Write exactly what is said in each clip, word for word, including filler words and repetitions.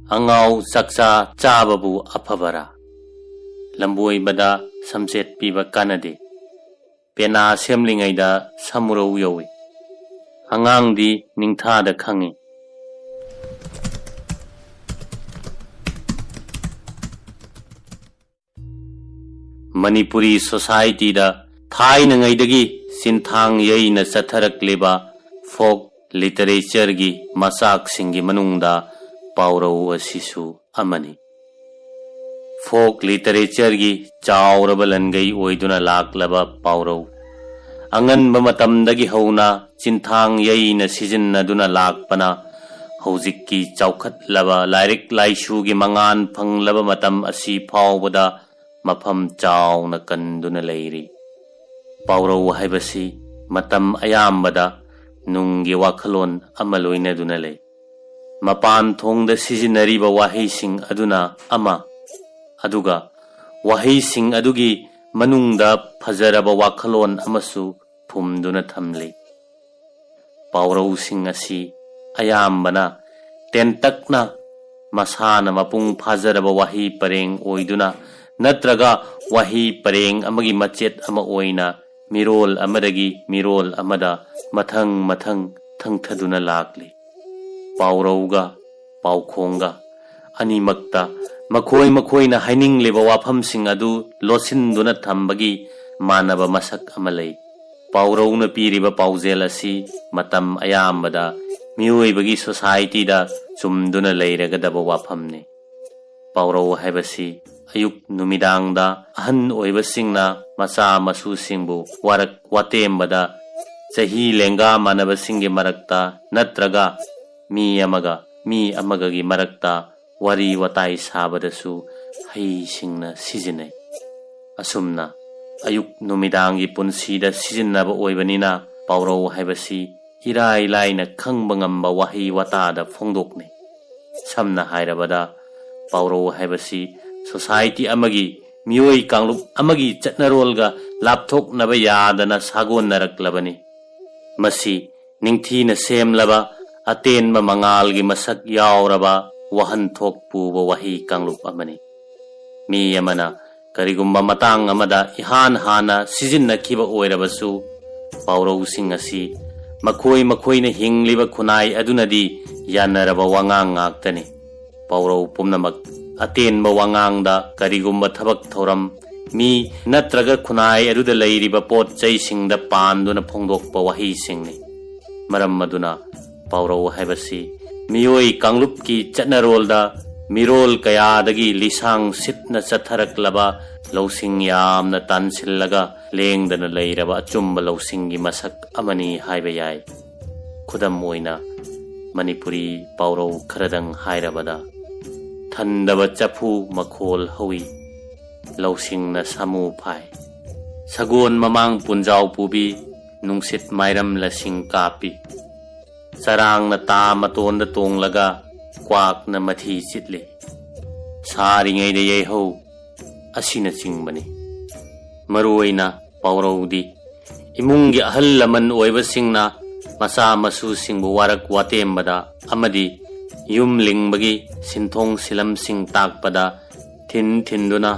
ꯑꯉꯥꯎ ꯆꯥꯛꯆꯥ ꯆꯥꯕꯕꯨ ꯑꯐꯕꯔꯥ? ꯂꯝꯕꯣꯏꯕꯗ ꯁꯝꯆꯦꯠ ꯄꯤꯕ ꯀꯥꯟꯅꯗꯦ꯫ ꯄꯦꯅꯥ ꯁꯦꯝꯂꯤꯉꯩꯗ ꯁꯃꯨꯔꯧ ꯌꯧꯏ꯫ ꯑꯉꯥꯡꯗꯤ ꯅꯤꯡꯊꯥꯗ ꯈꯪꯏ꯫ ꯃꯅꯤꯄꯨꯔꯤ ꯁꯣꯁꯥꯏꯇꯤꯗ ꯊꯥꯏꯅꯉꯩꯗꯒꯤ ꯆꯤꯟꯊꯥꯡ ꯌꯩꯅ ꯆꯠꯊꯔꯛꯂꯤꯕ ꯐꯣꯛ ꯂꯤꯇꯔꯦꯆꯔꯒꯤ ꯃꯆꯥꯛꯁꯤꯡꯒꯤ ꯃꯅꯨꯡꯗ ꯄꯥꯎꯔꯧ ꯑꯁꯤꯁꯨ ꯑꯃꯅꯤ꯫ ꯐꯣꯛ ꯂꯤꯇꯔꯦꯆꯔꯒꯤ ꯆꯥꯎꯔꯕ ꯂꯟꯒꯩ ꯑꯣꯏꯗꯨꯅ ꯂꯥꯛꯂꯕ ꯄꯥꯎꯔꯧ, ꯑꯉꯟꯕ ꯃꯇꯝꯗꯒꯤ ꯍꯧꯅ ꯆꯤꯟꯊꯥꯡ ꯌꯩꯅ ꯁꯤꯖꯤꯟꯅꯗꯨꯅ ꯂꯥꯛꯄꯅ ꯍꯧꯖꯤꯛꯀꯤ ꯆꯥꯎꯈꯠꯂꯕ ꯂꯥꯏꯔꯤꯛ ꯂꯥꯏꯁꯨꯒꯤ ꯃꯉꯥꯜ ꯐꯪꯂꯕ ꯃꯇꯝ ꯑꯁꯤ ꯐꯥꯎꯕꯗ ꯃꯐꯝ ꯆꯥꯎꯅ ꯀꯟꯗꯨꯅ ꯂꯩꯔꯤ꯫ ꯄꯥꯎꯔꯧ ꯍꯥꯏꯕꯁꯤ ꯃꯇꯝ ꯑꯌꯥꯝꯕꯗ ꯅꯨꯡꯒꯤ ꯋꯥꯈꯜꯂꯣꯟ ꯑꯃ ꯂꯣꯏꯅꯗꯨꯅ ꯂꯩ꯫ ꯃꯄꯥꯟ ꯊꯣꯡꯗ ꯁꯤꯖꯤꯟꯅꯔꯤꯕ ꯋꯥꯍꯩꯁꯤꯡ ꯑꯗꯨꯅ ꯑꯃ, ꯑꯗꯨꯒ ꯋꯥꯍꯩꯁꯤꯡ ꯑꯗꯨꯒꯤ ꯃꯅꯨꯡꯗ ꯐꯖꯔꯕ ꯋꯥꯈꯜꯂꯣꯟ ꯑꯃꯁꯨ ꯐꯨꯝꯗꯨꯅ ꯊꯝꯂꯤ꯫ ꯄꯥꯎꯔꯧꯁꯤꯡ ꯑꯁꯤ ꯑꯌꯥꯝꯕꯅ ꯇꯦꯟꯇꯛꯅ ꯃꯁꯥꯅ ꯃꯄꯨꯡ ꯐꯥꯖꯔꯕ ꯋꯥꯍꯩ ꯄꯔꯦꯡ ꯑꯣꯏꯗꯨꯅ ꯅꯠꯇ꯭ꯔꯒ ꯋꯥꯍꯩ ꯄꯔꯦꯡ ꯑꯃꯒꯤ ꯃꯆꯦꯠ ꯑꯃ ꯑꯣꯏꯅ ꯃꯤꯔꯣꯜ ꯑꯃꯗꯒꯤ ꯃꯤꯔꯣꯜ ꯑꯃꯗ ꯃꯊꯪ ꯃꯊꯪ ꯊꯪꯊꯗꯨꯅ ꯂꯥꯛꯂꯤ꯫ ꯄꯥꯎꯔꯧꯒ ꯄꯥꯎꯈꯣꯡꯒ ꯑꯅꯤꯃꯛꯇ ꯃꯈꯣꯏ ꯃꯈꯣꯏꯅ ꯍꯥꯏꯅꯤꯡꯂꯤꯕ ꯋꯥꯐꯝꯁꯤꯡ ꯑꯗꯨ ꯂꯣꯠꯁꯤꯟꯗꯨꯅ ꯊꯝꯕꯒꯤ ꯃꯥꯟꯅꯕ ꯃꯁꯛ ꯑꯃ ꯂꯩ꯫ ꯄꯥꯎꯔꯧꯅ ꯄꯤꯔꯤꯕ ꯄꯥꯎꯖꯦꯜ ꯑꯁꯤ ꯃꯇꯝ ꯑꯌꯥꯝꯕꯗ ꯃꯤꯑꯣꯏꯕꯒꯤ ꯁꯣꯁꯥꯏꯇꯤꯗ ꯆꯨꯝꯗꯨꯅ ꯂꯩꯔꯒꯗꯕ ꯋꯥꯐꯝꯅꯤ꯫ ꯄꯥꯎꯔꯧ ꯍꯥꯏꯕꯁꯤ ꯑꯌꯨꯛ ꯅꯨꯃꯤꯗꯥꯡꯗ ꯑꯍꯟ ꯑꯣꯏꯕꯁꯤꯡꯅ ꯃꯆꯥ ꯃꯁꯨꯁꯤꯡꯕꯨ ꯋꯥꯔꯛ ꯋꯥꯇꯦꯝꯕꯗ, ꯆꯍꯤ ꯂꯦꯡꯒꯥ ꯃꯥꯟꯅꯕꯁꯤꯡꯒꯤ ꯃꯔꯛꯇ ꯅꯠꯇ꯭ꯔꯒ ꯃꯤ ꯑꯃꯒ ꯃꯤ ꯑꯃꯒꯒꯤ ꯃꯔꯛꯇ ꯋꯥꯔꯤ ꯋꯥꯇꯥꯏ ꯁꯥꯕꯗꯁꯨ ꯍꯩꯁꯤꯡꯅ ꯁꯤꯖꯤꯟꯅꯩ꯫ ꯑꯁꯨꯝꯅ ꯑꯌꯨꯛ ꯅꯨꯃꯤꯗꯥꯡꯒꯤ ꯄꯨꯟꯁꯤꯗ ꯁꯤꯖꯤꯟꯅꯕ ꯑꯣꯏꯕꯅꯤꯅ ꯄꯥꯎꯔꯧ ꯍꯥꯏꯕꯁꯤ ꯏꯔꯥꯏ ꯂꯥꯏꯅ ꯈꯪꯕ ꯉꯝꯕ ꯋꯥꯍꯩ ꯋꯥꯇꯥꯗ ꯐꯣꯡꯗꯣꯛꯅꯩ꯫ ꯁꯝꯅ ꯍꯥꯏꯔꯕꯗ, ꯄꯥꯎꯔꯧ ꯍꯥꯏꯕꯁꯤ ꯁꯣꯁꯥꯏꯇꯤ ꯑꯃꯒꯤ ꯃꯤꯑꯣꯏ ꯀꯥꯡꯂꯨꯞ ꯑꯃꯒꯤ ꯆꯠꯅꯔꯣꯜꯒ ꯂꯥꯞꯊꯣꯛꯅꯕ ꯌꯥꯗꯅ ꯁꯥꯒꯣꯟꯅꯔꯛꯂꯕꯅꯤ꯫ ꯃꯁꯤ ꯅꯤꯡꯊꯤꯅ ꯁꯦꯝꯂꯕ, ꯑꯇꯦꯟꯕ ꯃꯉꯥꯜꯒꯤ ꯃꯁꯛ ꯌꯥꯎꯔꯕ ꯋꯥꯍꯟꯊꯣꯛ ꯄꯨꯕ ꯋꯥꯍꯩ ꯀꯥꯡꯂꯨꯞ ꯑꯃꯅꯤ꯫ ꯃꯤ ꯑꯃꯅ ꯀꯔꯤꯒꯨꯝꯕ ꯃꯇꯥꯡ ꯑꯃꯗ ꯏꯍꯥꯟ ꯍꯥꯟꯅ ꯁꯤꯖꯤꯟꯅꯈꯤꯕ ꯑꯣꯏꯔꯕꯁꯨ, ꯄꯥꯎꯔꯧꯁꯤꯡ ꯑꯁꯤ ꯃꯈꯣꯏ ꯃꯈꯣꯏꯅ ꯍꯤꯡꯂꯤꯕ ꯈꯨꯟꯅꯥꯏ ꯑꯗꯨꯅꯗꯤ ꯌꯥꯅꯔꯕ ꯋꯥꯉꯥꯡ ꯉꯥꯛꯇꯅꯤ꯫ ꯄꯥꯎꯔꯧ ꯄꯨꯝꯅꯃꯛ ꯑꯇꯦꯟꯕ ꯋꯥꯉꯥꯡꯗ ꯀꯔꯤꯒꯨꯝꯕ ꯊꯕꯛ ꯊꯧꯔꯝ, ꯃꯤ ꯅꯠꯇ꯭ꯔꯒ ꯈꯨꯟꯅꯥꯏ ꯑꯗꯨꯗ ꯂꯩꯔꯤꯕ ꯄꯣꯠ ꯆꯩꯁꯤꯡꯗ ꯄꯥꯟꯗꯨꯅ ꯐꯣꯡꯗꯣꯛꯄ ꯋꯥꯍꯩꯁꯤꯡꯅꯤ꯫ ꯃꯔꯝ ꯑꯗꯨꯅ ꯄꯥꯎꯔꯧ ꯍꯥꯏꯕꯁꯤ ꯃꯤꯑꯣꯏ ꯀꯥꯡꯂꯨꯞꯀꯤ ꯆꯠꯅꯔꯣꯜꯗ ꯃꯤꯔꯣꯜ ꯀꯌꯥꯗꯒꯤ ꯂꯤꯁꯥꯡ ꯁꯤꯠꯅ ꯆꯠꯊꯔꯛꯂꯕ, ꯂꯧꯁꯤꯡ ꯌꯥꯝꯅ ꯇꯥꯟꯁꯤꯜꯂꯒ ꯂꯦꯡꯗꯅ ꯂꯩꯔꯕ ꯑꯆꯨꯝꯕ ꯂꯧꯁꯤꯡꯒꯤ ꯃꯁꯛ ꯑꯃꯅꯤ ꯍꯥꯏꯕ ꯌꯥꯏ꯫ ꯈꯨꯗꯝ ꯑꯣꯏꯅ, ꯃꯅꯤꯄꯨꯔꯤ ꯄꯥꯎꯔꯧ ꯈꯔꯗꯪ ꯍꯥꯏꯔꯕꯗ, "ꯊꯟꯗꯕ ꯆꯐꯨ ꯃꯈꯣꯜ ꯍꯧꯏ, ꯂꯧꯁꯤꯡꯅ ꯁꯥꯃꯨ ꯐꯥꯏ꯫ ꯁꯒꯣꯜ ꯃꯃꯥꯡ ꯄꯨꯟꯖꯥꯎ ꯄꯨꯕꯤ, ꯅꯨꯡꯁꯤꯠ ꯃꯥꯏꯔꯝ ꯂꯁꯤꯡ ꯀꯥꯞꯄꯤ꯫ ꯆꯔꯥꯡꯅ ꯇꯥ ꯃꯇꯣꯟꯗ ꯇꯣꯡꯂꯒ, ꯀ꯭ꯋꯥꯛꯅ ꯃꯊꯤ ꯆꯤꯠꯂꯤ꯫ ꯁꯥꯔꯤꯉꯩꯗ ꯌꯩꯍꯧ" ꯑꯁꯤꯅꯆꯤꯡꯕꯅꯤ꯫ ꯃꯔꯨꯑꯣꯏꯅ ꯄꯥꯎꯔꯧꯗꯤ ꯏꯃꯨꯡꯒꯤ ꯑꯍꯜ ꯂꯃꯟ ꯑꯣꯏꯕꯁꯤꯡꯅ ꯃꯆꯥ ꯃꯁꯨꯁꯤꯡꯕꯨ ꯋꯥꯔꯛ ꯋꯥꯇꯦꯝꯕꯗ ꯑꯃꯗꯤ ꯌꯨꯝ ꯂꯤꯡꯕꯒꯤ ꯁꯤꯟꯊꯣꯡ ꯁꯤꯂꯝꯁꯤꯡ ꯇꯥꯛꯄꯗ ꯊꯤꯟ ꯊꯤꯟꯗꯨꯅ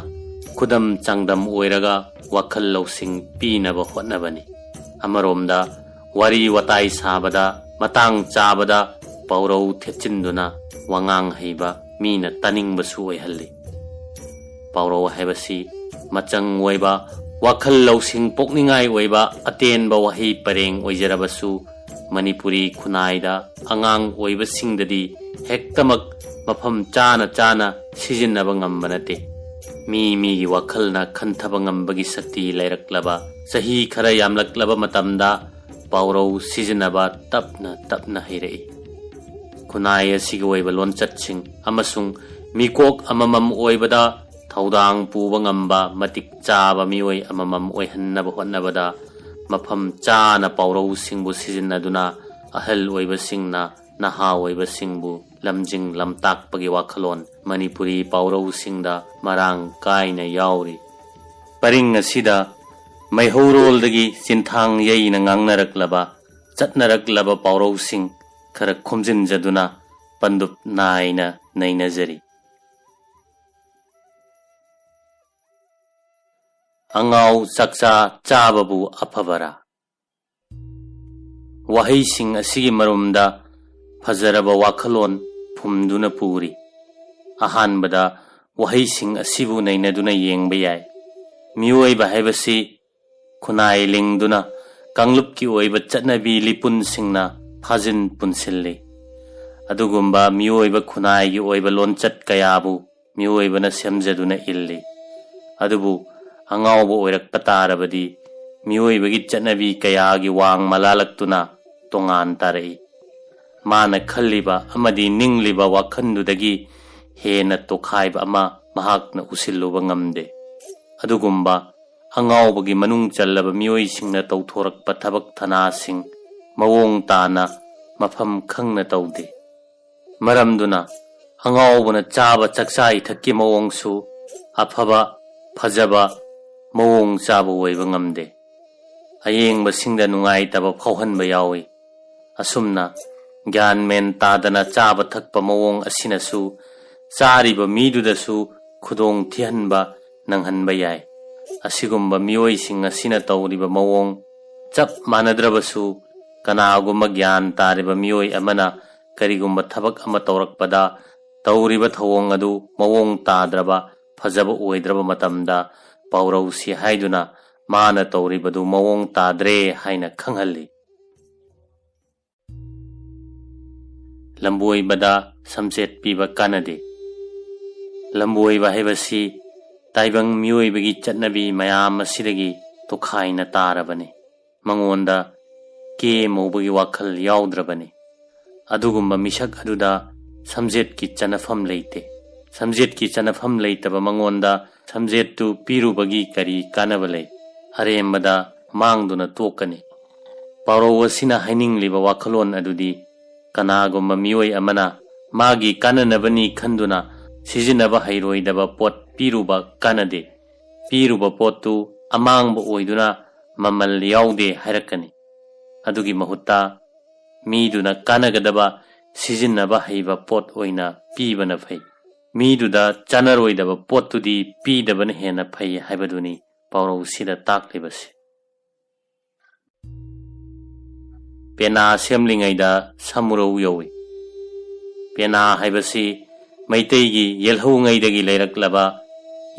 ꯈꯨꯗꯝ ꯆꯥꯡꯗꯝ ꯑꯣꯏꯔꯒ ꯋꯥꯈꯜ ꯂꯧꯁꯤꯡ ꯄꯤꯅꯕ ꯍꯣꯠꯅꯕꯅꯤ꯫ ꯑꯃꯔꯣꯝꯗ ꯋꯥꯔꯤ ꯋꯥꯇꯥꯏ ꯁꯥꯕꯗ ꯃꯇꯥꯡ ꯆꯥꯕꯗ ꯄꯥꯎꯔꯧ ꯊꯦꯠꯆꯤꯟꯗꯨꯅ ꯋꯥꯉꯥꯡ ꯍꯩꯕ ꯃꯤꯅ ꯇꯥꯅꯤꯡꯕꯁꯨ ꯑꯣꯏꯍꯜꯂꯤ꯫ ꯄꯥꯎꯔꯧ ꯍꯥꯏꯕꯁꯤ ꯃꯆꯪ ꯑꯣꯏꯕ, ꯋꯥꯈꯜ ꯂꯧꯁꯤꯡ ꯄꯣꯛꯅꯤꯡꯉꯥꯏ ꯑꯣꯏꯕ ꯑꯇꯦꯟꯕ ꯋꯥꯍꯩ ꯄꯔꯦꯡ ꯑꯣꯏꯖꯔꯕꯁꯨ, ꯃꯅꯤꯄꯨꯔꯤ ꯈꯨꯟꯅꯥꯏꯗ ꯑꯉꯥꯡ ꯑꯣꯏꯕꯁꯤꯡꯗꯗꯤ ꯍꯦꯛꯇꯃꯛ ꯃꯐꯝ ꯆꯥꯅ ꯆꯥꯅ ꯁꯤꯖꯤꯟꯅꯕ ꯉꯝꯕ ꯅꯠꯇꯦ꯫ ꯃꯤ ꯃꯤꯒꯤ ꯋꯥꯈꯜꯅ ꯈꯟꯊꯕ ꯉꯝꯕꯒꯤ ꯁꯛꯇꯤ ꯂꯩꯔꯛꯂꯕ, ꯆꯍꯤ ꯈꯔ ꯌꯥꯝꯂꯛꯂꯕ ꯃꯇꯝꯗ ꯄꯥꯎꯔꯧ ꯁꯤꯖꯤꯟꯅꯕ ꯇꯞꯅ ꯇꯞꯅ ꯍꯩꯔꯛꯏ꯫ ꯈꯨꯟꯅꯥꯏ ꯑꯁꯤꯒꯤ ꯑꯣꯏꯕ ꯂꯣꯟꯆꯠꯁꯤꯡ ꯑꯃꯁꯨꯡ ꯃꯤꯀꯣꯛ ꯑꯃꯃꯝ ꯑꯣꯏꯕꯗ ꯊꯧꯗꯥꯡ ꯄꯨꯕ ꯉꯝꯕ ꯃꯇꯤꯛ ꯆꯥꯕ ꯃꯤꯑꯣꯏ ꯑꯃꯃꯝ ꯑꯣꯏꯍꯟꯅꯕ ꯍꯣꯠꯅꯕꯗ ꯃꯐꯝ ꯆꯥꯅ ꯄꯥꯎꯔꯧꯁꯤꯡꯕꯨ ꯁꯤꯖꯤꯟꯅꯗꯨꯅ ꯑꯍꯜ ꯑꯣꯏꯕꯁꯤꯡꯅ ꯅꯍꯥ ꯑꯣꯏꯕꯁꯤꯡꯕꯨ ꯂꯝꯖꯤꯡ ꯂꯝꯇꯥꯛꯄꯒꯤ ꯋꯥꯈꯜꯂꯣꯟ ꯃꯅꯤꯄꯨꯔꯤ ꯄꯥꯎꯔꯧꯁꯤꯡꯗ ꯃꯔꯥꯡ ꯀꯥꯏꯅ ꯌꯥꯎꯔꯤ꯫ ꯄꯔꯤꯡ ꯑꯁꯤꯗ ꯃꯩꯍꯧꯔꯣꯜꯗꯒꯤ ꯆꯤꯟꯊꯥꯡ ꯌꯩꯅ ꯉꯥꯡꯅꯔꯛꯂꯕ, ꯆꯠꯅꯔꯛꯂꯕ ꯄꯥꯎꯔꯧꯁꯤꯡ ꯈꯔ ꯈꯣꯝꯖꯤꯟꯖꯗꯨꯅ ꯄꯟꯗꯨꯞ ꯅꯥꯏꯅ ꯅꯩꯅꯖꯔꯤ꯫ ꯑꯉꯥꯎ ꯆꯥꯛꯆꯥ ꯆꯥꯕꯕꯨ ꯑꯐꯕꯔꯥ? ꯋꯥꯍꯩꯁꯤꯡ ꯑꯁꯤꯒꯤ ꯃꯔꯨꯝꯗ ꯐꯖꯔꯕ ꯋꯥꯈꯜꯂꯣꯟ ꯐꯨꯝꯗꯨꯅ ꯄꯨꯔꯤ꯫ ꯑꯍꯥꯟꯕꯗ ꯋꯥꯍꯩꯁꯤꯡ ꯑꯁꯤꯕꯨ ꯅꯩꯅꯗꯨꯅ ꯌꯦꯡꯕ ꯌꯥꯏ꯫ ꯃꯤꯑꯣꯏꯕ ꯍꯥꯏꯕꯁꯤ ꯈꯨꯟꯅꯥꯏ ꯂꯤꯡꯗꯨꯅ ꯀꯥꯡꯂꯨꯞꯀꯤ ꯑꯣꯏꯕ ꯆꯠꯅꯕꯤ ꯂꯤꯄꯨꯟꯁꯤꯡꯅ ꯐꯥꯖꯤꯟ ꯄꯨꯟꯁꯤꯜꯂꯤ꯫ ꯑꯗꯨꯒꯨꯝꯕ ꯃꯤꯑꯣꯏꯕ ꯈꯨꯟꯅꯥꯏꯒꯤ ꯑꯣꯏꯕ ꯂꯣꯟꯆꯠ ꯀꯌꯥꯕꯨ ꯃꯤꯑꯣꯏꯕꯅ ꯁꯦꯝꯖꯗꯨꯅ ꯏꯜꯂꯤ꯫ ꯑꯗꯨꯕꯨ ꯑꯉꯥꯎꯕ ꯑꯣꯏꯔꯛꯄ ꯇꯥꯔꯕꯗꯤ ꯃꯤꯑꯣꯏꯕꯒꯤ ꯆꯠꯅꯕꯤ ꯀꯌꯥꯒꯤ ꯋꯥꯡ ꯃꯂꯥꯂꯛꯇꯨꯅ ꯇꯣꯉꯥꯟ ꯇꯥꯔꯛꯏ꯫ ꯃꯥꯅ ꯈꯜꯂꯤꯕ ꯑꯃꯗꯤ ꯅꯤꯡꯂꯤꯕ ꯋꯥꯈꯜꯗꯨꯗꯒꯤ ꯍꯦꯟꯅ ꯇꯣꯈꯥꯏꯕ ꯑꯃ ꯃꯍꯥꯛꯅ ꯎꯁꯤꯜꯂꯨꯕ ꯉꯝꯗꯦ꯫ ꯑꯗꯨꯒꯨꯝꯕ ꯑꯉꯥꯎꯕꯒꯤ ꯃꯅꯨꯡ ꯆꯜꯂꯕ ꯃꯤꯑꯣꯏꯁꯤꯡꯅ ꯇꯧꯊꯣꯔꯛꯄ ꯊꯕꯛ ꯊꯅꯥꯁꯤꯡ ꯃꯑꯣꯡ ꯇꯥꯅ ꯃꯐꯝ ꯈꯪꯅ ꯇꯧꯗꯦ꯫ ꯃꯔꯝꯗꯨꯅ ꯑꯉꯥꯎꯕꯅ ꯆꯥꯕ ꯆꯥꯛꯆꯥ ꯏꯊꯛꯀꯤ ꯃꯑꯣꯡꯁꯨ ꯑꯐꯕ, ꯐꯖꯕ, ꯃꯑꯣꯡ ꯆꯥꯕ ꯑꯣꯏꯕ ꯉꯝꯗꯦ꯫ ꯑꯌꯦꯡꯕꯁꯤꯡꯗ ꯅꯨꯡꯉꯥꯏꯇꯕ ꯐꯥꯎꯍꯟꯕ ꯌꯥꯎꯏ꯫ ꯑꯁꯨꯝꯅ ꯒ꯭ꯌꯥꯟ ꯃꯦꯟ ꯇꯥꯗꯅ ꯆꯥꯕ ꯊꯛꯄ ꯃꯑꯣꯡ ꯑꯁꯤꯅꯁꯨ ꯆꯥꯔꯤꯕ ꯃꯤꯗꯨꯗꯁꯨ ꯈꯨꯗꯣꯡ ꯊꯤꯍꯟꯕ ꯅꯪꯍꯟꯕ ꯌꯥꯏ꯫ ꯑꯁꯤꯒꯨꯝꯕ ꯃꯤꯑꯣꯏꯁꯤꯡ ꯑꯁꯤꯅ ꯇꯧꯔꯤꯕ ꯃꯑꯣꯡ ꯆꯞ ꯃꯥꯟꯅꯗ꯭ꯔꯕꯁꯨ, ꯀꯅꯥꯒꯨꯝꯕ ꯒ꯭ꯌꯥꯟ ꯇꯥꯔꯤꯕ ꯃꯤꯑꯣꯏ ꯑꯃꯅ ꯀꯔꯤꯒꯨꯝꯕ ꯊꯕꯛ ꯑꯃ ꯇꯧꯔꯛꯄꯗ ꯇꯧꯔꯤꯕ ꯊꯧꯑꯣꯡ ꯑꯗꯨ ꯃꯑꯣꯡ ꯇꯥꯗ꯭ꯔꯕ, ꯐꯖꯕ ꯑꯣꯏꯗ꯭ꯔꯕ ꯃꯇꯝꯗ, ꯄꯥꯎꯔꯧꯁꯤ ꯍꯥꯏꯗꯨꯅ ꯃꯥꯅ ꯇꯧꯔꯤꯕꯗꯨ ꯃꯑꯣꯡ ꯇꯥꯗ꯭ꯔꯦ ꯍꯥꯏꯅ ꯈꯪꯍꯜꯂꯤ꯫ ꯂꯝꯕꯣꯏꯕꯗ ꯁꯝꯆꯦꯠ ꯄꯤꯕ ꯀꯥꯟꯅꯗꯦ꯫ ꯂꯝꯕꯣꯏꯕ ꯍꯥꯏꯕꯁꯤ ꯇꯥꯏꯕꯪ ꯃꯤꯑꯣꯏꯕꯒꯤ ꯆꯠꯅꯕꯤ ꯃꯌꯥꯝ ꯑꯁꯤꯗꯒꯤ ꯇꯣꯈꯥꯏꯅ ꯇꯥꯔꯕꯅꯤ꯫ ꯃꯉꯣꯟꯗ ꯀꯦ ꯃꯧꯕꯒꯤ ꯋꯥꯈꯜ ꯌꯥꯎꯗ꯭ꯔꯕꯅꯤ꯫ ꯑꯗꯨꯒꯨꯝꯕ ꯃꯤꯁꯛ ꯑꯗꯨꯗ ꯁꯝꯖꯦꯠꯀꯤ ꯆꯅꯐꯝ ꯂꯩꯇꯦ꯫ ꯁꯝꯖꯦꯠꯀꯤ ꯆꯅꯐꯝ ꯂꯩꯇꯕ ꯃꯉꯣꯟꯗ ꯁꯝꯖꯦꯠꯇꯨ ꯄꯤꯔꯨꯕꯒꯤ ꯀꯔꯤ ꯀꯥꯟꯅꯕ ꯂꯩ? ꯑꯔꯦꯝꯕꯗ ꯃꯥꯡꯗꯨꯅ ꯇꯣꯛꯀꯅꯤ꯫ ꯄꯥꯎꯔꯧ ꯑꯁꯤꯅ ꯍꯥꯏꯅꯤꯡꯂꯤꯕ ꯋꯥꯈꯜꯂꯣꯟ ꯑꯗꯨꯗꯤ, ꯀꯅꯥꯒꯨꯝꯕ ꯃꯤꯑꯣꯏ ꯑꯃꯅ ꯃꯥꯒꯤ ꯀꯥꯟꯅꯅꯕꯅꯤ ꯈꯟꯗꯨꯅ ꯁꯤꯖꯤꯟꯅꯕ ꯍꯩꯔꯣꯏꯗꯕ ꯄꯣꯠ ꯄꯤꯔꯨꯕ ꯀꯥꯟꯅꯗꯦ꯫ ꯄꯤꯔꯨꯕ ꯄꯣꯠꯇꯨ ꯑꯃꯥꯡꯕ ꯑꯣꯏꯗꯨꯅ ꯃꯃꯜ ꯌꯥꯎꯗꯦ ꯍꯥꯏꯔꯛꯀꯅꯤ꯫ ꯑꯗꯨꯒꯤ ꯃꯍꯨꯠꯇ ꯃꯤꯗꯨꯅ ꯀꯥꯟꯅꯒꯗꯕ ꯁꯤꯖꯤꯟꯅꯕ ꯍꯩꯕ ꯄꯣꯠ ꯑꯣꯏꯅ ꯄꯤꯕꯅ ꯐꯩ꯫ ꯃꯤꯗꯨꯗ ꯆꯥꯅꯔꯣꯏꯗꯕ ꯄꯣꯠꯇꯨꯗꯤ ꯄꯤꯗꯕꯅ ꯍꯦꯟꯅ ꯐꯩ ꯍꯥꯏꯕꯗꯨꯅꯤ ꯄꯥꯎꯔꯧꯁꯤꯗ ꯇꯥꯛꯂꯤꯕꯁꯤ꯫ ꯄꯦꯅꯥ ꯁꯦꯝꯂꯤꯉꯩꯗ ꯁꯃꯨꯔꯧ ꯌꯧꯏ꯫ ꯄꯦꯅꯥ ꯍꯥꯏꯕꯁꯤ ꯃꯩꯇꯩꯒꯤ ꯌꯦꯜꯍꯧꯉꯩꯗꯒꯤ ꯂꯩꯔꯛꯂꯕ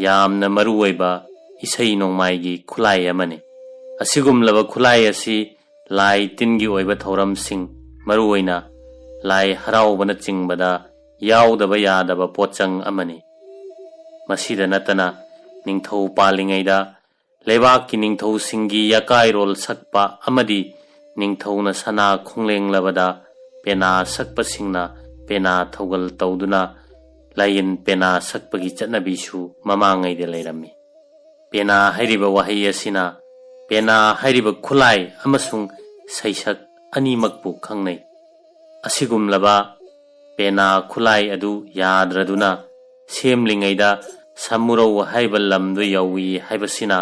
ꯌꯥꯝꯅ ꯃꯔꯨꯑꯣꯏꯕ ꯏꯁꯩ ꯅꯣꯡꯃꯥꯏꯒꯤ ꯈꯨꯠꯂꯥꯏ ꯑꯃꯅꯤ꯫ ꯑꯁꯤꯒꯨꯝꯂꯕ ꯈꯨꯠꯂꯥꯏ ꯑꯁꯤ ꯂꯥꯏ ꯇꯤꯟꯒꯤ ꯑꯣꯏꯕ ꯊꯧꯔꯝꯁꯤꯡ, ꯃꯔꯨꯑꯣꯏꯅ ꯂꯥꯏ ꯍꯔꯥꯎꯕꯅꯆꯤꯡꯕꯗ ꯌꯥꯎꯗꯕ ꯌꯥꯗꯕ ꯄꯣꯠꯆꯪ ꯑꯃꯅꯤ꯫ ꯃꯁꯤꯗ ꯅꯠꯇꯅ ꯅꯤꯡꯊꯧ ꯄꯥꯜꯂꯤꯉꯩꯗ ꯂꯩꯕꯥꯛꯀꯤ ꯅꯤꯡꯊꯧꯁꯤꯡꯒꯤ ꯌꯥꯀꯥꯏꯔꯣꯜ ꯁꯛꯄ ꯑꯃꯗꯤ ꯅꯤꯡꯊꯧꯅ ꯁꯅꯥ ꯈꯣꯡꯂꯦꯡꯂꯕꯗ ꯄꯦꯅꯥ ꯁꯛꯄꯁꯤꯡꯅ ꯄꯦꯅꯥ ꯊꯧꯒꯜ ꯇꯧꯗꯨꯅ ꯂꯥꯏꯌꯟ ꯄꯦꯅꯥ ꯁꯛꯄꯒꯤ ꯆꯠꯅꯕꯤꯁꯨ ꯃꯃꯥꯡꯉꯩꯗ ꯂꯩꯔꯝꯃꯤ꯫ ꯄꯦꯅꯥ ꯍꯥꯏꯔꯤꯕ ꯋꯥꯍꯩ ꯑꯁꯤꯅ ꯄꯦꯅꯥ ꯍꯥꯏꯔꯤꯕ ꯈꯨꯠꯂꯥꯏ ꯑꯃꯁꯨꯡ ꯁꯩꯁꯛ ꯑꯅꯤꯃꯛꯄꯨ ꯈꯪꯅꯩ꯫ ꯑꯁꯤꯒꯨꯝꯂꯕ ꯄꯦꯅꯥ ꯈꯨꯠꯂꯥꯏ ꯑꯗꯨ ꯌꯥꯗ꯭ꯔꯗꯨꯅ ꯁꯦꯝꯂꯤꯉꯩꯗ ꯁꯃꯨꯔꯧ ꯍꯥꯏꯕ ꯂꯝꯗꯨ ꯌꯧꯏ ꯍꯥꯏꯕꯁꯤꯅ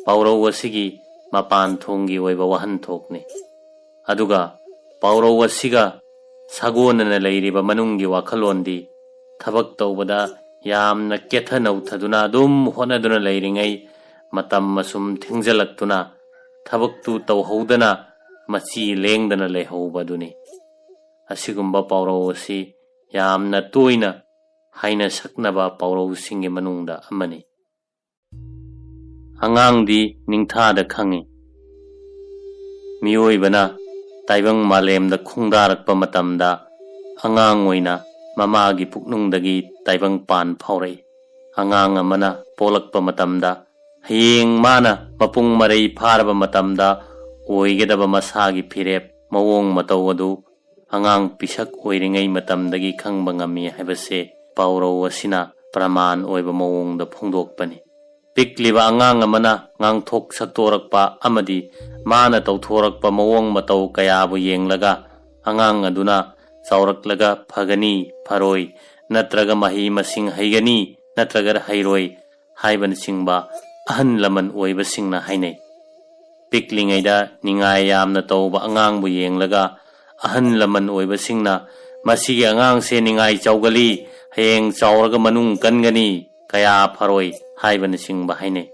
ꯄꯥꯎꯔꯧ ꯑꯁꯤꯒꯤ ꯃꯄꯥꯟ ꯊꯣꯡꯒꯤ ꯑꯣꯏꯕ ꯋꯥꯍꯟꯊꯣꯛꯅꯤ꯫ ꯑꯗꯨꯒ ꯄꯥꯎꯔꯧ ꯑꯁꯤꯒ ꯁꯥꯒꯣꯟꯅꯅ ꯂꯩꯔꯤꯕ ꯃꯅꯨꯡꯒꯤ ꯋꯥꯈꯜꯂꯣꯟꯗꯤ ꯊꯕꯛ ꯇꯧꯕꯗ ꯌꯥꯝꯅ ꯀꯦꯊ ꯅꯧꯊꯗꯨꯅ ꯑꯗꯨꯝ ꯍꯣꯠꯅꯗꯨꯅ ꯂꯩꯔꯤꯉꯩ ꯃꯇꯝ ꯑꯁꯨꯝ ꯊꯦꯡꯖꯤꯜꯂꯛꯇꯨꯅ ꯊꯕꯛꯇꯨ ꯇꯧꯍꯧꯗꯅ ꯃꯆꯤ ꯂꯦꯡꯗꯅ ꯂꯩꯍꯧꯕꯗꯨꯅꯤ꯫ ꯑꯁꯤꯒꯨꯝꯕ ꯄꯥꯎꯔꯧ ꯑꯁꯤ ꯌꯥꯝꯅ ꯇꯣꯏꯅ ꯍꯥꯏꯅ ꯁꯛꯅꯕ ꯄꯥꯎꯔꯧꯁꯤꯡꯒꯤ ꯃꯅꯨꯡꯗ ꯑꯃꯅꯤ꯫ ꯑꯉꯥꯡꯗꯤ ꯅꯤꯡꯊꯥꯗ ꯈꯪꯏ꯫ ꯃꯤꯑꯣꯏꯕꯅ ꯇꯥꯏꯕꯪ ꯃꯥꯂꯦꯝꯗ ꯈꯣꯡꯗꯥꯔꯛꯄ ꯃꯇꯝꯗ ꯑꯉꯥꯡ ꯑꯣꯏꯅ ꯃꯃꯥꯒꯤ ꯄꯨꯛꯅꯨꯡꯗꯒꯤ ꯇꯥꯏꯕꯪ ꯄꯥꯟ ꯐꯥꯎꯔꯛꯏ꯫ ꯑꯉꯥꯡ ꯑꯃꯅ ꯄꯣꯛꯂꯛꯄ ꯃꯇꯝꯗ ꯍꯌꯦꯡ ꯃꯥꯅ ꯃꯄꯨꯡ ꯃꯔꯩ ꯐꯥꯔꯕ ꯃꯇꯝꯗ ꯑꯣꯏꯒꯗꯕ ꯃꯁꯥꯒꯤ ꯐꯤꯔꯦꯞ ꯃꯑꯣꯡ ꯃꯇꯧ ꯑꯗꯨ ꯑꯉꯥꯡ ꯄꯤꯁꯛ ꯑꯣꯏꯔꯤꯉꯩ ꯃꯇꯝꯗꯒꯤ ꯈꯪꯕ ꯉꯝꯃꯤ ꯍꯥꯏꯕꯁꯦ ꯄꯥꯎꯔꯧ ꯑꯁꯤꯅ ꯄ꯭ꯔꯃꯥꯟ ꯑꯣꯏꯕ ꯃꯑꯣꯡꯗ ꯐꯣꯡꯗꯣꯛꯄꯅꯤ꯫ ꯄꯤꯛꯂꯤꯕ ꯑꯉꯥꯡ ꯑꯃꯅ ꯉꯥꯡꯊꯣꯛ ꯁꯛꯇꯣꯔꯛꯄ ꯑꯃꯗꯤ ꯃꯥꯅ ꯇꯧꯊꯣꯔꯛꯄ ꯃꯑꯣꯡ ꯃꯇꯧ ꯀꯌꯥꯕꯨ ꯌꯦꯡꯂꯒ ꯑꯉꯥꯡ ꯑꯗꯨꯅ ꯆꯥꯎꯔꯛꯂꯒ ꯐꯒꯅꯤ, ꯐꯔꯣꯏ, ꯅꯠꯇ꯭ꯔꯒ ꯃꯍꯩ ꯃꯁꯤꯡ ꯍꯩꯒꯅꯤ, ꯅꯠꯇ꯭ꯔꯒ ꯍꯩꯔꯣꯏ ꯍꯥꯏꯕꯅꯆꯤꯡꯕ ꯑꯍꯜ ꯂꯃꯟ ꯑꯣꯏꯕꯁꯤꯡꯅ ꯍꯥꯏꯅꯩ꯫ ꯄꯤꯛꯂꯤꯉꯩꯗ ꯅꯤꯡꯉꯥꯏ ꯌꯥꯝꯅ ꯇꯧꯕ ꯑꯉꯥꯡꯕꯨ ꯌꯦꯡꯂꯒ ꯑꯍꯜ ꯂꯃꯟ ꯑꯣꯏꯕꯁꯤꯡꯅ "ꯃꯁꯤꯒꯤ ꯑꯉꯥꯡꯁꯦ ꯅꯤꯡꯉꯥꯏ ꯆꯥꯎꯒꯜꯂꯤ, ꯍꯌꯦꯡ ꯆꯥꯎꯔꯒ ꯃꯅꯨꯡ ꯀꯟꯒꯅꯤ, ꯀꯌꯥ ꯐꯔꯣꯏ" ꯍꯥꯏꯕꯅꯆꯤꯡꯕ ꯍꯥꯏꯅꯩ꯫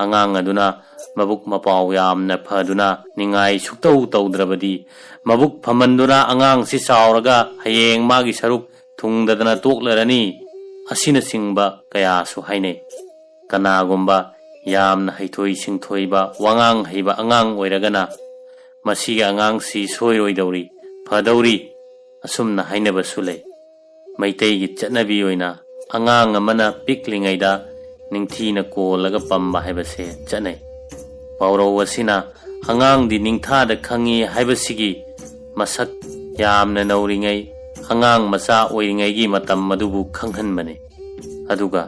ꯑꯉꯥꯡ ꯑꯗꯨꯅ ꯃꯕꯨꯛ ꯃꯄꯥꯎ ꯌꯥꯝꯅ ꯐꯗꯨꯅ ꯅꯤꯡꯉꯥꯏ ꯁꯨꯛꯇꯧ ꯇꯧꯗ꯭ꯔꯕꯗꯤ, ꯃꯕꯨꯛ ꯐꯃꯟꯗꯨꯅ ꯑꯉꯥꯡꯁꯤ ꯆꯥꯎꯔꯒ ꯍꯌꯦꯡ ꯃꯥꯒꯤ ꯁꯔꯨꯛ ꯊꯨꯡꯗꯗꯅ ꯇꯣꯛꯂꯔꯅꯤ, ꯑꯁꯤꯅꯆꯤꯡꯕ ꯀꯌꯥꯁꯨ ꯍꯥꯏꯅꯩ꯫ ꯀꯅꯥꯒꯨꯝꯕ ꯌꯥꯝꯅ ꯍꯩꯊꯣꯏ ꯁꯤꯡꯊꯣꯏꯕ, ꯋꯥꯉꯥꯡ ꯍꯩꯕ ꯑꯉꯥꯡ ꯑꯣꯏꯔꯒꯅ, "ꯃꯁꯤꯒꯤ ꯑꯉꯥꯡꯁꯤ ꯁꯣꯏꯔꯣꯏꯗꯧꯔꯤ, ꯐꯗꯧꯔꯤ", ꯑꯁꯨꯝꯅ ꯍꯥꯏꯅꯕꯁꯨ ꯂꯩ꯫ ꯃꯩꯇꯩꯒꯤ ꯆꯠꯅꯕꯤ ꯑꯣꯏꯅ ꯑꯉꯥꯡ ꯑꯃꯅ ꯄꯤꯛꯂꯤꯉꯩꯗ ꯅꯤꯡꯊꯤꯅ ꯀꯣꯜꯂꯒ ꯄꯝꯕ ꯍꯥꯏꯕꯁꯦ ꯆꯠꯅꯩ꯫ ꯄꯥꯎꯔꯧ ꯑꯁꯤꯅ "ꯑꯉꯥꯡꯗꯤ ꯅꯤꯡꯊꯥꯗ ꯈꯪꯉꯤ" ꯍꯥꯏꯕꯁꯤꯒꯤ ꯃꯁꯛ ꯌꯥꯝꯅ ꯅꯧꯔꯤꯉꯩ, ꯑꯉꯥꯡ ꯃꯆꯥ ꯑꯣꯏꯔꯤꯉꯩꯒꯤ ꯃꯇꯝ ꯑꯗꯨꯕꯨ ꯈꯪꯍꯟꯕꯅꯤ꯫ ꯑꯗꯨꯒ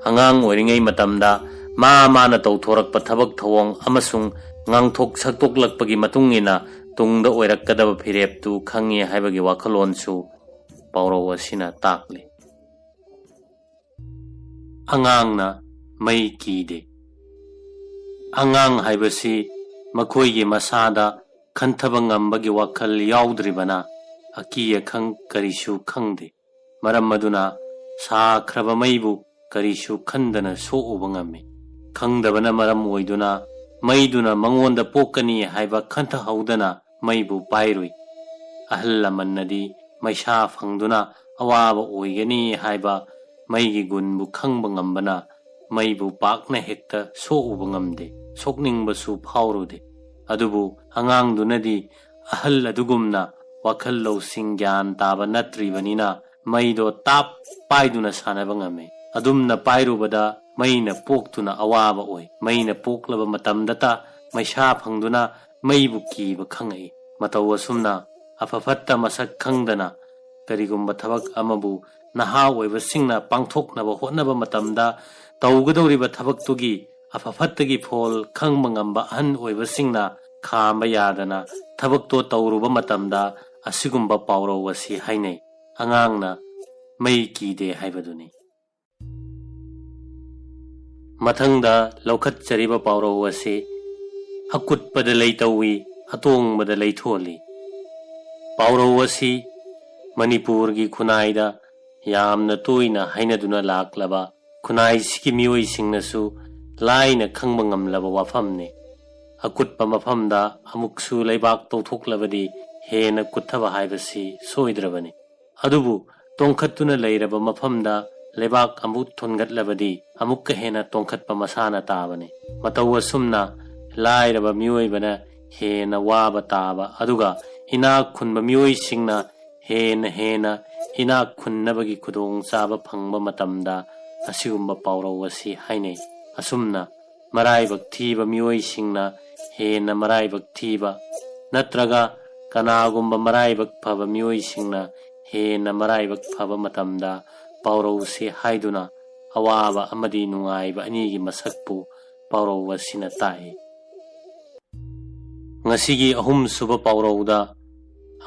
ꯑꯉꯥꯡ ꯑꯣꯏꯔꯤꯉꯩ ꯃꯇꯝꯗ ꯃꯥ ꯃꯥꯅ ꯇꯧꯊꯣꯔꯛꯄ ꯊꯕꯛ ꯊꯧꯑꯣꯡ ꯑꯃꯁꯨꯡ ꯉꯥꯡꯊꯣꯛ ꯁꯛꯇꯣꯛꯂꯛꯄꯒꯤ ꯃꯇꯨꯡ ꯏꯟꯅ ꯇꯨꯡꯗ ꯑꯣꯏꯔꯛꯀꯗꯕ ꯐꯤꯔꯦꯞꯇꯨ ꯈꯪꯉꯤ ꯍꯥꯏꯕꯒꯤ ꯋꯥꯈꯜꯂꯣꯟꯁꯨ ꯄꯥꯎꯔꯧ ꯑꯁꯤꯅ ꯇꯥꯛꯂꯤ꯫ ꯑꯉꯥꯡꯅ ꯃꯩ ꯀꯤꯗꯦ꯫ ꯑꯉꯥꯡ ꯍꯥꯏꯕꯁꯤ ꯃꯈꯣꯏꯒꯤ ꯃꯁꯥꯗ ꯈꯟꯊꯕ ꯉꯝꯕꯒꯤ ꯋꯥꯈꯜ ꯌꯥꯎꯗ꯭ꯔꯤꯕꯅ ꯑꯀꯤ ꯑꯈꯪ ꯀꯔꯤꯁꯨ ꯈꯪꯗꯦ꯫ ꯃꯔꯝ ꯑꯗꯨꯅ ꯁꯥꯈ꯭ꯔꯕ ꯃꯩꯕꯨ ꯀꯔꯤꯁꯨ ꯈꯟꯗꯅ ꯁꯣꯛꯎꯕ ꯉꯝꯃꯤ꯫ ꯈꯪꯗꯕꯅ ꯃꯔꯝ ꯑꯣꯏꯗꯨꯅ ꯃꯩꯗꯨꯅ ꯃꯉꯣꯟꯗ ꯄꯣꯛꯀꯅꯤ ꯍꯥꯏꯕ ꯈꯟꯊꯍꯧꯗꯅ ꯃꯩꯕꯨ ꯄꯥꯏꯔꯨꯏ꯫ ꯑꯍꯜ ꯂꯃꯟꯅꯗꯤ ꯃꯩꯁꯥ ꯐꯪꯗꯨꯅ ꯑꯋꯥꯕ ꯑꯣꯏꯒꯅꯤ ꯍꯥꯏꯕ ꯃꯩꯒꯤ ꯒꯨꯟꯕꯨ ꯈꯪꯕ ꯉꯝꯕꯅ ꯃꯩꯕꯨ ꯄꯥꯛꯅ ꯍꯦꯛꯇ ꯁꯣꯛꯎꯕ ꯉꯝꯗꯦ, ꯁꯣꯛꯅꯤꯡꯕꯁꯨ ꯐꯥꯎꯔꯨꯗꯦ꯫ ꯑꯗꯨꯕꯨ ꯑꯉꯥꯡꯗꯨꯅꯗꯤ ꯑꯍꯜ ꯑꯗꯨꯒꯨꯝꯅ ꯋꯥꯈꯜ ꯂꯧꯁꯤꯡ ꯒ꯭ꯌꯥꯟ ꯇꯥꯕ ꯅꯠꯇ꯭ꯔꯤꯕꯅꯤꯅ ꯃꯩꯗꯣ ꯇꯥꯞ ꯄꯥꯏꯗꯨꯅ ꯁꯥꯟꯅꯕ ꯉꯝꯃꯤ꯫ ꯑꯗꯨꯝꯅ ꯄꯥꯏꯔꯨꯕꯗ ꯃꯩꯅ ꯄꯣꯛꯇꯨꯅ ꯑꯋꯥꯕ ꯑꯣꯏ꯫ ꯃꯩꯅ ꯄꯣꯛꯂꯕ ꯃꯇꯝꯗꯇ ꯃꯩꯁꯥ ꯐꯪꯗꯨꯅ ꯃꯩꯕꯨ ꯀꯤꯕ ꯈꯪꯉꯛꯏ꯫ ꯃꯇꯧ ꯑꯁꯨꯝꯅ ꯑꯐ ꯐꯠꯇ ꯃꯁꯛ ꯈꯪꯗꯅ ꯀꯔꯤꯒꯨꯝꯕ ꯊꯕꯛ ꯑꯃꯕꯨ ꯅꯍꯥ ꯑꯣꯏꯕꯁꯤꯡꯅ ꯄꯥꯡꯊꯣꯛꯅꯕ ꯍꯣꯠꯅꯕ ꯃꯇꯝꯗ ꯇꯧꯒꯗꯧꯔꯤꯕ ꯊꯕꯛꯇꯨꯒꯤ ꯑꯐ ꯐꯠꯇꯒꯤ ꯐꯣꯜ ꯈꯪꯕ ꯉꯝꯕ ꯑꯍꯟ ꯑꯣꯏꯕꯁꯤꯡꯅ ꯈꯥꯝꯕ ꯌꯥꯗꯅ ꯊꯕꯛꯇꯣ ꯇꯧꯔꯨꯕ ꯃꯇꯝꯗ ꯑꯁꯤꯒꯨꯝꯕ ꯄꯥꯎꯔꯧ ꯑꯁꯤ ꯍꯥꯏꯅꯩ, "ꯑꯉꯥꯡꯅ ꯃꯩ ꯀꯤꯗꯦ" ꯍꯥꯏꯕꯗꯨꯅꯤ꯫ ꯃꯊꯪꯗ ꯂꯧꯈꯠꯆꯔꯤꯕ ꯄꯥꯎꯔꯧ ꯑꯁꯤ "ꯑꯀꯨꯠꯄꯗ ꯂꯩ ꯇꯧꯏ, ꯑꯇꯣꯡꯕꯗ ꯂꯩ ꯊꯣꯜꯂꯤ"꯫ ꯄꯥꯎꯔꯧ ꯑꯁꯤ ꯃꯅꯤꯄꯨꯔꯒꯤ ꯈꯨꯟꯅꯥꯏꯗ ꯌꯥꯝꯅ ꯇꯣꯏꯅ ꯍꯥꯏꯅꯗꯨꯅ ꯂꯥꯛꯂꯕ, ꯈꯨꯟꯅꯥꯏꯁꯤꯒꯤ ꯃꯤꯑꯣꯏꯁꯤꯡꯅꯁꯨ ꯂꯥꯏꯅ ꯈꯪꯕ ꯉꯝꯂꯕ ꯋꯥꯐꯝꯅꯤ꯫ ꯑꯀꯨꯠꯄ ꯃꯐꯝꯗ ꯑꯃꯨꯛꯁꯨ ꯂꯩꯕꯥꯛ ꯇꯧꯊꯣꯛꯂꯕꯗꯤ ꯍꯦꯟꯅ ꯀꯨꯠꯊꯕ ꯍꯥꯏꯕꯁꯤ ꯁꯣꯏꯗ꯭ꯔꯕꯅꯤ꯫ ꯑꯗꯨꯕꯨ ꯇꯣꯡꯈꯠꯇꯨꯅ ꯂꯩꯔꯕ ꯃꯐꯝꯗ ꯂꯩꯕꯥꯛ ꯑꯃꯨꯛ ꯊꯣꯟꯒꯠꯂꯕꯗꯤ ꯑꯃꯨꯛꯀ ꯍꯦꯟꯅ ꯇꯣꯡꯈꯠꯄ ꯃꯁꯥꯅ ꯇꯥꯕꯅꯤ꯫ ꯃꯇꯧ ꯑꯁꯨꯝꯅ ꯂꯥꯏꯔꯕ ꯃꯤꯑꯣꯏꯕꯅ ꯍꯦꯟꯅ ꯋꯥꯕ ꯇꯥꯕ, ꯑꯗꯨꯒ ꯏꯅꯥꯛ ꯈꯨꯟꯕ ꯃꯤꯑꯣꯏꯁꯤꯡꯅ ꯍꯦꯟꯅ ꯍꯦꯟꯅ ꯏꯅꯥꯛ ꯈꯨꯟꯅꯕꯒꯤ ꯈꯨꯗꯣꯡꯆꯥꯕ ꯐꯪꯕ ꯃꯇꯝꯗ ꯑꯁꯤꯒꯨꯝꯕ ꯄꯥꯎꯔꯧ ꯑꯁꯤ ꯍꯥꯏꯅꯩ꯫ ꯑꯁꯨꯝꯅ ꯃꯔꯥꯏꯕꯛ ꯊꯤꯕ ꯃꯤꯑꯣꯏꯁꯤꯡꯅ ꯍꯦꯟꯅ ꯃꯔꯥꯏꯕꯛ ꯊꯤꯕ, ꯅꯠꯇ꯭ꯔꯒ ꯀꯅꯥꯒꯨꯝꯕ ꯃꯔꯥꯏꯕꯛ ꯐꯕ ꯃꯤꯑꯣꯏꯁꯤꯡꯅ ꯍꯦꯟꯅ ꯃꯔꯥꯏꯕꯛ ꯐꯕ ꯃꯇꯝꯗ ꯄꯥꯎꯔꯧꯁꯤ ꯍꯥꯏꯗꯨꯅ ꯑꯋꯥꯕ ꯑꯃꯗꯤ ꯅꯨꯡꯉꯥꯏꯕ ꯑꯅꯤꯒꯤ ꯃꯁꯛꯄꯨ ꯄꯥꯎꯔꯧ ꯑꯁꯤꯅ ꯇꯥꯛꯏ꯫ ꯉꯁꯤꯒꯤ ꯑꯍꯨꯝꯁꯨꯕ ꯄꯥꯎꯔꯧꯗ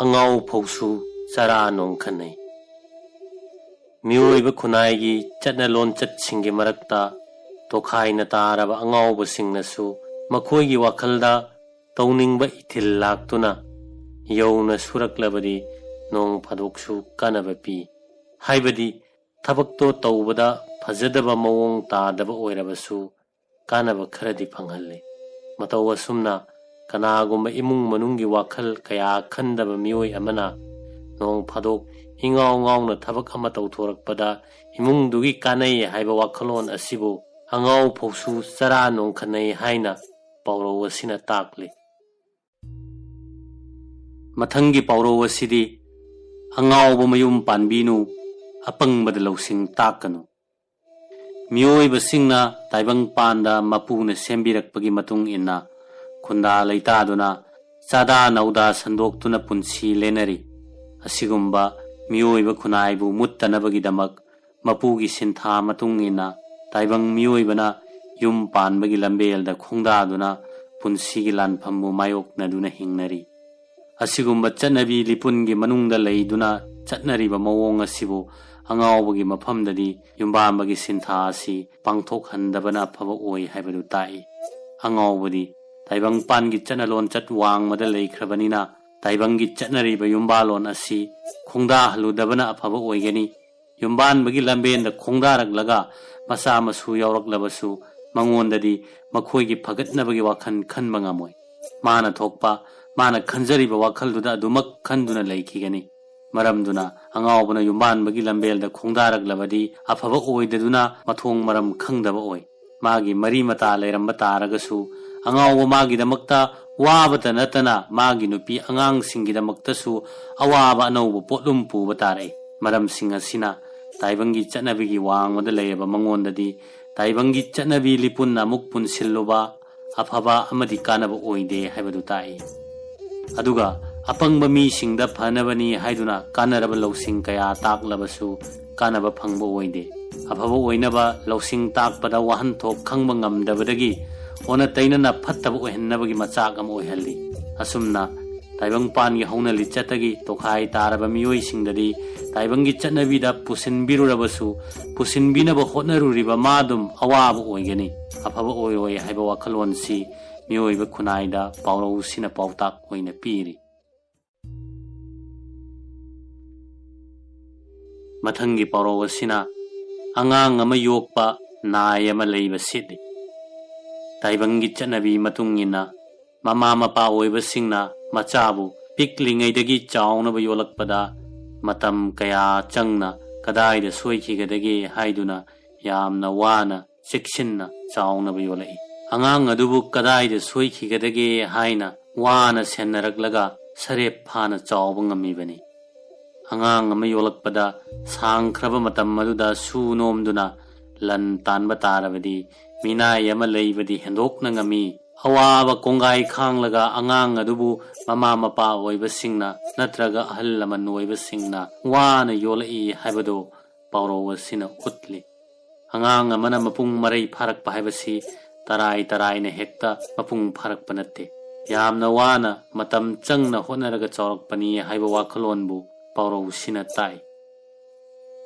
ꯑꯉꯥꯎ ꯐꯧꯁꯨ ꯆꯔꯥ ꯅꯣꯡꯈꯠꯅꯩ꯫ ꯃꯤꯑꯣꯏꯕ ꯈꯨꯟꯅꯥꯏꯒꯤ ꯆꯠꯅ ꯂꯣꯟꯆꯠꯁꯤꯡꯒꯤ ꯃꯔꯛꯇ ꯇꯣꯈꯥꯏꯅ ꯇꯥꯔꯕ ꯑꯉꯥꯎꯕꯁꯤꯡꯅꯁꯨ ꯃꯈꯣꯏꯒꯤ ꯋꯥꯈꯜꯗ ꯇꯧꯅꯤꯡꯕ ꯏꯊꯤꯜ ꯂꯥꯛꯇꯨꯅ ꯌꯧꯅ ꯁꯨꯔꯛꯂꯕꯗꯤ ꯅꯣꯡ ꯐꯥꯗꯣꯛꯁꯨ ꯀꯥꯟꯅꯕ ꯄꯤ꯫ ꯍꯥꯏꯕꯗꯤ ꯊꯕꯛꯇꯣ ꯇꯧꯕꯗ ꯐꯖꯗꯕ ꯃꯑꯣꯡ ꯇꯥꯗꯕ ꯑꯣꯏꯔꯕꯁꯨ ꯀꯥꯟꯅꯕ ꯈꯔꯗꯤ ꯐꯪꯍꯜꯂꯤ꯫ ꯃꯇꯧ ꯑꯁꯨꯝꯅ ꯀꯅꯥꯒꯨꯝꯕ ꯏꯃꯨꯡ ꯃꯅꯨꯡꯒꯤ ꯋꯥꯈꯜ ꯀꯌꯥ ꯈꯟꯗꯕ ꯃꯤꯑꯣꯏ ꯑꯃꯅ ꯅꯣꯡ ꯐꯥꯗꯣꯛ ꯏꯉꯥꯎ ꯉꯥꯎꯅ ꯊꯕꯛ ꯑꯃ ꯇꯧꯊꯣꯔꯛꯄꯗ ꯏꯃꯨꯡꯗꯨꯒꯤ ꯀꯥꯟꯅꯩ ꯍꯥꯏꯕ ꯋꯥꯈꯜꯂꯣꯟ ꯑꯁꯤꯕꯨ ꯑꯉꯥꯎ ꯐꯧꯁꯨ ꯆꯔꯥ ꯅꯣꯡꯈꯠꯅꯩ ꯍꯥꯏꯅ ꯄꯥꯎꯔꯧ ꯑꯁꯤꯅ ꯇꯥꯛꯂꯤ꯫ ꯃꯊꯪꯒꯤ ꯄꯥꯎꯔꯧ ꯑꯁꯤꯗꯤ "ꯑꯉꯥꯎꯕ ꯃꯌꯨꯝ ꯄꯥꯟꯕꯤꯅꯨ, ꯑꯄꯪꯕꯗ ꯂꯧꯁꯤꯡ ꯇꯥꯛꯀꯅꯨ"꯫ ꯃꯤꯑꯣꯏꯕꯁꯤꯡꯅ ꯇꯥꯏꯕꯪꯄꯥꯟꯗ ꯃꯄꯨꯅ ꯁꯦꯝꯕꯤꯔꯛꯄꯒꯤ ꯃꯇꯨꯡ ꯏꯟꯅ ꯈꯨꯟꯗꯥ ꯂꯩꯇꯥꯗꯨꯅ ꯆꯥꯗꯥ ꯅꯧꯗꯥ ꯁꯟꯗꯣꯛꯇꯨꯅ ꯄꯨꯟꯁꯤ ꯂꯦꯟꯅꯔꯤ꯫ ꯑꯁꯤꯒꯨꯝꯕ ꯃꯤꯑꯣꯏꯕ ꯈꯨꯟꯅꯥꯏꯕꯨ ꯃꯨꯠꯇꯅꯕꯒꯤꯗꯃꯛ ꯃꯄꯨꯒꯤ ꯁꯤꯟꯊꯥ ꯃꯇꯨꯡ ꯏꯟꯅ ꯇꯥꯏꯕꯪ ꯃꯤꯑꯣꯏꯕꯅ ꯌꯨꯝ ꯄꯥꯟꯕꯒꯤ ꯂꯝꯕꯦꯜꯗ ꯈꯣꯡꯗꯥꯗꯨꯅ ꯄꯨꯟꯁꯤꯒꯤ ꯂꯥꯟꯐꯝꯕꯨ ꯃꯥꯌꯣꯛꯅꯗꯨꯅ ꯍꯤꯡꯅꯔꯤ꯫ ꯑꯁꯤꯒꯨꯝꯕ ꯆꯠꯅꯕꯤ ꯂꯤꯄꯨꯟꯒꯤ ꯃꯅꯨꯡꯗ ꯂꯩꯗꯨꯅ ꯆꯠꯅꯔꯤꯕ ꯃꯑꯣꯡ ꯑꯁꯤꯕꯨ ꯑꯉꯥꯎꯕꯒꯤ ꯃꯐꯝꯗꯗꯤ ꯌꯨꯝꯕꯥꯝꯕꯒꯤ ꯁꯤꯟꯊꯥ ꯑꯁꯤ ꯄꯥꯡꯊꯣꯛꯍꯟꯗꯕꯅ ꯑꯐꯕ ꯑꯣꯏ ꯍꯥꯏꯕꯗꯨ ꯇꯥꯛꯏ꯫ ꯑꯉꯥꯎꯕꯗꯤ ꯇꯥꯏꯕꯪꯄꯥꯟꯒꯤ ꯆꯠꯅ ꯂꯣꯟꯆꯠ ꯋꯥꯡꯃꯗ ꯂꯩꯈ꯭ꯔꯕꯅꯤꯅ ꯇꯥꯏꯕꯪꯒꯤ ꯆꯠꯅꯔꯤꯕ ꯌꯨꯝꯕꯥꯜꯂꯣꯟ ꯑꯁꯤ ꯈꯣꯡꯗꯥꯍꯜꯂꯨꯗꯕꯅ ꯑꯐꯕ ꯑꯣꯏꯒꯅꯤ꯫ ꯌꯨꯝꯕꯥꯟꯕꯒꯤ ꯂꯝꯕꯦꯟꯗ ꯈꯣꯡꯗꯥꯔꯛꯂꯒ ꯃꯆꯥ ꯃꯁꯨ ꯌꯥꯎꯔꯛꯂꯕꯁꯨ ꯃꯉꯣꯟꯗꯗꯤ ꯃꯈꯣꯏꯒꯤ ꯐꯒꯠꯅꯕꯒꯤ ꯋꯥꯈꯜ ꯈꯟꯕ ꯉꯝꯃꯣꯏ꯫ ꯃꯥꯅ ꯊꯣꯛꯄ, ꯃꯥꯅ ꯈꯟꯖꯔꯤꯕ ꯋꯥꯈꯜꯗꯨꯗ ꯑꯗꯨꯃꯛ ꯈꯟꯗꯨꯅ ꯂꯩꯈꯤꯒꯅꯤ꯫ ꯃꯔꯝꯗꯨꯅ ꯑꯉꯥꯎꯕꯅ ꯌꯨꯝꯕꯥꯟꯕꯒꯤ ꯂꯝꯕꯦꯜꯗ ꯈꯣꯡꯗꯥꯔꯛꯂꯕꯗꯤ ꯑꯐꯕ ꯑꯣꯏꯗꯗꯨꯅ ꯃꯊꯣꯡ ꯃꯔꯝ ꯈꯪꯗꯕ ꯑꯣꯏ꯫ ꯃꯥꯒꯤ ꯃꯔꯤ ꯃꯇꯥ ꯂꯩꯔꯝꯕ ꯇꯥꯔꯒꯁꯨ ꯑꯉꯥꯎꯕ ꯃꯥꯒꯤꯗꯃꯛꯇ ꯋꯥꯕꯇ ꯅꯠꯇꯅ ꯃꯥꯒꯤ ꯅꯨꯄꯤ ꯑꯉꯥꯡꯁꯤꯡꯒꯤꯗꯃꯛꯇꯁꯨ ꯑꯋꯥꯕ ꯑꯅꯧꯕ ꯄꯣꯠꯂꯨꯝ ꯄꯨꯕ ꯇꯥꯔꯛꯏ꯫ ꯃꯔꯝꯁꯤꯡ ꯑꯁꯤꯅ ꯇꯥꯏꯕꯪꯒꯤ ꯆꯠꯅꯕꯤꯒꯤ ꯋꯥꯡꯃꯗ ꯂꯩꯔꯕ ꯃꯉꯣꯟꯗꯗꯤ ꯇꯥꯏꯕꯪꯒꯤ ꯆꯠꯅꯕꯤ ꯂꯤꯄꯨꯟꯅ ꯑꯃꯨꯛ ꯄꯨꯟꯁꯤꯜꯂꯨꯕ ꯑꯐꯕ ꯑꯃꯗꯤ ꯀꯥꯟꯅꯕ ꯑꯣꯏꯗꯦ ꯍꯥꯏꯕꯗꯨ ꯇꯥꯛꯏ꯫ ꯑꯗꯨꯒ ꯑꯄꯪꯕ ꯃꯤꯁꯤꯡꯗ ꯐꯅꯕꯅꯤ ꯍꯥꯏꯗꯨꯅ ꯀꯥꯟꯅꯔꯕ ꯂꯧꯁꯤꯡ ꯀꯌꯥ ꯇꯥꯛꯂꯕꯁꯨ ꯀꯥꯟꯅꯕ ꯐꯪꯕ ꯑꯣꯏꯗꯦ꯫ ꯑꯐꯕ ꯑꯣꯏꯅꯕ ꯂꯧꯁꯤꯡ ꯇꯥꯛꯄꯗ ꯋꯥꯍꯟꯊꯣꯛ ꯈꯪꯕ ꯉꯝꯗꯕꯗꯒꯤ ꯑꯣꯟꯅ ꯇꯩꯅꯅ ꯐꯠꯇꯕ ꯑꯣꯏꯍꯟꯅꯕꯒꯤ ꯃꯆꯥꯛ ꯑꯃ ꯑꯣꯏꯍꯜꯂꯤ꯫ ꯑꯁꯨꯝꯅ ꯇꯥꯏꯕꯪꯄꯥꯟꯒꯤ ꯍꯧꯅ ꯂꯤꯆꯠꯇꯒꯤ ꯇꯣꯈꯥꯏ ꯇꯥꯔꯕ ꯃꯤꯑꯣꯏꯁꯤꯡꯗꯗꯤ ꯇꯥꯏꯕꯪꯒꯤ ꯆꯠꯅꯕꯤꯗ ꯄꯨꯁꯤꯟꯕꯤꯔꯨꯔꯕꯁꯨ ꯄꯨꯁꯤꯟꯕꯤꯅꯕ ꯍꯣꯠꯅꯔꯨꯔꯤꯕ ꯃꯥ ꯑꯗꯨꯝ ꯑꯋꯥꯕ ꯑꯣꯏꯒꯅꯤ꯫ ꯑꯐꯕ ꯑꯣꯏꯔꯣꯏ ꯍꯥꯏꯕ ꯋꯥꯈꯜꯂꯣꯟꯁꯤ ꯃꯤꯑꯣꯏꯕ ꯈꯨꯟꯅꯥꯏꯗ ꯄꯥꯎꯔꯧꯁꯤꯅ ꯄꯥꯎꯇꯥꯛ ꯑꯣꯏꯅ ꯄꯤꯔꯤ꯫ ꯃꯊꯪꯒꯤ ꯄꯥꯎꯔꯧ ꯑꯁꯤꯅ ꯑꯉꯥꯡ ꯑꯃ ꯌꯣꯛꯄ ꯅꯥꯏ ꯑꯃ ꯂꯩꯕ ꯁꯤꯠꯂꯤ꯫ ꯇꯥꯏꯕꯪꯒꯤ ꯆꯠꯅꯕꯤ ꯃꯇꯨꯡ ꯏꯟꯅ ꯃꯃꯥ ꯃꯄꯥ ꯑꯣꯏꯕꯁꯤꯡꯅ ꯃꯆꯥꯕꯨ ꯄꯤꯛꯂꯤꯉꯩꯗꯒꯤ ꯆꯥꯎꯅꯕ ꯌꯣꯛꯂꯛꯄꯗ ꯃꯇꯝ ꯀꯌꯥ ꯆꯪꯅ ꯀꯗꯥꯏꯗ ꯁꯣꯏꯈꯤꯒꯗꯒꯦ ꯍꯥꯏꯗꯨꯅ ꯌꯥꯝꯅ ꯋꯥꯅ ꯆꯦꯛꯁꯤꯟꯅ ꯆꯥꯎꯅꯕ ꯌꯣꯛꯂꯛꯏ꯫ ꯑꯉꯥꯡ ꯑꯗꯨꯕꯨ ꯀꯗꯥꯏꯗ ꯁꯣꯏꯈꯤꯒꯗꯒꯦ ꯍꯥꯏꯅ ꯋꯥꯅ ꯁꯦꯟꯅꯔꯛꯂꯒ ꯁꯔꯦꯞ ꯐꯥꯅ ꯆꯥꯎꯕ ꯉꯝꯃꯤꯕꯅꯤ꯫ ꯑꯉꯥꯡ ꯑꯃ ꯌꯣꯛꯂꯛꯄꯗ ꯁꯥꯡꯈ꯭ꯔꯕ ꯃꯇꯝ ꯑꯗꯨꯗ ꯁꯨ ꯅꯣꯝꯗꯨꯅ ꯂꯟ ꯇꯥꯟꯕ ꯇꯥꯔꯕꯗꯤ ꯃꯤꯅꯥꯏ ꯑꯃ ꯂꯩꯕꯗꯤ ꯍꯦꯟꯗꯣꯛꯅ ꯉꯝꯃꯤ꯫ ꯑꯋꯥꯕ ꯀꯣꯡꯒꯥꯏ ꯈꯥꯡꯂꯒ ꯑꯉꯥꯡ ꯑꯗꯨꯕꯨ ꯃꯃꯥ ꯃꯄꯥ ꯑꯣꯏꯕꯁꯤꯡꯅ ꯅꯠꯇ꯭ꯔꯒ ꯑꯍꯜ ꯂꯃꯟ ꯑꯣꯏꯕꯁꯤꯡꯅ ꯋꯥꯅ ꯌꯣꯛꯂꯛꯏ ꯍꯥꯏꯕꯗꯨ ꯄꯥꯎꯔꯧ ꯑꯁꯤꯅ ꯎꯠꯂꯤ꯫ ꯑꯉꯥꯡ ꯑꯃꯅ ꯃꯄꯨꯡ ꯃꯔꯩ ꯐꯥꯔꯛꯄ ꯍꯥꯏꯕꯁꯤ ꯇꯔꯥꯏ ꯇꯔꯥꯏꯅ ꯍꯦꯛꯇ ꯃꯄꯨꯡ ꯐꯥꯔꯛꯄ ꯅꯠꯇꯦ꯫ ꯌꯥꯝꯅ ꯋꯥꯅ ꯃꯇꯝ ꯆꯪꯅ ꯍꯣꯠꯅꯔꯒ ꯆꯥꯎꯔꯛꯄꯅꯤ ꯍꯥꯏꯕ ꯋꯥꯈꯜꯂꯣꯟꯕꯨ ꯄꯥꯎꯔꯧꯁꯤꯅ ꯇꯥꯛꯏ꯫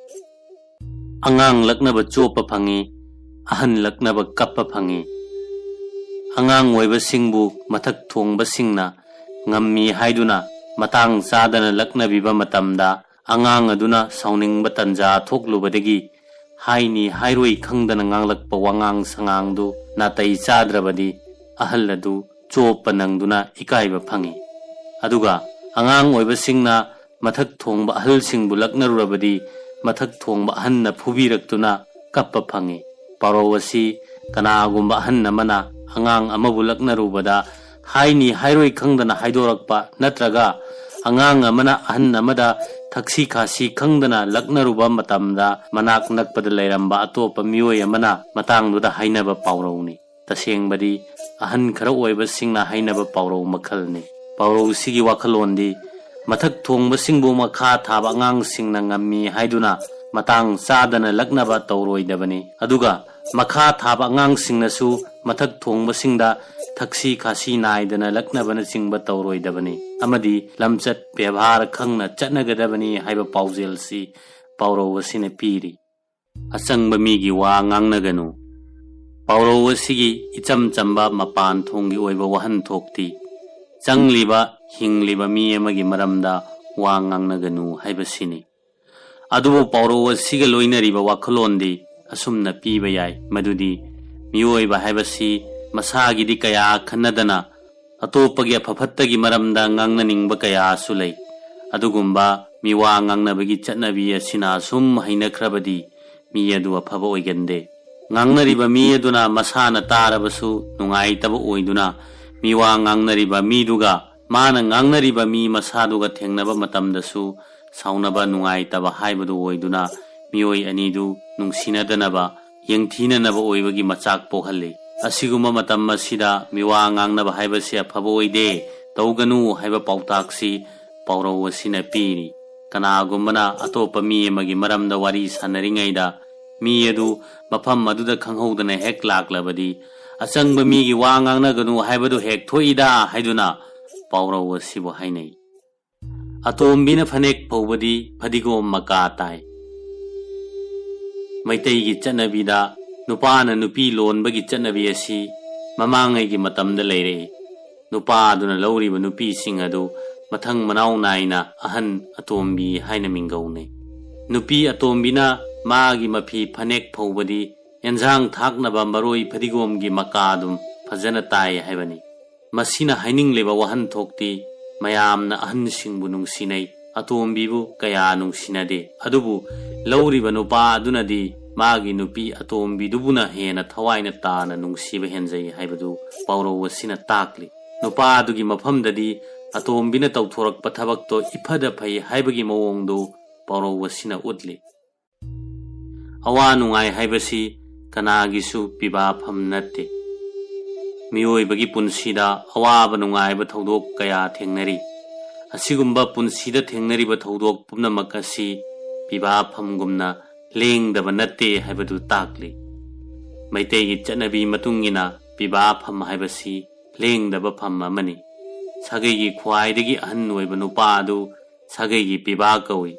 ꯑꯉꯥꯡ ꯂꯛꯅꯕ ꯆꯣꯞꯄ ꯐꯪꯏ, ꯑꯍꯟ ꯂꯛꯅꯕ ꯀꯞꯄ ꯐꯪꯏ꯫ ꯑꯉꯥꯡ ꯑꯣꯏꯕꯁꯤꯡꯕꯨ ꯃꯊꯛ ꯊꯣꯡꯕꯁꯤꯡꯅ ꯉꯝꯃꯤ ꯍꯥꯏꯗꯨꯅ ꯃꯇꯥꯡ ꯆꯥꯗꯅ ꯂꯛꯅꯕꯤꯕ ꯃꯇꯝꯗ, ꯑꯉꯥꯡ ꯑꯗꯨꯅ ꯁꯥꯎꯅꯤꯡꯕ ꯇꯟꯖꯥ ꯊꯣꯛꯂꯨꯕꯗꯒꯤ ꯍꯥꯏꯅꯤ ꯍꯥꯏꯔꯣꯏ ꯈꯪꯗꯅ ꯉꯥꯡꯂꯛꯄ ꯋꯥꯉꯥꯡ ꯁꯉꯥꯡꯗꯨ ꯅꯥꯇꯩ ꯆꯥꯗ꯭ꯔꯕꯗꯤ, ꯑꯍꯜ ꯑꯗꯨ ꯆꯣꯞꯄ ꯅꯪꯗꯨꯅ ꯏꯀꯥꯏꯕ ꯐꯪꯏ꯫ ꯑꯗꯨꯒ ꯑꯉꯥꯡ ꯑꯣꯏꯕꯁꯤꯡꯅ ꯃꯊꯛ ꯊꯣꯡꯕ ꯑꯍꯜꯁꯤꯡꯕꯨ ꯂꯛꯅꯔꯨꯔꯕꯗꯤ, ꯃꯊꯛ ꯊꯣꯡꯕ ꯑꯍꯟꯅ ꯐꯨꯕꯤꯔꯛꯇꯨꯅ ꯀꯞꯄ ꯐꯪꯏ꯫ ꯄꯥꯎꯔꯧ ꯑꯁꯤ ꯀꯅꯥꯒꯨꯝꯕ ꯑꯍꯟ ꯑꯃꯅ ꯑꯉꯥꯡ ꯑꯃꯕꯨ ꯂꯛꯅꯔꯨꯕꯗ ꯍꯥꯏꯅꯤ ꯍꯥꯏꯔꯣꯏ ꯈꯪꯗꯅ ꯍꯥꯏꯗꯣꯔꯛꯄ, ꯅꯠꯇ꯭ꯔꯒ ꯑꯉꯥꯡ ꯑꯃꯅ ꯑꯍꯟ ꯑꯃꯗ ꯊꯛꯁꯤ ꯈꯥꯁꯤ ꯈꯪꯗꯅ ꯂꯛꯅꯔꯨꯕ ꯃꯇꯝꯗ, ꯃꯅꯥꯛ ꯅꯛꯄꯗ ꯂꯩꯔꯝꯕ ꯑꯇꯣꯞꯄ ꯃꯤꯑꯣꯏ ꯑꯃꯅ ꯃꯇꯥꯡꯗꯨꯗ ꯍꯥꯏꯅꯕ ꯄꯥꯎꯔꯧꯅꯤ꯫ ꯇꯁꯦꯡꯕꯗꯤ, ꯑꯍꯟ ꯈꯔ ꯑꯣꯏꯕꯁꯤꯡꯅ ꯍꯥꯏꯅꯕ ꯄꯥꯎꯔꯧ ꯃꯈꯜꯅꯤ꯫ ꯄꯥꯎꯔꯧꯁꯤꯒꯤ ꯋꯥꯈꯜꯂꯣꯟꯗꯤ, ꯃꯊꯛ ꯊꯣꯡꯕꯁꯤꯡꯕꯨ ꯃꯈꯥ ꯊꯥꯕ ꯑꯉꯥꯡꯁꯤꯡꯅ ꯉꯝꯃꯤ ꯍꯥꯏꯗꯨꯅ ꯃꯇꯥꯡ ꯆꯥꯗꯅ ꯂꯛꯅꯕ ꯇꯧꯔꯣꯏꯗꯕꯅꯤ꯫ ꯑꯗꯨꯒ ꯃꯈꯥ ꯊꯥꯕ ꯑꯉꯥꯡꯁꯤꯡꯅꯁꯨ ꯃꯊꯛ ꯊꯣꯡꯕꯁꯤꯡꯗ ꯊꯛꯁꯤ ꯈꯥꯁꯤ ꯅꯥꯏꯗꯅ ꯂꯛꯅꯕꯅꯆꯤꯡꯕ ꯇꯧꯔꯣꯏꯗꯕꯅꯤ꯫ ꯑꯃꯗꯤ ꯂꯝꯆꯠ ꯕꯦꯕꯥꯔ ꯈꯪꯅ ꯆꯠꯅꯒꯗꯕꯅꯤ ꯍꯥꯏꯕ ꯄꯥꯎꯖꯦꯜꯁꯤ ꯄꯥꯎꯔꯧ ꯑꯁꯤꯅ ꯄꯤꯔꯤ꯫ ꯑꯆꯪꯕ ꯃꯤꯒꯤ ꯋꯥ ꯉꯥꯡꯅꯒꯅꯨ꯫ ꯄꯥꯎꯔꯧ ꯑꯁꯤꯒꯤ ꯏꯆꯝ ꯆꯝꯕ ꯃꯄꯥꯟ ꯊꯣꯡꯒꯤ ꯑꯣꯏꯕ ꯋꯥꯍꯟꯊꯣꯛꯇꯤ, ꯆꯪꯂꯤꯕ, ꯍꯤꯡꯂꯤꯕ ꯃꯤ ꯑꯃꯒꯤ ꯃꯔꯝꯗ ꯋꯥ ꯉꯥꯡꯅꯒꯅꯨ ꯍꯥꯏꯕꯁꯤꯅꯤ꯫ ꯑꯗꯨꯕꯨ ꯄꯥꯎꯔꯧ ꯑꯁꯤꯒ ꯂꯣꯏꯅꯔꯤꯕ ꯋꯥꯈꯜꯂꯣꯟꯗꯤ ꯑꯁꯨꯝꯅ ꯄꯤꯕ ꯌꯥꯏ, ꯃꯗꯨꯗꯤ ꯃꯤꯑꯣꯏꯕ ꯍꯥꯏꯕꯁꯤ ꯃꯁꯥꯒꯤꯗꯤ ꯀꯌꯥ ꯈꯟꯅꯗꯅ ꯑꯇꯣꯞꯄꯒꯤ ꯑꯐ ꯐꯠꯇꯒꯤ ꯃꯔꯝꯗ ꯉꯥꯡꯅꯅꯤꯡꯕ ꯀꯌꯥꯁꯨ ꯂꯩ꯫ ꯑꯗꯨꯒꯨꯝꯕ ꯃꯤꯋꯥ ꯉꯥꯡꯅꯕꯒꯤ ꯆꯠꯅꯕꯤ ꯑꯁꯤꯅ ꯑꯁꯨꯝ ꯍꯩꯅꯈ꯭ꯔꯕꯗꯤ, ꯃꯤ ꯑꯗꯨ ꯑꯐꯕ ꯑꯣꯏꯒꯟꯗꯦ꯫ ꯉꯥꯡꯅꯔꯤꯕ ꯃꯤ ꯑꯗꯨꯅ ꯃꯁꯥꯅ ꯇꯥꯔꯕꯁꯨ ꯅꯨꯡꯉꯥꯏꯇꯕ ꯑꯣꯏꯗꯨꯅ, ꯃꯤꯋꯥ ꯉꯥꯡꯅꯔꯤꯕ ꯃꯤꯗꯨꯒ ꯃꯥꯅ ꯉꯥꯡꯅꯔꯤꯕ ꯃꯤ ꯃꯁꯥꯗꯨꯒ ꯊꯦꯡꯅꯕ ꯃꯇꯝꯗꯁꯨ ꯁꯥꯎꯅꯕ, ꯅꯨꯡꯉꯥꯏꯇꯕ ꯍꯥꯏꯕꯗꯨ ꯑꯣꯏꯗꯨꯅ, ꯃꯤꯑꯣꯏ ꯑꯅꯤꯗꯨ ꯅꯨꯡꯁꯤꯅꯗꯅꯕ, ꯌꯦꯡꯊꯤꯅꯅꯕ ꯑꯣꯏꯕꯒꯤ ꯃꯆꯥꯛ ꯄꯣꯛꯍꯜꯂꯤ꯫ ꯑꯁꯤꯒꯨꯝꯕ ꯃꯇꯝ ꯑꯁꯤꯗ ꯃꯤꯋꯥ ꯉꯥꯡꯅꯕ ꯍꯥꯏꯕꯁꯤ ꯑꯐꯕ ꯑꯣꯏꯗꯦ, ꯇꯧꯒꯅꯨ ꯍꯥꯏꯕ ꯄꯥꯎꯇꯥꯛꯁꯤ ꯄꯥꯎꯔꯧ ꯑꯁꯤꯅ ꯄꯤꯔꯤ꯫ ꯀꯅꯥꯒꯨꯝꯕꯅ ꯑꯇꯣꯞꯄ ꯃꯤ ꯑꯃꯒꯤ ꯃꯔꯝꯗ ꯋꯥꯔꯤ ꯁꯥꯟꯅꯔꯤꯉꯩꯗ, ꯃꯤ ꯑꯗꯨ ꯃꯐꯝ ꯑꯗꯨꯗ ꯈꯪꯍꯧꯗꯅ ꯍꯦꯛ ꯂꯥꯛꯂꯕꯗꯤ, "ꯑꯆꯪꯕ ꯃꯤꯒꯤ ꯋꯥ ꯉꯥꯡꯅꯒꯅꯨ ꯍꯥꯏꯕꯗꯨ ꯍꯦꯛ ꯊꯣꯛꯏꯗ" ꯍꯥꯏꯗꯨꯅ ꯄꯥꯎꯔꯧ ꯑꯁꯤꯕꯨ ꯍꯥꯏꯅꯩ꯫ "ꯑꯇꯣꯝꯕꯤꯅ ꯐꯅꯦꯛ ꯐꯧꯕꯗꯤ ꯐꯗꯤꯒꯣꯝ ꯃꯀꯥ ꯇꯥꯏ"꯫ ꯃꯩꯇꯩꯒꯤ ꯆꯠꯅꯕꯤꯗ ꯅꯨꯄꯥꯅ ꯅꯨꯄꯤ ꯂꯣꯟꯕꯒꯤ ꯆꯠꯅꯕꯤ ꯑꯁꯤ ꯃꯃꯥꯡꯉꯩꯒꯤ ꯃꯇꯝꯗ ꯂꯩꯔꯛꯏ꯫ ꯅꯨꯄꯥ ꯑꯗꯨꯅ ꯂꯧꯔꯤꯕ ꯅꯨꯄꯤꯁꯤꯡ ꯑꯗꯨ ꯃꯊꯪ ꯃꯅꯥꯎ ꯅꯥꯏꯅ ꯑꯍꯟ ꯑꯇꯣꯝꯕꯤ ꯍꯥꯏꯅ ꯃꯤꯡꯒꯧꯅꯩ꯫ ꯅꯨꯄꯤ ꯑꯇꯣꯝꯕꯤꯅ ꯃꯥꯒꯤ ꯃꯐꯤ ꯐꯅꯦꯛ ꯐꯧꯕꯗꯤ ꯑꯦꯟꯖꯥꯡ ꯊꯥꯛꯅꯕ ꯃꯔꯣꯏ ꯐꯗꯤꯒꯣꯝꯒꯤ ꯃꯀꯥ ꯑꯗꯨꯝ ꯐꯖꯅ ꯇꯥꯏ ꯍꯥꯏꯕꯅꯤ꯫ ꯃꯁꯤꯅ ꯍꯥꯏꯅꯤꯡꯂꯤꯕ ꯋꯥꯍꯟꯊꯣꯛꯇꯤ ꯃꯌꯥꯝꯅ ꯑꯍꯟꯁꯤꯡꯕꯨ ꯅꯨꯡꯁꯤꯅꯩ, ꯑꯇꯣꯝꯕꯤꯕꯨ ꯀꯌꯥ ꯅꯨꯡꯁꯤꯅꯗꯦ꯫ ꯑꯗꯨꯕꯨ ꯂꯧꯔꯤꯕ ꯅꯨꯄꯥ ꯑꯗꯨꯅꯗꯤ ꯃꯥꯒꯤ ꯅꯨꯄꯤ ꯑꯇꯣꯝꯕꯤꯗꯨꯕꯨꯅ ꯍꯦꯟꯅ ꯊꯋꯥꯏꯅ ꯇꯥꯅ ꯅꯨꯡꯁꯤꯕ ꯍꯦꯟꯖꯩ ꯍꯥꯏꯕꯗꯨ ꯄꯥꯎꯔꯧ ꯑꯁꯤꯅ ꯇꯥꯛꯂꯤ꯫ ꯅꯨꯄꯥ ꯑꯗꯨꯒꯤ ꯃꯐꯝꯗꯗꯤ ꯑꯇꯣꯝꯕꯤꯅ ꯇꯧꯊꯣꯔꯛꯄ ꯊꯕꯛꯇꯣ ꯏꯐꯗ ꯐꯩ ꯍꯥꯏꯕꯒꯤ ꯃꯑꯣꯡꯗꯨ ꯄꯥꯎꯔꯧ ꯑꯁꯤꯅ ꯎꯠꯂꯤ꯫ ꯑꯋꯥ ꯅꯨꯡꯉꯥꯏ ꯍꯥꯏꯕꯁꯤ ꯀꯅꯥꯒꯤꯁꯨ ꯄꯤꯕꯥꯐꯝ ꯅꯠꯇꯦ꯫ ꯃꯤꯑꯣꯏꯕꯒꯤ ꯄꯨꯟꯁꯤꯗ ꯑꯋꯥꯕ ꯅꯨꯡꯉꯥꯏꯕ ꯊꯧꯗꯣꯛ ꯀꯌꯥ ꯊꯦꯡꯅꯔꯤ꯫ ꯑꯁꯤꯒꯨꯝꯕ ꯄꯨꯟꯁꯤꯗ ꯊꯦꯡꯅꯔꯤꯕ ꯊꯧꯗꯣꯛ ꯄꯨꯝꯅꯃꯛ ꯑꯁꯤ ꯄꯤꯕꯥꯐꯝꯒꯨꯝꯅ ꯂꯦꯡꯗꯕ ꯅꯠꯇꯦ ꯍꯥꯏꯕꯗꯨ ꯇꯥꯛꯂꯤ꯫ ꯃꯩꯇꯩꯒꯤ ꯆꯠꯅꯕꯤ ꯃꯇꯨꯡ ꯏꯟꯅ ꯄꯤꯕꯥꯐꯝ ꯍꯥꯏꯕꯁꯤ ꯂꯦꯡꯗꯕ ꯐꯝ ꯑꯃꯅꯤ꯫ ꯁꯥꯒꯩꯒꯤ ꯈ꯭ꯋꯥꯏꯗꯒꯤ ꯑꯍꯟ ꯑꯣꯏꯕ ꯅꯨꯄꯥ ꯑꯗꯨ ꯁꯥꯒꯩꯒꯤ ꯄꯤꯕꯥ ꯀꯧꯏ꯫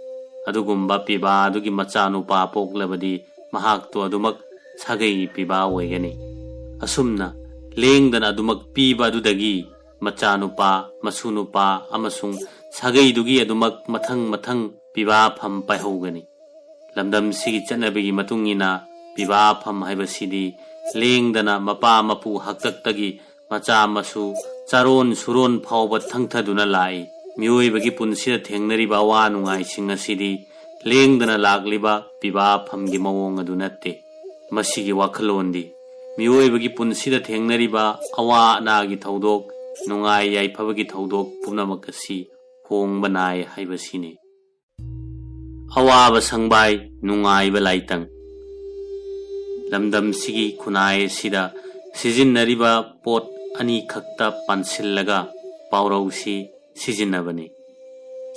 ꯑꯗꯨꯒꯨꯝꯕ ꯄꯤꯕꯥ ꯑꯗꯨꯒꯤ ꯃꯆꯥꯅꯨꯄꯥ ꯄꯣꯛꯂꯕꯗꯤ ꯃꯍꯥꯛꯇꯣ ꯑꯗꯨꯃꯛ ꯁꯥꯒꯩꯒꯤ ꯄꯤꯕꯥ ꯑꯣꯏꯒꯅꯤ꯫ ꯑꯁꯨꯝꯅ ꯂꯦꯡꯗꯅ ꯑꯗꯨꯃꯛ ꯄꯤꯕ ꯑꯗꯨꯗꯒꯤ ꯃꯆꯥꯅꯨꯄꯥ, ꯃꯁꯨꯅꯨꯄꯥ ꯑꯃꯁꯨꯡ ꯁꯥꯒꯩꯗꯨꯒꯤ ꯑꯗꯨꯃꯛ ꯃꯊꯪ ꯃꯊꯪ ꯄꯤꯕꯥꯐꯝ ꯄꯥꯏꯍꯧꯒꯅꯤ꯫ ꯂꯝꯗꯝꯁꯤꯒꯤ ꯆꯠꯅꯕꯤꯒꯤ ꯃꯇꯨꯡ ꯏꯟꯅ ꯄꯤꯕꯥꯐꯝ ꯍꯥꯏꯕꯁꯤꯗꯤ ꯂꯦꯡꯗꯅ ꯃꯄꯥ ꯃꯄꯨ ꯍꯥꯛꯇꯛꯇꯒꯤ ꯃꯆꯥ ꯃꯁꯨ ꯆꯥꯔꯣꯟ ꯁꯨꯔꯣꯟ ꯐꯥꯎꯕ ꯊꯪꯊꯗꯨꯅ ꯂꯥꯛꯏ꯫ ꯃꯤꯑꯣꯏꯕꯒꯤ ꯄꯨꯟꯁꯤꯗ ꯊꯦꯡꯅꯔꯤꯕ ꯑꯋꯥ ꯅꯨꯡꯉꯥꯏꯁꯤꯡ ꯑꯁꯤꯗꯤ ꯂꯦꯡꯗꯅ ꯂꯥꯛꯂꯤꯕ ꯄꯤꯕꯥꯐꯝꯒꯤ ꯃꯑꯣꯡ ꯑꯗꯨ ꯅꯠꯇꯦ꯫ ꯃꯁꯤꯒꯤ ꯋꯥꯈꯜꯂꯣꯟꯗꯤ ꯃꯤꯑꯣꯏꯕꯒꯤ ꯄꯨꯟꯁꯤꯗ ꯊꯦꯡꯅꯔꯤꯕ ꯑꯋꯥ ꯑꯅꯥꯒꯤ ꯊꯧꯗꯣꯛ, ꯅꯨꯡꯉꯥꯏ ꯌꯥꯏꯐꯕꯒꯤ ꯊꯧꯗꯣꯛ ꯄꯨꯝꯅꯃꯛ ꯑꯁꯤ ꯍꯣꯡꯕ ꯅꯥꯏ ꯍꯥꯏꯕꯁꯤꯅꯤ꯫ ꯑꯋꯥꯕ ꯁꯪꯕꯥꯏ, ꯅꯨꯡꯉꯥꯏꯕ ꯂꯥꯏꯇꯪ꯫ ꯂꯝꯗꯝꯁꯤꯒꯤ ꯈꯨꯟꯅꯥꯏ ꯑꯁꯤꯗ ꯁꯤꯖꯤꯟꯅꯔꯤꯕ ꯄꯣꯠ ꯑꯅꯤꯈꯛꯇ ꯄꯥꯟꯁꯤꯜꯂꯒ ꯄꯥꯎꯔꯧꯁꯤ ꯁꯤꯖꯤꯟꯅꯕꯅꯤ꯫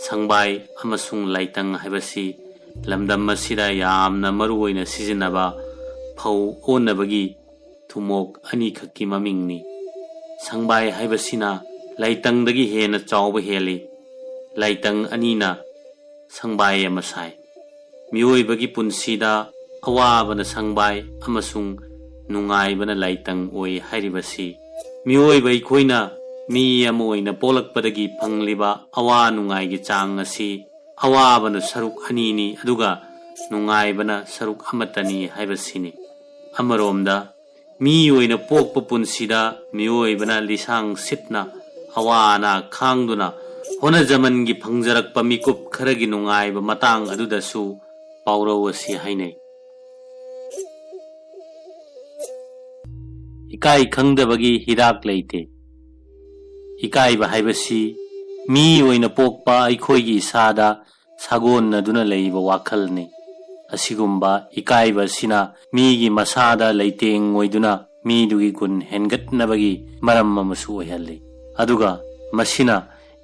ꯁꯪꯕꯥꯏ ꯑꯃꯁꯨꯡ ꯂꯥꯏꯇꯪ ꯍꯥꯏꯕꯁꯤ ꯂꯝꯗꯝ ꯑꯁꯤꯗ ꯌꯥꯝꯅ ꯃꯔꯨ ꯑꯣꯏꯅ ꯁꯤꯖꯤꯟꯅꯕ ꯐꯧ ꯑꯣꯟꯅꯕꯒꯤ ꯊꯨꯝꯃꯣꯛ ꯑꯅꯤꯈꯛꯀꯤ ꯃꯃꯤꯡꯅꯤ꯫ ꯁꯪꯕꯥꯏ ꯍꯥꯏꯕꯁꯤꯅ ꯂꯥꯏꯇꯪꯗꯒꯤ ꯍꯦꯟꯅ ꯆꯥꯎꯕ ꯍꯦꯜꯂꯤ꯫ ꯂꯥꯏꯇꯪ ꯑꯅꯤꯅ ꯁꯪꯕꯥꯏ ꯑꯃ ꯁꯥꯏ꯫ ꯃꯤꯑꯣꯏꯕꯒꯤ ꯄꯨꯟꯁꯤꯗ ꯑꯋꯥꯕꯅ ꯁꯪꯕꯥꯏ ꯑꯃꯁꯨꯡ ꯅꯨꯡꯉꯥꯏꯕꯅ ꯂꯥꯏꯇꯪ ꯑꯣꯏ ꯍꯥꯏꯔꯤꯕꯁꯤ ꯃꯤꯑꯣꯏꯕ ꯑꯩꯈꯣꯏꯅ ꯃꯤ ꯑꯃ ꯑꯣꯏꯅ ꯄꯣꯛꯂꯛꯄꯗꯒꯤ ꯐꯪꯂꯤꯕ ꯑꯋꯥ ꯅꯨꯡꯉꯥꯏꯒꯤ ꯆꯥꯡ ꯑꯁꯤ ꯑꯋꯥꯕꯅ ꯁꯔꯨꯛ ꯑꯅꯤꯅꯤ, ꯑꯗꯨꯒ ꯅꯨꯡꯉꯥꯏꯕꯅ ꯁꯔꯨꯛ ꯑꯃꯠꯇꯅꯤ ꯍꯥꯏꯕꯁꯤꯅꯤ꯫ ꯑꯃꯔꯣꯝꯗ, ꯃꯤ ꯑꯣꯏꯅ ꯄꯣꯛꯄ ꯄꯨꯟꯁꯤꯗ ꯃꯤꯑꯣꯏꯕꯅ ꯂꯤꯁꯥꯡ ꯁꯤꯠꯅ ꯑꯋꯥ ꯑꯅꯥ ꯈꯥꯡꯗꯨꯅ ꯍꯣꯠꯅꯖꯃꯟꯒꯤ ꯐꯪꯖꯔꯛꯄ ꯃꯤꯀꯨꯞ ꯈꯔꯒꯤ ꯅꯨꯡꯉꯥꯏꯕ ꯃꯇꯥꯡ ꯑꯗꯨꯗꯁꯨ ꯄꯥꯎꯔꯧ ꯑꯁꯤ ꯍꯥꯏꯅꯩ꯫ ꯏꯀꯥꯏ ꯈꯪꯗꯕꯒꯤ ꯍꯤꯗꯥꯛ ꯂꯩꯇꯦ꯫ ꯏꯀꯥꯏꯕ ꯍꯥꯏꯕꯁꯤ ꯃꯤ ꯑꯣꯏꯅ ꯄꯣꯛꯄ ꯑꯩꯈꯣꯏꯒꯤ ꯏꯁꯥꯗ ꯁꯥꯒꯣꯟꯅꯗꯨꯅ ꯂꯩꯕ ꯋꯥꯈꯜꯅꯤ꯫ ꯑꯁꯤꯒꯨꯝꯕ ꯏꯀꯥꯏꯕ ꯑꯁꯤꯅ ꯃꯤꯒꯤ ꯃꯁꯥꯗ ꯂꯩꯇꯦꯡ ꯑꯣꯏꯗꯨꯅ ꯃꯤꯗꯨꯒꯤ ꯒꯨꯟ ꯍꯦꯟꯒꯠꯅꯕꯒꯤ ꯃꯔꯝ ꯑꯃꯁꯨ ꯑꯣꯏꯍꯜꯂꯤ꯫ ꯑꯗꯨꯒ ꯃꯁꯤꯅ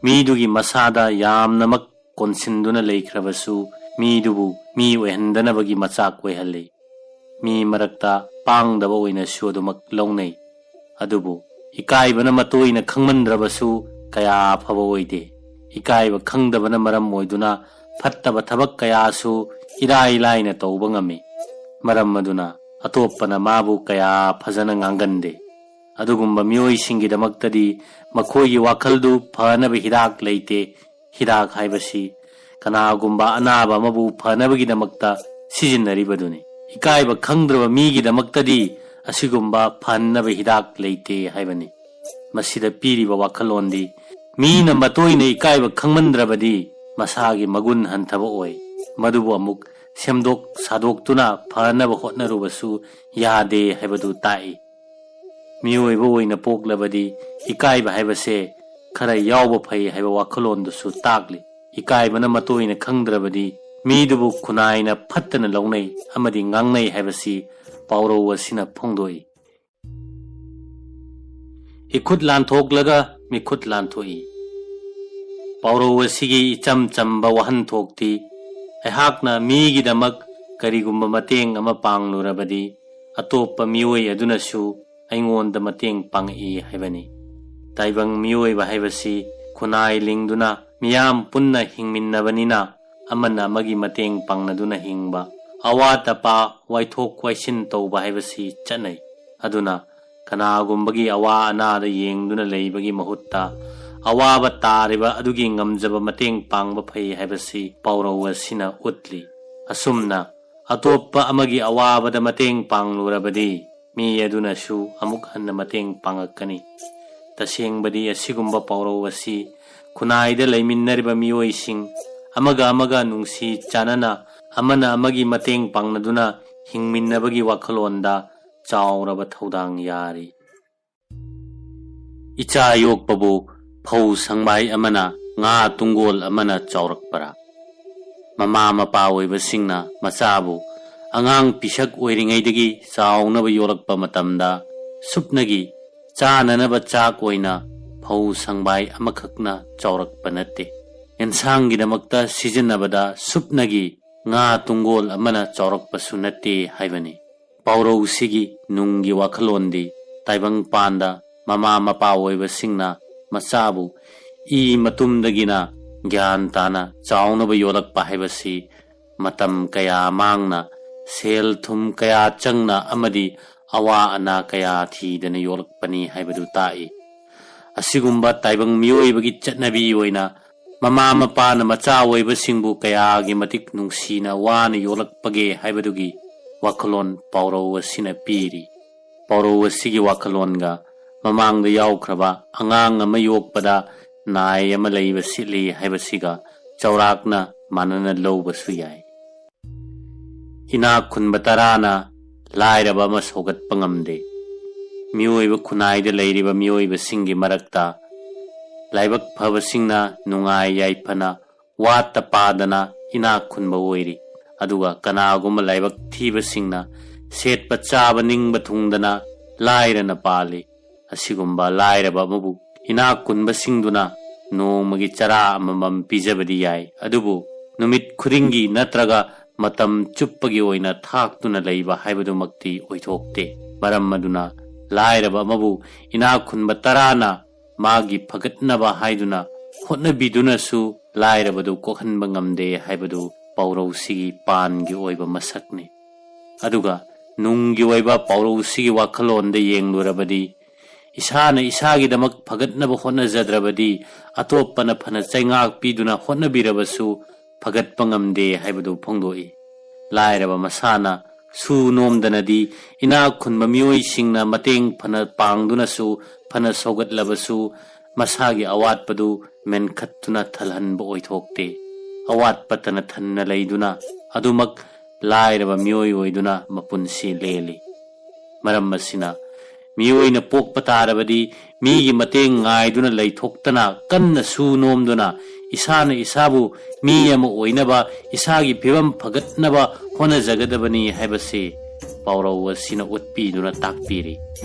ꯃꯤꯗꯨꯒꯤ ꯃꯁꯥꯗ ꯌꯥꯝꯅꯃꯛ ꯀꯣꯟꯁꯤꯟꯗꯨꯅ ꯂꯩꯈ꯭ꯔꯕꯁꯨ ꯃꯤꯗꯨꯕꯨ ꯃꯤ ꯑꯣꯏꯍꯟꯗꯅꯕꯒꯤ ꯃꯆꯥꯛ ꯑꯣꯏꯍꯜꯂꯤ꯫ ꯃꯤ ꯃꯔꯛꯇ ꯄꯥꯡꯗꯕ ꯑꯣꯏꯅꯁꯨ ꯑꯗꯨꯃꯛ ꯂꯧꯅꯩ꯫ ꯑꯗꯨꯕꯨ ꯏꯀꯥꯏꯕꯅ ꯃꯇꯣꯏꯅ ꯈꯪꯃꯟꯗ꯭ꯔꯕꯁꯨ ꯀꯌꯥ ꯑꯐꯕ ꯑꯣꯏꯗꯦ꯫ ꯏꯀꯥꯏꯕ ꯈꯪꯗꯕꯅ ꯃꯔꯝ ꯑꯣꯏꯗꯨꯅ ꯐꯠꯇꯕ ꯊꯕꯛ ꯀꯌꯥꯁꯨ ꯏꯔꯥꯏ ꯂꯥꯏꯅ ꯇꯧꯕ ꯉꯝꯃꯤ꯫ ꯃꯔꯝ ꯑꯗꯨꯅ ꯑꯇꯣꯞꯄꯅ ꯃꯥꯕꯨ ꯀꯌꯥ ꯐꯖꯅ ꯉꯥꯡꯒꯟꯗꯦ꯫ ꯑꯗꯨꯒꯨꯝꯕ ꯃꯤꯑꯣꯏꯁꯤꯡꯒꯤꯗꯃꯛꯇꯗꯤ ꯃꯈꯣꯏꯒꯤ ꯋꯥꯈꯜꯗꯨ ꯐꯅꯕ ꯍꯤꯗꯥꯛ ꯂꯩꯇꯦ꯫ ꯍꯤꯗꯥꯛ ꯍꯥꯏꯕꯁꯤ ꯀꯅꯥꯒꯨꯝꯕ ꯑꯅꯥꯕ ꯑꯃꯕꯨ ꯐꯅꯕꯒꯤꯗꯃꯛꯇ ꯁꯤꯖꯤꯟꯅꯔꯤꯕꯗꯨꯅꯤ꯫ ꯏꯀꯥꯏꯕ ꯈꯪꯗ꯭ꯔꯕ ꯃꯤꯒꯤꯗꯃꯛꯇꯗꯤ ꯑꯁꯤꯒꯨꯝꯕ ꯐꯍꯟꯅꯕ ꯍꯤꯗꯥꯛ ꯂꯩꯇꯦ ꯍꯥꯏꯕꯅꯤ꯫ ꯃꯁꯤꯗ ꯄꯤꯔꯤꯕ ꯋꯥꯈꯜꯂꯣꯟꯗꯤ ꯃꯤꯅ ꯃꯇꯣꯏꯅ ꯏꯀꯥꯏꯕ ꯈꯪꯃꯟꯗ꯭ꯔꯕꯗꯤ ꯃꯁꯥꯒꯤ ꯃꯒꯨꯟ ꯍꯟꯊꯕ ꯑꯣꯏ꯫ ꯃꯗꯨꯕꯨ ꯑꯃꯨꯛ ꯁꯦꯝꯗꯣꯛ ꯁꯥꯗꯣꯛꯇꯨꯅ ꯐꯅꯕ ꯍꯣꯠꯅꯔꯨꯕꯁꯨ ꯌꯥꯗꯦ ꯍꯥꯏꯕꯗꯨ ꯇꯥꯛꯏ꯫ ꯃꯤꯑꯣꯏꯕ ꯑꯣꯏꯅ ꯄꯣꯛꯂꯕꯗꯤ ꯏꯀꯥꯏꯕ ꯍꯥꯏꯕꯁꯦ ꯈꯔ ꯌꯥꯎꯕ ꯐꯩ ꯍꯥꯏꯕ ꯋꯥꯈꯜꯂꯣꯟꯗꯨꯁꯨ ꯇꯥꯛꯂꯤ꯫ ꯏꯀꯥꯏꯕꯅ ꯃꯇꯣꯏꯅ ꯈꯪꯗ꯭ꯔꯕꯗꯤ ꯃꯤꯗꯨꯕꯨ ꯈꯨꯟꯅꯥꯏꯅ ꯐꯠꯇꯅ ꯂꯧꯅꯩ ꯑꯃꯗꯤ ꯉꯥꯡꯅꯩ ꯍꯥꯏꯕꯁꯤ ꯄꯥꯎꯔꯧ ꯑꯁꯤꯅ ꯐꯣꯡꯗꯣꯛꯏ꯫ ꯏꯈꯨꯠ ꯂꯥꯟꯊꯣꯛꯂꯒ ꯃꯤꯈꯨꯠ ꯂꯥꯟꯊꯣꯛꯏ꯫ ꯄꯥꯎꯔꯧ ꯑꯁꯤꯒꯤ ꯏꯆꯝ ꯆꯝꯕ ꯋꯥꯍꯟꯊꯣꯛꯇꯤ, ꯑꯩꯍꯥꯛꯅ ꯃꯤꯒꯤꯗꯃꯛ ꯀꯔꯤꯒꯨꯝꯕ ꯃꯇꯦꯡ ꯑꯃ ꯄꯥꯡꯂꯨꯔꯕꯗꯤ ꯑꯇꯣꯞꯄ ꯃꯤꯑꯣꯏ ꯑꯗꯨꯅꯁꯨ ꯑꯩꯉꯣꯟꯗ ꯃꯇꯦꯡ ꯄꯥꯡꯉꯛꯏ ꯍꯥꯏꯕꯅꯤ꯫ ꯇꯥꯏꯕꯪ ꯃꯤꯑꯣꯏꯕ ꯍꯥꯏꯕꯁꯤ ꯈꯨꯟꯅꯥꯏ ꯂꯤꯡꯗꯨꯅ ꯃꯤꯌꯥꯝ ꯄꯨꯟꯅ ꯍꯤꯡꯃꯤꯟꯅꯕꯅꯤꯅ ꯑꯃꯅ ꯑꯃꯒꯤ ꯃꯇꯦꯡ ꯄꯥꯡꯅꯗꯨꯅ ꯍꯤꯡꯕ, ꯑꯋꯥꯠ ꯑꯄꯥ ꯋꯥꯏꯊꯣꯛ ꯋꯥꯏꯁꯤꯟ ꯇꯧꯕ ꯍꯥꯏꯕꯁꯤ ꯆꯠꯅꯩ꯫ ꯑꯗꯨꯅ ꯀꯅꯥꯒꯨꯝꯕꯒꯤ ꯑꯋꯥ ꯑꯅꯥꯗ ꯌꯦꯡꯗꯨꯅ ꯂꯩꯕꯒꯤ ꯃꯍꯨꯠꯇ, ꯑꯋꯥꯕ ꯇꯥꯔꯤꯕ ꯑꯗꯨꯒꯤ ꯉꯝꯖꯕ ꯃꯇꯦꯡ ꯄꯥꯡꯕ ꯐꯩ ꯍꯥꯏꯕꯁꯤ ꯄꯥꯎꯔꯧ ꯑꯁꯤꯅ ꯎꯠꯂꯤ꯫ ꯑꯁꯨꯝꯅ, ꯑꯇꯣꯞꯄ ꯑꯃꯒꯤ ꯑꯋꯥꯕꯗ ꯃꯇꯦꯡ ꯄꯥꯡꯂꯨꯔꯕꯗꯤ, ꯃꯤ ꯑꯗꯨꯅꯁꯨ ꯑꯃꯨꯛ ꯍꯟꯅ ꯃꯇꯦꯡ ꯄꯥꯡꯉꯛꯀꯅꯤ꯫ ꯇꯁꯦꯡꯕꯗꯤ, ꯑꯁꯤꯒꯨꯝꯕ ꯄꯥꯎꯔꯧ ꯑꯁꯤ ꯈꯨꯟꯅꯥꯏꯗ ꯂꯩꯃꯤꯟꯅꯔꯤꯕ ꯃꯤꯑꯣꯏꯁꯤꯡ ꯑꯃꯒ ꯑꯃꯒ ꯅꯨꯡꯁꯤ ꯆꯥꯟꯅꯅ, ꯑꯃꯅ ꯑꯃꯒꯤ ꯃꯇꯦꯡ ꯄꯥꯡꯅꯗꯨꯅ ꯍꯤꯡꯃꯤꯟꯅꯕꯒꯤ ꯋꯥꯈꯜꯂꯣꯟꯗ ꯆꯥꯎꯔꯕ ꯊꯧꯗꯥꯡ ꯌꯥꯔꯤ꯫ ꯏꯆꯥ ꯌꯣꯛꯄꯕꯨ ꯐꯧ ꯁꯪꯕꯥꯏ ꯑꯃꯅ, ꯉꯥ ꯇꯨꯡꯒꯣꯜ ꯑꯃꯅ ꯆꯥꯎꯔꯛꯄꯔꯥ? ꯃꯃꯥ ꯃꯄꯥ ꯑꯣꯏꯕꯁꯤꯡꯅ ꯃꯆꯥꯕꯨ ꯑꯉꯥꯡ ꯄꯤꯁꯛ ꯑꯣꯏꯔꯤꯉꯩꯗꯒꯤ ꯆꯥꯎꯅꯕ ꯌꯣꯛꯂꯛꯄ ꯃꯇꯝꯗ, ꯁꯨꯞꯅꯒꯤ ꯆꯥꯅꯅꯕ ꯆꯥꯛ ꯑꯣꯏꯅ ꯐꯧ ꯁꯪꯕꯥꯏ ꯑꯃꯈꯛꯅ ꯆꯥꯎꯔꯛꯄ ꯅꯠꯇꯦ꯫ ꯑꯦꯟꯁꯥꯡꯒꯤꯗꯃꯛꯇ ꯁꯤꯖꯤꯟꯅꯕꯗ ꯁꯨꯞꯅꯒꯤ ꯉꯥ ꯇꯨꯡꯒꯣꯜ ꯑꯃꯅ ꯆꯥꯎꯔꯛꯄꯁꯨ ꯅꯠꯇꯦ ꯍꯥꯏꯕꯅꯤ꯫ ꯄꯥꯎꯔꯧꯁꯤꯒꯤ ꯅꯨꯡꯒꯤ ꯋꯥꯈꯜꯂꯣꯟꯗꯤ, ꯇꯥꯏꯕꯪ ꯄꯥꯟꯗ ꯃꯃꯥ ꯃꯄꯥ ꯑꯣꯏꯕꯁꯤꯡꯅ ꯃꯆꯥꯕꯨ ꯏ ꯃꯇꯨꯝꯗꯒꯤꯅ ꯒ꯭ꯌꯥꯟ ꯇꯥꯅ ꯆꯥꯎꯅꯕ ꯌꯣꯛꯂꯛꯄ ꯍꯥꯏꯕꯁꯤ ꯃꯇꯝ ꯀꯌꯥ ꯃꯥꯡꯅ, ꯁꯦꯜ ꯊꯨꯝ ꯀꯌꯥ ꯆꯪꯅ ꯑꯃꯗꯤ ꯑꯋꯥ ꯑꯅꯥ ꯀꯌꯥ ꯊꯤꯗꯅ ꯌꯣꯛꯂꯛꯄꯅꯤ ꯍꯥꯏꯕꯗꯨ ꯇꯥꯛꯏ꯫ ꯑꯁꯤꯒꯨꯝꯕ ꯇꯥꯏꯕꯪ ꯃꯤꯑꯣꯏꯕꯒꯤ ꯆꯠꯅꯕꯤ ꯑꯣꯏꯅ, ꯃꯃꯥ ꯃꯄꯥꯅ ꯃꯆꯥ ꯑꯣꯏꯕꯁꯤꯡꯕꯨ ꯀꯌꯥꯒꯤ ꯃꯇꯤꯛ ꯅꯨꯡꯁꯤꯅ ꯋꯥꯅ ꯌꯣꯛꯂꯛꯄꯒꯦ ꯍꯥꯏꯕꯗꯨꯒꯤ ꯋꯥꯈꯜꯂꯣꯟ ꯄꯥꯎꯔꯧ ꯑꯁꯤꯅ ꯄꯤꯔꯤ꯫ ꯄꯥꯎꯔꯧ ꯑꯁꯤꯒꯤ ꯋꯥꯈꯜꯂꯣꯟꯒ ꯃꯃꯥꯡꯗ ꯌꯥꯎꯈ꯭ꯔꯕ "ꯑꯉꯥꯡ ꯑꯃ ꯌꯣꯛꯄꯗ ꯅꯥꯏ ꯑꯃ ꯂꯩꯕ ꯁꯤꯠꯂꯤ" ꯍꯥꯏꯕꯁꯤꯒ ꯆꯥꯎꯔꯥꯛꯅ ꯃꯥꯟꯅꯅ ꯂꯧꯕꯁꯨ ꯌꯥꯏ꯫ ꯏꯅꯥꯛ ꯈꯨꯟꯕ ꯇꯔꯥꯅ ꯂꯥꯏꯔꯕ ꯑꯃ ꯁꯧꯒꯠꯄ ꯉꯝꯗꯦ꯫ ꯃꯤꯑꯣꯏꯕ ꯈꯨꯟꯅꯥꯏꯗ ꯂꯩꯔꯤꯕ ꯃꯤꯑꯣꯏꯕꯁꯤꯡꯒꯤ ꯃꯔꯛꯇ ꯂꯥꯏꯕꯛ ꯐꯕꯁꯤꯡꯅ ꯅꯨꯡꯉꯥꯏ ꯌꯥꯏꯐꯅ ꯋꯥꯠꯇ ꯄꯥꯗꯅ ꯏꯅꯥꯛ ꯈꯨꯟꯕ ꯑꯣꯏꯔꯤ, ꯑꯗꯨꯒ ꯀꯅꯥꯒꯨꯝꯕ ꯂꯥꯏꯕꯛ ꯊꯤꯕꯁꯤꯡꯅ ꯁꯦꯠꯄ ꯆꯥꯕ ꯅꯤꯡꯕ ꯊꯨꯡꯗꯅ ꯂꯥꯏꯔꯅ ꯄꯥꯜꯂꯤ꯫ ꯑꯁꯤꯒꯨꯝꯕ ꯂꯥꯏꯔꯕ ꯑꯃꯕꯨ ꯏꯅꯥꯛ ꯈꯨꯟꯕꯁꯤꯡꯗꯨꯅ ꯅꯣꯡꯃꯒꯤ ꯆꯔꯥ ꯑꯃꯃꯝ ꯄꯤꯖꯕꯗꯤ ꯌꯥꯏ, ꯑꯗꯨꯕꯨ ꯅꯨꯃꯤꯠ ꯈꯨꯗꯤꯡꯒꯤ ꯅꯠꯇ꯭ꯔꯒ ꯃꯇꯝ ꯆꯨꯞꯄꯒꯤ ꯑꯣꯏꯅ ꯊꯥꯛꯇꯨꯅ ꯂꯩꯕ ꯍꯥꯏꯕꯗꯨꯃꯛꯇꯤ ꯑꯣꯏꯊꯣꯛꯇꯦ꯫ ꯃꯔꯝ ꯑꯗꯨꯅ ꯂꯥꯏꯔꯕ ꯑꯃꯕꯨ ꯏꯅꯥꯛ ꯈꯨꯟꯕ ꯇꯔꯥꯅ ꯃꯥꯒꯤ ꯐꯒꯠꯅꯕ ꯍꯥꯏꯗꯨꯅ ꯍꯣꯠꯅꯕꯤꯗꯨꯅꯁꯨ ꯂꯥꯏꯔꯕꯗꯨ ꯀꯣꯛꯍꯟꯕ ꯉꯝꯗꯦ ꯍꯥꯏꯕꯗꯨ ꯄꯥꯎꯔꯧꯁꯤꯒꯤ ꯄꯥꯟꯒꯤ ꯑꯣꯏꯕ ꯃꯁꯛꯅꯤ꯫ ꯑꯗꯨꯒ ꯅꯨꯡꯒꯤ ꯑꯣꯏꯕ ꯄꯥꯎꯔꯧꯁꯤꯒꯤ ꯋꯥꯈꯜꯂꯣꯟꯗ ꯌꯦꯡꯂꯨꯔꯕꯗꯤ, ꯏꯁꯥꯅ ꯏꯁꯥꯒꯤꯗꯃꯛ ꯐꯒꯠꯅꯕ ꯍꯣꯠꯅꯖꯗ꯭ꯔꯕꯗꯤ, ꯑꯇꯣꯞꯄꯅ ꯐꯅ ꯆꯩꯉꯥꯛ ꯄꯤꯗꯨꯅ ꯍꯣꯠꯅꯕꯤꯔꯕꯁꯨ ꯐꯒꯠꯄ ꯉꯝꯗꯦ ꯍꯥꯏꯕꯗꯨ ꯐꯣꯡꯗꯣꯛꯏ꯫ ꯂꯥꯏꯔꯕ ꯃꯁꯥꯅ ꯁꯨ ꯅꯣꯝꯗꯅꯗꯤ, ꯏꯅꯥꯛ ꯈꯨꯟꯕ ꯃꯤꯑꯣꯏꯁꯤꯡꯅ ꯃꯇꯦꯡ ꯐꯅ ꯄꯥꯡꯗꯨꯅꯁꯨ, ꯐꯅ ꯁꯧꯒꯠꯂꯕꯁꯨ, ꯃꯁꯥꯒꯤ ꯑꯋꯥꯠꯄꯗꯨ ꯃꯦꯟꯈꯠꯇꯨꯅ ꯊꯜꯍꯟꯕ ꯑꯣꯏꯊꯣꯛꯇꯦ꯫ ꯑꯋꯥꯠꯄꯇꯅ ꯊꯟꯅ ꯂꯩꯗꯨꯅ ꯑꯗꯨꯃꯛ ꯂꯥꯏꯔꯕ ꯃꯤꯑꯣꯏ ꯑꯣꯏꯗꯨꯅ ꯃꯄꯨꯟꯁꯤ ꯂꯦꯜꯂꯤ꯫ ꯃꯔꯝ ꯑꯁꯤꯅ, ꯃꯤꯑꯣꯏꯅ ꯄꯣꯛꯄ ꯇꯥꯔꯕꯗꯤ, ꯃꯤꯒꯤ ꯃꯇꯦꯡ ꯉꯥꯏꯗꯨꯅ ꯂꯩꯊꯣꯛꯇꯅ, ꯀꯟꯅ ꯁꯨ ꯅꯣꯝꯗꯨꯅ, ꯏꯁꯥꯅ ꯏꯁꯥꯕꯨ ꯃꯤ ꯑꯃ ꯑꯣꯏꯅꯕ, ꯏꯁꯥꯒꯤ ꯐꯤꯕꯝ ꯐꯒꯠꯅꯕ ꯍꯣꯠꯅꯖꯒꯗꯕꯅꯤ ꯍꯥꯏꯕꯁꯤ ꯄꯥꯎꯔꯧ ꯑꯁꯤꯅ ꯎꯠꯄꯤꯗꯨꯅ ꯇꯥꯛꯄꯤꯔꯤ꯫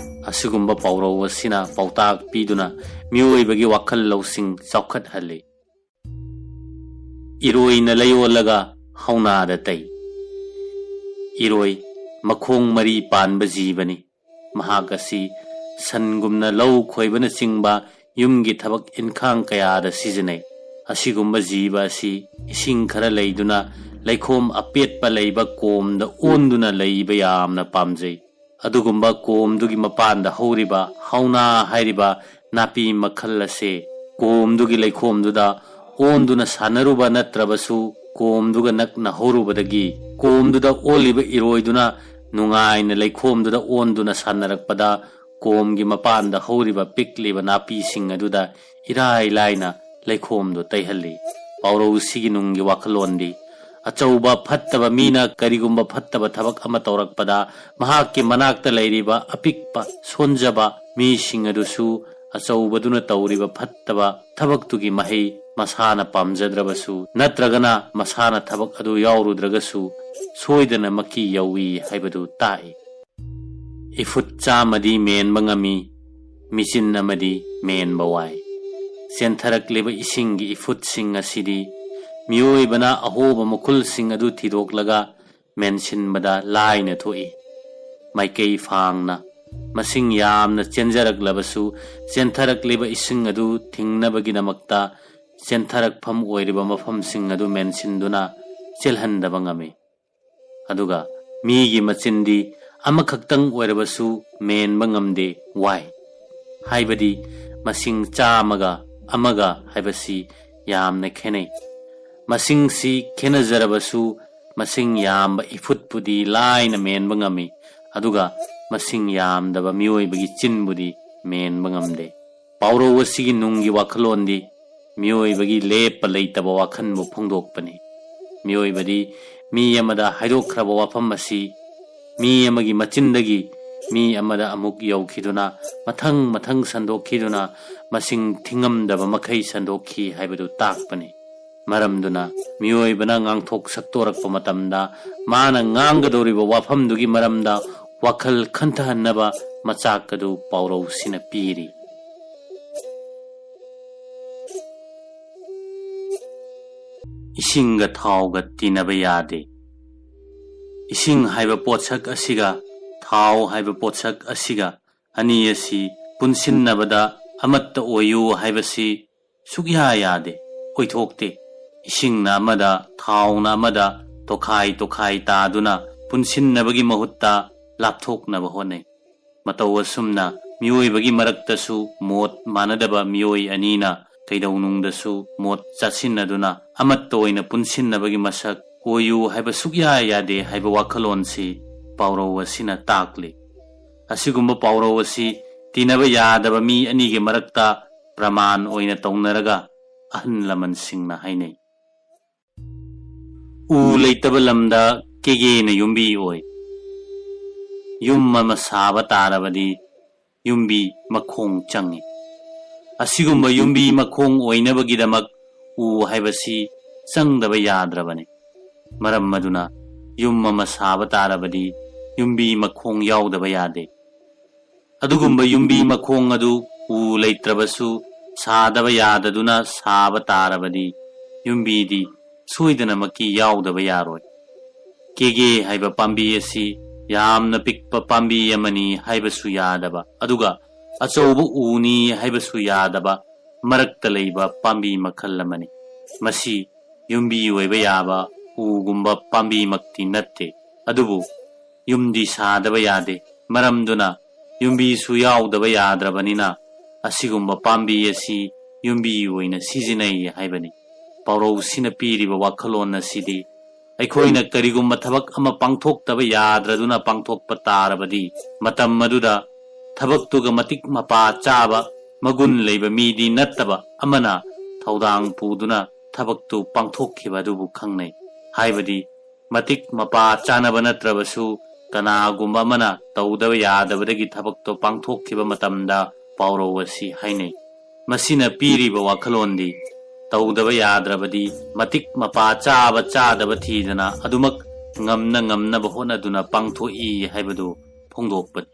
ꯑꯁꯤꯒꯨꯝꯕ ꯄꯥꯎꯔꯧ ꯑꯁꯤꯅ ꯄꯥꯎꯇꯥꯛ ꯄꯤꯗꯨꯅ ꯃꯤꯑꯣꯏꯕꯒꯤ ꯋꯥꯈꯜ ꯂꯧꯁꯤꯡ ꯆꯥꯎꯈꯠꯍꯜꯂꯤ꯫ ꯏꯔꯣꯏꯅ ꯂꯩꯌꯣꯜꯂꯒ ꯍꯧꯅꯥꯗ ꯇꯩ꯫ ꯏꯔꯣꯏ ꯃꯈꯣꯡ ꯃꯔꯤ ꯄꯥꯟꯕ ꯖꯤꯕꯅꯤ꯫ ꯃꯍꯥꯛ ꯑꯁꯤ ꯁꯟꯒꯨꯝꯅ ꯂꯧ ꯈꯣꯏꯕꯅꯆꯤꯡꯕ ꯌꯨꯝꯒꯤ ꯊꯕꯛ ꯏꯟꯈꯥꯡ ꯀꯌꯥꯗ ꯁꯤꯖꯤꯟꯅꯩ꯫ ꯑꯁꯤꯒꯨꯝꯕ ꯖꯤꯕ ꯑꯁꯤ ꯏꯁꯤꯡ ꯈꯔ ꯂꯩꯗꯨꯅ ꯂꯩꯈꯣꯝ ꯑꯄꯦꯠꯄ ꯂꯩꯕ ꯀꯣꯝꯗ ꯑꯣꯟꯗꯨꯅ ꯂꯩꯕ ꯌꯥꯝꯅ ꯄꯥꯝꯖꯩ꯫ ꯑꯗꯨꯒꯨꯝꯕ ꯀꯣꯝꯗꯨꯒꯤ ꯃꯄꯥꯟꯗ ꯍꯧꯔꯤꯕ ꯍꯧꯅꯥ ꯍꯥꯏꯔꯤꯕ ꯅꯥꯄꯤ ꯃꯈꯜ ꯑꯁꯤ ꯀꯣꯝꯗꯨꯒꯤ ꯂꯩꯈꯣꯝꯗꯨꯗ ꯑꯣꯟꯗꯨꯅ ꯁꯥꯟꯅꯔꯨꯕ ꯅꯠꯇ꯭ꯔꯕꯁꯨ, ꯀꯣꯝꯗꯨꯒ ꯅꯛꯅ ꯍꯧꯔꯨꯕꯗꯒꯤ ꯀꯣꯝꯗꯨꯗ ꯑꯣꯜꯂꯤꯕ ꯏꯔꯣꯏꯗꯨꯅ ꯅꯨꯡꯉꯥꯏꯅ ꯂꯩꯈꯣꯝꯗꯨꯗ ꯑꯣꯟꯗꯨꯅ ꯁꯥꯟꯅꯔꯛꯄꯗ, ꯀꯣꯝꯒꯤ ꯃꯄꯥꯟꯗ ꯍꯧꯔꯤꯕ ꯄꯤꯛꯂꯤꯕ ꯅꯥꯄꯤꯁꯤꯡ ꯑꯗꯨꯗ ꯏꯔꯥꯏ ꯂꯥꯏꯅ ꯂꯩꯈꯣꯝꯗꯨ ꯇꯩꯍꯜꯂꯤ꯫ ꯄꯥꯎꯔꯧꯁꯤꯒꯤ ꯅꯨꯡꯒꯤ ꯋꯥꯈꯜꯂꯣꯟꯗꯤ, ꯑꯆꯧꯕ ꯐꯠꯇꯕ ꯃꯤꯅ ꯀꯔꯤꯒꯨꯝꯕ ꯐꯠꯇꯕ ꯊꯕꯛ ꯑꯃ ꯇꯧꯔꯛꯄꯗ, ꯃꯍꯥꯛꯀꯤ ꯃꯅꯥꯛꯇ ꯂꯩꯔꯤꯕ ꯑꯄꯤꯛꯄ ꯁꯣꯟꯖꯕ ꯃꯤꯁꯤꯡ ꯑꯗꯨꯁꯨ ꯑꯆꯧꯕꯗꯨꯅ ꯇꯧꯔꯤꯕ ꯐꯠꯇꯕ ꯊꯕꯛꯇꯨꯒꯤ ꯃꯍꯩ ꯃꯁꯥꯅ ꯄꯥꯝꯖꯗ꯭ꯔꯕꯁꯨ ꯅꯠꯇ꯭ꯔꯒꯅ ꯃꯁꯥꯅ ꯊꯕꯛ ꯑꯗꯨ ꯌꯥꯎꯔꯨꯗ꯭ꯔꯒꯁꯨ ꯁꯣꯏꯗꯅꯃꯛꯀꯤ ꯌꯧꯏ ꯍꯥꯏꯕꯗꯨ ꯇꯥꯛꯏ꯫ ꯏꯐꯨꯠ ꯆꯥꯝꯃꯗꯤ ꯃꯦꯟꯕ ꯉꯝꯃꯤ, ꯃꯤꯆꯤꯟ ꯑꯃꯗꯤ ꯃꯦꯟꯕ ꯋꯥꯏ꯫ ꯆꯦꯟꯊꯔꯛꯂꯤꯕ ꯏꯁꯤꯡꯒꯤ ꯏꯐꯨꯠꯁꯤꯡ ꯑꯁꯤꯗꯤ ꯃꯤꯑꯣꯏꯕꯅ ꯑꯍꯣꯕ ꯃꯈꯨꯜꯁꯤꯡ ꯑꯗꯨ ꯊꯤꯗꯣꯛꯂꯒ ꯃꯦꯟꯁꯤꯟꯕꯗ ꯂꯥꯏꯅ ꯊꯣꯛꯏ꯫ ꯃꯥꯏꯀꯩ ꯐꯥꯡꯅ ꯃꯁꯤꯡ ꯌꯥꯝꯅ ꯆꯦꯟꯖꯔꯛꯂꯕꯁꯨ, ꯆꯦꯟꯊꯔꯛꯂꯤꯕ ꯏꯁꯤꯡ ꯑꯗꯨ ꯊꯤꯡꯅꯕꯒꯤꯗꯃꯛꯇ ꯆꯦꯟꯊꯔꯛꯐꯝ ꯑꯣꯏꯔꯤꯕ ꯃꯐꯝꯁꯤꯡ ꯑꯗꯨ ꯃꯦꯟꯁꯤꯟꯗꯨꯅ ꯆꯦꯜꯍꯟꯗꯕ ꯉꯝꯃꯤ꯫ ꯑꯗꯨꯒ ꯃꯤꯒꯤ ꯃꯆꯤꯟꯗꯤ ꯑꯃꯈꯛꯇꯪ ꯑꯣꯏꯔꯕꯁꯨ ꯃꯦꯟꯕ ꯉꯝꯗꯦ, ꯋꯥꯏ꯫ ꯍꯥꯏꯕꯗꯤ ꯃꯁꯤꯡ ꯆꯥꯝꯃꯒ ꯑꯃꯒ ꯍꯥꯏꯕꯁꯤ ꯌꯥꯝꯅ ꯈꯦꯠꯅꯩ꯫ ꯃꯁꯤꯡꯁꯤ ꯈꯦꯠꯅꯖꯔꯕꯁꯨ ꯃꯁꯤꯡ ꯌꯥꯝꯕ ꯏꯐꯨꯠꯄꯨꯗꯤ ꯂꯥꯏꯅ ꯃꯦꯟꯕ ꯉꯝꯃꯤ, ꯑꯗꯨꯒ ꯃꯁꯤꯡ ꯌꯥꯝꯗꯕ ꯃꯤꯑꯣꯏꯕꯒꯤ ꯆꯤꯟꯕꯨꯗꯤ ꯃꯦꯟꯕ ꯉꯝꯗꯦ꯫ ꯄꯥꯎꯔꯧ ꯑꯁꯤꯒꯤ ꯅꯨꯡꯒꯤ ꯋꯥꯈꯜꯂꯣꯟꯗꯤ ꯃꯤꯑꯣꯏꯕꯒꯤ ꯂꯦꯞꯄ ꯂꯩꯇꯕ ꯋꯥꯈꯜꯕꯨ ꯐꯣꯡꯗꯣꯛꯄꯅꯤ꯫ ꯃꯤꯑꯣꯏꯕꯗꯤ ꯃꯤ ꯑꯃꯗ ꯍꯥꯏꯗꯣꯛꯈ꯭ꯔꯕ ꯋꯥꯐꯝ ꯑꯁꯤ ꯃꯤ ꯑꯃꯒꯤ ꯃꯆꯤꯟꯗꯒꯤ ꯃꯤ ꯑꯃꯗ ꯑꯃꯨꯛ ꯌꯧꯈꯤꯗꯨꯅ, ꯃꯊꯪ ꯃꯊꯪ ꯁꯟꯗꯣꯛꯈꯤꯗꯨꯅ, ꯃꯁꯤꯡ ꯊꯤꯉꯝꯗꯕ ꯃꯈꯩ ꯁꯟꯗꯣꯛꯈꯤ ꯍꯥꯏꯕꯗꯨ ꯇꯥꯛꯄꯅꯤ꯫ ꯃꯔꯝꯗꯨꯅ ꯃꯤꯑꯣꯏꯕꯅ ꯉꯥꯡꯊꯣꯛ ꯁꯛꯇꯣꯔꯛꯄ ꯃꯇꯝꯗ ꯃꯥꯅ ꯉꯥꯡꯒꯗꯧꯔꯤꯕ ꯋꯥꯐꯝꯗꯨꯒꯤ ꯃꯔꯝꯗ ꯋꯥꯈꯜ ꯈꯟꯊꯍꯟꯅꯕ ꯃꯆꯥꯛ ꯑꯗꯨ ꯄꯥꯎꯔꯧꯁꯤꯅ ꯄꯤꯔꯤ꯫ ꯏꯁꯤꯡꯒ ꯊꯥꯎꯒ ꯇꯤꯟꯅꯕ ꯌꯥꯗꯦ꯫ ꯏꯁꯤꯡ ꯍꯥꯏꯕ ꯄꯣꯠꯁꯛ ꯑꯁꯤꯒ ꯊꯥꯎ ꯍꯥꯏꯕ ꯄꯣꯠꯁꯛ ꯑꯁꯤꯒ ꯑꯅꯤ ꯑꯁꯤ ꯄꯨꯟꯁꯤꯟꯅꯕꯗ ꯑꯃꯠꯇ ꯑꯣꯏꯌꯨ ꯍꯥꯏꯕꯁꯤ ꯁꯨꯛꯌꯥ ꯌꯥꯗꯦ, ꯑꯣꯏꯊꯣꯛꯇꯦ꯫ ꯏꯁꯤꯡꯅ ꯑꯃꯗ, ꯊꯥꯎꯅ ꯑꯃꯗ ꯇꯣꯈꯥꯏ ꯇꯣꯈꯥꯏ ꯇꯥꯗꯨꯅ ꯄꯨꯟꯁꯤꯟꯅꯕꯒꯤ ꯃꯍꯨꯠꯇ ꯂꯥꯞꯊꯣꯛꯅꯕ ꯍꯣꯠꯅꯩ꯫ ꯃꯇꯧ ꯑꯁꯨꯝꯅ ꯃꯤꯑꯣꯏꯕꯒꯤ ꯃꯔꯛꯇꯁꯨ ꯃꯣꯠ ꯃꯥꯟꯅꯗꯕ ꯃꯤꯑꯣꯏ ꯑꯅꯤꯅ ꯀꯩꯗꯧꯅꯨꯡꯗꯁꯨ ꯃꯣꯠ ꯆꯥꯁꯤꯟꯅꯗꯨꯅ ꯑꯃꯠꯇ ꯑꯣꯏꯅ ꯄꯨꯟꯁꯤꯟꯅꯕꯒꯤ ꯃꯁꯛ ꯑꯣꯏꯌꯨ ꯍꯥꯏꯕ ꯁꯨꯛꯌꯥ ꯌꯥꯗꯦ ꯍꯥꯏꯕ ꯋꯥꯈꯜꯂꯣꯟꯁꯤ ꯄꯥꯎꯔꯧ ꯑꯁꯤꯅ ꯇꯥꯛꯂꯤ꯫ ꯑꯁꯤꯒꯨꯝꯕ ꯄꯥꯎꯔꯧ ꯑꯁꯤ ꯇꯤꯟꯅꯕ ꯌꯥꯗꯕ ꯃꯤ ꯑꯅꯤꯒꯤ ꯃꯔꯛꯇ ꯄ꯭ꯔꯃꯥꯟ ꯑꯣꯏꯅ ꯇꯧꯅꯔꯒ ꯑꯍꯜ ꯂꯃꯟꯁꯤꯡꯅ ꯍꯥꯏꯅꯩ꯫ ꯎ ꯂꯩꯇꯕ ꯂꯝꯗ ꯀꯦꯒꯦꯅ ꯌꯨꯝꯕꯤ ꯑꯣꯏ꯫ ꯌꯨꯝ ꯑꯃ ꯁꯥꯕ ꯇꯥꯔꯕꯗꯤ ꯌꯨꯝꯕꯤ ꯃꯈꯣꯡ ꯆꯪꯏ꯫ ꯑꯁꯤꯒꯨꯝꯕ ꯌꯨꯝꯕꯤ ꯃꯈꯣꯡ ꯑꯣꯏꯅꯕꯒꯤꯗꯃꯛ ꯎ ꯍꯥꯏꯕꯁꯤ ꯆꯪꯗꯕ ꯌꯥꯗ꯭ꯔꯕꯅꯤ꯫ ꯃꯔꯝ ꯑꯗꯨꯅ ꯌꯨꯝ ꯑꯃ ꯁꯥꯕ ꯇꯥꯔꯕꯗꯤ ꯌꯨꯝꯕꯤ ꯃꯈꯣꯡ ꯌꯥꯎꯗꯕ ꯌꯥꯗꯦ꯫ ꯑꯗꯨꯒꯨꯝꯕ ꯌꯨꯝꯕꯤ ꯃꯈꯣꯡ ꯑꯗꯨ ꯎ ꯂꯩꯇ꯭ꯔꯕꯁꯨ ꯁꯥꯗꯕ ꯌꯥꯗꯗꯨꯅ ꯁꯥꯕ ꯇꯥꯔꯕꯗꯤ ꯌꯨꯝꯕꯤꯗꯤ ꯁꯣꯏꯗꯅꯃꯛꯀꯤ ꯌꯥꯎꯗꯕ ꯌꯥꯔꯣꯏ꯫ ꯀꯦꯒꯦ ꯍꯥꯏꯕ ꯄꯥꯝꯕꯤ ꯑꯁꯤ ꯌꯥꯝꯅ ꯄꯤꯛꯄ ꯄꯥꯝꯕꯤ ꯑꯃꯅꯤ ꯍꯥꯏꯕꯁꯨ ꯌꯥꯗꯕ, ꯑꯗꯨꯒ ꯑꯆꯧꯕ ꯎꯅꯤ ꯍꯥꯏꯕꯁꯨ ꯌꯥꯗꯕ ꯃꯔꯛꯇ ꯂꯩꯕ ꯄꯥꯝꯕꯤ ꯃꯈꯜ ꯑꯃꯅꯤ꯫ ꯃꯁꯤ ꯌꯨꯝꯕꯤ ꯑꯣꯏꯕ ꯌꯥꯕ ꯎꯒꯨꯝꯕ ꯄꯥꯝꯕꯤꯃꯛꯇꯤ ꯅꯠꯇꯦ, ꯑꯗꯨꯕꯨ ꯌꯨꯝꯗꯤ ꯁꯥꯗꯕ ꯌꯥꯗꯦ꯫ ꯃꯔꯝꯗꯨꯅ ꯌꯨꯝꯕꯤꯁꯨ ꯌꯥꯎꯗꯕ ꯌꯥꯗ꯭ꯔꯕꯅꯤꯅ ꯑꯁꯤꯒꯨꯝꯕ ꯄꯥꯝꯕꯤ ꯑꯁꯤ ꯌꯨꯝꯕꯤ ꯑꯣꯏꯅ ꯁꯤꯖꯤꯟꯅꯩ ꯍꯥꯏꯕꯅꯤ꯫ ꯄꯥꯎꯔꯧꯁꯤꯅ ꯄꯤꯔꯤꯕ ꯋꯥꯈꯜꯂꯣꯟ ꯑꯁꯤꯗꯤ ꯑꯩꯈꯣꯏꯅ ꯀꯔꯤꯒꯨꯝꯕ ꯊꯕꯛ ꯑꯃ ꯄꯥꯡꯊꯣꯛꯇꯕ ꯌꯥꯗ꯭ꯔꯗꯨꯅ ꯄꯥꯡꯊꯣꯛꯄ ꯇꯥꯔꯕꯗꯤ, ꯃꯇꯝ ꯑꯗꯨꯗ ꯊꯕꯛꯇꯨꯒ ꯃꯇꯤꯛ ꯃꯄꯥ ꯆꯥꯕ, ꯃꯒꯨꯟ ꯂꯩꯕ ꯃꯤꯗꯤ ꯅꯠꯇꯕ ꯑꯃꯅ ꯊꯧꯗꯥꯡ ꯄꯨꯗꯨꯅ ꯊꯕꯛꯇꯨ ꯄꯥꯡꯊꯣꯛꯈꯤꯕ ꯑꯗꯨꯕꯨ ꯈꯪꯅꯩ꯫ ꯍꯥꯏꯕꯗꯤ, ꯃꯇꯤꯛ ꯃꯄꯥ ꯆꯥꯅꯕ ꯅꯠꯇ꯭ꯔꯕꯁꯨ ꯀꯅꯥꯒꯨꯝꯕ ꯑꯃꯅ ꯇꯧꯗꯕ ꯌꯥꯗꯕꯗꯒꯤ ꯊꯕꯛꯇꯣ ꯄꯥꯡꯊꯣꯛꯈꯤꯕ ꯃꯇꯝꯗ ꯄꯥꯎꯔꯧ ꯑꯁꯤ ꯍꯥꯏꯅꯩ꯫ ꯃꯁꯤꯅ ꯄꯤꯔꯤꯕ ꯋꯥꯈꯜꯂꯣꯟꯗꯤ, ꯇꯧꯗꯕ ꯌꯥꯗ꯭ꯔꯕꯗꯤ ꯃꯇꯤꯛ ꯃꯄꯥ ꯆꯥꯕ ꯆꯥꯗꯕ ꯊꯤꯗꯅ ꯑꯗꯨꯃꯛ ꯉꯝꯅ ꯉꯝꯅꯕ ꯍꯣꯠꯅꯗꯨꯅ ꯄꯥꯡꯊꯣꯛꯏ ꯍꯥꯏꯕꯗꯨ ꯐꯣꯡꯗꯣꯛꯄꯅꯤ꯫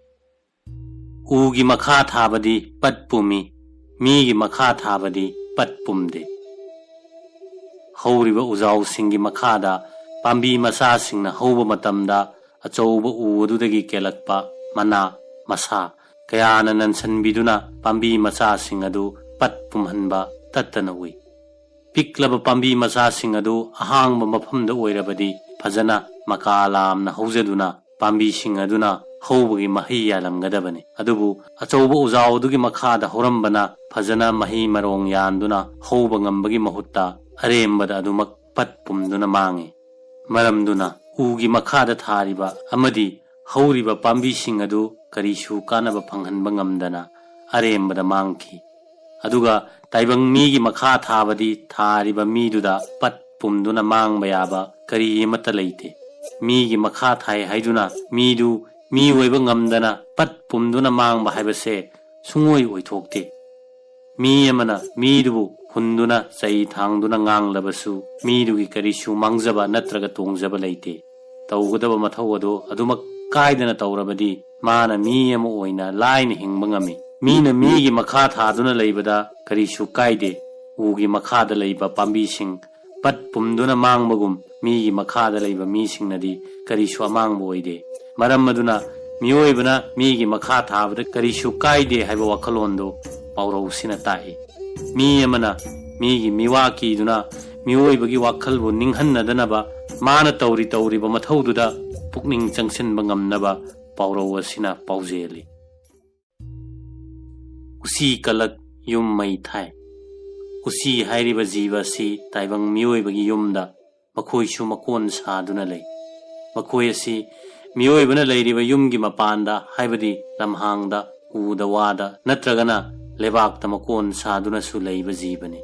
ꯎꯒꯤ ꯃꯈꯥ ꯊꯥꯕꯗꯤ ꯄꯠ ꯄꯨꯝꯃꯤ, ꯃꯤꯒꯤ ꯃꯈꯥ ꯊꯥꯕꯗꯤ ꯄꯠ ꯄꯨꯝꯗꯦ꯫ ꯍꯧꯔꯤꯕ ꯎꯖꯥꯎꯁꯤꯡꯒꯤ ꯃꯈꯥꯗ ꯄꯥꯝꯕꯤ ꯃꯆꯥꯁꯤꯡꯅ ꯍꯧꯕ ꯃꯇꯝꯗ ꯑꯆꯧꯕ ꯎ ꯑꯗꯨꯗꯒꯤ ꯀꯦꯜꯂꯛꯄ ꯃꯅꯥ, ꯃꯁꯥ ꯀꯌꯥꯅ ꯅꯟꯁꯟꯕꯤꯗꯨꯅ ꯄꯥꯝꯕꯤ ꯃꯆꯥꯁꯤꯡ ꯑꯗꯨ ꯄꯠ ꯄꯨꯝꯍꯟꯕ ꯇꯠꯇꯅ ꯎꯏ꯫ ꯄꯤꯛꯂꯕ ꯄꯥꯝꯕꯤ ꯃꯆꯥꯁꯤꯡ ꯑꯗꯨ ꯑꯍꯥꯡꯕ ꯃꯐꯝꯗ ꯑꯣꯏꯔꯕꯗꯤ ꯐꯖꯅ ꯃꯀꯥ ꯂꯥꯝꯅ ꯍꯧꯖꯗꯨꯅ ꯄꯥꯝꯕꯤꯁꯤꯡ ꯑꯗꯨꯅ ꯍꯧꯕꯒꯤ ꯃꯍꯩ ꯌꯥꯜꯂꯝꯒꯗꯕꯅꯤ꯫ ꯑꯗꯨꯕꯨ ꯑꯆꯧꯕ ꯎꯖꯥꯎ ꯑꯗꯨꯒꯤ ꯃꯈꯥꯗ ꯍꯧꯔꯝꯕꯅ ꯐꯖꯅ ꯃꯍꯩ ꯃꯔꯣꯡ ꯌꯥꯟꯗꯨꯅ ꯍꯧꯕ ꯉꯝꯕꯒꯤ ꯃꯍꯨꯠꯇ ꯑꯔꯦꯝꯕꯗ ꯑꯗꯨꯃꯛ ꯄꯠ ꯄꯨꯝꯗꯨꯅ ꯃꯥꯡꯏ꯫ ꯃꯔꯝꯗꯨꯅ ꯎꯒꯤ ꯃꯈꯥꯗ ꯊꯥꯔꯤꯕ ꯑꯃꯗꯤ ꯍꯧꯔꯤꯕ ꯄꯥꯝꯕꯤꯁꯤꯡ ꯑꯗꯨ ꯀꯔꯤꯁꯨ ꯀꯥꯟꯅꯕ ꯐꯪꯍꯟꯕ ꯉꯝꯗꯅ ꯑꯔꯦꯝꯕꯗ ꯃꯥꯡꯈꯤ꯫ ꯑꯗꯨꯒ ꯇꯥꯏꯕꯪ ꯃꯤꯒꯤ ꯃꯈꯥ ꯊꯥꯕꯗꯤ ꯊꯥꯔꯤꯕ ꯃꯤꯗꯨꯗ ꯄꯠ ꯄꯨꯝꯗꯨꯅ ꯃꯥꯡꯕ ꯌꯥꯕ ꯀꯔꯤ ꯑꯃꯠꯇ ꯂꯩꯇꯦ꯫ ꯃꯤꯒꯤ ꯃꯈꯥ ꯊꯥꯏ ꯍꯥꯏꯗꯨꯅ ꯃꯤꯗꯨ ꯃꯤ ꯑꯣꯏꯕ ꯉꯝꯗꯅ ꯄꯠ ꯄꯨꯝꯗꯨꯅ ꯃꯥꯡꯕ ꯍꯥꯏꯕꯁꯦ ꯁꯨꯡꯑꯣꯏ ꯑꯣꯏꯊꯣꯛꯇꯦ꯫ ꯃꯤ ꯑꯃꯅ ꯃꯤꯗꯨꯕꯨ ꯍꯨꯟꯗꯨꯅ ꯆꯩ ꯊꯥꯡꯗꯨꯅ ꯉꯥꯡꯂꯕꯁꯨ ꯃꯤꯗꯨꯒꯤ ꯀꯔꯤꯁꯨ ꯃꯥꯡꯖꯕ ꯅꯠꯇ꯭ꯔꯒ ꯇꯣꯡꯖꯕ ꯂꯩꯇꯦ꯫ ꯇꯧꯒꯗꯕ ꯃꯊꯧ ꯑꯗꯨ ꯑꯗꯨꯃꯛ ꯀꯥꯏꯗꯅ ꯇꯧꯔꯕꯗꯤ ꯃꯥꯅ ꯃꯤ ꯑꯃ ꯑꯣꯏꯅ ꯂꯥꯏꯅ ꯍꯤꯡꯕ ꯉꯝꯃꯤ꯫ ꯃꯤꯅ ꯃꯤꯒꯤ ꯃꯈꯥ ꯊꯥꯗꯨꯅ ꯂꯩꯕꯗ ꯀꯔꯤꯁꯨ ꯀꯥꯏꯗꯦ꯫ ꯎꯒꯤ ꯃꯈꯥꯗ ꯂꯩꯕ ꯄꯥꯝꯕꯤꯁꯤꯡ ꯄꯠ ꯄꯨꯝꯗꯨꯅ ꯃꯥꯡꯕꯒꯨꯝ ꯃꯤꯒꯤ ꯃꯈꯥꯗ ꯂꯩꯕ ꯃꯤꯁꯤꯡꯅꯗꯤ ꯀꯔꯤꯁꯨ ꯑꯃꯥꯡꯕ ꯑꯣꯏꯗꯦ꯫ ꯃꯔꯝ ꯑꯗꯨꯅ ꯃꯤꯑꯣꯏꯕꯅ ꯃꯤꯒꯤ ꯃꯈꯥ ꯊꯥꯕꯗ ꯀꯔꯤꯁꯨ ꯀꯥꯏꯗꯦ ꯍꯥꯏꯕ ꯋꯥꯈꯜꯂꯣꯟꯗꯨ ꯄꯥꯎꯔꯧꯁꯤꯅ ꯇꯥꯛꯏ꯫ ꯃꯤ ꯑꯃꯅ ꯃꯤꯒꯤ ꯃꯤꯋꯥ ꯀꯤꯗꯨꯅ ꯃꯤꯑꯣꯏꯕꯒꯤ ꯋꯥꯈꯜꯕꯨ ꯅꯤꯡꯍꯟꯅꯗꯅꯕ ꯃꯥꯅ ꯇꯧꯔꯤ ꯇꯧꯔꯤꯕ ꯃꯊꯧꯗꯨꯗ ꯄꯨꯛꯅꯤꯡ ꯆꯪꯁꯤꯟꯕ ꯉꯝꯅꯕ ꯄꯥꯎꯔꯧ ꯑꯁꯤꯅ ꯄꯥꯎꯖꯦꯜꯂꯤ꯫ ꯎꯆꯤ ꯀꯂꯛ ꯌꯨꯝ ꯃꯩ ꯊꯥꯏ꯫ ꯎꯆꯤ ꯍꯥꯏꯔꯤꯕ ꯖꯤꯕ ꯑꯁꯤ ꯇꯥꯏꯕꯪ ꯃꯤꯑꯣꯏꯕꯒꯤ ꯌꯨꯝꯗ ꯃꯈꯣꯏꯁꯨ ꯃꯀꯣꯟ ꯁꯥꯗꯨꯅ ꯂꯩ꯫ ꯃꯈꯣꯏ ꯑꯁꯤ ꯃꯤꯑꯣꯏꯕꯅ ꯂꯩꯔꯤꯕ ꯌꯨꯝꯒꯤ ꯃꯄꯥꯟꯗ, ꯍꯥꯏꯕꯗꯤ ꯂꯝꯍꯥꯡꯗ, ꯎꯗ ꯋꯥꯗ ꯅꯠꯇ꯭ꯔꯒꯅ ꯂꯩꯕꯥꯛꯇ ꯃꯀꯣꯟ ꯁꯥꯗꯨꯅꯁꯨ ꯂꯩꯕ ꯖꯤꯕꯅꯤ꯫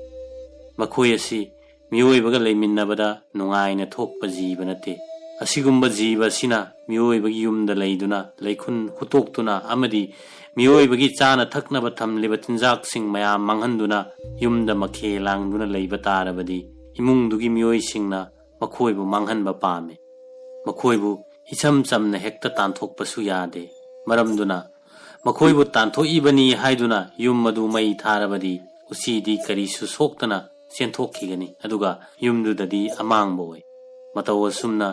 ꯃꯈꯣꯏ ꯑꯁꯤ ꯃꯤꯑꯣꯏꯕꯒ ꯂꯩꯃꯤꯟꯅꯕꯗ ꯅꯨꯡꯉꯥꯏꯅ ꯊꯣꯛꯄ ꯖꯤꯕ ꯅꯠꯇꯦ꯫ ꯑꯁꯤꯒꯨꯝꯕ ꯖꯤꯕ ꯑꯁꯤꯅ ꯃꯤꯑꯣꯏꯕꯒꯤ ꯌꯨꯝꯗ ꯂꯩꯗꯨꯅ ꯂꯩꯈꯨꯟ ꯍꯨꯠꯇꯣꯛꯇꯨꯅ ꯑꯃꯗꯤ ꯃꯤꯑꯣꯏꯕꯒꯤ ꯆꯥꯅ ꯊꯛꯅꯕ ꯊꯝꯂꯤꯕ ꯆꯤꯟꯖꯥꯛꯁꯤꯡ ꯃꯌꯥꯝ ꯃꯥꯡꯍꯟꯗꯨꯅ ꯌꯨꯝꯗ ꯃꯈꯦ ꯂꯥꯡꯗꯨꯅ ꯂꯩꯕ ꯇꯥꯔꯕꯗꯤ ꯏꯃꯨꯡꯗꯨꯒꯤ ꯃꯤꯑꯣꯏꯁꯤꯡꯅ ꯃꯈꯣꯏꯕꯨ ꯃꯥꯡꯍꯟꯕ ꯄꯥꯝꯃꯤ꯫ ꯃꯈꯣꯏꯕꯨ ꯏꯆꯝ ꯆꯝꯅ ꯍꯦꯛꯇ ꯇꯥꯟꯊꯣꯛꯄꯁꯨ ꯌꯥꯗꯦ꯫ ꯃꯔꯝꯗꯨꯅ ꯃꯈꯣꯏꯕꯨ ꯇꯥꯟꯊꯣꯛꯏꯕꯅꯤ ꯍꯥꯏꯗꯨꯅ ꯌꯨꯝ ꯑꯗꯨ ꯃꯩ ꯊꯥꯔꯕꯗꯤ ꯎꯆꯤꯗꯤ ꯀꯔꯤꯁꯨ ꯁꯣꯛꯇꯅ ꯆꯦꯟꯊꯣꯛꯈꯤꯒꯅꯤ, ꯑꯗꯨꯒ ꯌꯨꯝꯗꯨꯗꯗꯤ ꯑꯃꯥꯡꯕ ꯑꯣꯏ꯫ ꯃꯇꯧ ꯑꯁꯨꯝꯅ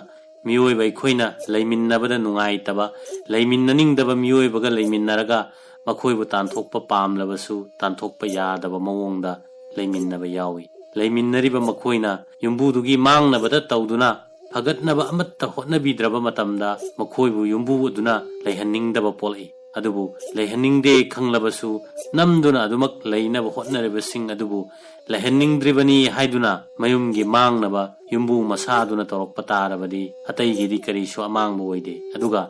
ꯃꯤꯑꯣꯏꯕ ꯑꯩꯈꯣꯏꯅ ꯂꯩꯃꯤꯟꯅꯕꯗ ꯅꯨꯡꯉꯥꯏꯇꯕ, ꯂꯩꯃꯤꯟꯅꯅꯤꯡꯗꯕ ꯃꯤꯑꯣꯏꯕꯒ ꯂꯩꯃꯤꯟꯅꯔꯒ ꯃꯈꯣꯏꯕꯨ ꯇꯥꯟꯊꯣꯛꯄ ꯄꯥꯝꯂꯕꯁꯨ ꯇꯥꯟꯊꯣꯛꯄ ꯌꯥꯗꯕ ꯃꯑꯣꯡꯗ ꯂꯩꯃꯤꯟꯅꯕ ꯌꯥꯎꯏ꯫ ꯂꯩꯃꯤꯟꯅꯔꯤꯕ ꯃꯈꯣꯏꯅ ꯌꯨꯝꯕꯨꯗꯨꯒꯤ ꯃꯥꯡꯅꯕꯗ ꯇꯧꯗꯨꯅ ꯐꯒꯠꯅꯕ ꯑꯃꯠꯇ ꯍꯣꯠꯅꯕꯤꯗ꯭ꯔꯕ ꯃꯇꯝꯗ ꯃꯈꯣꯏꯕꯨ ꯌꯨꯝꯕꯨ ꯑꯗꯨꯅ ꯂꯩꯍꯟꯅꯤꯡꯗꯕ ꯄꯣꯛꯂꯛꯏ꯫ ꯑꯗꯨꯕꯨ ꯂꯩꯍꯟꯅꯤꯡꯗꯦ ꯈꯪꯂꯕꯁꯨ ꯅꯝꯗꯨꯅ ꯑꯗꯨꯃꯛ ꯂꯩꯅꯕ ꯍꯣꯠꯅꯔꯤꯕꯁꯤꯡ ꯑꯗꯨꯕꯨ ꯂꯩꯍꯟꯅꯤꯡꯗ꯭ꯔꯤꯕꯅꯤ ꯍꯥꯏꯗꯨꯅ ꯃꯌꯨꯝꯒꯤ ꯃꯥꯡꯅꯕ ꯌꯨꯝꯕꯨ ꯃꯁꯥꯗꯨꯅ ꯇꯧꯔꯛꯄ ꯇꯥꯔꯕꯗꯤ ꯑꯇꯩꯒꯤꯗꯤ ꯀꯔꯤꯁꯨ ꯑꯃꯥꯡꯕ ꯑꯣꯏꯗꯦ, ꯑꯗꯨꯒ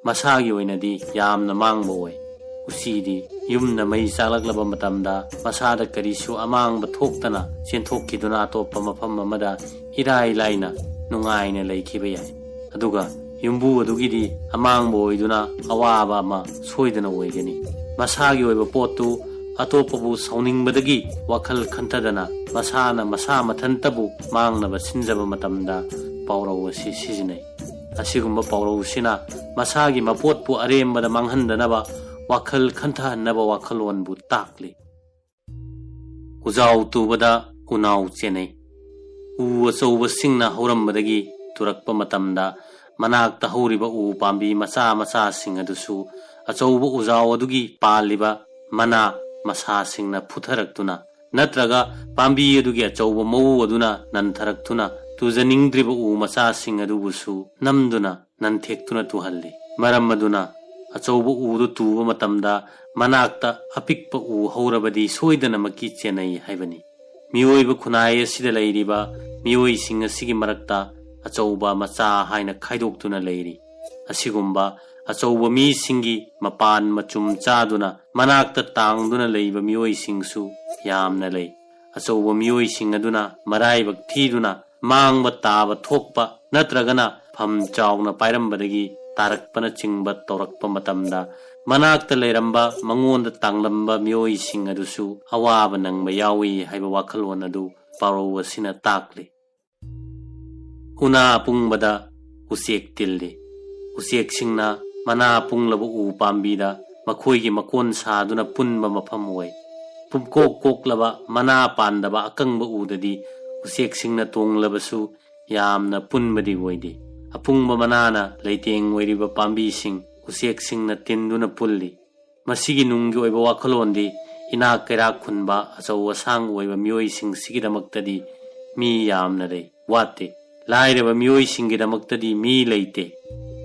ꯃꯁꯥꯒꯤ ꯑꯣꯏꯅꯗꯤ ꯌꯥꯝꯅ ꯃꯥꯡꯕ ꯑꯣꯏ꯫ ꯎꯆꯤꯗꯤ ꯌꯨꯝꯅ ꯃꯩ ꯆꯥꯛꯂꯛꯂꯕ ꯃꯇꯝꯗ ꯃꯁꯥꯗ ꯀꯔꯤꯁꯨ ꯑꯃꯥꯡꯕ ꯊꯣꯛꯇꯅ ꯆꯦꯟꯊꯣꯛꯈꯤꯗꯨꯅ ꯑꯇꯣꯞꯄ ꯃꯐꯝ ꯑꯃꯗ ꯏꯔꯥꯏ ꯂꯥꯏꯅ ꯅꯨꯡꯉꯥꯏꯅ ꯂꯩꯈꯤꯕ ꯌꯥꯏ꯫ ꯑꯗꯨꯒ ꯌꯨꯝꯕꯨ ꯑꯗꯨꯒꯤꯗꯤ ꯑꯃꯥꯡꯕ ꯑꯣꯏꯗꯨꯅ ꯑꯋꯥꯕ ꯑꯃ ꯁꯣꯏꯗꯅ ꯑꯣꯏꯒꯅꯤ꯫ ꯃꯁꯥꯒꯤ ꯑꯣꯏꯕ ꯄꯣꯠꯇꯨ ꯑꯇꯣꯞꯄꯕꯨ ꯁꯥꯎꯅꯤꯡꯕꯗꯒꯤ ꯋꯥꯈꯜ ꯈꯟꯊꯗꯅ ꯃꯁꯥꯅ ꯃꯁꯥ ꯃꯊꯟꯇꯕꯨ ꯃꯥꯡꯅꯕ ꯁꯤꯟꯖꯕ ꯃꯇꯝꯗ ꯄꯥꯎꯔꯧ ꯑꯁꯤ ꯁꯤꯖꯤꯟꯅꯩ꯫ ꯑꯁꯤꯒꯨꯝꯕ ꯄꯥꯎꯔꯧꯁꯤꯅ ꯃꯁꯥꯒꯤ ꯃꯄꯣꯠꯄꯨ ꯑꯔꯦꯝꯕꯗ ꯃꯥꯡꯍꯟꯗꯅꯕ ꯋꯥꯈꯜ ꯈꯟꯊꯍꯟꯅꯕ ꯋꯥꯈꯜꯂꯣꯟꯕꯨ ꯇꯥꯛꯂꯤ꯫ ꯎꯖꯥꯎ ꯇꯨꯕꯗ ꯎꯅꯥꯎ ꯆꯦꯟꯅꯩ꯫ ꯎ ꯑꯆꯧꯕꯁꯤꯡꯅ ꯍꯧꯔꯝꯕꯗꯒꯤ ꯇꯨꯔꯛꯄ ꯃꯇꯝꯗ ꯃꯅꯥꯛꯇ ꯍꯧꯔꯤꯕ ꯎ ꯄꯥꯝꯕꯤ ꯃꯆꯥ ꯃꯆꯥꯁꯤꯡ ꯑꯗꯨꯁꯨ ꯑꯆꯧꯕ ꯎꯖꯥꯎ ꯑꯗꯨꯒꯤ ꯄꯥꯜꯂꯤꯕ ꯃꯅꯥ ꯃꯁꯥꯁꯤꯡꯅ ꯐꯨꯊꯔꯛꯇꯨꯅ ꯅꯠꯇ꯭ꯔꯒ ꯄꯥꯝꯕꯤ ꯑꯗꯨꯒꯤ ꯑꯆꯧꯕ ꯃꯎ ꯑꯗꯨꯅ ꯅꯟꯊꯔꯛꯇꯨꯅ ꯇꯨꯖꯅꯤꯡꯗ꯭ꯔꯤꯕ ꯎ ꯃꯆꯥꯁꯤꯡ ꯑꯗꯨꯕꯨꯁꯨ ꯅꯝꯗꯨꯅ ꯅꯟꯊꯦꯛꯇꯨꯅ ꯇꯨꯍꯜꯂꯤ꯫ ꯃꯔꯝ ꯑꯗꯨꯅ ꯑꯆꯧꯕ ꯎꯗꯨ ꯇꯨꯕ ꯃꯇꯝꯗ ꯃꯅꯥꯛꯇ ꯑꯄꯤꯛꯄ ꯎ ꯍꯧꯔꯕꯗꯤ ꯁꯣꯏꯗꯅꯃꯛꯀꯤ ꯆꯦꯟꯅꯩ ꯍꯥꯏꯕꯅꯤ꯫ ꯃꯤꯑꯣꯏꯕ ꯈꯨꯟꯅꯥꯏ ꯑꯁꯤꯗ ꯂꯩꯔꯤꯕ ꯃꯤꯑꯣꯏꯁꯤꯡ ꯑꯁꯤꯒꯤ ꯃꯔꯛꯇ ꯑꯆꯧꯕ ꯃꯆꯥ ꯍꯥꯏꯅ ꯈꯥꯏꯗꯣꯛꯇꯨꯅ ꯂꯩꯔꯤ꯫ ꯑꯁꯤꯒꯨꯝꯕ ꯑꯆꯧꯕ ꯃꯤꯁꯤꯡꯒꯤ ꯃꯄꯥꯟ ꯃꯆꯨꯝ ꯆꯥꯗꯨꯅ ꯃꯅꯥꯛꯇ ꯇꯥꯡꯗꯨꯅ ꯂꯩꯕ ꯃꯤꯑꯣꯏꯁꯤꯡꯁꯨ ꯌꯥꯝꯅ ꯂꯩ꯫ ꯑꯆꯧꯕ ꯃꯤꯑꯣꯏꯁꯤꯡ ꯑꯗꯨꯅ ꯃꯔꯥꯏꯕꯛ ꯊꯤꯗꯨꯅ ꯃꯥꯡꯕ ꯇꯥꯕ ꯊꯣꯛꯄ ꯅꯠꯇ꯭ꯔꯒꯅ ꯐꯝ ꯆꯥꯎꯅ ꯄꯥꯏꯔꯝꯕꯗꯒꯤ ꯇꯥꯔꯛꯄꯅꯆꯤꯡꯕ ꯇꯧꯔꯛꯄ ꯃꯇꯝꯗ ꯃꯅꯥꯛꯇ ꯂꯩꯔꯝꯕ ꯃꯉꯣꯟꯗ ꯇꯥꯡꯂꯝꯕ ꯃꯤꯑꯣꯏꯁꯤꯡ ꯑꯗꯨꯁꯨ ꯑꯋꯥꯕ ꯅꯪꯕ ꯌꯥꯎꯏ ꯍꯥꯏꯕ ꯋꯥꯈꯜꯂꯣꯟ ꯑꯗꯨ ꯄꯥꯎꯔꯧ ꯑꯁꯤꯅ ꯇꯥꯛꯂꯤ꯫ ꯎꯅꯥ ꯑꯄꯨꯡꯕꯗ ꯎꯆꯦꯛ ꯇꯤꯜꯂꯤ꯫ ꯎꯆꯦꯛꯁꯤꯡꯅ ꯃꯅꯥ ꯑꯄꯨꯡꯂꯕ ꯎ ꯄꯥꯝꯕꯤꯗ ꯃꯈꯣꯏꯒꯤ ꯃꯀꯣꯟ ꯁꯥꯗꯨꯅ ꯄꯨꯟꯕ ꯃꯐꯝ ꯑꯣꯏ꯫ ꯄꯨꯝꯀꯣꯛ ꯀꯣꯛꯂꯕ ꯃꯅꯥ ꯄꯥꯟꯗꯕ ꯑꯀꯪꯕ ꯎꯗꯗꯤ ꯎꯆꯦꯛꯁꯤꯡꯅ ꯇꯣꯡꯂꯕꯁꯨ ꯌꯥꯝꯅ ꯄꯨꯟꯕꯗꯤ ꯑꯣꯏꯗꯦ꯫ ꯑꯄꯨꯡꯕ ꯃꯅꯥꯅ ꯂꯩꯇꯦꯡ ꯑꯣꯏꯔꯤꯕ ꯄꯥꯝꯕꯤꯁꯤꯡ ꯎꯆꯦꯛꯁꯤꯡꯅ ꯇꯤꯟꯗꯨꯅ ꯄꯨꯜꯂꯤ꯫ ꯃꯁꯤꯒꯤ ꯅꯨꯡꯒꯤ ꯑꯣꯏꯕ ꯋꯥꯈꯜꯂꯣꯟꯗꯤ ꯏꯅꯥꯛ ꯀꯩꯔꯥꯛ ꯈꯨꯟꯕ ꯑꯆꯧ ꯑꯁꯥꯡ ꯑꯣꯏꯕ ꯃꯤꯑꯣꯏꯁꯤꯡꯁꯤꯒꯤꯗꯃꯛꯇꯗꯤ ꯃꯤ ꯌꯥꯝꯅ ꯂꯩ, ꯋꯥꯠꯇꯦ꯫ ꯂꯥꯏꯔꯕ ꯃꯤꯑꯣꯏꯁꯤꯡꯒꯤꯗꯃꯛꯇꯗꯤ ꯃꯤ ꯂꯩꯇꯦ꯫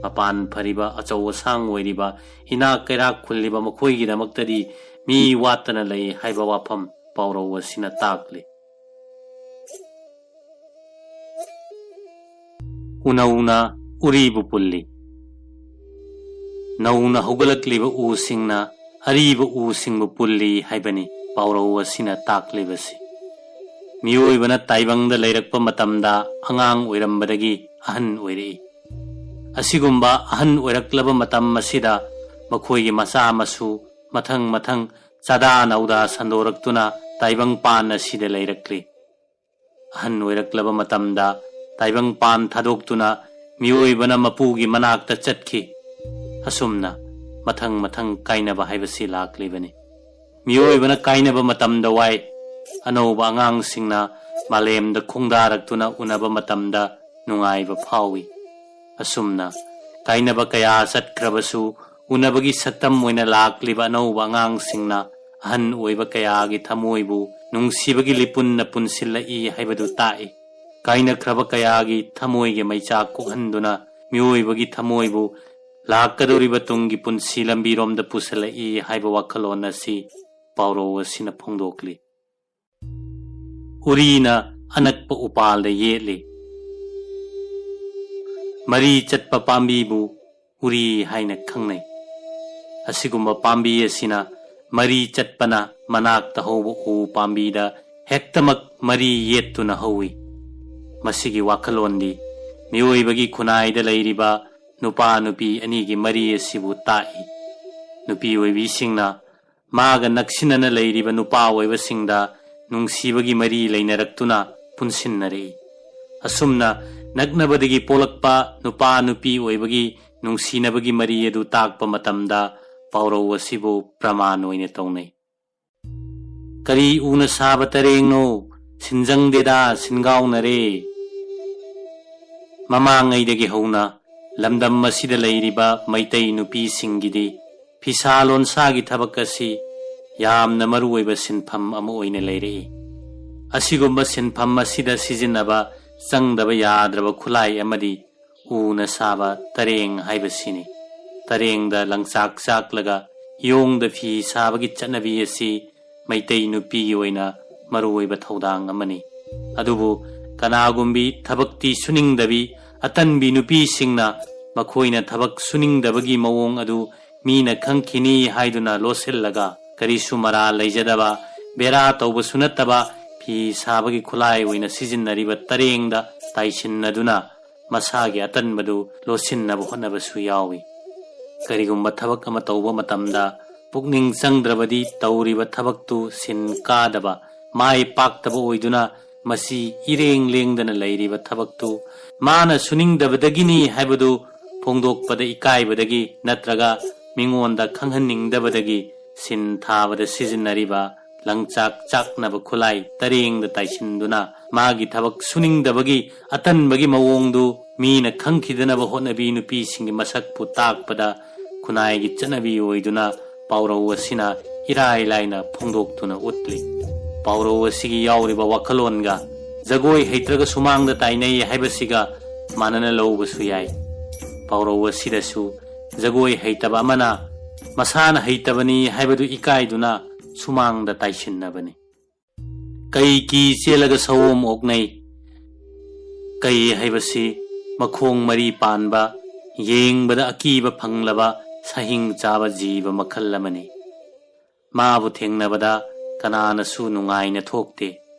ꯃꯄꯥꯟ ꯐꯔꯤꯕ ꯑꯆꯧ ꯑꯁꯥꯡ ꯑꯣꯏꯔꯤꯕ ꯏꯅꯥꯛ ꯀꯩꯔꯥꯛ ꯈꯨꯜꯂꯤꯕ ꯃꯈꯣꯏꯒꯤꯗꯃꯛꯇꯗꯤ ꯃꯤ ꯋꯥꯠꯇꯅ ꯂꯩ ꯍꯥꯏꯕ ꯋꯥꯐꯝ ꯄꯥꯎꯔꯧ ꯑꯁꯤꯅ ꯇꯥꯛꯂꯤ꯫ ꯎꯅꯧꯅ ꯎꯔꯤꯕꯨ ꯄꯨꯜꯂꯤ꯫ ꯅꯧꯅ ꯍꯧꯒꯠꯂꯛꯂꯤꯕ ꯎꯁꯤꯡꯅ ꯑꯔꯤꯕ ꯎꯁꯤꯡꯕꯨ ꯄꯨꯜꯂꯤ ꯍꯥꯏꯕꯅꯤ ꯄꯥꯎꯔꯧ ꯑꯁꯤꯅ ꯇꯥꯛꯂꯤꯕꯁꯤ꯫ ꯃꯤꯑꯣꯏꯕꯅ ꯇꯥꯏꯕꯪꯗ ꯂꯩꯔꯛꯄ ꯃꯇꯝꯗ ꯑꯉꯥꯡ ꯑꯣꯏꯔꯝꯕꯗꯒꯤ ꯑꯍꯟ ꯑꯣꯏꯔꯛꯏ꯫ ꯑꯁꯤꯒꯨꯝꯕ ꯑꯍꯟ ꯑꯣꯏꯔꯛꯂꯕ ꯃꯇꯝ ꯑꯁꯤꯗ ꯃꯈꯣꯏꯒꯤ ꯃꯆꯥ ꯃꯁꯨ ꯃꯊꯪ ꯃꯊꯪ ꯆꯥꯗꯥ ꯅꯧꯗꯥ ꯁꯟꯗꯣꯔꯛꯇꯨꯅ ꯇꯥꯏꯕꯪ ꯄꯥꯟ ꯑꯁꯤꯗ ꯂꯩꯔꯛꯂꯤ꯫ ꯑꯍꯟ ꯑꯣꯏꯔꯛꯂꯕ ꯃꯇꯝꯗ ꯇꯥꯏꯕꯪ ꯄꯥꯟ ꯊꯥꯗꯣꯛꯇꯨꯅ ꯃꯤꯑꯣꯏꯕꯅ ꯃꯄꯨꯒꯤ ꯃꯅꯥꯛꯇ ꯆꯠꯈꯤ꯫ ꯑꯁꯨꯝꯅ ꯃꯊꯪ ꯃꯊꯪ ꯀꯥꯏꯅꯕ ꯍꯥꯏꯕꯁꯤ ꯂꯥꯛꯂꯤꯕꯅꯤ꯫ ꯃꯤꯑꯣꯏꯕꯅ ꯀꯥꯏꯅꯕ ꯃꯇꯝꯗ ꯋꯥꯏ꯫ ꯑꯅꯧꯕ ꯑꯉꯥꯡꯁꯤꯡꯅ ꯃꯥꯂꯦꯝꯗ ꯈꯣꯡꯗꯥꯔꯛꯇꯨꯅ ꯎꯅꯕ ꯃꯇꯝꯗ ꯅꯨꯡꯉꯥꯏꯕ ꯐꯥꯎꯏ꯫ ꯑꯁꯨꯝꯅ ꯀꯥꯏꯅꯕ ꯀꯌꯥ ꯆꯠꯈ꯭ꯔꯕꯁꯨ ꯎꯅꯕꯒꯤ ꯁꯛꯇꯝ ꯑꯣꯏꯅ ꯂꯥꯛꯂꯤꯕ ꯑꯅꯧꯕ ꯑꯉꯥꯡꯁꯤꯡꯅ ꯑꯍꯟ ꯑꯣꯏꯕ ꯀꯌꯥꯒꯤ ꯊꯃꯣꯏꯕꯨ ꯅꯨꯡꯁꯤꯕꯒꯤ ꯂꯤꯄꯨꯟꯅ ꯄꯨꯟꯁꯤꯜꯂꯛꯏ ꯍꯥꯏꯕꯗꯨ ꯇꯥꯛꯏ꯫ ꯀꯥꯏꯅꯈ꯭ꯔꯕ ꯀꯌꯥꯒꯤ ꯊꯃꯣꯏꯒꯤ ꯃꯩꯆꯥꯛ ꯀꯣꯛꯍꯟꯗꯨꯅ ꯃꯤꯑꯣꯏꯕꯒꯤ ꯊꯃꯣꯏꯕꯨ ꯂꯥꯛꯀꯗꯧꯔꯤꯕ ꯇꯨꯡꯒꯤ ꯄꯨꯟꯁꯤ ꯂꯝꯕꯤꯔꯣꯝꯗ ꯄꯨꯁꯤꯜꯂꯛꯏ ꯍꯥꯏꯕ ꯋꯥꯈꯜꯂꯣꯟ ꯑꯁꯤ ꯄꯥꯎꯔꯧ ꯑꯁꯤꯅ ꯐꯣꯡꯗꯣꯛꯂꯤ꯫ ꯎꯔꯤꯅ ꯑꯅꯛꯄ ꯎꯄꯥꯜꯗ ꯌꯦꯠꯂꯤ꯫ ꯃꯔꯤ ꯆꯠꯄ ꯄꯥꯝꯕꯤꯕꯨ ꯎꯔꯤ ꯍꯥꯏꯅ ꯈꯪꯅꯩ꯫ ꯑꯁꯤꯒꯨꯝꯕ ꯄꯥꯝꯕꯤ ꯑꯁꯤꯅ ꯃꯔꯤ ꯆꯠꯄꯅ ꯃꯅꯥꯛꯇ ꯍꯧꯕ ꯎ ꯄꯥꯝꯕꯤꯗ ꯍꯦꯛꯇꯃꯛ ꯃꯔꯤ ꯌꯦꯠꯇꯨꯅ ꯍꯧꯏ꯫ ꯃꯁꯤꯒꯤ ꯋꯥꯈꯜꯂꯣꯟꯗꯤ ꯃꯤꯑꯣꯏꯕꯒꯤ ꯈꯨꯟꯅꯥꯏꯗ ꯂꯩꯔꯤꯕ ꯅꯨꯄꯥ ꯅꯨꯄꯤ ꯑꯅꯤꯒꯤ ꯃꯔꯤ ꯑꯁꯤꯕꯨ ꯇꯥꯛꯏ꯫ ꯅꯨꯄꯤ ꯑꯣꯏꯕꯤꯁꯤꯡꯅ ꯃꯥꯒ ꯅꯛꯁꯤꯟꯅꯅ ꯂꯩꯔꯤꯕ ꯅꯨꯄꯥ ꯑꯣꯏꯕꯁꯤꯡꯗ ꯅꯨꯡꯁꯤꯕꯒꯤ ꯃꯔꯤ ꯂꯩꯅꯔꯛꯇꯨꯅ ꯄꯨꯟꯁꯤꯟꯅꯔꯛꯏ꯫ ꯑꯁꯨꯝꯅ ꯅꯛꯅꯕꯗꯒꯤ ꯄꯣꯛꯂꯛꯄ ꯅꯨꯄꯥ ꯅꯨꯄꯤ ꯑꯣꯏꯕꯒꯤ ꯅꯨꯡꯁꯤꯅꯕꯒꯤ ꯃꯔꯤ ꯑꯗꯨ ꯇꯥꯛꯄ ꯃꯇꯝꯗ ꯄꯥꯎꯔꯧ ꯑꯁꯤꯕꯨ ꯄ꯭ꯔꯃꯥꯟ ꯑꯣꯏꯅ ꯇꯧꯅꯩ꯫ ꯀꯔꯤ ꯎꯅ ꯁꯥꯕ ꯇꯔꯦꯡꯅꯣ? ꯁꯤꯟꯖꯪꯗꯦꯗ, ꯁꯤꯟꯒꯥꯎꯅꯔꯦ꯫ ꯃꯃꯥꯡꯉꯩꯗꯒꯤ ꯍꯧꯅ ꯂꯝꯗꯝ ꯑꯁꯤꯗ ꯂꯩꯔꯤꯕ ꯃꯩꯇꯩ ꯅꯨꯄꯤꯁꯤꯡꯒꯤꯗꯤ ꯐꯤꯁꯥ ꯂꯣꯟꯁꯥꯒꯤ ꯊꯕꯛ ꯑꯁꯤ ꯌꯥꯝꯅ ꯃꯔꯨꯑꯣꯏꯕ ꯁꯤꯟꯐꯝ ꯑꯃ ꯑꯣꯏꯅ ꯂꯩꯔꯛꯏ꯫ ꯑꯁꯤꯒꯨꯝꯕ ꯁꯤꯟꯐꯝ ꯑꯁꯤꯗ ꯁꯤꯖꯤꯟꯅꯕ ꯆꯪꯗꯕ ꯌꯥꯗ꯭ꯔꯕ ꯈꯨꯠꯂꯥꯏ ꯑꯃꯗꯤ ꯎꯅ ꯁꯥꯕ ꯇꯔꯦꯡ ꯍꯥꯏꯕꯁꯤꯅꯤ꯫ ꯇꯔꯦꯡꯗ ꯂꯪꯆꯥꯛ ꯆꯥꯛꯂꯒ ꯏꯌꯣꯡꯗ ꯐꯤ ꯁꯥꯕꯒꯤ ꯆꯠꯅꯕꯤ ꯑꯁꯤ ꯃꯩꯇꯩ ꯅꯨꯄꯤꯒꯤ ꯑꯣꯏꯅ ꯃꯔꯨꯑꯣꯏꯕ ꯊꯧꯗꯥꯡ ꯑꯃꯅꯤ꯫ ꯑꯗꯨꯕꯨ ꯀꯅꯥꯒꯨꯝꯕꯤ ꯊꯕꯛꯇꯤ ꯁꯨꯅꯤꯡꯗꯕꯤ ꯑꯇꯟꯕꯤ ꯅꯨꯄꯤꯁꯤꯡꯅ ꯃꯈꯣꯏꯅ ꯊꯕꯛ ꯁꯨꯅꯤꯡꯗꯕꯒꯤ ꯃꯑꯣꯡ ꯑꯗꯨ ꯃꯤꯅ ꯈꯪꯈꯤꯅꯤ ꯍꯥꯏꯗꯨꯅ ꯂꯣꯠꯁꯤꯜꯂꯒ, ꯀꯔꯤꯁꯨ ꯃꯔꯥꯜ ꯂꯩꯖꯗꯕ, ꯕꯦꯔꯥ ꯇꯧꯕꯁꯨ ꯅꯠꯇꯕ ꯐꯤ ꯁꯥꯕꯒꯤ ꯈꯨꯠꯂꯥꯏ ꯑꯣꯏꯅ ꯁꯤꯖꯤꯟꯅꯔꯤꯕ ꯇꯔꯦꯡꯗ ꯇꯥꯏꯁꯤꯟꯅꯗꯨꯅ ꯃꯁꯥꯒꯤ ꯑꯇꯟꯕꯗꯨ ꯂꯣꯠꯁꯤꯟꯅꯕ ꯍꯣꯠꯅꯕꯁꯨ ꯌꯥꯎꯏ꯫ ꯀꯔꯤꯒꯨꯝꯕ ꯊꯕꯛ ꯑꯃ ꯇꯧꯕ ꯃꯇꯝꯗ ꯄꯨꯛꯅꯤꯡ ꯆꯪꯗ꯭ꯔꯕꯗꯤ ꯇꯧꯔꯤꯕ ꯊꯕꯛꯇꯨ ꯁꯤꯟ ꯀꯥꯗꯕ, ꯃꯥꯏ ꯄꯥꯛꯇꯕ ꯑꯣꯏꯗꯨꯅ ꯃꯁꯤ ꯏꯔꯦꯡ ꯂꯦꯡꯗꯅ ꯂꯩꯔꯤꯕ ꯊꯕꯛꯇꯨ ꯃꯥꯅ ꯁꯨꯅꯤꯡꯗꯕꯗꯒꯤꯅꯤ ꯍꯥꯏꯕꯗꯨ ꯐꯣꯡꯗꯣꯛꯄꯗ ꯏꯀꯥꯏꯕꯗꯒꯤ ꯅꯠꯇ꯭ꯔꯒ ꯃꯤꯉꯣꯟꯗ ꯈꯪꯍꯟꯅꯤꯡꯗꯕꯗꯒꯤ ꯁꯤꯟ ꯊꯥꯕꯗ ꯁꯤꯖꯤꯟꯅꯔꯤꯕ ꯂꯪꯆꯥꯛ ꯆꯥꯛꯅꯕ ꯈꯨꯠꯂꯥꯏ ꯇꯔꯦꯡꯗ ꯇꯥꯏꯁꯤꯟꯗꯨꯅ ꯃꯥꯒꯤ ꯊꯕꯛ ꯁꯨꯅꯤꯡꯗꯕꯒꯤ ꯑꯇꯟꯕꯒꯤ ꯃꯑꯣꯡꯗꯨ ꯃꯤꯅ ꯈꯪꯈꯤꯗꯅꯕ ꯍꯣꯠꯅꯕꯤ ꯅꯨꯄꯤꯁꯤꯡꯒꯤ ꯃꯁꯛꯄꯨ ꯇꯥꯛꯄꯗ ꯈꯨꯟꯅꯥꯏꯒꯤ ꯆꯠꯅꯕꯤ ꯑꯣꯏꯗꯨꯅ ꯄꯥꯎꯔꯧ ꯑꯁꯤꯅ ꯏꯔꯥꯏ ꯂꯥꯏꯅ ꯐꯣꯡꯗꯣꯛꯇꯨꯅ ꯎꯠꯂꯤ꯫ ꯄꯥꯎꯔꯧ ꯑꯁꯤꯒꯤ ꯌꯥꯎꯔꯤꯕ ꯋꯥꯈꯜꯂꯣꯟꯒ ꯖꯒꯣꯏ ꯍꯩꯇ꯭ꯔꯒ ꯁꯨꯃꯥꯡꯗ ꯇꯥꯏꯅꯩ ꯍꯥꯏꯕꯁꯤꯒ ꯃꯥꯟꯅꯅ ꯂꯧꯕꯁꯨ ꯌꯥꯏ꯫ ꯄꯥꯎꯔꯧ ꯑꯁꯤꯗꯁꯨ ꯖꯒꯣꯏ ꯍꯩꯇꯕ ꯑꯃꯅ ꯃꯁꯥꯅ ꯍꯩꯇꯕꯅꯤ ꯍꯥꯏꯕꯗꯨ ꯏꯀꯥꯏꯗꯨꯅ ꯁꯨꯃꯥꯡꯗ ꯇꯥꯏꯁꯤꯟꯅꯕꯅꯤ꯫ ꯀꯩ ꯀꯤ ꯆꯦꯜꯂꯒ ꯁꯑꯣꯝ ꯑꯣꯛꯅꯩ꯫ ꯀꯩ ꯍꯥꯏꯕꯁꯤ ꯃꯈꯣꯡ ꯃꯔꯤ ꯄꯥꯟꯕ, ꯌꯦꯡꯕꯗ ꯑꯀꯤꯕ ꯐꯪꯂꯕ ꯁꯥꯍꯤꯡ ꯆꯥꯕ ꯖꯤꯕ ꯃꯈꯜ ꯑꯃꯅꯤ꯫ ꯃꯥꯕꯨ ꯊꯦꯡꯅꯕꯗ ꯀꯅꯥꯅꯁꯨ ꯅꯨꯡꯉꯥꯏꯅ ꯊꯣꯛꯇꯦ,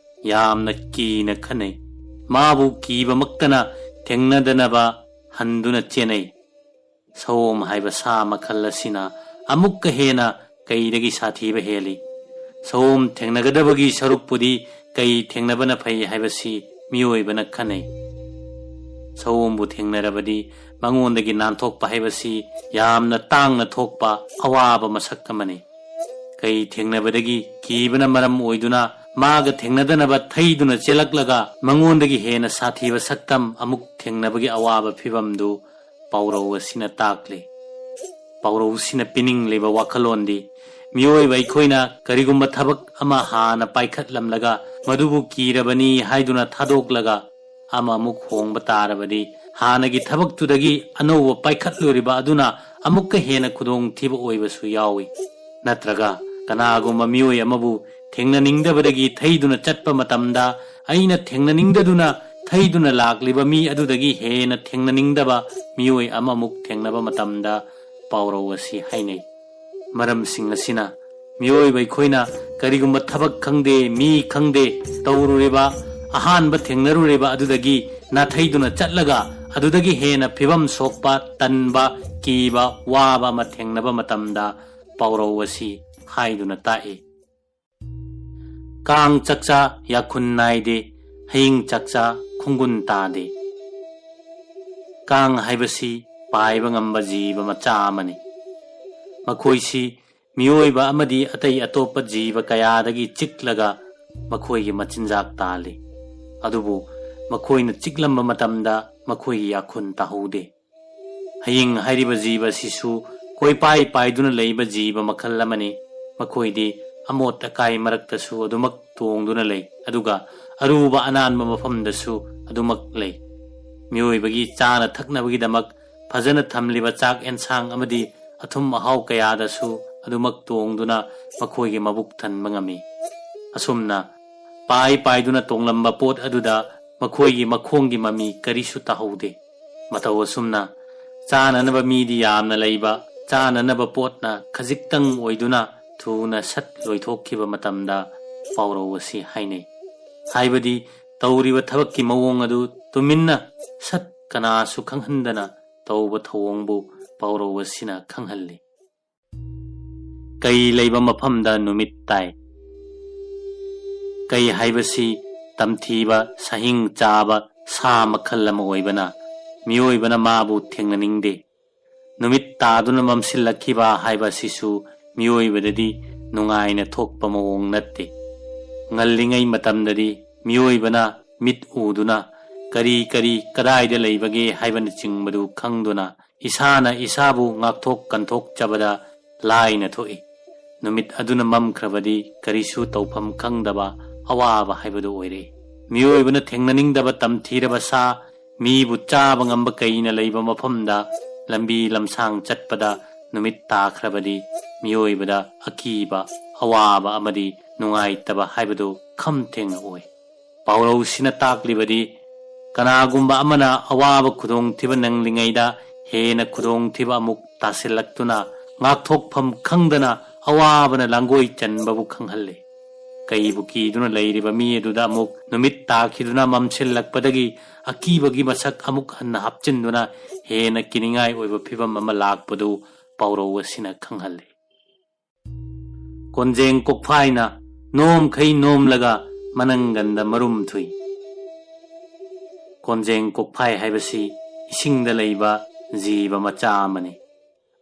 ꯌꯥꯝꯅ ꯀꯤꯅ ꯈꯟꯅꯩ꯫ ꯃꯥꯕꯨ ꯀꯤꯕꯃꯛꯇꯅ ꯊꯦꯡꯅꯗꯅꯕ ꯍꯟꯗꯨꯅ ꯆꯦꯟꯅꯩ꯫ ꯁꯑꯣꯝ ꯍꯥꯏꯕ ꯁꯥ ꯃꯈꯜ ꯑꯁꯤꯅ ꯑꯃꯨꯛꯀ ꯍꯦꯟꯅ ꯀꯩꯗꯒꯤ ꯁꯥꯊꯤꯕ ꯍꯦꯜꯂꯤ꯫ ꯁꯑꯣꯝ ꯊꯦꯡꯅꯒꯗꯕꯒꯤ ꯁꯔꯨꯛꯄꯨꯗꯤ ꯀꯩ ꯊꯦꯡꯅꯕꯅ ꯐꯩ ꯍꯥꯏꯕꯁꯤ ꯃꯤꯑꯣꯏꯕꯅ ꯈꯟꯅꯩ꯫ ꯁꯑꯣꯝꯕꯨ ꯊꯦꯡꯅꯔꯕꯗꯤ ꯃꯉꯣꯟꯗꯒꯤ ꯅꯥꯟꯊꯣꯛꯄ ꯍꯥꯏꯕꯁꯤ ꯌꯥꯝꯅ ꯇꯥꯡꯅ ꯊꯣꯛꯄ ꯑꯋꯥꯕ ꯃꯁꯛ ꯑꯃꯅꯤ꯫ ꯀꯩ ꯊꯦꯡꯅꯕꯗꯒꯤ ꯀꯤꯕꯅ ꯃꯔꯝ ꯑꯣꯏꯗꯨꯅ ꯃꯥꯒ ꯊꯦꯡꯅꯗꯅꯕ ꯊꯩꯗꯨꯅ ꯆꯦꯜꯂꯛꯂꯒ ꯃꯉꯣꯟꯗꯒꯤ ꯍꯦꯟꯅ ꯁꯥꯊꯤꯕ ꯁꯛꯇꯝ ꯑꯃꯨꯛ ꯊꯦꯡꯅꯕꯒꯤ ꯑꯋꯥꯕ ꯐꯤꯕꯝꯗꯨ ꯄꯥꯎꯔꯧ ꯑꯁꯤꯅ ꯇꯥꯛꯂꯤ꯫ ꯄꯥꯎꯔꯧꯁꯤꯅ ꯄꯤꯅꯤꯡꯂꯤꯕ ꯋꯥꯈꯜꯂꯣꯟꯗꯤ, ꯃꯤꯑꯣꯏꯕ ꯑꯩꯈꯣꯏꯅ ꯀꯔꯤꯒꯨꯝꯕ ꯊꯕꯛ ꯑꯃ ꯍꯥꯟꯅ ꯄꯥꯏꯈꯠꯂꯝꯂꯒ ꯃꯗꯨꯕꯨ ꯀꯤꯔꯕꯅꯤ ꯍꯥꯏꯗꯨꯅ ꯊꯥꯗꯣꯛꯂꯒ ꯑꯃꯃꯨꯛ ꯍꯣꯡꯕ ꯇꯥꯔꯕꯗꯤ, ꯍꯥꯟꯅꯒꯤ ꯊꯕꯛꯇꯨꯗꯒꯤ ꯑꯅꯧꯕ ꯄꯥꯏꯈꯠꯂꯨꯔꯤꯕ ꯑꯗꯨꯅ ꯑꯃꯨꯛꯀ ꯍꯦꯟꯅ ꯈꯨꯗꯣꯡꯊꯤꯕ ꯑꯣꯏꯕꯁꯨ ꯌꯥꯎꯏ꯫ ꯅꯠꯇ꯭ꯔꯒ ꯀꯅꯥꯒꯨꯝꯕ ꯃꯤꯑꯣꯏ ꯑꯃꯕꯨ ꯊꯦꯡꯅꯅꯤꯡꯗꯕꯗꯒꯤ ꯊꯩꯗꯨꯅ ꯆꯠꯄ ꯃꯇꯝꯗ, ꯑꯩꯅ ꯊꯦꯡꯅꯅꯤꯡꯗꯗꯨꯅ ꯊꯩꯗꯨꯅ ꯂꯥꯛꯂꯤꯕ ꯃꯤ ꯑꯗꯨꯗꯒꯤ ꯍꯦꯟꯅ ꯊꯦꯡꯅꯅꯤꯡꯗꯕ ꯃꯤꯑꯣꯏ ꯑꯃꯃꯨꯛ ꯊꯦꯡꯅꯕ ꯃꯇꯝꯗ ꯄꯥꯎꯔꯧ ꯑꯁꯤ ꯍꯥꯏꯅꯩ꯫ ꯃꯔꯝꯁꯤꯡ ꯑꯁꯤꯅ ꯃꯤꯑꯣꯏꯕ ꯑꯩꯈꯣꯏꯅ ꯀꯔꯤꯒꯨꯝꯕ ꯊꯕꯛ ꯈꯪꯗꯦ, ꯃꯤ ꯈꯪꯗꯦ, ꯇꯧꯔꯨꯔꯤꯕ ꯑꯍꯥꯟꯕ ꯊꯦꯡꯅꯔꯨꯔꯤꯕ ꯑꯗꯨꯗꯒꯤ ꯅꯥꯊꯩꯗꯨꯅ ꯆꯠꯂꯒ ꯑꯗꯨꯗꯒꯤ ꯍꯦꯟꯅ ꯐꯤꯕꯝ ꯁꯣꯛꯄ, ꯇꯟꯕ, ꯀꯤꯕ, ꯋꯥꯕ ꯑꯃ ꯊꯦꯡꯅꯕ ꯃꯇꯝꯗ ꯄꯥꯎꯔꯧ ꯑꯁꯤ ꯍꯥꯏꯗꯨꯅ ꯇꯥꯛꯏ꯫ ꯀꯥꯡ ꯆꯥꯛꯆꯥ ꯌꯥꯈꯨꯟ ꯅꯥꯏꯗꯦ, ꯍꯌꯤꯡ ꯆꯥꯛꯆꯥ ꯈꯣꯡꯒꯨꯟ ꯇꯥꯗꯦ꯫ ꯀꯥꯡ ꯍꯥꯏꯕꯁꯤ ꯄꯥꯏꯕ ꯉꯝꯕ ꯖꯤꯕ ꯃꯆꯥ ꯑꯃꯅꯤ꯫ ꯃꯈꯣꯏꯁꯤ ꯃꯤꯑꯣꯏꯕ ꯑꯃꯗꯤ ꯑꯇꯩ ꯑꯇꯣꯞꯄ ꯖꯤꯕ ꯀꯌꯥꯗꯒꯤ ꯆꯤꯛꯂꯒ ꯃꯈꯣꯏꯒꯤ ꯃꯆꯤꯟꯖꯥꯛ ꯇꯥꯜꯂꯤ꯫ ꯑꯗꯨꯕꯨ ꯃꯈꯣꯏꯅ ꯆꯤꯛꯂꯝꯕ ꯃꯇꯝꯗ ꯃꯈꯣꯏꯒꯤ ꯌꯥꯈꯨꯟ ꯇꯥꯍꯧꯗꯦ꯫ ꯍꯌꯤꯡ ꯍꯥꯏꯔꯤꯕ ꯖꯤꯕ ꯑꯁꯤꯁꯨ ꯀꯣꯏꯄꯥꯏ ꯄꯥꯏꯗꯨꯅ ꯂꯩꯕ ꯖꯤꯕ ꯃꯈꯜ ꯑꯃꯅꯤ꯫ ꯃꯈꯣꯏꯗꯤ ꯑꯃꯣꯠ ꯑꯀꯥꯏ ꯃꯔꯛꯇꯁꯨ ꯑꯗꯨꯃꯛ ꯇꯣꯡꯗꯨꯅ ꯂꯩ, ꯑꯗꯨꯒ ꯑꯔꯨꯕ ꯑꯅꯥꯟꯕ ꯃꯐꯝꯗꯁꯨ ꯑꯗꯨꯃꯛ ꯂꯩ꯫ ꯃꯤꯑꯣꯏꯕꯒꯤ ꯆꯥꯅ ꯊꯛꯅꯕꯒꯤꯗꯃꯛ ꯐꯖꯅ ꯊꯝꯂꯤꯕ ꯆꯥꯛ ꯑꯦꯟꯁꯥꯡ ꯑꯃꯗꯤ ꯑꯊꯨꯝ ꯑꯍꯥꯎ ꯀꯌꯥꯗꯁꯨ ꯑꯗꯨꯃꯛ ꯇꯣꯡꯗꯨꯅ ꯃꯈꯣꯏꯒꯤ ꯃꯕꯨꯛ ꯊꯟꯕ ꯉꯝꯃꯤ꯫ ꯑꯁꯨꯝꯅ ꯄꯥꯏ ꯄꯥꯏꯗꯨꯅ ꯇꯣꯡꯂꯝꯕ ꯄꯣꯠ ꯑꯗꯨꯗ ꯃꯈꯣꯏꯒꯤ ꯃꯈꯣꯡꯒꯤ ꯃꯃꯤ ꯀꯔꯤꯁꯨ ꯇꯥꯍꯧꯗꯦ꯫ ꯃꯇꯧ ꯑꯁꯨꯝꯅ ꯆꯥꯅꯅꯕ ꯃꯤꯗꯤ ꯌꯥꯝꯅ ꯂꯩꯕ, ꯆꯥꯅꯅꯕ ꯄꯣꯠꯅ ꯈꯖꯤꯛꯇꯪ ꯑꯣꯏꯗꯨꯅ ꯊꯨꯅ ꯁꯠ ꯂꯣꯏꯊꯣꯛꯈꯤꯕ ꯃꯇꯝꯗ ꯄꯥꯎꯔꯧ ꯑꯁꯤ ꯍꯥꯏꯅꯩ꯫ ꯍꯥꯏꯕꯗꯤ ꯇꯧꯔꯤꯕ ꯊꯕꯛꯀꯤ ꯃꯑꯣꯡ ꯑꯗꯨ ꯇꯨꯃꯤꯟꯅ ꯁꯠ ꯀꯅꯥꯁꯨ ꯈꯪꯍꯟꯗꯅ ꯇꯧꯕ ꯊꯧꯑꯣꯡꯕꯨ ꯄꯥꯎꯔꯧ ꯑꯁꯤꯅ ꯈꯪꯍꯜꯂꯤ꯫ ꯀꯩ ꯂꯩꯕ ꯃꯐꯝꯗ ꯅꯨꯃꯤꯠ ꯇꯥꯏ꯫ ꯀꯩ ꯍꯥꯏꯕꯁꯤ ꯇꯝꯊꯤꯕ, ꯁꯍꯤꯡ ꯆꯥꯕ ꯁꯥ ꯃꯈꯜ ꯑꯃ ꯑꯣꯏꯕꯅ ꯃꯤꯑꯣꯏꯕꯅ ꯃꯥꯕꯨ ꯊꯦꯡꯅꯅꯤꯡꯗꯦ꯫ ꯅꯨꯃꯤꯠ ꯇꯥꯗꯨꯅ ꯃꯝꯁꯤꯜꯂꯛꯈꯤꯕ ꯍꯥꯏꯕ ꯑꯁꯤꯁꯨ ꯃꯤꯑꯣꯏꯕꯗꯗꯤ ꯅꯨꯡꯉꯥꯏꯅ ꯊꯣꯛꯄ ꯃꯑꯣꯡ ꯅꯠꯇꯦ꯫ ꯉꯜꯂꯤꯉꯩ ꯃꯇꯝꯗꯗꯤ ꯃꯤꯑꯣꯏꯕꯅ ꯃꯤꯠ ꯎꯗꯨꯅ ꯀꯔꯤ ꯀꯔꯤ ꯀꯗꯥꯏꯗ ꯂꯩꯕꯒꯦ ꯍꯥꯏꯕꯅꯆꯤꯡꯕꯗꯨ ꯈꯪꯗꯨꯅ ꯏꯁꯥꯅ ꯏꯁꯥꯕꯨ ꯉꯥꯛꯊꯣꯛ ꯀꯟꯊꯣꯛꯆꯕꯗ ꯂꯥꯏꯅ ꯊꯣꯛꯏ꯫ ꯅꯨꯃꯤꯠ ꯑꯗꯨꯅ ꯃꯝꯈ꯭ꯔꯕꯗꯤ ꯀꯔꯤꯁꯨ ꯇꯧꯐꯝ ꯈꯪꯗꯕ ꯑꯋꯥꯕ ꯍꯥꯏꯕꯗꯨ ꯑꯣꯏꯔꯦ꯫ ꯃꯤꯑꯣꯏꯕꯅ ꯊꯦꯡꯅꯅꯤꯡꯗꯕ ꯇꯝꯊꯤꯔꯕ ꯁꯥ, ꯃꯤꯕꯨ ꯆꯥꯕ ꯉꯝꯕ ꯀꯩꯅ ꯂꯩꯕ ꯃꯐꯝꯗ ꯂꯝꯕꯤ ꯂꯝꯁꯥꯡ ꯆꯠꯄꯗ ꯅꯨꯃꯤꯠ ꯇꯥꯈ꯭ꯔꯕꯗꯤ ꯃꯤꯑꯣꯏꯕꯗ ꯑꯀꯤꯕ, ꯑꯋꯥꯕ ꯑꯃꯗꯤ ꯅꯨꯡꯉꯥꯏꯇꯕ ꯍꯥꯏꯕꯗꯨ ꯈꯝ ꯊꯦꯡꯅ ꯑꯣꯏ꯫ ꯄꯥꯎꯔꯧꯁꯤꯅ ꯇꯥꯛꯂꯤꯕꯗꯤ ꯀꯅꯥꯒꯨꯝꯕ ꯑꯃꯅ ꯑꯋꯥꯕ ꯈꯨꯗꯣꯡꯊꯤꯕ ꯅꯪꯂꯤꯉꯩꯗ ꯍꯦꯟꯅ ꯈꯨꯗꯣꯡꯊꯤꯕ ꯑꯃꯨꯛ ꯇꯥꯁꯤꯜꯂꯛꯇꯨꯅ ꯉꯥꯛꯊꯣꯛꯐꯝ ꯈꯪꯗꯅ ꯑꯋꯥꯕꯅ ꯂꯥꯡꯒꯣꯏ ꯆꯟꯕꯕꯨ ꯈꯪꯍꯜꯂꯤ꯫ ꯀꯩꯕꯨ ꯀꯤꯗꯨꯅ ꯂꯩꯔꯤꯕ ꯃꯤ ꯑꯗꯨꯗ ꯑꯃꯨꯛ ꯅꯨꯃꯤꯠ ꯇꯥꯈꯤꯗꯨꯅ ꯃꯝꯁꯤꯜꯂꯛꯄꯗꯒꯤ ꯑꯀꯤꯕꯒꯤ ꯃꯁꯛ ꯑꯃꯨꯛ ꯍꯟꯅ ꯍꯥꯞꯆꯤꯟꯗꯨꯅ ꯍꯦꯟꯅ ꯀꯤꯅꯤꯡꯉꯥꯏ ꯑꯣꯏꯕ ꯐꯤꯚꯝ ꯑꯃ ꯂꯥꯛꯄꯗꯨ ꯄꯥꯎꯔꯧ ꯑꯁꯤꯅ ꯈꯪꯍꯜꯂꯤ꯫ ꯀꯣꯟꯖꯦꯡ ꯀꯣꯛꯐꯥꯏꯅ ꯅꯣꯝꯈꯩ ꯅꯣꯝꯂꯒ ꯃꯅꯪꯒꯟꯗ ꯃꯔꯨꯝ ꯊꯨꯏ꯫ ꯀꯣꯟꯖꯦꯡ ꯀꯣꯛꯐꯥꯏ ꯍꯥꯏꯕꯁꯤ ꯏꯁꯤꯡꯗ ꯂꯩꯕ ꯖꯤꯕ ꯃꯆꯥ ꯑꯃꯅꯤ꯫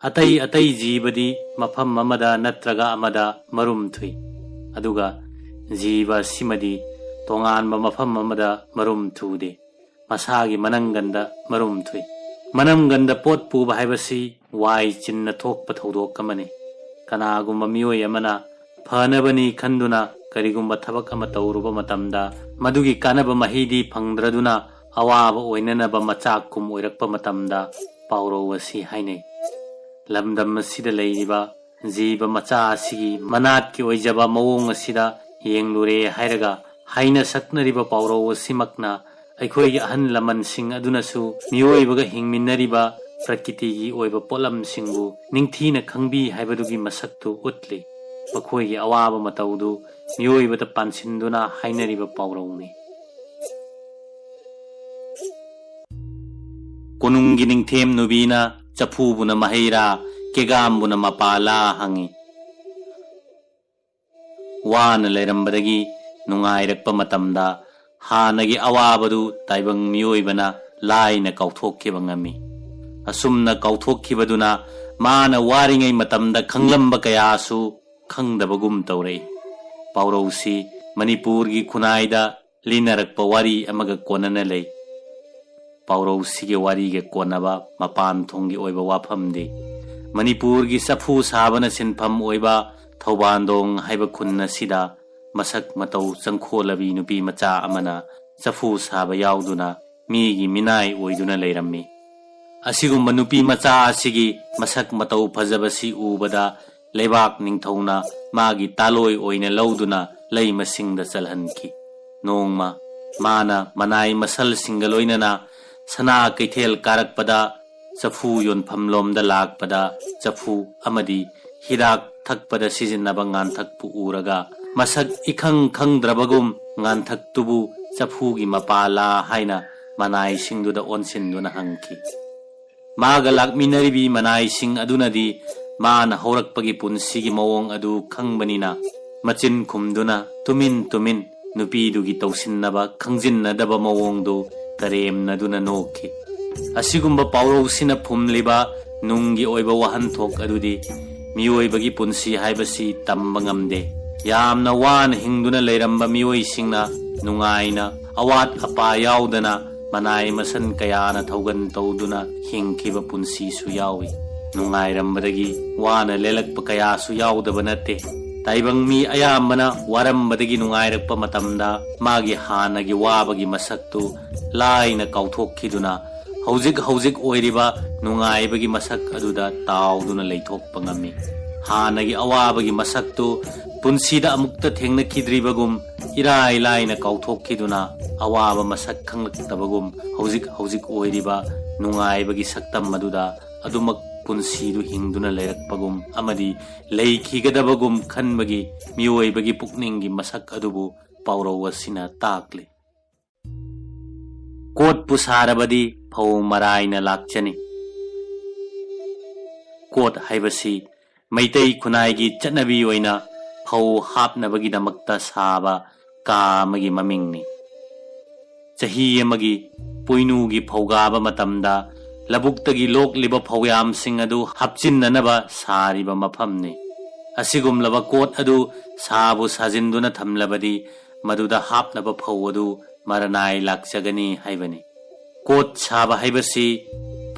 ꯑꯇꯩ ꯑꯇꯩ ꯖꯤꯕꯗꯤ ꯃꯐꯝ ꯑꯃꯗ ꯅꯠꯇ꯭ꯔꯒ ꯑꯃꯗ ꯃꯔꯨꯝ ꯊꯨꯏ, ꯑꯗꯨꯒ ꯖꯤꯕ ꯑꯁꯤꯃꯗꯤ ꯇꯣꯉꯥꯟꯕ ꯃꯐꯝ ꯑꯃꯗ ꯃꯔꯨꯝ ꯊꯨꯗꯦ꯫ ꯃꯁꯥꯒꯤ ꯃꯅꯪꯒꯟꯗ ꯃꯔꯨꯝ ꯊꯨꯏ꯫ ꯃꯅꯪꯒꯟꯗ ꯄꯣꯠ ꯄꯨꯕ ꯍꯥꯏꯕꯁꯤ ꯋꯥꯏ ꯆꯤꯟꯅ ꯊꯣꯛꯄ ꯊꯧꯗꯣꯛ ꯑꯃꯅꯤ꯫ ꯀꯅꯥꯒꯨꯝꯕ ꯃꯤꯑꯣꯏ ꯑꯃꯅ ꯐꯅꯕꯅꯤ ꯈꯟꯗꯨꯅ ꯀꯔꯤꯒꯨꯝꯕ ꯊꯕꯛ ꯑꯃ ꯇꯧꯔꯨꯕ ꯃꯇꯝꯗ ꯃꯗꯨꯒꯤ ꯀꯥꯟꯅꯕ ꯃꯍꯩꯗꯤ ꯐꯪꯗ꯭ꯔꯗꯨꯅ ꯑꯋꯥꯕ ꯑꯣꯏꯅꯅꯕ ꯃꯆꯥꯛ ꯀꯨꯝ ꯑꯣꯏꯔꯛꯄ ꯃꯇꯝꯗ ꯄꯥꯎꯔꯧ ꯑꯁꯤ ꯍꯥꯏꯅꯩ꯫ ꯂꯝꯗꯝ ꯑꯁꯤꯗ ꯂꯩꯔꯤꯕ ꯖꯤꯕ ꯃꯆꯥ ꯑꯁꯤꯒꯤ ꯃꯅꯥꯠꯀꯤ ꯑꯣꯏꯖꯕ ꯃꯑꯣꯡ ꯑꯁꯤꯗ ꯌꯦꯡꯂꯨꯔꯦ ꯍꯥꯏꯔꯒ, ꯍꯥꯏꯅ ꯁꯛꯅꯔꯤꯕ ꯄꯥꯎꯔꯧ ꯑꯁꯤꯃꯛꯅ ꯑꯩꯈꯣꯏꯒꯤ ꯑꯍꯜ ꯂꯃꯟꯁꯤꯡ ꯑꯗꯨꯅꯁꯨ ꯃꯤꯑꯣꯏꯕꯒ ꯍꯤꯡꯃꯤꯟꯅꯔꯤꯕ ꯄ꯭ꯔꯀꯤꯇꯤꯒꯤ ꯑꯣꯏꯕ ꯄꯣꯠꯂꯝꯁꯤꯡꯕꯨ ꯅꯤꯡꯊꯤꯅ ꯈꯪꯕꯤ ꯍꯥꯏꯕꯗꯨꯒꯤ ꯃꯁꯛꯇꯨ ꯎꯠꯂꯤ꯫ ꯃꯈꯣꯏꯒꯤ ꯑꯋꯥꯕ ꯃꯇꯧꯗꯨ ꯃꯤꯑꯣꯏꯕꯗ ꯄꯥꯟꯁꯤꯟꯗꯨꯅ ꯍꯥꯏꯅꯔꯤꯕ ꯄꯥꯎꯔꯧꯅꯤ꯫ ꯀꯣꯅꯨꯡꯒꯤ ꯅꯤꯡꯊꯦꯝ ꯅꯨꯕꯤꯅ ꯆꯐꯨꯕꯨꯅ ꯃꯍꯩꯔꯥ, ꯀꯦꯒꯥꯝꯕꯨꯅ ꯃꯄꯥꯂꯥ ꯍꯪꯉꯤ꯫ ꯋꯥꯅ ꯂꯩꯔꯝꯕꯗꯒꯤ ꯅꯨꯡꯉꯥꯏꯔꯛꯄ ꯃꯇꯝꯗ ꯍꯥꯟꯅꯒꯤ ꯑꯋꯥꯕꯗꯨ ꯇꯥꯏꯕꯪ ꯃꯤꯑꯣꯏꯕꯅ ꯂꯥꯏꯅ ꯀꯥꯎꯊꯣꯛꯈꯤꯕ ꯉꯝꯃꯤ꯫ ꯑꯁꯨꯝꯅ ꯀꯥꯎꯊꯣꯛꯈꯤꯕꯗꯨꯅ ꯃꯥꯅ ꯋꯥꯔꯤꯉꯩ ꯃꯇꯝꯗ ꯈꯪꯂꯝꯕ ꯀꯌꯥꯁꯨ ꯈꯪꯗꯕꯒꯨꯝ ꯇꯧꯔꯛꯏ꯫ ꯄꯥꯎꯔꯧꯁꯤ ꯃꯅꯤꯄꯨꯔꯒꯤ ꯈꯨꯟꯅꯥꯏꯗ ꯂꯤꯅꯔꯛꯄ ꯋꯥꯔꯤ ꯑꯃꯒ ꯀꯣꯟꯅꯅ ꯂꯩ꯫ ꯄꯥꯎꯔꯧꯁꯤꯒꯤ ꯋꯥꯔꯤꯒ ꯀꯣꯟꯅꯕ ꯃꯄꯥꯟ ꯊꯣꯡꯒꯤ ꯑꯣꯏꯕ ꯋꯥꯐꯝꯗꯤ, ꯃꯅꯤꯄꯨꯔꯒꯤ ꯆꯐꯨ ꯁꯥꯕꯅ ꯁꯤꯟꯐꯝ ꯑꯣꯏꯕ ꯊꯧꯕꯥꯟꯗꯣꯡ ꯍꯥꯏꯕ ꯈꯨꯟ ꯑꯁꯤꯗ ꯃꯁꯛ ꯃꯇꯧ ꯆꯪꯈꯣꯜꯂꯕꯤ ꯅꯨꯄꯤ ꯃꯆꯥ ꯑꯃꯅ ꯆꯐꯨ ꯁꯥꯕ ꯌꯥꯎꯗꯨꯅ ꯃꯤꯒꯤ ꯃꯤꯅꯥꯏ ꯑꯣꯏꯗꯨꯅ ꯂꯩꯔꯝꯃꯤ꯫ ꯑꯁꯤꯒꯨꯝꯕ ꯅꯨꯄꯤ ꯃꯆꯥ ꯑꯁꯤꯒꯤ ꯃꯁꯛ ꯃꯇꯧ ꯐꯖꯕꯁꯤ ꯎꯕꯗ ꯂꯩꯕꯥꯛ ꯅꯤꯡꯊꯧꯅ ꯃꯥꯒꯤ ꯇꯥꯂꯣꯏ ꯑꯣꯏꯅ ꯂꯧꯗꯨꯅ ꯂꯩꯃꯁꯤꯡꯗ ꯆꯜꯍꯟꯈꯤ꯫ ꯅꯣꯡꯃ ꯃꯥꯅ ꯃꯅꯥꯏ ꯃꯁꯜꯁꯤꯡꯒ ꯂꯣꯏꯅꯅ ꯁꯅꯥ ꯀꯩꯊꯦꯜ ꯀꯥꯔꯛꯄꯗ ꯆꯐꯨ ꯌꯣꯟꯐꯝꯂꯣꯝꯗ ꯂꯥꯛꯄꯗ ꯆꯐꯨ ꯑꯃꯗꯤ ꯍꯤꯗꯥꯛ ꯊꯛꯄꯗ ꯁꯤꯖꯤꯟꯅꯕ ꯉꯥꯟꯊꯛꯄꯨ ꯎꯔꯒ ꯃꯁꯛ ꯏꯈꯪ ꯈꯪꯗ꯭ꯔꯕꯒꯨꯝ ꯉꯥꯟꯊꯛꯇꯨꯕꯨ ꯆꯐꯨꯒꯤ ꯃꯄꯥꯂꯥ ꯍꯥꯏꯅ ꯃꯅꯥꯏꯁꯤꯡꯗꯨꯗ ꯑꯣꯟꯁꯤꯟꯗꯨꯅ ꯍꯪꯈꯤ꯫ ꯃꯥꯒ ꯂꯥꯛꯃꯤꯟꯅꯔꯤꯕꯤ ꯃꯅꯥꯏꯁꯤꯡ ꯑꯗꯨꯅꯗꯤ ꯃꯥꯅ ꯍꯧꯔꯛꯄꯒꯤ ꯄꯨꯟꯁꯤꯒꯤ ꯃꯑꯣꯡ ꯑꯗꯨ ꯈꯪꯕꯅꯤꯅ ꯃꯆꯤꯟ ꯈꯨꯝꯗꯨꯅ ꯇꯨꯃꯤꯟ ꯇꯨꯃꯤꯟ ꯅꯨꯄꯤꯗꯨꯒꯤ ꯇꯧꯁꯤꯟꯅꯕ ꯈꯪꯖꯤꯟꯅꯗꯕ ꯃꯑꯣꯡꯗꯨ ꯀꯔꯦꯝꯅꯗꯨꯅ ꯅꯣꯛꯈꯤ꯫ ꯑꯁꯤꯒꯨꯝꯕ ꯄꯥꯎꯔꯧꯁꯤꯅ ꯐꯨꯝꯂꯤꯕ ꯅꯨꯡꯒꯤ ꯑꯣꯏꯕ ꯋꯥꯍꯟꯊꯣꯛ ꯑꯗꯨꯗꯤ ꯃꯤꯑꯣꯏꯕꯒꯤ ꯄꯨꯟꯁꯤ ꯍꯥꯏꯕꯁꯤ ꯇꯝꯕ ꯉꯝꯗꯦ꯫ ꯌꯥꯝꯅ ꯋꯥꯅ ꯍꯤꯡꯗꯨꯅ ꯂꯩꯔꯝꯕ ꯃꯤꯑꯣꯏꯁꯤꯡꯅ ꯅꯨꯡꯉꯥꯏꯅ ꯑꯋꯥꯠ ꯑꯄꯥ ꯌꯥꯎꯗꯅ ꯃꯅꯥꯏ ꯃꯁꯟ ꯀꯌꯥꯅ ꯊꯧꯒꯟ ꯇꯧꯗꯨꯅ ꯍꯤꯡꯈꯤꯕ ꯄꯨꯟꯁꯤꯁꯨ ꯌꯥꯎꯏ꯫ ꯅꯨꯡꯉꯥꯏꯔꯝꯕꯗꯒꯤ ꯋꯥꯅ ꯂꯦꯜꯂꯛꯄ ꯀꯌꯥꯁꯨ ꯌꯥꯎꯗꯕ ꯅꯠꯇꯦ꯫ ꯇꯥꯏꯕꯪ ꯃꯤ ꯑꯌꯥꯝꯕꯅ ꯋꯥꯔꯝꯕꯗꯒꯤ ꯅꯨꯡꯉꯥꯏꯔꯛꯄ ꯃꯇꯝꯗ ꯃꯥꯒꯤ ꯍꯥꯟꯅꯒꯤ ꯋꯥꯕꯒꯤ ꯃꯁꯛꯇꯨ ꯂꯥꯏꯅ ꯀꯥꯎꯊꯣꯛꯈꯤꯗꯨꯅ ꯍꯧꯖꯤꯛ ꯍꯧꯖꯤꯛ ꯑꯣꯏꯔꯤꯕ ꯅꯨꯡꯉꯥꯏꯕꯒꯤ ꯃꯁꯛ ꯑꯗꯨꯗ ꯇꯥꯎꯗꯨꯅ ꯂꯩꯊꯣꯛꯄ ꯉꯝꯃꯤ꯫ ꯍꯥꯟꯅꯒꯤ ꯑꯋꯥꯕꯒꯤ ꯃꯁꯛꯇꯨ ꯄꯨꯟꯁꯤꯗ ꯑꯃꯨꯛꯇ ꯊꯦꯡꯅꯈꯤꯗ꯭ꯔꯤꯕꯒꯨꯝ, ꯏꯔꯥꯏ ꯂꯥꯏꯅ ꯀꯥꯎꯊꯣꯛꯈꯤꯗꯨꯅ, ꯑꯋꯥꯕ ꯃꯁꯛ ꯈꯪꯂꯛꯇꯕꯒꯨꯝ, ꯍꯧꯖꯤꯛ ꯍꯧꯖꯤꯛ ꯑꯣꯏꯔꯤꯕ ꯅꯨꯡꯉꯥꯏꯕꯒꯤ ꯁꯛꯇꯝ ꯑꯗꯨꯗ ꯑꯗꯨꯃꯛ ꯄꯨꯟꯁꯤꯗꯨ ꯍꯤꯡꯗꯨꯅ ꯂꯩꯔꯛꯄꯒꯨꯝ ꯑꯃꯗꯤ ꯂꯩꯈꯤꯒꯗꯕꯒꯨꯝ ꯈꯟꯕꯒꯤ ꯃꯤꯑꯣꯏꯕꯒꯤ ꯄꯨꯛꯅꯤꯡꯒꯤ ꯃꯁꯛ ꯑꯗꯨꯕꯨ ꯄꯥꯎꯔꯧ ꯑꯁꯤꯅ ꯇꯥꯛꯂꯤ꯫ ꯀꯣꯠꯄꯨ ꯁꯥꯔꯕꯗꯤ ꯐꯧ ꯃꯔꯥꯏꯅ ꯂꯥꯛꯆꯅꯤ꯫ ꯀꯣꯠ ꯍꯥꯏꯕꯁꯤ ꯃꯩꯇꯩ ꯈꯨꯟꯅꯥꯏꯒꯤ ꯆꯠꯅꯕꯤ ꯑꯣꯏꯅ ꯐꯧ ꯍꯥꯞꯅꯕꯒꯤꯗꯃꯛꯇ ꯁꯥꯕ ꯀꯥ ꯑꯃꯒꯤ ꯃꯃꯤꯡꯅꯤ꯫ ꯆꯍꯤ ꯑꯃꯒꯤ ꯄꯣꯏꯅꯨꯒꯤ ꯐꯧꯒꯥꯕ ꯃꯇꯝꯗ ꯂꯧꯕꯨꯛꯇꯒꯤ ꯂꯣꯛꯂꯤꯕ ꯐꯧꯌꯥꯝꯁꯤꯡ ꯑꯗꯨ ꯍꯥꯞꯆꯤꯟꯅꯅꯕ ꯁꯥꯔꯤꯕ ꯃꯐꯝꯅꯤ꯫ ꯑꯁꯤꯒꯨꯝꯂꯕ ꯀꯣꯠ ꯑꯗꯨ ꯁꯥꯕꯨ ꯁꯥꯖꯤꯟꯗꯨꯅ ꯊꯝꯂꯕꯗꯤ ꯃꯗꯨꯗ ꯍꯥꯞꯅꯕ ꯐꯧ ꯑꯗꯨ ꯃꯔꯅꯥꯏ ꯂꯥꯛꯆꯒꯅꯤ ꯍꯥꯏꯕꯅꯤ꯫ ꯀꯣꯠ ꯁꯥꯕ ꯍꯥꯏꯕꯁꯤ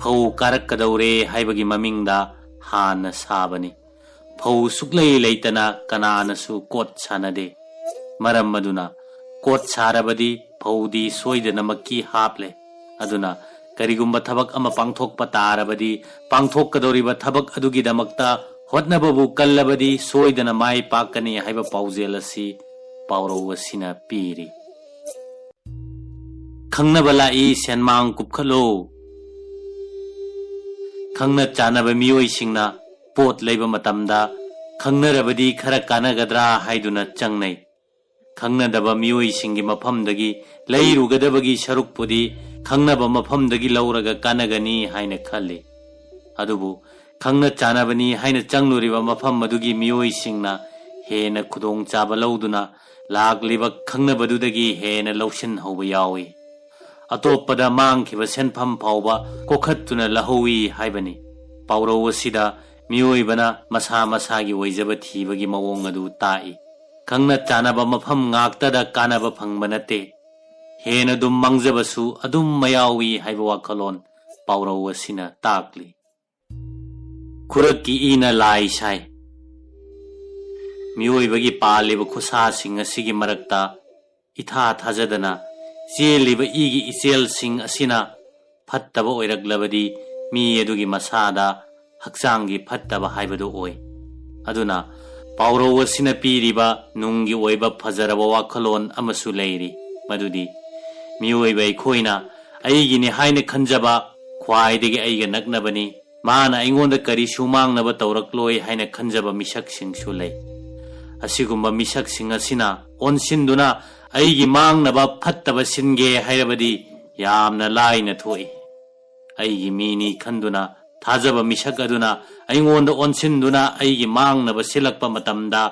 ꯐꯧ ꯀꯥꯔꯛꯀꯗꯧꯔꯦ ꯍꯥꯏꯕꯒꯤ ꯃꯃꯤꯡꯗ ꯍꯥꯟꯅ ꯁꯥꯕꯅꯤ꯫ ꯐꯧ ꯁꯨꯛꯂꯩ ꯂꯩꯇꯅ ꯀꯅꯥꯅꯁꯨ ꯀꯣꯠ ꯁꯥꯅꯗꯦ꯫ ꯃꯔꯝ ꯑꯗꯨꯅ ꯀꯣꯠ ꯁꯥꯔꯕꯗꯤ ꯐꯧꯗꯤ ꯁꯣꯏꯗꯅꯃꯛꯀꯤ ꯍꯥꯞꯂꯦ꯫ ꯑꯗꯨꯅ ꯀꯔꯤꯒꯨꯝꯕ ꯊꯕꯛ ꯑꯃ ꯄꯥꯡꯊꯣꯛꯄ ꯇꯥꯔꯕꯗꯤ ꯄꯥꯡꯊꯣꯛꯀꯗꯧꯔꯤꯕ ꯊꯕꯛ ꯑꯗꯨꯒꯤꯗꯃꯛꯇ ꯍꯣꯠꯅꯕꯕꯨ ꯀꯜꯂꯕꯗꯤ ꯁꯣꯏꯗꯅ ꯃꯥꯏ ꯄꯥꯛꯀꯅꯤ ꯍꯥꯏꯕ ꯄꯥꯎꯖꯦꯜ ꯑꯁꯤ ꯄꯥꯎꯔꯧ ꯑꯁꯤꯅ ꯄꯤꯔꯤ꯫ ꯈꯪꯅꯕ ꯂꯥꯛꯏ ꯁꯦꯟꯃꯥꯡ ꯀꯨꯞꯈꯠꯂꯣ꯫ ꯈꯪꯅ ꯆꯥꯟꯅꯕ ꯃꯤꯑꯣꯏꯁꯤꯡꯅ ꯄꯣꯠ ꯂꯩꯕ ꯃꯇꯝꯗ ꯈꯪꯅꯔꯕꯗꯤ ꯈꯔ ꯀꯥꯟꯅꯒꯗ꯭ꯔꯥ ꯍꯥꯏꯗꯨꯅ ꯆꯪꯅꯩ꯫ ꯈꯪꯅꯗꯕ ꯃꯤꯑꯣꯏꯁꯤꯡꯒꯤ ꯃꯐꯝꯗꯒꯤ ꯂꯩꯔꯨꯒꯗꯕꯒꯤ ꯁꯔꯨꯛꯄꯨꯗꯤ ꯈꯪꯅꯕ ꯃꯐꯝꯗꯒꯤ ꯂꯧꯔꯒ ꯀꯥꯟꯅꯒꯅꯤ ꯍꯥꯏꯅ ꯈꯜꯂꯤ꯫ ꯑꯗꯨꯕꯨ ꯈꯪꯅ ꯆꯥꯟꯅꯕꯅꯤ ꯍꯥꯏꯅ ꯆꯪꯂꯨꯔꯤꯕ ꯃꯐꯝ ꯑꯗꯨꯒꯤ ꯃꯤꯑꯣꯏꯁꯤꯡꯅ ꯍꯦꯟꯅ ꯈꯨꯗꯣꯡꯆꯥꯕ ꯂꯧꯗꯨꯅ ꯂꯥꯛꯂꯤꯕ ꯈꯪꯅꯕꯗꯨꯗꯒꯤ ꯍꯦꯟꯅ ꯂꯧꯁꯤꯟꯍꯧꯕ ꯌꯥꯎꯏ꯫ ꯑꯇꯣꯞꯄꯗ ꯃꯥꯡꯈꯤꯕ ꯁꯦꯟꯐꯝ ꯐꯥꯎꯕ ꯀꯣꯛꯈꯠꯇꯨꯅ ꯂꯧꯍꯧꯏ ꯍꯥꯏꯕꯅꯤ꯫ ꯄꯥꯎꯔꯧ ꯑꯁꯤꯗ ꯃꯤꯑꯣꯏꯕꯅ ꯃꯁꯥ ꯃꯁꯥꯒꯤ ꯑꯣꯏꯖꯕ ꯊꯤꯕꯒꯤ ꯃꯑꯣꯡ ꯑꯗꯨ ꯇꯥꯛꯏ꯫ ꯈꯪꯅ ꯆꯥꯟꯅꯕ ꯃꯐꯝ ꯉꯥꯛꯇꯗ ꯀꯥꯟꯅꯕ ꯐꯪꯕ ꯅꯠꯇꯦ, ꯍꯦꯟꯅ ꯑꯗꯨꯝ ꯃꯥꯡꯖꯕꯁꯨ ꯑꯗꯨꯝ ꯃꯌꯥꯎꯏ ꯍꯥꯏꯕ ꯋꯥꯈꯜꯂꯣꯟ ꯄꯥꯎꯔꯧ ꯑꯁꯤꯅ ꯇꯥꯛꯂꯤ꯫ ꯈꯨꯔꯛꯀꯤ ꯏꯅ ꯂꯥꯏ ꯁꯥꯏ꯫ ꯃꯤꯑꯣꯏꯕꯒꯤ ꯄꯥꯜꯂꯤꯕ ꯈꯨꯠꯁꯥꯁꯤꯡ ꯑꯁꯤꯒꯤ ꯃꯔꯛꯇ ꯏꯊꯥ ꯊꯥꯖꯗꯅ ꯆꯦꯜꯂꯤꯕ ꯏꯒꯤ ꯏꯆꯦꯜꯁꯤꯡ ꯑꯁꯤꯅ ꯐꯠꯇꯕ ꯑꯣꯏꯔꯛꯂꯕꯗꯤ ꯃꯤ ꯑꯗꯨꯒꯤ ꯃꯁꯥꯗ ꯍꯛꯆꯥꯡꯒꯤ ꯐꯠꯇꯕ ꯍꯥꯏꯕꯗꯨ ꯑꯣꯏ꯫ ꯑꯗꯨꯅ ꯄꯥꯎꯔꯧ ꯑꯁꯤꯅ ꯄꯤꯔꯤꯕ ꯅꯨꯡꯒꯤ ꯑꯣꯏꯕ ꯐꯖꯔꯕ ꯋꯥꯈꯜꯂꯣꯟ ꯑꯃꯁꯨ ꯂꯩꯔꯤ, ꯃꯗꯨꯗꯤ ꯃꯤꯑꯣꯏꯕ ꯑꯩꯈꯣꯏꯅ ꯑꯩꯒꯤꯅꯤ ꯍꯥꯏꯅ ꯈꯟꯖꯕ ꯈ꯭ꯋꯥꯏꯗꯒꯤ ꯑꯩꯒ ꯅꯛꯅꯕꯅꯤ, ꯃꯥꯅ ꯑꯩꯉꯣꯟꯗ ꯀꯔꯤꯁꯨ ꯃꯥꯡꯅꯕ ꯇꯧꯔꯛꯂꯣꯏ ꯍꯥꯏꯅ ꯈꯟꯖꯕ ꯃꯤꯁꯛꯁꯤꯡꯁꯨ ꯂꯩ꯫ ꯑꯁꯤꯒꯨꯝꯕ ꯃꯤꯁꯛꯁꯤꯡ ꯑꯁꯤꯅ ꯑꯣꯟꯁꯤꯟꯗꯨꯅ ꯑꯩꯒꯤ ꯃꯥꯡꯅꯕ ꯐꯠꯇꯕ ꯁꯤꯟꯒꯦ ꯍꯥꯏꯔꯕꯗꯤ ꯌꯥꯝꯅ ꯂꯥꯏꯅ ꯊꯣꯛꯏ꯫ ꯑꯩꯒꯤ ꯃꯤꯅꯤ ꯈꯟꯗꯨꯅ ꯊꯥꯖꯕ ꯃꯤꯁꯛ ꯑꯗꯨꯅ ꯑꯩꯉꯣꯟꯗ ꯑꯣꯟꯁꯤꯟꯗꯨꯅ ꯑꯩꯒꯤ ꯃꯥꯡꯅꯕ ꯁꯤꯜꯂꯛꯄ ꯃꯇꯝꯗ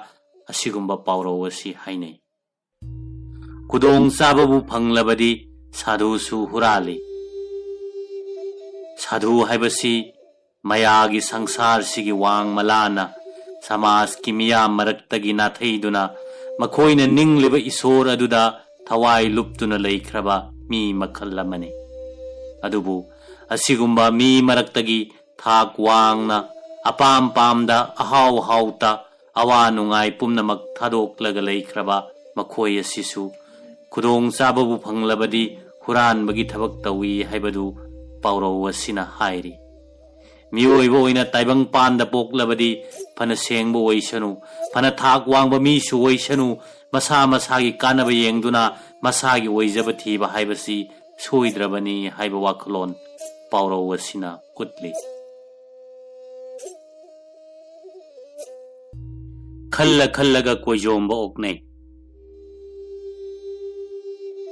ꯑꯁꯤꯒꯨꯝꯕ ꯄꯥꯎꯔꯧ ꯑꯁꯤ ꯍꯥꯏꯅꯩ꯫ ꯈꯨꯗꯣꯡ ꯆꯥꯕꯕꯨ ꯐꯪꯂꯕꯗꯤ ꯁꯥꯙꯨꯁꯨ ꯍꯨꯔꯥꯜꯂꯤ꯫ ꯁꯥꯙꯨ ꯍꯥꯏꯕꯁꯤ ꯃꯌꯥꯒꯤ ꯁꯪꯁꯥꯔꯁꯤꯒꯤ ꯋꯥꯡ ꯃꯂꯥꯅ ꯁꯃꯥꯖꯀꯤ ꯃꯤꯌꯥꯝ ꯃꯔꯛꯇꯒꯤ ꯅꯥꯊꯩꯗꯨꯅ ꯃꯈꯣꯏꯅ ꯅꯤꯡꯂꯤꯕ ꯏꯁꯣꯔ ꯑꯗꯨꯗ ꯊꯋꯥꯏ ꯂꯨꯞꯇꯨꯅ ꯂꯩꯈ꯭ꯔꯕ ꯃꯤ ꯃꯈꯜ ꯑꯃꯅꯤ꯫ ꯑꯗꯨꯕꯨ ꯑꯁꯤꯒꯨꯝꯕ ꯃꯤ ꯃꯔꯛꯇꯒꯤ ꯊꯥꯛ ꯋꯥꯡꯅ ꯑꯄꯥꯝ ꯄꯥꯝꯗ ꯑꯍꯥꯎ ꯍꯥꯎꯇ ꯑꯋꯥ ꯅꯨꯡꯉꯥꯏ ꯄꯨꯝꯅꯃꯛ ꯊꯥꯗꯣꯛꯂꯒ ꯂꯩꯈ꯭ꯔꯕ ꯃꯈꯣꯏ ꯑꯁꯤꯁꯨ ꯈꯨꯗꯣꯡ ꯆꯥꯕꯕꯨ ꯐꯪꯂꯕꯗꯤ ꯍꯨꯔꯥꯟꯕꯒꯤ ꯊꯕꯛ ꯇꯧꯏ ꯍꯥꯏꯕꯗꯨ ꯄꯥꯎꯔꯧ ꯑꯁꯤꯅ ꯍꯥꯏꯔꯤ꯫ ꯃꯤꯑꯣꯏꯕ ꯑꯣꯏꯅ ꯇꯥꯏꯕꯪ ꯄꯥꯟꯗ ꯄꯣꯛꯂꯕꯗꯤ ꯐꯅ ꯁꯦꯡꯕ ꯑꯣꯏꯁꯅꯨ, ꯐꯅ ꯊꯥꯛ ꯋꯥꯡꯕ ꯃꯤꯁꯨ ꯑꯣꯏꯁꯅꯨ, ꯃꯁꯥ ꯃꯁꯥꯒꯤ ꯀꯥꯟꯅꯕ ꯌꯦꯡꯗꯨꯅ ꯃꯁꯥꯒꯤ ꯑꯣꯏꯖꯕ ꯊꯤꯕ ꯍꯥꯏꯕꯁꯤ ꯁꯣꯏꯗ꯭ꯔꯕꯅꯤ ꯍꯥꯏꯕ ꯋꯥꯈꯜꯂꯣꯟ ꯄꯥꯎꯔꯧ ꯑꯁꯤꯅ ꯎꯠꯂꯤ꯫ ꯈꯜꯂ ꯈꯜꯂꯒ ꯀꯣꯏꯖꯣꯝꯕ ꯑꯣꯛꯅꯩ꯫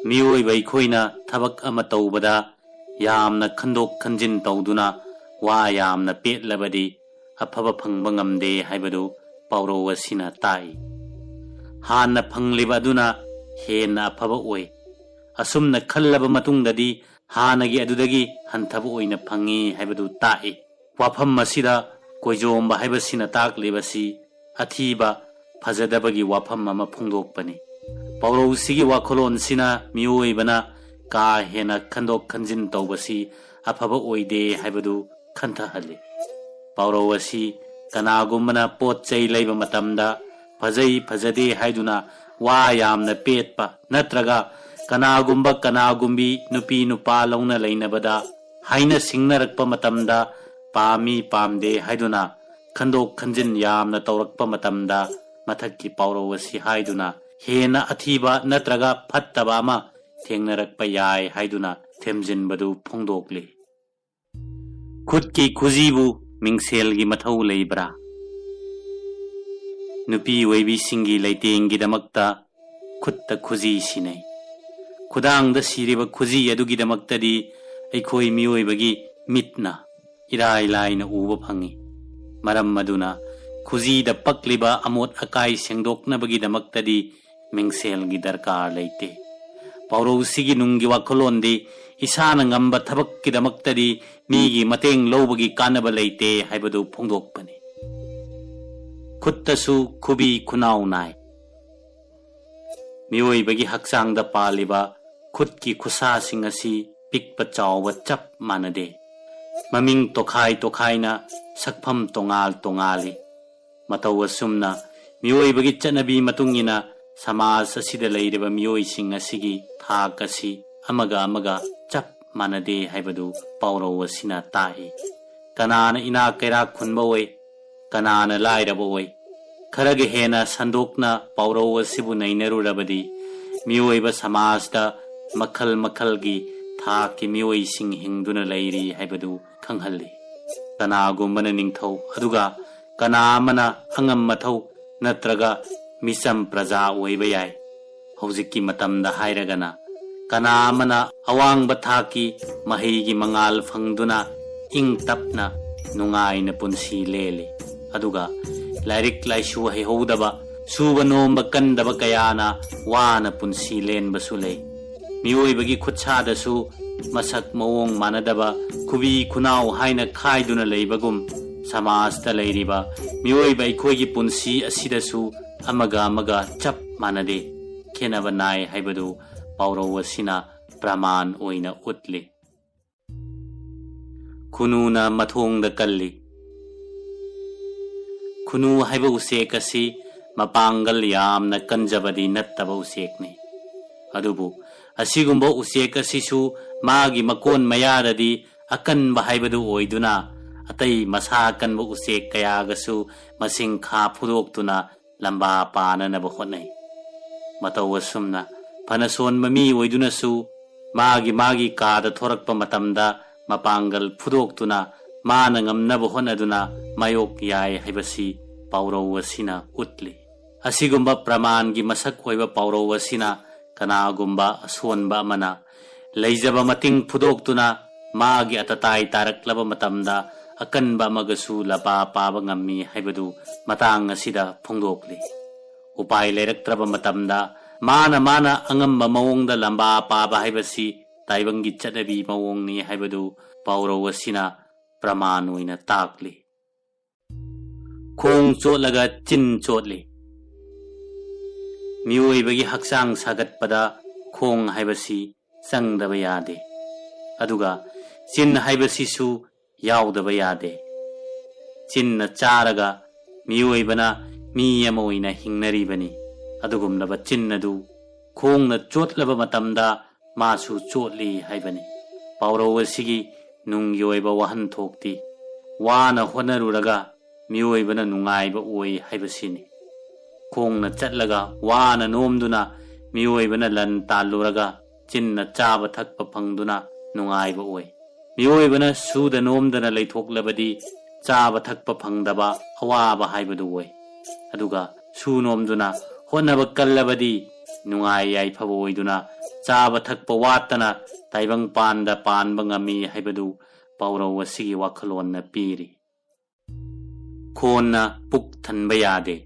ꯃꯤꯑꯣꯏꯕ ꯑꯩꯈꯣꯏꯅ ꯊꯕꯛ ꯑꯃ ꯇꯧꯕꯗ ꯌꯥꯝꯅ ꯈꯟꯗꯣꯛ ꯈꯟꯖꯤꯟ ꯇꯧꯗꯨꯅ ꯋꯥ ꯌꯥꯝꯅ ꯄꯦꯠꯂꯕꯗꯤ ꯑꯐꯕ ꯐꯪꯕ ꯉꯝꯗꯦ ꯍꯥꯏꯕꯗꯨ ꯄꯥꯎꯔꯧ ꯑꯁꯤꯅ ꯇꯥꯛꯏ꯫ ꯍꯥꯟꯅ ꯐꯪꯂꯤꯕ ꯑꯗꯨꯅ ꯍꯦꯟꯅ ꯑꯐꯕ ꯑꯣꯏ꯫ ꯑꯁꯨꯝꯅ ꯈꯜꯂꯕ ꯃꯇꯨꯡꯗꯗꯤ ꯍꯥꯟꯅꯒꯤ ꯑꯗꯨꯗꯒꯤ ꯍꯟꯊꯕ ꯑꯣꯏꯅ ꯐꯪꯏ ꯍꯥꯏꯕꯗꯨ ꯇꯥꯛꯏ꯫ ꯋꯥꯐꯝ ꯑꯁꯤꯗ ꯀꯣꯏꯖꯣꯝꯕ ꯍꯥꯏꯕꯁꯤꯅ ꯇꯥꯛꯂꯤꯕꯁꯤ ꯑꯊꯤꯕ, ꯐꯖꯗꯕꯒꯤ ꯋꯥꯐꯝ ꯑꯃ ꯐꯣꯡꯗꯣꯛꯄꯅꯤ꯫ ꯄꯥꯎꯔꯧꯁꯤꯒꯤ ꯋꯥꯈꯜꯂꯣꯟꯁꯤꯅ ꯃꯤꯑꯣꯏꯕꯅ ꯀꯥ ꯍꯦꯟꯅ ꯈꯟꯗꯣꯛ ꯈꯟꯖꯤꯟ ꯇꯧꯕꯁꯤ ꯑꯐꯕ ꯑꯣꯏꯗꯦ ꯍꯥꯏꯕꯗꯨ ꯈꯟꯊꯍꯜꯂꯤ꯫ ꯄꯥꯎꯔꯧ ꯑꯁꯤ ꯀꯅꯥꯒꯨꯝꯕꯅ ꯄꯣꯠ ꯆꯩ ꯂꯩꯕ ꯃꯇꯝꯗ ꯐꯖꯩ ꯐꯖꯗꯦ ꯍꯥꯏꯗꯨꯅ ꯋꯥ ꯌꯥꯝꯅ ꯄꯦꯠꯄ ꯅꯠꯇ꯭ꯔꯒ ꯀꯅꯥꯒꯨꯝꯕ ꯀꯅꯥꯒꯨꯝꯕꯤ ꯅꯨꯄꯤ ꯅꯨꯄꯥ ꯂꯧꯅ ꯂꯩꯅꯕꯗ ꯍꯥꯏꯅ ꯁꯤꯡꯅꯔꯛꯄ ꯃꯇꯝꯗ ꯄꯥꯝꯃꯤ ꯄꯥꯝꯗꯦ ꯍꯥꯏꯗꯨꯅ ꯈꯟꯗꯣꯛ ꯈꯟꯖꯤꯟ ꯌꯥꯝꯅ ꯇꯧꯔꯛꯄ ꯃꯇꯝꯗ ꯃꯊꯛꯀꯤ ꯄꯥꯎꯔꯧ ꯑꯁꯤ ꯍꯥꯏꯗꯨꯅ ꯍꯦꯟꯅ ꯑꯊꯤꯕ ꯅꯠꯇ꯭ꯔꯒ ꯐꯠꯇꯕ ꯑꯃ ꯊꯦꯡꯅꯔꯛꯄ ꯌꯥꯏ ꯍꯥꯏꯗꯨꯅ ꯊꯦꯝꯖꯤꯟꯕꯗꯨ ꯐꯣꯡꯗꯣꯛꯂꯤ꯫ ꯈꯨꯠꯀꯤ ꯈꯨꯖꯤꯕꯨ ꯃꯤꯡꯁꯦꯜꯒꯤ ꯃꯊꯧ ꯂꯩꯕ꯭ꯔꯥ? ꯅꯨꯄꯤ ꯑꯣꯏꯕꯤꯁꯤꯡꯒꯤ ꯂꯩꯇꯦꯡꯒꯤꯗꯃꯛꯇ ꯈꯨꯠꯇ ꯈꯨꯖꯤ ꯁꯤꯟꯅꯩ꯫ ꯈꯨꯗꯥꯡꯗ ꯁꯤꯔꯤꯕ ꯈꯨꯖꯤ ꯑꯗꯨꯒꯤꯗꯃꯛꯇꯗꯤ ꯑꯩꯈꯣꯏ ꯃꯤꯑꯣꯏꯕꯒꯤ ꯃꯤꯠꯅ ꯏꯔꯥꯏ ꯂꯥꯏꯅ ꯎꯕ ꯐꯪꯏ꯫ ꯃꯔꯝ ꯑꯗꯨꯅ ꯈꯨꯖꯤꯗ ꯄꯛꯂꯤꯕ ꯑꯃꯣꯠ ꯑꯀꯥꯏ ꯁꯦꯡꯗꯣꯛꯅꯕꯒꯤꯗꯃꯛꯇꯗꯤ ꯃꯤꯡꯁꯦꯜꯒꯤ ꯗꯔꯀꯥꯔ ꯂꯩꯇꯦ꯫ ꯄꯥꯎꯔꯧꯁꯤꯒꯤ ꯅꯨꯡꯒꯤ ꯋꯥꯈꯜꯂꯣꯟꯗꯤ ꯏꯁꯥꯅ ꯉꯝꯕ ꯊꯕꯛꯀꯤꯗꯃꯛꯇꯗꯤ ꯃꯤꯒꯤ ꯃꯇꯦꯡ ꯂꯧꯕꯒꯤ ꯀꯥꯟꯅꯕ ꯂꯩꯇꯦ ꯍꯥꯏꯕꯗꯨ ꯐꯣꯡꯗꯣꯛꯄꯅꯤ꯫ ꯈꯨꯠꯇꯁꯨ ꯈꯨꯕꯤ ꯈꯨꯅꯥꯎ ꯅꯥꯏ꯫ ꯃꯤꯑꯣꯏꯕꯒꯤ ꯍꯛꯆꯥꯡꯗ ꯄꯥꯜꯂꯤꯕ ꯈꯨꯠꯀꯤ ꯈꯨꯁꯥꯁꯤꯡ ꯑꯁꯤ ꯄꯤꯛꯄ ꯆꯥꯎꯕ ꯆꯞ ꯃꯥꯟꯅꯗꯦ꯫ ꯃꯃꯤꯡ ꯇꯣꯈꯥꯏ ꯇꯣꯈꯥꯏꯅ ꯁꯛꯐꯝ ꯇꯣꯉꯥꯜ ꯇꯣꯉꯥꯜꯂꯤ꯫ ꯃꯇꯧ ꯑꯁꯨꯝꯅ ꯃꯤꯑꯣꯏꯕꯒꯤ ꯆꯠꯅꯕꯤ ꯃꯇꯨꯡ ꯏꯟꯅ ꯁꯃꯥꯖ ꯑꯁꯤꯗ ꯂꯩꯔꯤꯕ ꯃꯤꯑꯣꯏꯁꯤꯡ ꯑꯁꯤꯒꯤ ꯊꯥꯛ ꯑꯁꯤ ꯑꯃꯒ ꯑꯃꯒ ꯆꯞ ꯃꯥꯟꯅꯗꯦ ꯍꯥꯏꯕꯗꯨ ꯄꯥꯎꯔꯧ ꯑꯁꯤꯅ ꯇꯥꯛꯏ꯫ ꯀꯅꯥꯅ ꯏꯅꯥꯛ ꯀꯩꯔꯥꯛ ꯈꯨꯟꯕ ꯑꯣꯏ, ꯀꯅꯥꯅ ꯂꯥꯏꯔꯕ ꯑꯣꯏ? ꯈꯔꯒ ꯍꯦꯟꯅ ꯁꯟꯗꯣꯛꯅ ꯄꯥꯎꯔꯧ ꯑꯁꯤꯕꯨ ꯅꯩꯅꯔꯨꯔꯕꯗꯤ ꯃꯤꯑꯣꯏꯕ ꯁꯃꯥꯖꯇ ꯃꯈꯜ ꯃꯈꯜꯒꯤ ꯊꯥꯛꯀꯤ ꯃꯤꯑꯣꯏꯁꯤꯡ ꯍꯤꯡꯗꯨꯅ ꯂꯩꯔꯤ ꯍꯥꯏꯕꯗꯨ ꯈꯪꯍꯜꯂꯤ꯫ ꯀꯅꯥꯒꯨꯝꯕꯅ ꯅꯤꯡꯊꯧ, ꯑꯗꯨꯒ ꯀꯅꯥ ꯑꯃꯅ ꯑꯉꯝ ꯃꯊꯧ ꯅꯠꯇ꯭ꯔꯒ ꯃꯤꯆꯝ ꯄ꯭ꯔꯖꯥ ꯑꯣꯏꯕ ꯌꯥꯏ꯫ ꯍꯧꯖꯤꯛꯀꯤ ꯃꯇꯝꯗ ꯍꯥꯏꯔꯒꯅ ꯀꯅꯥ ꯑꯃꯅ ꯑꯋꯥꯡꯕ ꯊꯥꯛꯀꯤ ꯃꯍꯩꯒꯤ ꯃꯉꯥꯜ ꯐꯪꯗꯨꯅ ꯏꯪ ꯇꯞꯅ ꯅꯨꯡꯉꯥꯏꯅ ꯄꯨꯟꯁꯤ ꯂꯦꯜꯂꯤ꯫ ꯑꯗꯨꯒ ꯂꯥꯏꯔꯤꯛ ꯂꯥꯏꯁꯨ ꯍꯩꯍꯧꯗꯕ, ꯁꯨꯕ ꯅꯣꯝꯕ ꯀꯟꯗꯕ ꯀꯌꯥꯅ ꯋꯥꯅ ꯄꯨꯟꯁꯤ ꯂꯦꯟꯕꯁꯨ ꯂꯩ꯫ ꯃꯤꯑꯣꯏꯕꯒꯤ ꯈꯨꯠꯁꯥꯗꯁꯨ ꯃꯁꯛ ꯃꯑꯣꯡ ꯃꯥꯟꯅꯗꯕ, ꯈꯨꯕꯤ ꯈꯨꯅꯥꯎ ꯍꯥꯏꯅ ꯈꯥꯏꯗꯨꯅ ꯂꯩꯕꯒꯨꯝ, ꯁꯃꯥꯖꯇ ꯂꯩꯔꯤꯕ ꯃꯤꯑꯣꯏꯕ ꯑꯩꯈꯣꯏꯒꯤ ꯄꯨꯟꯁꯤ ꯑꯁꯤꯗꯁꯨ ꯑꯃꯒ ꯑꯃꯒ ꯆꯞ ꯃꯥꯟꯅꯗꯦ, ꯈꯦꯠꯅꯕ ꯅꯥꯏ ꯍꯥꯏꯕꯗꯨ ꯄꯥꯎꯔꯧ ꯑꯁꯤꯅ ꯄ꯭ꯔꯃꯥꯟ ꯑꯣꯏꯅ ꯎꯠꯂꯤ꯫ ꯈꯨꯅꯨꯅ ꯃꯊꯣꯡꯗ ꯀꯜꯂꯤ꯫ ꯈꯨꯅꯨ ꯍꯥꯏꯕ ꯎꯆꯦꯛ ꯑꯁꯤ ꯃꯄꯥꯡꯒꯜ ꯌꯥꯝꯅ ꯀꯟꯖꯕꯗꯤ ꯅꯠꯇꯕ ꯎꯆꯦꯛꯅꯤ꯫ ꯑꯗꯨꯕꯨ ꯑꯁꯤꯒꯨꯝꯕ ꯎꯆꯦꯛ ꯑꯁꯤꯁꯨ ꯃꯥꯒꯤ ꯃꯀꯣꯟ ꯃꯌꯥꯗꯗꯤ ꯑꯀꯟꯕ ꯍꯥꯏꯕꯗꯨ ꯑꯣꯏꯗꯨꯅ, ꯑꯇꯩ ꯃꯁꯥ ꯀꯟꯕ ꯎꯆꯦꯛ ꯀꯌꯥꯒꯁꯨ ꯃꯁꯤꯡꯈꯥ ꯐꯨꯗꯣꯛꯇꯨꯅ ꯂꯝꯕꯥ ꯄꯥꯅꯅꯕ ꯍꯣꯠꯅꯩ꯫ ꯃꯇꯧ ꯑꯁꯨꯝꯅ, ꯐꯅ ꯁꯣꯟꯕ ꯃꯤ ꯑꯣꯏꯗꯨꯅꯁꯨ ꯃꯥꯒꯤ ꯃꯥꯒꯤ ꯀꯥꯗ ꯊꯣꯔꯛꯄ ꯃꯇꯝꯗ ꯃꯄꯥꯡꯒꯜ ꯐꯨꯗꯣꯛꯇꯨꯅ ꯃꯥꯅ ꯉꯝꯅꯕ ꯍꯣꯠꯅꯗꯨꯅ ꯃꯥꯌꯣꯛ ꯌꯥꯏ ꯍꯥꯏꯕꯁꯤ ꯄꯥꯎꯔꯧ ꯑꯁꯤꯅ ꯎꯠꯂꯤ꯫ ꯑꯁꯤꯒꯨꯝꯕ ꯄ꯭ꯔꯃꯥꯟꯒꯤ ꯃꯁꯛ ꯑꯣꯏꯕ ꯄꯥꯎꯔꯧ ꯑꯁꯤꯅ ꯀꯅꯥꯒꯨꯝꯕ ꯑꯁꯣꯟꯕ ꯑꯃꯅ ꯂꯩꯖꯕ ꯃꯇꯤꯡ ꯐꯨꯗꯣꯛꯇꯨꯅ ꯃꯥꯒꯤ ꯑꯇꯇꯥꯏ ꯇꯥꯔꯛꯂꯕ ꯃꯇꯝꯗ ꯑꯀꯟꯕ ꯑꯃꯒꯁꯨ ꯂꯝꯕꯥ ꯄꯥꯕ ꯉꯝꯃꯤ ꯍꯥꯏꯕꯗꯨ ꯃꯇꯥꯡ ꯑꯁꯤꯗ ꯐꯣꯡꯗꯣꯛꯂꯤ꯫ ꯎꯄꯥꯏ ꯂꯩꯔꯛꯇ꯭ꯔꯕ ꯃꯇꯝꯗ ꯃꯥꯅ ꯃꯥꯅ ꯑꯉꯝꯕ ꯃꯑꯣꯡꯗ ꯂꯝꯕꯥ ꯄꯥꯕ ꯍꯥꯏꯕꯁꯤ ꯇꯥꯏꯕꯪꯒꯤ ꯆꯠꯅꯕꯤ ꯃꯑꯣꯡꯅꯤ ꯍꯥꯏꯕꯗꯨ ꯄꯥꯎꯔꯧ ꯑꯁꯤꯅ ꯄ꯭ꯔꯃꯥꯟ ꯑꯣꯏꯅ ꯇꯥꯛꯂꯤ꯫ ꯈꯣꯡ ꯆꯣꯠꯂꯒ ꯆꯤꯟ ꯆꯣꯠꯂꯤ꯫ ꯃꯤꯑꯣꯏꯕꯒꯤ ꯍꯛꯆꯥꯡ ꯁꯥꯒꯠꯄꯗ ꯈꯣꯡ ꯍꯥꯏꯕꯁꯤ ꯆꯪꯗꯕ ꯌꯥꯗꯦ꯫ ꯑꯗꯨꯒ ꯆꯤꯟ ꯍꯥꯏꯕꯁꯤꯁꯨ ꯌꯥꯎꯗꯕ ꯌꯥꯗꯦ꯫ ꯆꯤꯟꯅ ꯆꯥꯔꯒ ꯃꯤꯑꯣꯏꯕꯅ ꯃꯤ ꯑꯃ ꯑꯣꯏꯅ ꯍꯤꯡꯅꯔꯤꯕꯅꯤ꯫ ꯑꯗꯨꯒꯨꯝꯂꯕ ꯆꯤꯟ ꯑꯗꯨ ꯈꯣꯡꯅ ꯆꯣꯠꯂꯕ ꯃꯇꯝꯗ ꯃꯥꯁꯨ ꯆꯣꯠꯂꯤ ꯍꯥꯏꯕꯅꯤ꯫ ꯄꯥꯎꯔꯧ ꯑꯁꯤꯒꯤ ꯅꯨꯡꯒꯤ ꯑꯣꯏꯕ ꯋꯥꯍꯟꯊꯣꯛꯇꯤ ꯋꯥꯅ ꯍꯣꯠꯅꯔꯨꯔꯒ ꯃꯤꯑꯣꯏꯕꯅ ꯅꯨꯡꯉꯥꯏꯕ ꯑꯣꯏ ꯍꯥꯏꯕꯁꯤꯅꯤ꯫ ꯈꯣꯡꯅ ꯆꯠꯂꯒ ꯋꯥꯅ ꯅꯣꯝꯗꯨꯅ ꯃꯤꯑꯣꯏꯕꯅ ꯂꯟ ꯇꯥꯜꯂꯨꯔꯒ ꯆꯤꯟꯅ ꯆꯥꯕ ꯊꯛꯄ ꯐꯪꯗꯨꯅ ꯅꯨꯡꯉꯥꯏꯕ ꯑꯣꯏ꯫ ꯃꯤꯑꯣꯏꯕꯅ ꯁꯨꯗ ꯅꯣꯝꯗꯅ ꯂꯩꯊꯣꯛꯂꯕꯗꯤ ꯆꯥꯕ ꯊꯛꯄ ꯐꯪꯗꯕ ꯑꯋꯥꯕ ꯍꯥꯏꯕꯗꯨ ꯑꯣꯏ꯫ ꯑꯗꯨꯒ ꯁꯨ ꯅꯣꯝꯗꯨꯅ ꯍꯣꯠꯅꯕ ꯀꯜꯂꯕꯗꯤ ꯅꯨꯡꯉꯥꯏ ꯌꯥꯏꯐꯕ ꯑꯣꯏꯗꯨꯅ ꯆꯥꯕ ꯊꯛꯄ ꯋꯥꯠꯇꯅ ꯇꯥꯏꯕꯪ ꯄꯥꯟꯗ ꯄꯥꯟꯕ ꯉꯝꯃꯤ ꯍꯥꯏꯕꯗꯨ ꯄꯥꯎꯔꯧ ꯑꯁꯤꯒꯤ ꯋꯥꯈꯜꯂꯣꯟꯅ ꯄꯤꯔꯤ꯫ ꯈꯣꯟꯅ ꯄꯨꯛ ꯊꯟꯕ ꯌꯥꯗꯦ꯫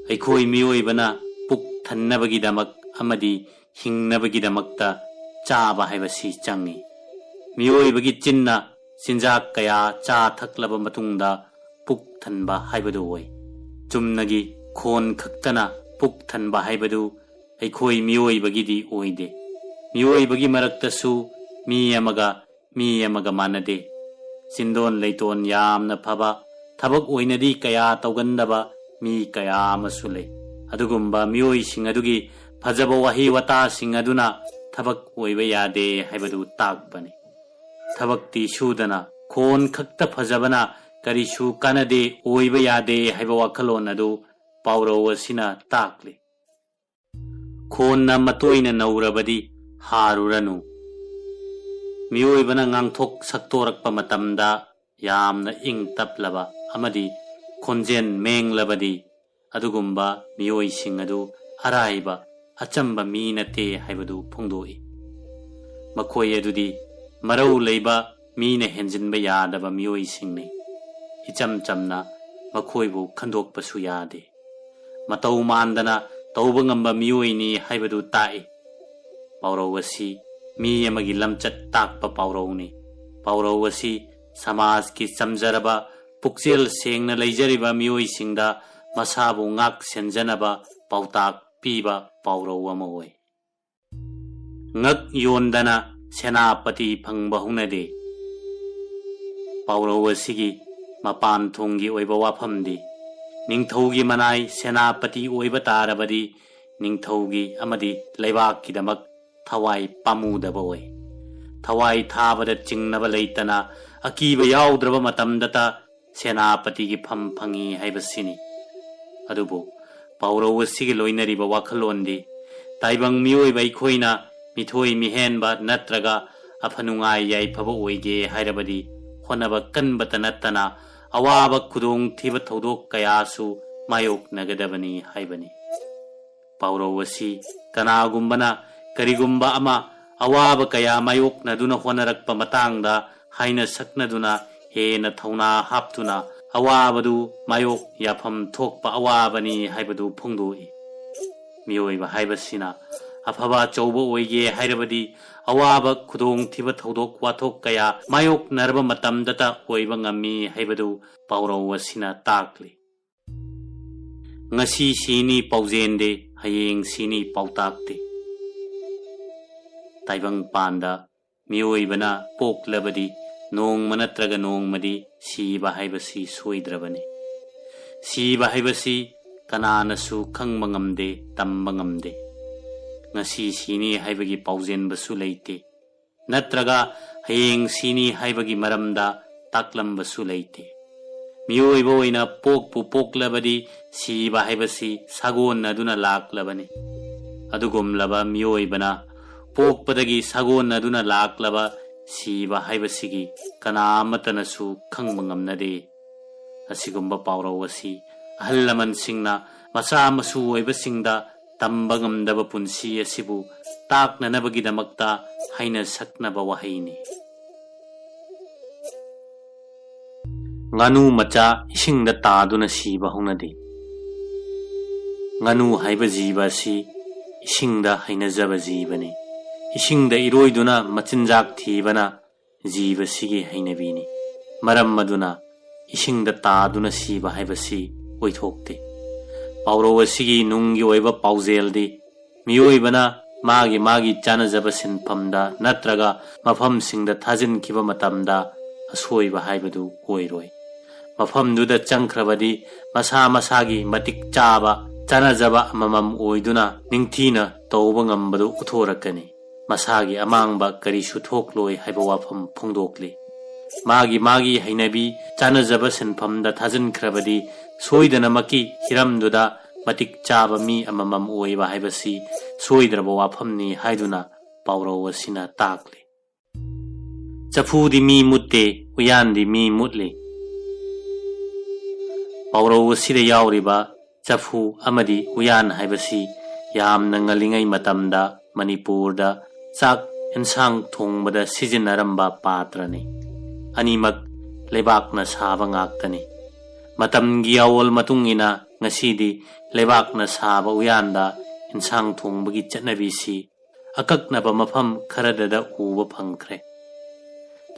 ꯑꯩꯈꯣꯏ ꯃꯤꯑꯣꯏꯕꯅ ꯄꯨꯛ ꯊꯟꯅꯕꯒꯤꯗꯃꯛ ꯑꯃꯗꯤ ꯍꯤꯡꯅꯕꯒꯤꯗꯃꯛꯇ ꯆꯥꯕ ꯍꯥꯏꯕꯁꯤ ꯆꯪꯏ꯫ ꯃꯤꯑꯣꯏꯕꯒꯤ ꯆꯤꯟꯅ ꯆꯤꯟꯖꯥꯛ ꯀꯌꯥ ꯆꯥ ꯊꯛꯂꯕ ꯃꯇꯨꯡꯗ ꯄꯨꯛ ꯊꯟꯕ ꯍꯥꯏꯕꯗꯨ ꯑꯣꯏ꯫ ꯆꯨꯝꯅꯒꯤ ꯈꯣꯟ ꯈꯛꯇꯅ ꯄꯨꯛ ꯊꯟꯕ ꯍꯥꯏꯕꯗꯨ ꯑꯩꯈꯣꯏ ꯃꯤꯑꯣꯏꯕꯒꯤꯗꯤ ꯑꯣꯏꯗꯦ꯫ ꯃꯤꯑꯣꯏꯕꯒꯤ ꯃꯔꯛꯇꯁꯨ ꯃꯤ ꯑꯃꯒ ꯃꯤ ꯑꯃꯒ ꯃꯥꯟꯅꯗꯦ꯫ ꯆꯤꯟꯗꯣꯟ ꯂꯩꯇꯣꯟ ꯌꯥꯝꯅ ꯐꯕ, ꯊꯕꯛ ꯑꯣꯏꯅꯗꯤ ꯀꯌꯥ ꯇꯧꯒꯟꯗꯕ ꯃꯤ ꯀꯌꯥ ꯑꯃꯁꯨ ꯂꯩ꯫ ꯑꯗꯨꯒꯨꯝꯕ ꯃꯤꯑꯣꯏꯁꯤꯡ ꯑꯗꯨꯒꯤ ꯐꯖꯕ ꯋꯥꯍꯩ ꯋꯥꯇꯥꯁꯤꯡ ꯑꯗꯨꯅ ꯊꯕꯛ ꯑꯣꯏꯕ ꯌꯥꯗꯦ ꯍꯥꯏꯕꯗꯨ ꯇꯥꯛꯄꯅꯤ꯫ ꯊꯕꯛꯇꯤ ꯁꯨꯗꯅ ꯈꯣꯟ ꯈꯛꯇ ꯐꯖꯕꯅ ꯀꯔꯤꯁꯨ ꯀꯥꯟꯅꯗꯦ, ꯑꯣꯏꯕ ꯌꯥꯗꯦ ꯍꯥꯏꯕ ꯋꯥꯈꯜꯂꯣꯟ ꯑꯗꯨ ꯄꯥꯎꯔꯧ ꯑꯁꯤꯅ ꯇꯥꯛꯂꯤ꯫ ꯈꯣꯟꯅ ꯃꯇꯣꯏꯅ ꯅꯧꯔꯕꯗꯤ ꯍꯥꯔꯨꯔꯅꯨ꯫ ꯃꯤꯑꯣꯏꯕꯅ ꯉꯥꯡꯊꯣꯛ ꯁꯛꯇꯣꯔꯛꯄ ꯃꯇꯝꯗ ꯌꯥꯝꯅ ꯏꯪ ꯇꯞꯂꯕ ꯑꯃꯗꯤ ꯈꯣꯟꯖꯦꯜ ꯃꯦꯡꯂꯕꯗꯤ ꯑꯗꯨꯒꯨꯝꯕ ꯃꯤꯑꯣꯏꯁꯤꯡ ꯑꯗꯨ ꯑꯔꯥꯏꯕ ꯑꯆꯝꯕ ꯃꯤ ꯅꯠꯇꯦ ꯍꯥꯏꯕꯗꯨ ꯐꯣꯡꯗꯣꯛꯏ꯫ ꯃꯈꯣꯏ ꯑꯗꯨꯗꯤ ꯃꯔꯧ ꯂꯩꯕ, ꯃꯤꯅ ꯍꯦꯟꯖꯤꯟꯕ ꯌꯥꯗꯕ ꯃꯤꯑꯣꯏꯁꯤꯡꯅꯤ꯫ ꯏꯆꯝ ꯆꯝꯅ ꯃꯈꯣꯏꯕꯨ ꯈꯟꯗꯣꯛꯄꯁꯨ ꯌꯥꯗꯦ꯫ ꯃꯇꯧ ꯃꯥꯟꯗꯅ ꯇꯧꯕ ꯉꯝꯕ ꯃꯤꯑꯣꯏꯅꯤ ꯍꯥꯏꯕꯗꯨ ꯇꯥꯛꯏ꯫ ꯄꯥꯎꯔꯧ ꯑꯁꯤ ꯃꯤ ꯑꯃꯒꯤ ꯂꯝꯆꯠ ꯇꯥꯛꯄ ꯄꯥꯎꯔꯧꯅꯤ꯫ ꯄꯥꯎꯔꯧ ꯑꯁꯤ ꯁꯃꯥꯖꯀꯤ ꯆꯝꯖꯔꯕ, ꯄꯨꯛꯆꯦꯜ ꯁꯦꯡꯅ ꯂꯩꯖꯔꯤꯕ ꯃꯤꯑꯣꯏꯁꯤꯡꯗ ꯃꯁꯥꯕꯨ ꯉꯥꯛ ꯁꯦꯟꯖꯅꯕ ꯄꯥꯎꯇꯥꯛ ꯄꯤꯕ ꯄꯥꯎꯔꯧ ꯑꯃ ꯑꯣꯏ꯫ ꯉꯛ ꯌꯣꯟꯗꯅ ꯁꯦꯅꯥꯄꯇꯤ ꯐꯪꯕ ꯍꯧꯅꯗꯦ꯫ ꯄꯥꯎꯔꯧ ꯑꯁꯤꯒꯤ ꯃꯄꯥꯟ ꯊꯣꯡꯒꯤ ꯑꯣꯏꯕ ꯋꯥꯐꯝꯗꯤ, ꯅꯤꯡꯊꯧꯒꯤ ꯃꯅꯥꯏ ꯁꯦꯅꯥꯄꯇꯤ ꯑꯣꯏꯕ ꯇꯥꯔꯕꯗꯤ ꯅꯤꯡꯊꯧꯒꯤ ꯑꯃꯗꯤ ꯂꯩꯕꯥꯛꯀꯤꯗꯃꯛ ꯊꯋꯥꯏ ꯄꯥꯝꯃꯨꯗꯕ ꯑꯣꯏ꯫ ꯊꯋꯥꯏ ꯊꯥꯕꯗ ꯆꯤꯡꯅꯕ ꯂꯩꯇꯅ ꯑꯀꯤꯕ ꯌꯥꯎꯗ꯭ꯔꯕ ꯃꯇꯝꯗꯇ ꯁꯦꯅꯥꯄꯇꯤꯒꯤ ꯐꯝ ꯐꯪꯏ ꯍꯥꯏꯕꯁꯤꯅꯤ꯫ ꯑꯗꯨꯕꯨ ꯄꯥꯎꯔꯧ ꯑꯁꯤꯒ ꯂꯣꯏꯅꯔꯤꯕ ꯋꯥꯈꯜꯂꯣꯟꯗꯤ, ꯇꯥꯏꯕꯪ ꯃꯤꯑꯣꯏꯕ ꯑꯩꯈꯣꯏꯅ ꯃꯤꯊꯣꯏ ꯃꯤꯍꯦꯟꯕ ꯅꯠꯇ꯭ꯔꯒ ꯑꯐ ꯅꯨꯡꯉꯥꯏ ꯌꯥꯏꯐꯕ ꯑꯣꯏꯒꯦ ꯍꯥꯏꯔꯕꯗꯤ ꯍꯣꯠꯅꯕ ꯀꯟꯕꯇ ꯅꯠꯇꯅ ꯑꯋꯥꯕ ꯈꯨꯗꯣꯡꯊꯤꯕ ꯊꯧꯗꯣꯛ ꯀꯌꯥꯁꯨ ꯃꯥꯌꯣꯛꯅꯒꯗꯕꯅꯤ ꯍꯥꯏꯕꯅꯤ꯫ ꯄꯥꯎꯔꯧ ꯑꯁꯤ ꯀꯅꯥꯒꯨꯝꯕꯅ ꯀꯔꯤꯒꯨꯝꯕ ꯑꯃ ꯑꯋꯥꯕ ꯀꯌꯥ ꯃꯥꯌꯣꯛꯅꯗꯨꯅ ꯍꯣꯠꯅꯔꯛꯄ ꯃꯇꯥꯡꯗ ꯍꯥꯏꯅ ꯁꯛꯅꯗꯨꯅ ꯍꯦꯟꯅ ꯊꯧꯅꯥ ꯍꯥꯞꯇꯨꯅ ꯑꯋꯥꯕꯗꯨ ꯃꯥꯌꯣꯛ ꯌꯥꯐꯝ ꯊꯣꯛꯄ ꯑꯋꯥꯕꯅꯤ ꯍꯥꯏꯕꯗꯨ ꯐꯣꯡꯗꯣꯛꯏ꯫ ꯃꯤꯑꯣꯏꯕ ꯍꯥꯏꯕꯁꯤꯅ ꯑꯐꯕ ꯑꯆꯧꯕ ꯑꯣꯏꯒꯦ ꯍꯥꯏꯔꯕꯗꯤ ꯑꯋꯥꯕ ꯈꯨꯗꯣꯡꯊꯤꯕ ꯊꯧꯗꯣꯛ ꯋꯥꯊꯣꯛ ꯀꯌꯥ ꯃꯥꯌꯣꯛꯅꯔꯕ ꯃꯇꯝꯗꯇ ꯑꯣꯏꯕ ꯉꯝꯃꯤ ꯍꯥꯏꯕꯗꯨ ꯄꯥꯎꯔꯧ ꯑꯁꯤꯅ ꯇꯥꯛꯂꯤ꯫ ꯉꯁꯤ ꯁꯤꯅꯤ ꯄꯥꯎꯖꯦꯟꯗꯦ, ꯍꯌꯦꯡ ꯁꯤꯅꯤ ꯄꯥꯎꯇꯥꯛꯇꯦ꯫ ꯇꯥꯏꯕꯪ ꯄꯥꯟꯗ ꯃꯤꯑꯣꯏꯕꯅ ꯄꯣꯛꯂꯕꯗꯤ ꯅꯣꯡꯃ ꯅꯠꯇ꯭ꯔꯒ ꯅꯣꯡꯃꯗꯤ ꯁꯤꯕ ꯍꯥꯏꯕꯁꯤ ꯁꯣꯏꯗ꯭ꯔꯕꯅꯤ꯫ ꯁꯤꯕ ꯍꯥꯏꯕꯁꯤ ꯀꯅꯥꯅꯁꯨ ꯈꯪꯕ ꯉꯝꯗꯦ, ꯇꯝꯕ ꯉꯝꯗꯦ꯫ ꯉꯁꯤ ꯁꯤꯅꯤ ꯍꯥꯏꯕꯒꯤ ꯄꯥꯎꯖꯦꯟꯕꯁꯨ ꯂꯩꯇꯦ, ꯅꯠꯇ꯭ꯔꯒ ꯍꯌꯦꯡ ꯁꯤꯅꯤ ꯍꯥꯏꯕꯒꯤ ꯃꯔꯝꯗ ꯇꯥꯛꯂꯝꯕꯁꯨ ꯂꯩꯇꯦ꯫ ꯃꯤꯑꯣꯏꯕ ꯑꯣꯏꯅ ꯄꯣꯛꯄꯨ ꯄꯣꯛꯂꯕꯗꯤ ꯁꯤꯕ ꯍꯥꯏꯕꯁꯤ ꯁꯥꯒꯣꯟꯅꯗꯨꯅ ꯂꯥꯛꯂꯕꯅꯤ꯫ ꯑꯗꯨꯒꯨꯝꯂꯕ ꯃꯤꯑꯣꯏꯕꯅ ꯄꯣꯛꯄꯗꯒꯤ ꯁꯥꯒꯣꯟꯅꯗꯨꯅ ꯂꯥꯛꯂꯕ ꯁꯤꯕ ꯍꯥꯏꯕꯁꯤꯒꯤ ꯀꯅꯥ ꯑꯃꯠꯇꯅꯁꯨ ꯈꯪꯕ ꯉꯝꯅꯗꯦ꯫ ꯑꯁꯤꯒꯨꯝꯕ ꯄꯥꯎꯔꯧ ꯑꯁꯤ ꯑꯍꯜ ꯂꯃꯟꯁꯤꯡꯅ ꯃꯆꯥ ꯃꯁꯨ ꯑꯣꯏꯕꯁꯤꯡꯗ ꯇꯝꯕ ꯉꯝꯗꯕ ꯄꯨꯟꯁꯤ ꯑꯁꯤꯕꯨ ꯇꯥꯛꯅꯅꯕꯒꯤꯗꯃꯛꯇ ꯍꯥꯏꯅ ꯁꯛꯅꯕ ꯋꯥꯍꯩꯅꯤ꯫ ꯉꯥꯅꯨ ꯃꯆꯥ ꯏꯁꯤꯡꯗ ꯇꯥꯗꯨꯅ ꯁꯤꯕ ꯍꯧꯅꯗꯦ꯫ ꯉꯥꯅꯨ ꯍꯥꯏꯕ ꯖꯤꯕ ꯑꯁꯤ ꯏꯁꯤꯡꯗ ꯍꯩꯅꯖꯕ ꯖꯤꯕꯅꯤ꯫ ꯏꯁꯤꯡꯗ ꯏꯔꯣꯏꯗꯨꯅ ꯃꯆꯤꯟꯖꯥꯛ ꯊꯤꯕꯅ ꯖꯤꯕꯁꯤꯒꯤ ꯍꯩꯅꯕꯤꯅꯤ꯫ ꯃꯔꯝ ꯑꯗꯨꯅ ꯏꯁꯤꯡꯗ ꯇꯥꯗꯨꯅ ꯁꯤꯕ ꯍꯥꯏꯕꯁꯤ ꯑꯣꯏꯊꯣꯛꯇꯦ꯫ ꯄꯥꯎꯔꯧ ꯑꯁꯤꯒꯤ ꯅꯨꯡꯒꯤ ꯑꯣꯏꯕ ꯄꯥꯎꯖꯦꯜꯗꯤ ꯃꯤꯑꯣꯏꯕꯅ ꯃꯥꯒꯤ ꯃꯥꯒꯤ ꯆꯥꯅꯖꯕ ꯁꯤꯟꯐꯝꯗ ꯅꯠꯇ꯭ꯔꯒ ꯃꯐꯝꯁꯤꯡꯗ ꯊꯥꯖꯤꯟꯈꯤꯕ ꯃꯇꯝꯗ ꯑꯁꯣꯏꯕ ꯍꯥꯏꯕꯗꯨ ꯑꯣꯏꯔꯣꯏ꯫ ꯃꯐꯝꯗꯨꯗ ꯆꯪꯈ꯭ꯔꯕꯗꯤ ꯃꯁꯥ ꯃꯁꯥꯒꯤ ꯃꯇꯤꯛ ꯆꯥꯕ ꯆꯥꯅꯖꯕ ꯑꯃꯃꯝ ꯑꯣꯏꯗꯨꯅ ꯅꯤꯡꯊꯤꯅ ꯇꯧꯕ ꯉꯝꯕꯗꯨ ꯎꯠꯊꯣꯔꯛꯀꯅꯤ꯫ ꯃꯁꯥꯒꯤ ꯑꯃꯥꯡꯕ ꯀꯔꯤꯁꯨ ꯊꯣꯛꯂꯣꯏ ꯍꯥꯏꯕ ꯋꯥꯐꯝ ꯐꯣꯡꯗꯣꯛꯂꯤ꯫ ꯃꯥꯒꯤ ꯃꯥꯒꯤ ꯍꯩꯅꯕꯤ ꯆꯥꯅꯖꯕ ꯁꯤꯟꯐꯝꯗ ꯊꯥꯖꯤꯟꯈ꯭ꯔꯕꯗꯤ ꯁꯣꯏꯗꯅꯃꯛꯀꯤ ꯍꯤꯔꯝꯗꯨꯗ ꯃꯇꯤꯛ ꯆꯥꯕ ꯃꯤ ꯑꯃꯃꯝ ꯑꯣꯏꯕ ꯍꯥꯏꯕꯁꯤ ꯁꯣꯏꯗ꯭ꯔꯕ ꯋꯥꯐꯝꯅꯤ ꯍꯥꯏꯗꯨꯅ ꯄꯥꯎꯔꯧ ꯑꯁꯤꯅ ꯇꯥꯛꯂꯤ꯫ ꯆꯐꯨꯗꯤ ꯃꯤ ꯃꯨꯠꯇꯦ, ꯎꯌꯥꯟꯗꯤ ꯃꯤ ꯃꯨꯠꯂꯤ꯫ ꯄꯥꯎꯔꯧ ꯑꯁꯤꯗ ꯌꯥꯎꯔꯤꯕ ꯆꯐꯨ ꯑꯃꯗꯤ ꯎꯌꯥꯟ ꯍꯥꯏꯕꯁꯤ ꯌꯥꯝꯅ ꯉꯜꯂꯤꯉꯩ ꯃꯇꯝꯗ ꯃꯅꯤꯄꯨꯔꯗ ꯆꯥꯛ ꯑꯦꯟꯁꯥꯡ ꯊꯣꯡꯕꯗ ꯁꯤꯖꯤꯟꯅꯔꯝꯕ ꯄꯥꯇ꯭ꯔꯅꯤ꯫ ꯑꯅꯤꯃꯛ ꯂꯩꯕꯥꯛꯅ ꯁꯥꯕ ꯉꯥꯛꯇꯅꯤ꯫ ꯃꯇꯝꯒꯤ ꯑꯑꯣꯜ ꯃꯇꯨꯡ ꯏꯟꯅ ꯉꯁꯤꯗꯤ ꯂꯩꯕꯥꯛꯅ ꯁꯥꯕ ꯎꯌꯥꯟꯗ ꯑꯦꯟꯁꯥꯡ ꯊꯣꯡꯕꯒꯤ ꯆꯠꯅꯕꯤꯁꯤ ꯑꯀꯛꯅꯕ ꯃꯐꯝ ꯈꯔꯗꯗ ꯎꯕ ꯐꯪꯈ꯭ꯔꯦ꯫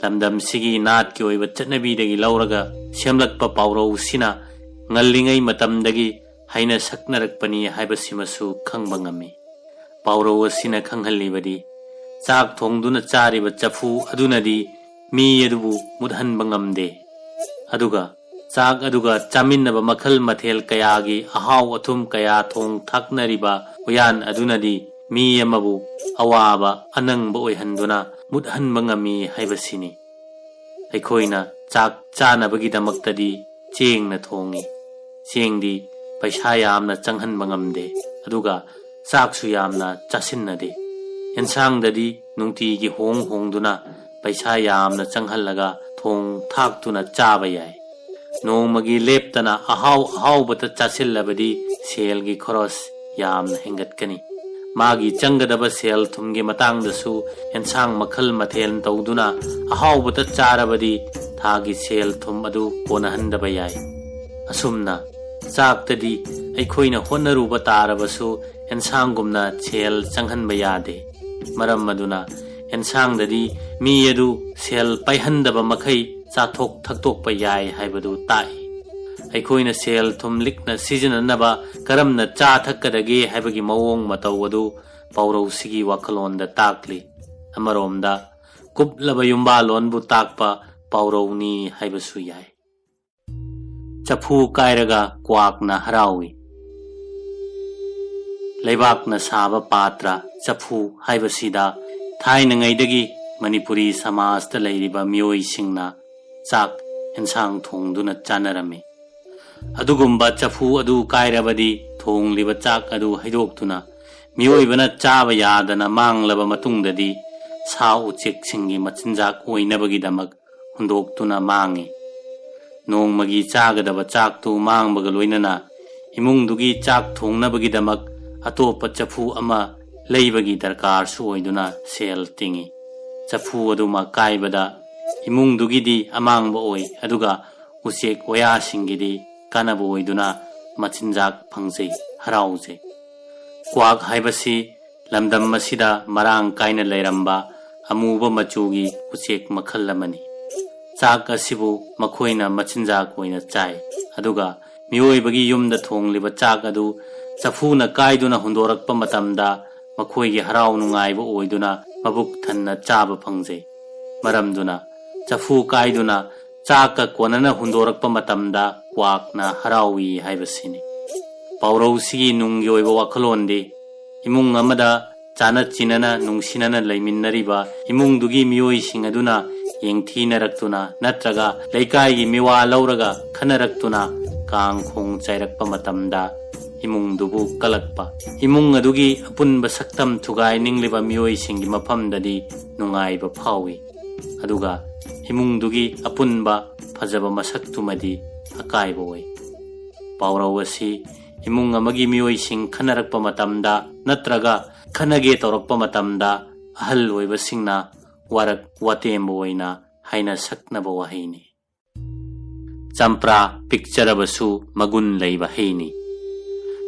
ꯂꯝꯗꯝꯁꯤꯒꯤ ꯅꯥꯠꯀꯤ ꯑꯣꯏꯕ ꯆꯠꯅꯕꯤꯗꯒꯤ ꯂꯧꯔꯒ ꯁꯦꯝꯂꯛꯄ ꯄꯥꯎꯔꯧꯁꯤꯅ ꯉꯜꯂꯤꯉꯩ ꯃꯇꯝꯗꯒꯤ ꯍꯩꯅ ꯁꯛꯅꯔꯛꯄꯅꯤ ꯍꯥꯏꯕꯁꯤꯃꯁꯨ ꯈꯪꯕ ꯉꯝꯃꯤ꯫ ꯄꯥꯎꯔꯧ ꯑꯁꯤꯅ ꯈꯪꯍꯜꯂꯤꯕꯗꯤ ꯆꯥꯛ ꯊꯣꯡꯗꯨꯅ ꯆꯥꯔꯤꯕ ꯆꯐꯨ ꯑꯗꯨꯅꯗꯤ ꯃꯤ ꯑꯗꯨꯕꯨ ꯃꯨꯠꯍꯟꯕ ꯉꯝꯗꯦ꯫ ꯑꯗꯨꯒ ꯆꯥꯛ ꯑꯗꯨꯒ ꯆꯥꯃꯤꯟꯅꯕ ꯃꯈꯜ ꯃꯊꯦꯜ ꯀꯌꯥꯒꯤ ꯑꯍꯥꯎ ꯑꯊꯨꯝ ꯀꯌꯥ ꯊꯣꯡ ꯊꯥꯛꯅꯔꯤꯕ ꯎꯌꯥꯟ ꯑꯗꯨꯅꯗꯤ ꯃꯤ ꯑꯃꯕꯨ ꯑꯋꯥꯕ ꯑꯅꯪꯕ ꯑꯣꯏꯍꯟꯗꯨꯅ ꯃꯨꯠꯍꯟꯕ ꯉꯝꯃꯤ ꯍꯥꯏꯕꯁꯤꯅꯤ꯫ ꯑꯩꯈꯣꯏꯅ ꯆꯥꯛ ꯆꯥꯅꯕꯒꯤꯗꯃꯛꯇꯗꯤ ꯆꯦꯡꯅ ꯊꯣꯡꯏ꯫ ꯆꯦꯡꯗꯤ ꯄꯩꯁꯥ ꯌꯥꯝꯅ ꯆꯪꯍꯟꯕ ꯉꯝꯗꯦ, ꯑꯗꯨꯒ ꯆꯥꯛꯁꯨ ꯌꯥꯝꯅ ꯆꯥꯁꯤꯟꯅꯗꯦ꯫ ꯑꯦꯟꯁꯥꯡꯗꯗꯤ ꯅꯨꯡꯇꯤꯒꯤ ꯍꯣꯡ ꯍꯣꯡꯗꯨꯅ ꯄꯩꯁꯥ ꯌꯥꯝꯅ ꯆꯪꯍꯜꯂꯒ ꯊꯣꯡ ꯊꯥꯛꯇꯨꯅ ꯆꯥꯕ ꯌꯥꯏ꯫ ꯅꯣꯡꯃꯒꯤ ꯂꯦꯞꯇꯅ ꯑꯍꯥꯎ ꯑꯍꯥꯎꯕꯇ ꯆꯥꯁꯤꯜꯂꯕꯗꯤ ꯁꯦꯜꯒꯤ ꯈꯔꯣꯁ ꯌꯥꯝꯅ ꯍꯦꯟꯒꯠꯀꯅꯤ꯫ ꯃꯥꯒꯤ ꯆꯪꯒꯗꯕ ꯁꯦꯜ ꯊꯨꯝꯒꯤ ꯃꯇꯥꯡꯗꯁꯨ ꯑꯦꯟꯁꯥꯡ ꯃꯈꯜ ꯃꯊꯦꯜ ꯇꯧꯗꯨꯅ ꯑꯍꯥꯎꯕꯇ ꯆꯥꯔꯕꯗꯤ ꯊꯥꯒꯤ ꯁꯦꯜ ꯊꯨꯝ ꯑꯗꯨ ꯀꯣꯟꯅꯍꯟꯗꯕ ꯌꯥꯏ꯫ ꯑꯁꯨꯝꯅ ꯆꯥꯛꯇꯗꯤ ꯑꯩꯈꯣꯏꯅ ꯍꯣꯠꯅꯔꯨꯕ ꯇꯥꯔꯕꯁꯨ ꯑꯦꯟꯁꯥꯡꯒꯨꯝꯅ ꯁꯦꯜ ꯆꯪꯍꯟꯕ ꯌꯥꯗꯦ꯫ ꯃꯔꯝ ꯑꯗꯨꯅ ꯑꯦꯟꯁꯥꯡꯗꯗꯤ ꯃꯤ ꯑꯗꯨ ꯁꯦꯜ ꯄꯥꯏꯍꯟꯗꯕ ꯃꯈꯩ ꯆꯥꯊꯣꯛ ꯊꯛꯇꯣꯛꯄ ꯌꯥꯏ ꯍꯥꯏꯕꯗꯨ ꯇꯥꯛꯏ꯫ ꯑꯩꯈꯣꯏꯅ ꯁꯦꯜ ꯊꯨꯝ ꯂꯤꯛꯅ ꯁꯤꯖꯤꯟꯅꯅꯕ ꯀꯔꯝꯅ ꯆꯥ ꯊꯛꯀꯗꯒꯦ ꯍꯥꯏꯕꯒꯤ ꯃꯑꯣꯡ ꯃꯇꯧ ꯑꯗꯨ ꯄꯥꯎꯔꯧꯁꯤꯒꯤ ꯋꯥꯈꯜꯂꯣꯟꯗ ꯇꯥꯛꯂꯤ꯫ ꯑꯃꯔꯣꯝꯗ ꯀꯨꯞꯂꯕ ꯌꯨꯝꯕꯥꯜꯂꯣꯟꯕꯨ ꯇꯥꯛꯄ ꯄꯥꯎꯔꯧꯅꯤ ꯍꯥꯏꯕꯁꯨ ꯌꯥꯏ꯫ ꯆꯐꯨ ꯀꯥꯏꯔꯒ ꯀ꯭ꯋꯥꯛꯅ ꯍꯔꯥꯎꯏ꯫ ꯂꯩꯕꯥꯛꯅ ꯁꯥꯕ ꯄꯥꯇ꯭ꯔ ꯆꯐꯨ ꯍꯥꯏꯕꯁꯤꯗ ꯊꯥꯏꯅꯉꯩꯗꯒꯤ ꯃꯅꯤꯄꯨꯔꯤ ꯁꯃꯥꯖꯇ ꯂꯩꯔꯤꯕ ꯃꯤꯑꯣꯏꯁꯤꯡꯅ ꯆꯥꯛ ꯑꯦꯟꯁꯥꯡ ꯊꯣꯡꯗꯨꯅ ꯆꯥꯅꯔꯝꯃꯤ꯫ ꯑꯗꯨꯒꯨꯝꯕ ꯆꯐꯨ ꯑꯗꯨ ꯀꯥꯏꯔꯕꯗꯤ ꯊꯣꯡꯂꯤꯕ ꯆꯥꯛ ꯑꯗꯨ ꯍꯩꯗꯣꯛꯇꯨꯅ ꯃꯤꯑꯣꯏꯕꯅ ꯆꯥꯕ ꯌꯥꯗꯅ ꯃꯥꯡꯂꯕ ꯃꯇꯨꯡꯗꯗꯤ ꯁꯥ ꯎꯆꯦꯛꯁꯤꯡꯒꯤ ꯃꯆꯤꯟꯖꯥꯛ ꯑꯣꯏꯅꯕꯒꯤꯗꯃꯛ ꯍꯨꯟꯗꯣꯛꯇꯨꯅ ꯃꯥꯡꯏ꯫ ꯅꯣꯡꯃꯒꯤ ꯆꯥꯒꯗꯕ ꯆꯥꯛꯇꯨ ꯃꯥꯡꯕꯒ ꯂꯣꯏꯅꯅ ꯏꯃꯨꯡꯗꯨꯒꯤ ꯆꯥꯛ ꯊꯣꯡꯅꯕꯒꯤꯗꯃꯛ ꯑꯇꯣꯞꯄ ꯆꯐꯨ ꯑꯃ ꯂꯩꯕꯒꯤ ꯗꯔꯀꯥꯔꯁꯨ ꯑꯣꯏꯗꯨꯅ ꯁꯦꯜ ꯇꯤꯡꯏ꯫ ꯆꯐꯨ ꯑꯗꯨꯃꯛ ꯀꯥꯏꯕꯗ ꯏꯃꯨꯡꯗꯨꯒꯤꯗꯤ ꯑꯃꯥꯡꯕ ꯑꯣꯏ, ꯑꯗꯨꯒ ꯎꯆꯦꯛ ꯋꯥꯌꯥꯁꯤꯡꯒꯤꯗꯤ ꯀꯥꯟꯅꯕ ꯑꯣꯏꯗꯨꯅ ꯃꯆꯤꯟꯖꯥꯛ ꯐꯪꯖꯩ, ꯍꯔꯥꯎꯖꯩ꯫ ꯀ꯭ꯋꯥꯛ ꯍꯥꯏꯕꯁꯤ ꯂꯝꯗꯝ ꯑꯁꯤꯗ ꯃꯔꯥꯡ ꯀꯥꯏꯅ ꯂꯩꯔꯝꯕ ꯑꯃꯨꯕ ꯃꯆꯨꯒꯤ ꯎꯆꯦꯛ ꯃꯈꯜ ꯑꯃꯅꯤ꯫ ꯆꯥꯛ ꯑꯁꯤꯕꯨ ꯃꯈꯣꯏꯅ ꯃꯆꯤꯟꯖꯥꯛ ꯑꯣꯏꯅ ꯆꯥꯏ, ꯑꯗꯨꯒ ꯃꯤꯑꯣꯏꯕꯒꯤ ꯌꯨꯝꯗ ꯊꯣꯡꯂꯤꯕ ꯆꯥꯛ ꯑꯗꯨ ꯆꯐꯨꯅ ꯀꯥꯏꯗꯨꯅ ꯍꯨꯟꯗꯣꯔꯛꯄ ꯃꯇꯝꯗ ꯃꯈꯣꯏꯒꯤ ꯍꯔꯥꯎ ꯅꯨꯡꯉꯥꯏꯕ ꯑꯣꯏꯗꯨꯅ ꯃꯕꯨꯛ ꯊꯟꯅ ꯆꯥꯕ ꯐꯪꯖꯩ꯫ ꯃꯔꯝꯗꯨꯅ ꯆꯐꯨ ꯀꯥꯏꯗꯨꯅ ꯆꯥꯛꯀ ꯀꯣꯟꯅꯅ ꯍꯨꯟꯗꯣꯔꯛꯄ ꯃꯇꯝꯗ ꯀ꯭ꯋꯥꯛꯅ ꯍꯔꯥꯎꯏ ꯍꯥꯏꯕꯁꯤꯅꯤ꯫ ꯄꯥꯎꯔꯧꯁꯤꯒꯤ ꯅꯨꯡꯒꯤ ꯑꯣꯏꯕ ꯋꯥꯈꯜꯂꯣꯟꯗꯤ ꯏꯃꯨꯡ ꯑꯃꯗ ꯆꯥꯅ ꯆꯤꯟꯅꯅ ꯅꯨꯡꯁꯤꯅꯅ ꯂꯩꯃꯤꯟꯅꯔꯤꯕ ꯏꯃꯨꯡꯗꯨꯒꯤ ꯃꯤꯑꯣꯏꯁꯤꯡ ꯑꯗꯨꯅ ꯌꯦꯡꯊꯤꯅꯔꯛꯇꯨꯅ ꯅꯠꯇ꯭ꯔꯒ ꯂꯩꯀꯥꯏꯒꯤ ꯃꯤꯋꯥ ꯂꯧꯔꯒ ꯈꯟꯅꯔꯛꯇꯨꯅ ꯀꯥꯡ ꯈꯣꯡ ꯆꯥꯏꯔꯛꯄ ꯃꯇꯝꯗ ꯏꯃꯨꯡꯗꯨꯕꯨ ꯀꯜꯂꯛꯄ, ꯏꯃꯨꯡ ꯑꯗꯨꯒꯤ ꯑꯄꯨꯟꯕ ꯁꯛꯇꯝ ꯊꯨꯒꯥꯏꯅꯤꯡꯂꯤꯕ ꯃꯤꯑꯣꯏꯁꯤꯡꯒꯤ ꯃꯐꯝꯗꯗꯤ ꯅꯨꯡꯉꯥꯏꯕ ꯐꯥꯎꯏ, ꯑꯗꯨꯒ ꯏꯃꯨꯡꯗꯨꯒꯤ ꯑꯄꯨꯟꯕ ꯐꯖꯕ ꯃꯁꯛꯇꯨꯃꯗꯤ ꯑꯀꯥꯏꯕ ꯑꯣꯏ꯫ ꯄꯥꯎꯔꯧ ꯑꯁꯤ ꯏꯃꯨꯡ ꯑꯃꯒꯤ ꯃꯤꯑꯣꯏꯁꯤꯡ ꯈꯟꯅꯔꯛꯄ ꯃꯇꯝꯗ ꯅꯠꯇ꯭ꯔꯒ ꯈꯟꯅꯒꯦ ꯇꯧꯔꯛꯄ ꯃꯇꯝꯗ ꯑꯍꯜ ꯑꯣꯏꯕꯁꯤꯡꯅ ꯋꯥꯔꯛ ꯋꯥꯇꯦꯝꯕ ꯑꯣꯏꯅ ꯍꯥꯏꯅ ꯁꯛꯅꯕ ꯋꯥꯍꯩꯅꯤ꯫ ꯆꯝꯄ꯭ꯔꯥ ꯄꯤꯛꯆꯔꯕꯁꯨ ꯃꯒꯨꯟ ꯂꯩꯕ ꯍꯩꯅꯤ꯫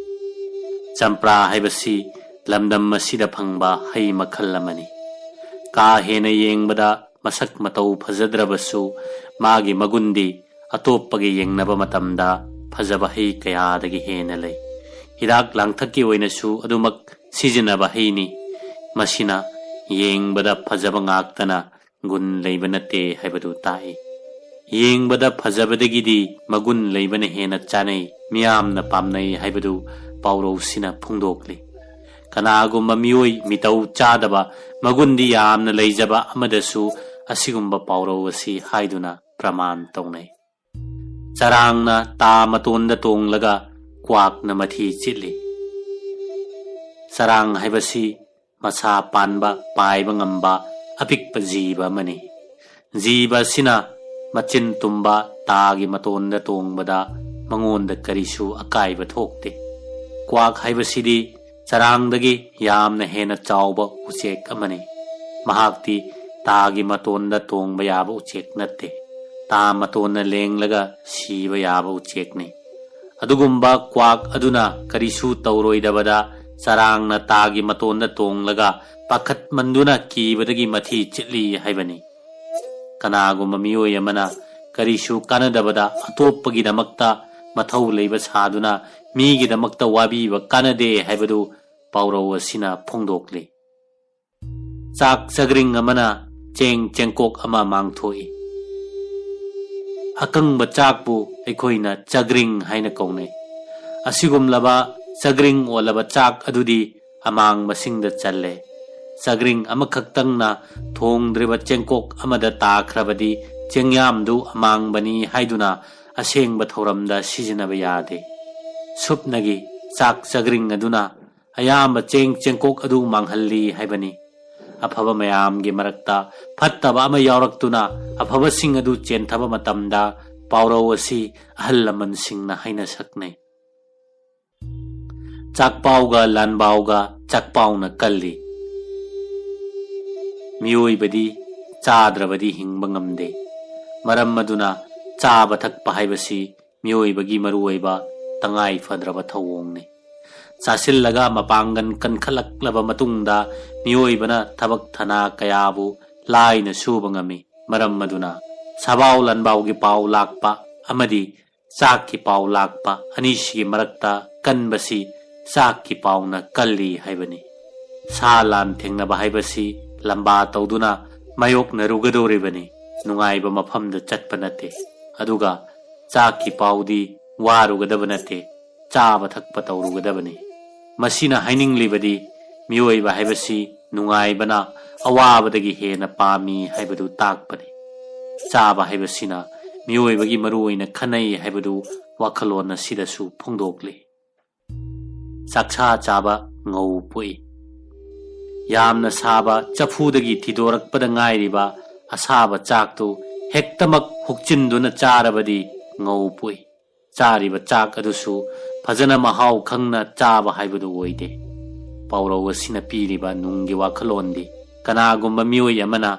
ꯆꯝꯄ꯭ꯔꯥ ꯍꯥꯏꯕꯁꯤ ꯂꯝꯗꯝ ꯑꯁꯤꯗ ꯐꯪꯕ ꯍꯩ ꯃꯈꯜ ꯑꯃꯅꯤ꯫ ꯀꯥ ꯍꯦꯟꯅ ꯌꯦꯡꯕꯗ ꯃꯁꯛ ꯃꯇꯧ ꯐꯖꯗ꯭ꯔꯕꯁꯨ ꯃꯥꯒꯤ ꯃꯒꯨꯟꯗꯤ ꯑꯇꯣꯞꯄꯒ ꯌꯦꯡꯅꯕ ꯃꯇꯝꯗ ꯐꯖꯕ ꯍꯩ ꯀꯌꯥꯗꯒꯤ ꯍꯦꯟꯅ ꯂꯩ꯫ ꯍꯤꯗꯥꯛ ꯂꯥꯡꯊꯛꯀꯤ ꯑꯣꯏꯅꯁꯨ ꯑꯗꯨꯃꯛ ꯁꯤꯖꯤꯟꯅꯕ ꯍꯩꯅꯤ꯫ ꯃꯁꯤꯅ ꯌꯦꯡꯕꯗ ꯐꯖꯕ ꯉꯥꯛꯇꯅ ꯒꯨꯟ ꯂꯩꯕ ꯅꯠꯇꯦ ꯍꯥꯏꯕꯗꯨ ꯇꯥꯛꯏ꯫ ꯌꯦꯡꯕꯗ ꯐꯖꯕꯗꯒꯤꯗꯤ ꯃꯒꯨꯟ ꯂꯩꯕꯅ ꯍꯦꯟꯅ ꯆꯥꯅꯩ, ꯃꯤꯌꯥꯝꯅ ꯄꯥꯝꯅꯩ ꯍꯥꯏꯕꯗꯨ ꯄꯥꯎꯔꯧꯁꯤꯅ ꯐꯣꯡꯗꯣꯛꯂꯤ꯫ ꯀꯅꯥꯒꯨꯝꯕ ꯃꯤꯑꯣꯏ ꯃꯤꯇꯧ ꯆꯥꯗꯕ, ꯃꯒꯨꯟꯗꯤ ꯌꯥꯝꯅ ꯂꯩꯖꯕ ꯑꯃꯗꯁꯨ ꯑꯁꯤꯒꯨꯝꯕ ꯄꯥꯎꯔꯧ ꯑꯁꯤ ꯍꯥꯏꯗꯨꯅ ꯄ꯭ꯔꯃꯥꯟ ꯇꯧꯅꯩ꯫ ꯆꯔꯥꯡꯅ ꯇꯥ ꯃꯇꯣꯟꯗ ꯇꯣꯡꯂꯒ ꯀ꯭ꯋꯥꯛꯅ ꯃꯊꯤ ꯆꯤꯠꯂꯤ꯫ ꯆꯔꯥꯡ ꯍꯥꯏꯕꯁꯤ ꯃꯁꯥ ꯄꯥꯟꯕ, ꯄꯥꯏꯕ ꯉꯝꯕ ꯑꯄꯤꯛꯄ ꯖꯤꯕ ꯑꯃꯅꯤ꯫ ꯖꯤꯕ ꯑꯁꯤꯅ ꯃꯆꯤꯟ ꯇꯨꯝꯕ ꯇꯥꯒꯤ ꯃꯇꯣꯟꯗ ꯇꯣꯡꯕꯗ ꯃꯉꯣꯟꯗ ꯀꯔꯤꯁꯨ ꯑꯀꯥꯏꯕ ꯊꯣꯛꯇꯦ꯫ ꯀ꯭ꯋꯥꯛ ꯍꯥꯏꯕꯁꯤꯗꯤ ꯆꯔꯥꯡꯗꯒꯤ ꯌꯥꯝꯅ ꯍꯦꯟꯅ ꯆꯥꯎꯕ ꯎꯆꯦꯛ ꯑꯃꯅꯤ꯫ ꯃꯍꯥꯛꯇꯤ ꯇꯥꯒꯤ ꯃꯇꯣꯟꯗ ꯇꯣꯡꯕ ꯌꯥꯕ ꯎꯆꯦꯛ ꯅꯠꯇꯦ꯫ ꯇꯥ ꯃꯇꯣꯟꯅ ꯂꯦꯡꯂꯒ ꯁꯤꯕ ꯌꯥꯕ ꯎꯆꯦꯛꯅꯤ꯫ ꯑꯗꯨꯒꯨꯝꯕ ꯀ꯭ꯋꯥꯛ ꯑꯗꯨꯅ ꯀꯔꯤꯁꯨ ꯇꯧꯔꯣꯏꯗꯕꯗ ꯆꯔꯥꯡꯅ ꯇꯥꯒꯤ ꯃꯇꯣꯟꯗ ꯇꯣꯡꯂꯒ ꯄꯥꯈꯠꯃꯟꯗꯨꯅ ꯀꯤꯕꯗꯒꯤ ꯃꯊꯤ ꯆꯤꯠꯂꯤ ꯍꯥꯏꯕꯅꯤ꯫ ꯀꯅꯥꯒꯨꯝꯕ ꯃꯤꯑꯣꯏ ꯑꯃꯅ ꯀꯔꯤꯁꯨ ꯀꯥꯟꯅꯗꯕꯗ ꯑꯇꯣꯞꯄꯒꯤꯗꯃꯛꯇ ꯃꯊꯧ ꯂꯩꯕ ꯁꯥꯗꯨꯅ ꯃꯤꯒꯤꯗꯃꯛꯇ ꯋꯥꯕꯤꯕ ꯀꯥꯟꯅꯗꯦ ꯍꯥꯏꯕꯗꯨ ꯄꯥꯎꯔꯧ ꯑꯁꯤꯅ ꯐꯣꯡꯗꯣꯛꯂꯤ꯫ ꯆꯥꯛ ꯆꯒ꯭ꯔꯤꯡ ꯑꯃꯅ ꯆꯦꯡ ꯆꯦꯡꯀꯣꯛ ꯑꯃ ꯃꯥꯡꯊꯣꯛꯏ꯫ ꯑꯀꯪꯕ ꯆꯥꯛꯄꯨ ꯑꯩꯈꯣꯏꯅ ꯆꯒ꯭ꯔꯤꯡ ꯍꯥꯏꯅ ꯀꯧꯅꯩ꯫ ꯑꯁꯤꯒꯨꯝꯂꯕ ꯆꯒ꯭ꯔꯤꯡ ꯑꯣꯜꯂꯕ ꯆꯥꯛ ꯑꯗꯨꯗꯤ ꯑꯃꯥꯡꯕꯁꯤꯡꯗ ꯆꯜꯂꯦ꯫ ꯆꯒ꯭ꯔꯤꯡ ꯑꯃꯈꯛꯇꯪꯅ ꯊꯣꯡꯗ꯭ꯔꯤꯕ ꯆꯦꯡꯀꯣꯛ ꯑꯃꯗ ꯇꯥꯈ꯭ꯔꯕꯗꯤ ꯆꯦꯡꯌꯥꯝꯗꯨ ꯑꯃꯥꯡꯕꯅꯤ ꯍꯥꯏꯗꯨꯅ ꯑꯁꯦꯡꯕ ꯊꯧꯔꯝꯗ ꯁꯤꯖꯤꯟꯅꯕ ꯌꯥꯗꯦ꯫ ꯁꯨꯞꯅꯒꯤ ꯆꯥꯛ ꯆꯒ꯭ꯔꯤꯡ ꯑꯗꯨꯅ ꯑꯌꯥꯝꯕ ꯆꯦꯡ ꯆꯦꯡꯀꯣꯛ ꯑꯗꯨ ꯃꯥꯡꯍꯜꯂꯤ ꯍꯥꯏꯕꯅꯤ꯫ ꯑꯐꯕ ꯃꯌꯥꯝꯒꯤ ꯃꯔꯛꯇ ꯐꯠꯇꯕ ꯑꯃ ꯌꯥꯎꯔꯛꯇꯨꯅ ꯑꯐꯕꯁꯤꯡ ꯑꯗꯨ ꯆꯦꯟꯊꯕ ꯃꯇꯝꯗ ꯄꯥꯎꯔꯧ ꯑꯁꯤ ꯑꯍꯜ ꯂꯃꯟꯁꯤꯡꯅ ꯍꯥꯏꯅ ꯁꯛꯅꯩ꯫ ꯆꯥꯛꯄꯥꯎꯒ ꯂꯥꯟꯕꯥꯎꯒ ꯆꯥꯛꯄꯥꯎꯅ ꯀꯜꯂꯤ꯫ ꯃꯤꯑꯣꯏꯕꯗꯤ ꯆꯥꯗ꯭ꯔꯕꯗꯤ ꯍꯤꯡꯕ ꯉꯝꯗꯦ꯫ ꯃꯔꯝ ꯑꯗꯨꯅ ꯆꯥꯕ ꯊꯛꯄ ꯍꯥꯏꯕꯁꯤ ꯃꯤꯑꯣꯏꯕꯒꯤ ꯃꯔꯨꯑꯣꯏꯕ ꯇꯉꯥꯏ ꯐꯗ꯭ꯔꯕ ꯊꯧꯑꯣꯡꯅꯤ꯫ ꯆꯥꯁꯤꯜꯂꯒ ꯃꯄꯥꯡꯒꯜ ꯀꯟꯈꯠꯂꯛꯂꯕ ꯃꯇꯨꯡꯗ ꯃꯤꯑꯣꯏꯕꯅ ꯊꯕꯛ ꯊꯅꯥ ꯀꯌꯥꯕꯨ ꯂꯥꯏꯅ ꯁꯨꯕ ꯉꯝꯃꯤ꯫ ꯃꯔꯝ ꯑꯗꯨꯅ ꯁꯥꯕꯥꯎ ꯂꯥꯟꯕꯥꯎꯒꯤ ꯄꯥꯎ ꯂꯥꯛꯄ ꯑꯃꯗꯤ ꯆꯥꯛꯀꯤ ꯄꯥꯎ ꯂꯥꯛꯄ ꯑꯅꯤꯁꯤꯒꯤ ꯃꯔꯛꯇ ꯀꯟꯕꯁꯤ ꯆꯥꯛꯀꯤ ꯄꯥꯎꯅ ꯀꯜꯂꯤ ꯍꯥꯏꯕꯅꯤ꯫ ꯁꯥ ꯂꯥꯟ ꯊꯦꯡꯅꯕ ꯍꯥꯏꯕꯁꯤ ꯂꯝꯕꯥ ꯇꯧꯗꯨꯅ ꯃꯥꯌꯣꯛꯅꯔꯨꯒꯗꯧꯔꯤꯕꯅꯤ, ꯅꯨꯡꯉꯥꯏꯕ ꯃꯐꯝꯗ ꯆꯠꯄ ꯅꯠꯇꯦ꯫ ꯑꯗꯨꯒ ꯆꯥꯛꯀꯤ ꯄꯥꯎꯗꯤ ꯋꯥꯔꯨꯒꯗꯕ ꯅꯠꯇꯦ, ꯆꯥꯕ ꯊꯛꯄ ꯇꯧꯔꯨꯒꯗꯕꯅꯤ꯫ ꯃꯁꯤꯅ ꯍꯥꯏꯅꯤꯡꯂꯤꯕꯗꯤ ꯃꯤꯑꯣꯏꯕ ꯍꯥꯏꯕꯁꯤ ꯅꯨꯡꯉꯥꯏꯕꯅ ꯑꯋꯥꯕꯗꯒꯤ ꯍꯦꯟꯅ ꯄꯥꯝꯃꯤ ꯍꯥꯏꯕꯗꯨ ꯇꯥꯛꯄꯅꯤ꯫ ꯆꯥꯕ ꯍꯥꯏꯕꯁꯤꯅ ꯃꯤꯑꯣꯏꯕꯒꯤ ꯃꯔꯨ ꯑꯣꯏꯅ ꯈꯟꯅꯩ ꯍꯥꯏꯕꯗꯨ ꯋꯥꯈꯜꯂꯣꯟ ꯑꯁꯤꯗꯁꯨ ꯐꯣꯡꯗꯣꯛꯂꯤ꯫ ꯆꯥꯛꯁꯥ ꯆꯥꯕ ꯉꯧ ꯄꯣꯛꯏ꯫ ꯌꯥꯝꯅ ꯁꯥꯕ ꯆꯐꯨꯗꯒꯤ ꯊꯤꯗꯣꯔꯛꯄꯗ ꯉꯥꯏꯔꯤꯕ ꯑꯁꯥꯕ ꯆꯥꯛꯇꯨ ꯍꯦꯛꯇꯃꯛ ꯍꯨꯛꯆꯤꯟꯗꯨꯅ ꯆꯥꯔꯕꯗꯤ ꯉꯧ ꯄꯣꯛꯏ꯫ ꯆꯥꯔꯤꯕ ꯆꯥꯛ ꯑꯗꯨꯁꯨ ꯐꯖꯅ ꯃꯍꯥꯎ ꯈꯪꯅ ꯆꯥꯕ ꯍꯥꯏꯕꯗꯨ ꯑꯣꯏꯗꯦ꯫ ꯄꯥꯎꯔꯧ ꯑꯁꯤꯅ ꯄꯤꯔꯤꯕ ꯅꯨꯡꯒꯤ ꯋꯥꯈꯜꯂꯣꯟꯗꯤ ꯀꯅꯥꯒꯨꯝꯕ ꯃꯤꯑꯣꯏ ꯑꯃꯅ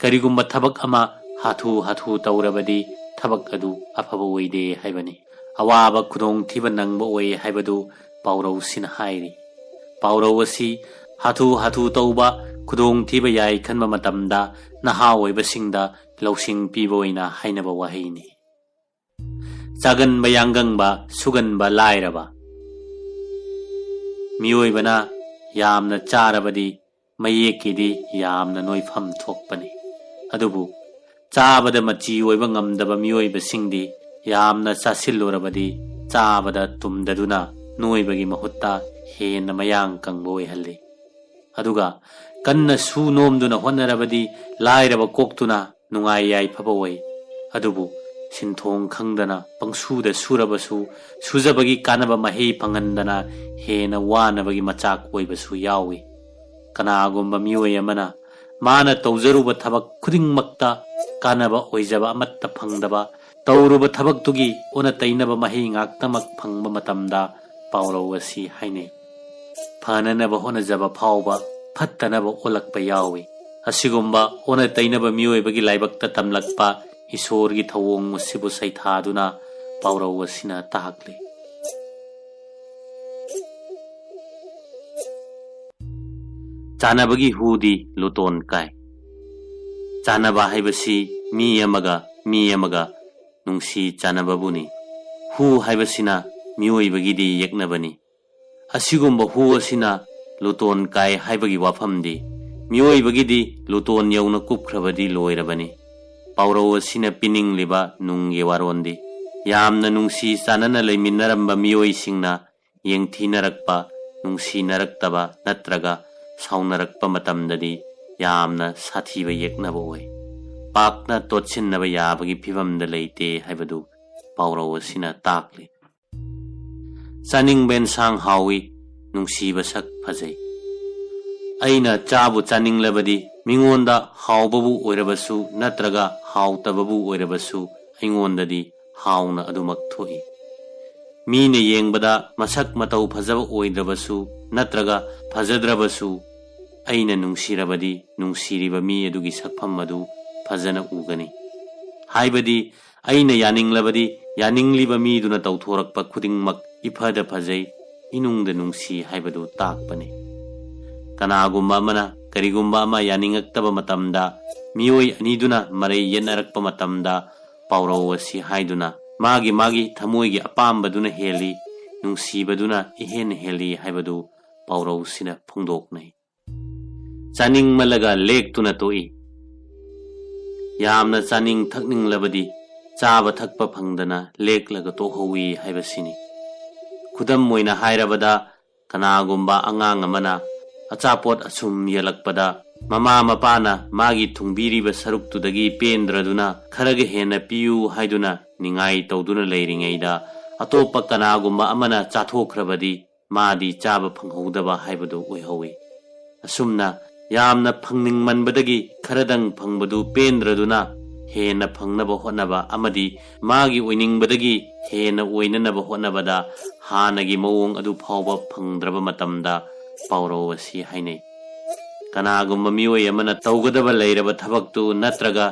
ꯀꯔꯤꯒꯨꯝꯕ ꯊꯕꯛ ꯑꯃ ꯍꯥꯊꯨ ꯍꯥꯊꯨ ꯇꯧꯔꯕꯗꯤ ꯊꯕꯛ ꯑꯗꯨ ꯑꯐꯕ ꯑꯣꯏꯗꯦ ꯍꯥꯏꯕꯅꯤ꯫ ꯑꯋꯥꯕ ꯈꯨꯗꯣꯡꯊꯤꯕ ꯅꯪꯕ ꯑꯣꯏ ꯍꯥꯏꯕꯗꯨ ꯄꯥꯎꯔꯧꯁꯤꯅ ꯍꯥꯏꯔꯤ꯫ ꯄꯥꯎꯔꯧ ꯑꯁꯤ ꯍꯥꯊꯨ ꯍꯥꯊꯨ ꯇꯧꯕ, ꯈꯨꯗꯣꯡꯊꯤꯕ ꯌꯥꯏ ꯈꯟꯕ ꯃꯇꯝꯗ ꯅꯍꯥ ꯑꯣꯏꯕꯁꯤꯡꯗ ꯂꯧꯁꯤꯡ ꯄꯤꯕ ꯑꯣꯏꯅ ꯍꯥꯏꯅꯕ ꯋꯥꯍꯩꯅꯤ꯫ ꯆꯥꯒꯟꯕ ꯌꯥꯡꯒꯪꯕ, ꯁꯨꯒꯟꯕ ꯂꯥꯏꯔꯕ꯫ ꯃꯤꯑꯣꯏꯕꯅ ꯌꯥꯝꯅ ꯆꯥꯔꯕꯗꯤ ꯃꯌꯦꯛꯀꯤꯗꯤ ꯌꯥꯝꯅ ꯅꯣꯏꯐꯝ ꯊꯣꯛꯄꯅꯤ꯫ ꯑꯗꯨꯕꯨ ꯆꯥꯕꯗ ꯃꯆꯤ ꯑꯣꯏꯕ ꯉꯝꯗꯕ ꯃꯤꯑꯣꯏꯕꯁꯤꯡꯗꯤ ꯌꯥꯝꯅ ꯆꯥꯁꯤꯜꯂꯨꯔꯕꯗꯤ ꯆꯥꯕꯗ ꯇꯨꯝꯗꯗꯨꯅ ꯅꯣꯏꯕꯒꯤ ꯃꯍꯨꯠꯇ ꯍꯦꯟꯅ ꯃꯌꯥꯡ ꯀꯪꯕ ꯑꯣꯏꯍꯜꯂꯤ꯫ ꯑꯗꯨꯒ ꯀꯟꯅ ꯁꯨ ꯅꯣꯝꯗꯨꯅ ꯍꯣꯠꯅꯔꯕꯗꯤ ꯂꯥꯏꯔꯕ ꯀꯣꯛꯇꯨꯅ ꯅꯨꯡꯉꯥꯏ ꯌꯥꯏꯐꯕ ꯑꯣꯏ꯫ ꯑꯗꯨꯕꯨ ꯁꯤꯟꯊꯣꯡ ꯈꯪꯗꯅ ꯄꯪꯁꯨꯗ ꯁꯨꯔꯕꯁꯨ ꯁꯨꯖꯕꯒꯤ ꯀꯥꯟꯅꯕ ꯃꯍꯩ ꯐꯪꯍꯟꯗꯅ ꯍꯦꯟꯅ ꯋꯥꯅꯕꯒꯤ ꯃꯆꯥꯛ ꯑꯣꯏꯕꯁꯨ ꯌꯥꯎꯏ꯫ ꯀꯅꯥꯒꯨꯝꯕ ꯃꯤꯑꯣꯏ ꯑꯃꯅ ꯃꯥꯅ ꯇꯧꯖꯔꯨꯕ ꯊꯕꯛ ꯈꯨꯗꯤꯡꯃꯛꯇ ꯀꯥꯟꯅꯕ ꯑꯣꯏꯖꯕ ꯑꯃꯠꯇ ꯐꯪꯗꯕ, ꯇꯧꯔꯨꯕ ꯊꯕꯛꯇꯨꯒꯤ ꯑꯣꯟꯅ ꯇꯩꯅꯕ ꯃꯍꯩ ꯉꯥꯛꯇꯃꯛ ꯐꯪꯕ ꯃꯇꯝꯗ ꯄꯥꯎꯔꯧ ꯑꯁꯤ ꯍꯥꯏꯅꯩ꯫ ꯐꯅꯅꯕ ꯍꯣꯠꯅꯖꯕ ꯐꯥꯎꯕ ꯐꯠꯇꯅꯕ ꯑꯣꯜꯂꯛꯄ ꯌꯥꯎꯏ꯫ ꯑꯁꯤꯒꯨꯝꯕ ꯑꯣꯟꯅ ꯇꯩꯅꯕ ꯃꯤꯑꯣꯏꯕꯒꯤ ꯂꯥꯏꯕꯛꯇ ꯇꯝꯂꯛꯄ ꯏꯁꯣꯔꯒꯤ ꯊꯧꯑꯣꯡ ꯑꯁꯤꯕꯨ ꯁꯩꯊꯥꯗꯨꯅ ꯄꯥꯎꯔꯧ ꯑꯁꯤꯅ ꯇꯥꯛꯂꯤ꯫ ꯆꯥꯟꯅꯕꯒꯤ ꯍꯨꯗꯤ ꯂꯨꯇꯣꯟ ꯀꯥꯏ꯫ ꯆꯥꯟꯅꯕ ꯍꯥꯏꯕꯁꯤ ꯃꯤ ꯑꯃꯒ ꯃꯤ ꯑꯃꯒ ꯅꯨꯡꯁꯤ ꯆꯥꯟꯅꯕꯕꯨꯅꯤ꯫ ꯍꯨ ꯍꯥꯏꯕꯁꯤꯅ ꯃꯤꯑꯣꯏꯕꯒꯤꯗꯤ ꯌꯦꯛꯅꯕꯅꯤ꯫ ꯑꯁꯤꯒꯨꯝꯕ ꯍꯨ ꯑꯁꯤꯅ ꯂꯨꯇꯣꯟ ꯀꯥꯏ ꯍꯥꯏꯕꯒꯤ ꯋꯥꯐꯝꯗꯤ ꯃꯤꯑꯣꯏꯕꯒꯤꯗꯤ ꯂꯨꯇꯣꯟ ꯌꯧꯅ ꯀꯨꯞꯈ꯭ꯔꯕꯗꯤ ꯂꯣꯏꯔꯕꯅꯤ꯫ ꯄꯥꯎꯔꯧ ꯑꯁꯤꯅ ꯄꯤꯅꯤꯡꯂꯤꯕ ꯅꯨꯡꯒꯤ ꯋꯥꯔꯣꯟꯗꯤ ꯌꯥꯝꯅ ꯅꯨꯡꯁꯤ ꯆꯥꯟꯅꯅ ꯂꯩꯃꯤꯟꯅꯔꯝꯕ ꯃꯤꯑꯣꯏꯁꯤꯡꯅ ꯌꯦꯡꯊꯤꯅꯔꯛꯄ, ꯅꯨꯡꯁꯤꯅꯔꯛꯇꯕ ꯅꯠꯇ꯭ꯔꯒ ꯁꯥꯎꯅꯔꯛꯄ ꯃꯇꯝꯗꯗꯤ ꯌꯥꯝꯅ ꯁꯥꯊꯤꯕ ꯌꯦꯛꯅꯕ ꯑꯣꯏ꯫ ꯄꯥꯛꯅ ꯇꯣꯠꯁꯤꯟꯅꯕ ꯌꯥꯕꯒꯤ ꯐꯤꯕꯝꯗ ꯂꯩꯇꯦ ꯍꯥꯏꯕꯗꯨ ꯄꯥꯎꯔꯧ ꯑꯁꯤꯅ ꯇꯥꯛꯂꯤ꯫ ꯆꯥꯅꯤꯡꯕ ꯑꯦꯟꯁꯥꯡ ꯍꯥꯎꯏ, ꯅꯨꯡꯁꯤꯕ ꯁꯛ ꯐꯖꯩ꯫ ꯑꯩꯅ ꯆꯥꯕꯨ ꯆꯥꯅꯤꯡꯂꯕꯗꯤ ꯃꯤꯉꯣꯟꯗ ꯍꯥꯎꯕꯕꯨ ꯑꯣꯏꯔꯕꯁꯨ ꯅꯠꯇ꯭ꯔꯒ ꯍꯥꯎꯇꯕꯕꯨ ꯑꯣꯏꯔꯕꯁꯨ ꯑꯩꯉꯣꯟꯗꯗꯤ ꯍꯥꯎꯅ ꯑꯗꯨꯃꯛ ꯊꯣꯛꯏ꯫ ꯃꯤꯅ ꯌꯦꯡꯕꯗ ꯃꯁꯛ ꯃꯇꯧ ꯐꯖꯕ ꯑꯣꯏꯗ꯭ꯔꯕꯁꯨ ꯅꯠꯇ꯭ꯔꯒ ꯐꯖꯗ꯭ꯔꯕꯁꯨ ꯑꯩꯅ ꯅꯨꯡꯁꯤꯔꯕꯗꯤ ꯅꯨꯡꯁꯤꯔꯤꯕ ꯃꯤ ꯑꯗꯨꯒꯤ ꯁꯛꯐꯝ ꯑꯗꯨ ꯐꯖꯅ ꯎꯒꯅꯤ꯫ ꯍꯥꯏꯕꯗꯤ ꯑꯩꯅ ꯌꯥꯅꯤꯡꯂꯕꯗꯤ ꯌꯥꯅꯤꯡꯂꯤꯕ ꯃꯤꯗꯨꯅ ꯇꯧꯊꯣꯔꯛꯄ ꯈꯨꯗꯤꯡꯃꯛ ꯏꯐꯗ ꯐꯖꯩ, ꯏꯅꯨꯡꯗ ꯅꯨꯡꯁꯤ ꯍꯥꯏꯕꯗꯨ ꯇꯥꯛꯄꯅꯤ꯫ ꯀꯅꯥꯒꯨꯝꯕ ꯑꯃꯅ ꯀꯔꯤꯒꯨꯝꯕ ꯑꯃ ꯌꯥꯅꯤꯡꯉꯛꯇꯕ ꯃꯇꯝꯗ ꯃꯤꯑꯣꯏ ꯑꯅꯤꯗꯨꯅ ꯃꯔꯩ ꯌꯦꯠꯅꯔꯛꯄ ꯃꯇꯝꯗ ꯄꯥꯎꯔꯧ ꯑꯁꯤ ꯍꯥꯏꯗꯨꯅ ꯃꯥꯒꯤ ꯃꯥꯒꯤ ꯊꯃꯣꯏꯒꯤ ꯑꯄꯥꯝꯕꯗꯨꯅ ꯍꯦꯜꯂꯤ, ꯅꯨꯡꯁꯤꯕꯗꯨꯅ ꯏꯍꯦꯟ ꯍꯦꯜꯂꯤ ꯍꯥꯏꯕꯗꯨ ꯄꯥꯎꯔꯧꯁꯤꯅ ꯐꯣꯡꯗꯣꯛꯅꯩ꯫ ꯆꯥꯅꯤꯡꯃꯜꯂꯒ ꯂꯦꯛꯇꯨꯅ ꯇꯣꯛꯏ꯫ ꯌꯥꯝꯅ ꯆꯥꯅꯤꯡ ꯊꯛꯅꯤꯡꯂꯕꯗꯤ ꯆꯥꯕ ꯊꯛꯄ ꯐꯪꯗꯅ ꯂꯦꯛꯂꯒ ꯇꯣꯛꯍꯧꯏ ꯍꯥꯏꯕꯁꯤꯅꯤ꯫ ꯈꯨꯗꯝ ꯑꯣꯏꯅ ꯍꯥꯏꯔꯕꯗ, ꯀꯅꯥꯒꯨꯝꯕ ꯑꯉꯥꯡ ꯑꯃꯅ ꯑꯆꯥꯄꯣꯠ ꯑꯁꯨꯝ ꯌꯦꯜꯂꯛꯄꯗ ꯃꯃꯥ ꯃꯄꯥꯅ ꯃꯥꯒꯤ ꯊꯨꯡꯕꯤꯔꯤꯕ ꯁꯔꯨꯛꯇꯨꯗꯒꯤ ꯄꯦꯟꯗ꯭ꯔꯗꯨꯅ ꯈꯔꯒ ꯍꯦꯟꯅ ꯄꯤꯌꯨ ꯍꯥꯏꯗꯨꯅ ꯅꯤꯡꯉꯥꯏ ꯇꯧꯗꯨꯅ ꯂꯩꯔꯤꯉꯩꯗ ꯑꯇꯣꯞꯄ ꯀꯅꯥꯒꯨꯝꯕ ꯑꯃꯅ ꯆꯥꯊꯣꯛꯈ꯭ꯔꯕꯗꯤ ꯃꯥꯗꯤ ꯆꯥꯕ ꯐꯪꯍꯧꯗꯕ ꯍꯥꯏꯕꯗꯨ ꯑꯣꯏꯍꯧꯏ꯫ ꯑꯁꯨꯝꯅ ꯌꯥꯝꯅ ꯐꯪꯅꯤꯡꯃꯟꯕꯗꯒꯤ ꯈꯔꯗꯪ ꯐꯪꯕꯗꯨ ꯄꯦꯟꯗ꯭ꯔꯗꯨꯅ ꯍꯦꯟꯅ ꯐꯪꯅꯕ ꯍꯣꯠꯅꯕ ꯑꯃꯗꯤ ꯃꯥꯒꯤ ꯑꯣꯏꯅꯤꯡꯕꯗꯒꯤ ꯍꯦꯟꯅ ꯑꯣꯏꯅꯅꯕ ꯍꯣꯠꯅꯕꯗ ꯍꯥꯟꯅꯒꯤ ꯃꯑꯣꯡ ꯑꯗꯨ ꯐꯥꯎꯕ ꯐꯪꯗ꯭ꯔꯕ ꯃꯇꯝꯗ ꯄꯥꯎꯔꯧ ꯑꯁꯤ ꯍꯥꯏꯅꯩ꯫ ꯀꯅꯥꯒꯨꯝꯕ ꯃꯤꯑꯣꯏ ꯑꯃꯅ ꯇꯧꯒꯗꯕ ꯂꯩꯔꯕ ꯊꯕꯛꯇꯨ ꯅꯠꯇ꯭ꯔꯒ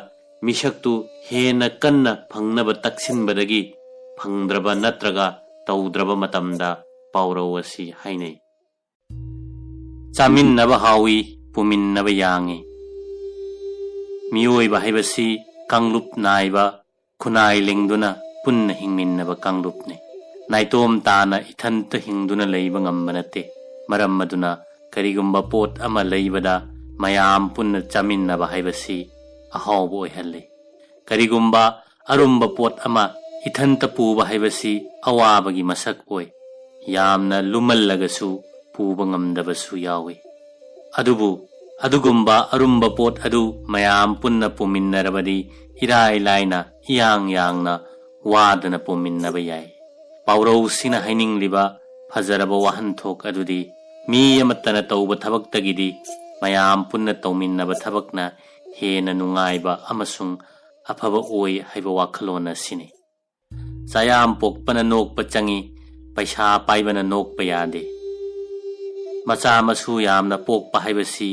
ꯃꯤꯁꯛꯇꯨ ꯍꯦꯟꯅ ꯀꯟꯅ ꯐꯪꯅꯕ ꯇꯛꯁꯤꯟꯕꯗꯒꯤ ꯐꯪꯗ꯭ꯔꯕ ꯅꯠꯇ꯭ꯔꯒ ꯇꯧꯗ꯭ꯔꯕ ꯃꯇꯝꯗ ꯄꯥꯎꯔꯧ ꯑꯁꯤ ꯍꯥꯏꯅꯩ꯫ ꯆꯥꯃꯤꯟꯅꯕ ꯍꯥꯎꯏ, ꯄꯨꯃꯤꯟꯅꯕ ꯌꯥꯡꯏ꯫ ꯃꯤꯑꯣꯏꯕ ꯍꯥꯏꯕꯁꯤ ꯀꯥꯡꯂꯨꯞ ꯅꯥꯏꯕ, ꯈꯨꯟꯅꯥꯏ ꯂꯤꯡꯗꯨꯅ ꯄꯨꯟꯅ ꯍꯤꯡꯃꯤꯟꯅꯕ ꯀꯥꯡꯂꯨꯞꯅꯤ꯫ ꯅꯥꯏꯇꯣꯝ ꯇꯥꯅ ꯏꯊꯟꯇ ꯍꯤꯡꯗꯨꯅ ꯂꯩꯕ ꯉꯝꯕ ꯅꯠꯇꯦ꯫ ꯃꯔꯝ ꯑꯗꯨꯅ ꯀꯔꯤꯒꯨꯝꯕ ꯄꯣꯠ ꯑꯃ ꯂꯩꯕꯗ ꯃꯌꯥꯝ ꯄꯨꯟꯅ ꯆꯥꯃꯤꯟꯅꯕ ꯍꯥꯏꯕꯁꯤ ꯑꯍꯥꯎꯕ ꯑꯣꯏꯍꯜꯂꯤ꯫ ꯀꯔꯤꯒꯨꯝꯕ ꯑꯔꯨꯝꯕ ꯄꯣꯠ ꯑꯃ ꯏꯊꯟꯇ ꯄꯨꯕ ꯍꯥꯏꯕꯁꯤ ꯑꯋꯥꯕꯒꯤ ꯃꯁꯛ ꯑꯣꯏ꯫ ꯌꯥꯝꯅ ꯂꯨꯝꯃꯜꯂꯒꯁꯨ ꯄꯨꯕ ꯉꯝꯗꯕꯁꯨ ꯌꯥꯎꯏ꯫ ꯑꯗꯨꯕꯨ ꯑꯗꯨꯒꯨꯝꯕ ꯑꯔꯨꯝꯕ ꯄꯣꯠ ꯑꯗꯨ ꯃꯌꯥꯝ ꯄꯨꯟꯅ ꯄꯨꯃꯤꯟꯅꯔꯕꯗꯤ ꯏꯔꯥꯏ ꯂꯥꯏꯅ ꯏꯌꯥꯡ ꯌꯥꯡꯅ ꯋꯥꯗꯅ ꯄꯨꯃꯤꯟꯅꯕ ꯌꯥꯏ꯫ ꯄꯥꯎꯔꯧꯁꯤꯅ ꯍꯥꯏꯅꯤꯡꯂꯤꯕ ꯐꯖꯔꯕ ꯋꯥꯍꯟꯊꯣꯛ ꯑꯗꯨꯗꯤ ꯃꯤ ꯑꯃꯠꯇꯅ ꯇꯧꯕ ꯊꯕꯛꯇꯒꯤꯗꯤ ꯃꯌꯥꯝ ꯄꯨꯟꯅ ꯇꯧꯃꯤꯟꯅꯕ ꯊꯕꯛꯅ ꯍꯦꯟꯅ ꯅꯨꯡꯉꯥꯏꯕ ꯑꯃꯁꯨꯡ ꯑꯐꯕ ꯑꯣꯏ ꯍꯥꯏꯕ ꯋꯥꯈꯜꯂꯣꯟ ꯑꯁꯤꯅꯤ꯫ ꯆꯥꯌꯥꯝ ꯄꯣꯛꯄꯅ ꯅꯣꯛꯄ ꯆꯪꯏ, ꯄꯩꯁꯥ ꯄꯥꯏꯕꯅ ꯅꯣꯛꯄ ꯌꯥꯗꯦ꯫ ꯃꯆꯥ ꯃꯁꯨ ꯌꯥꯝꯅ ꯄꯣꯛꯄ ꯍꯥꯏꯕꯁꯤ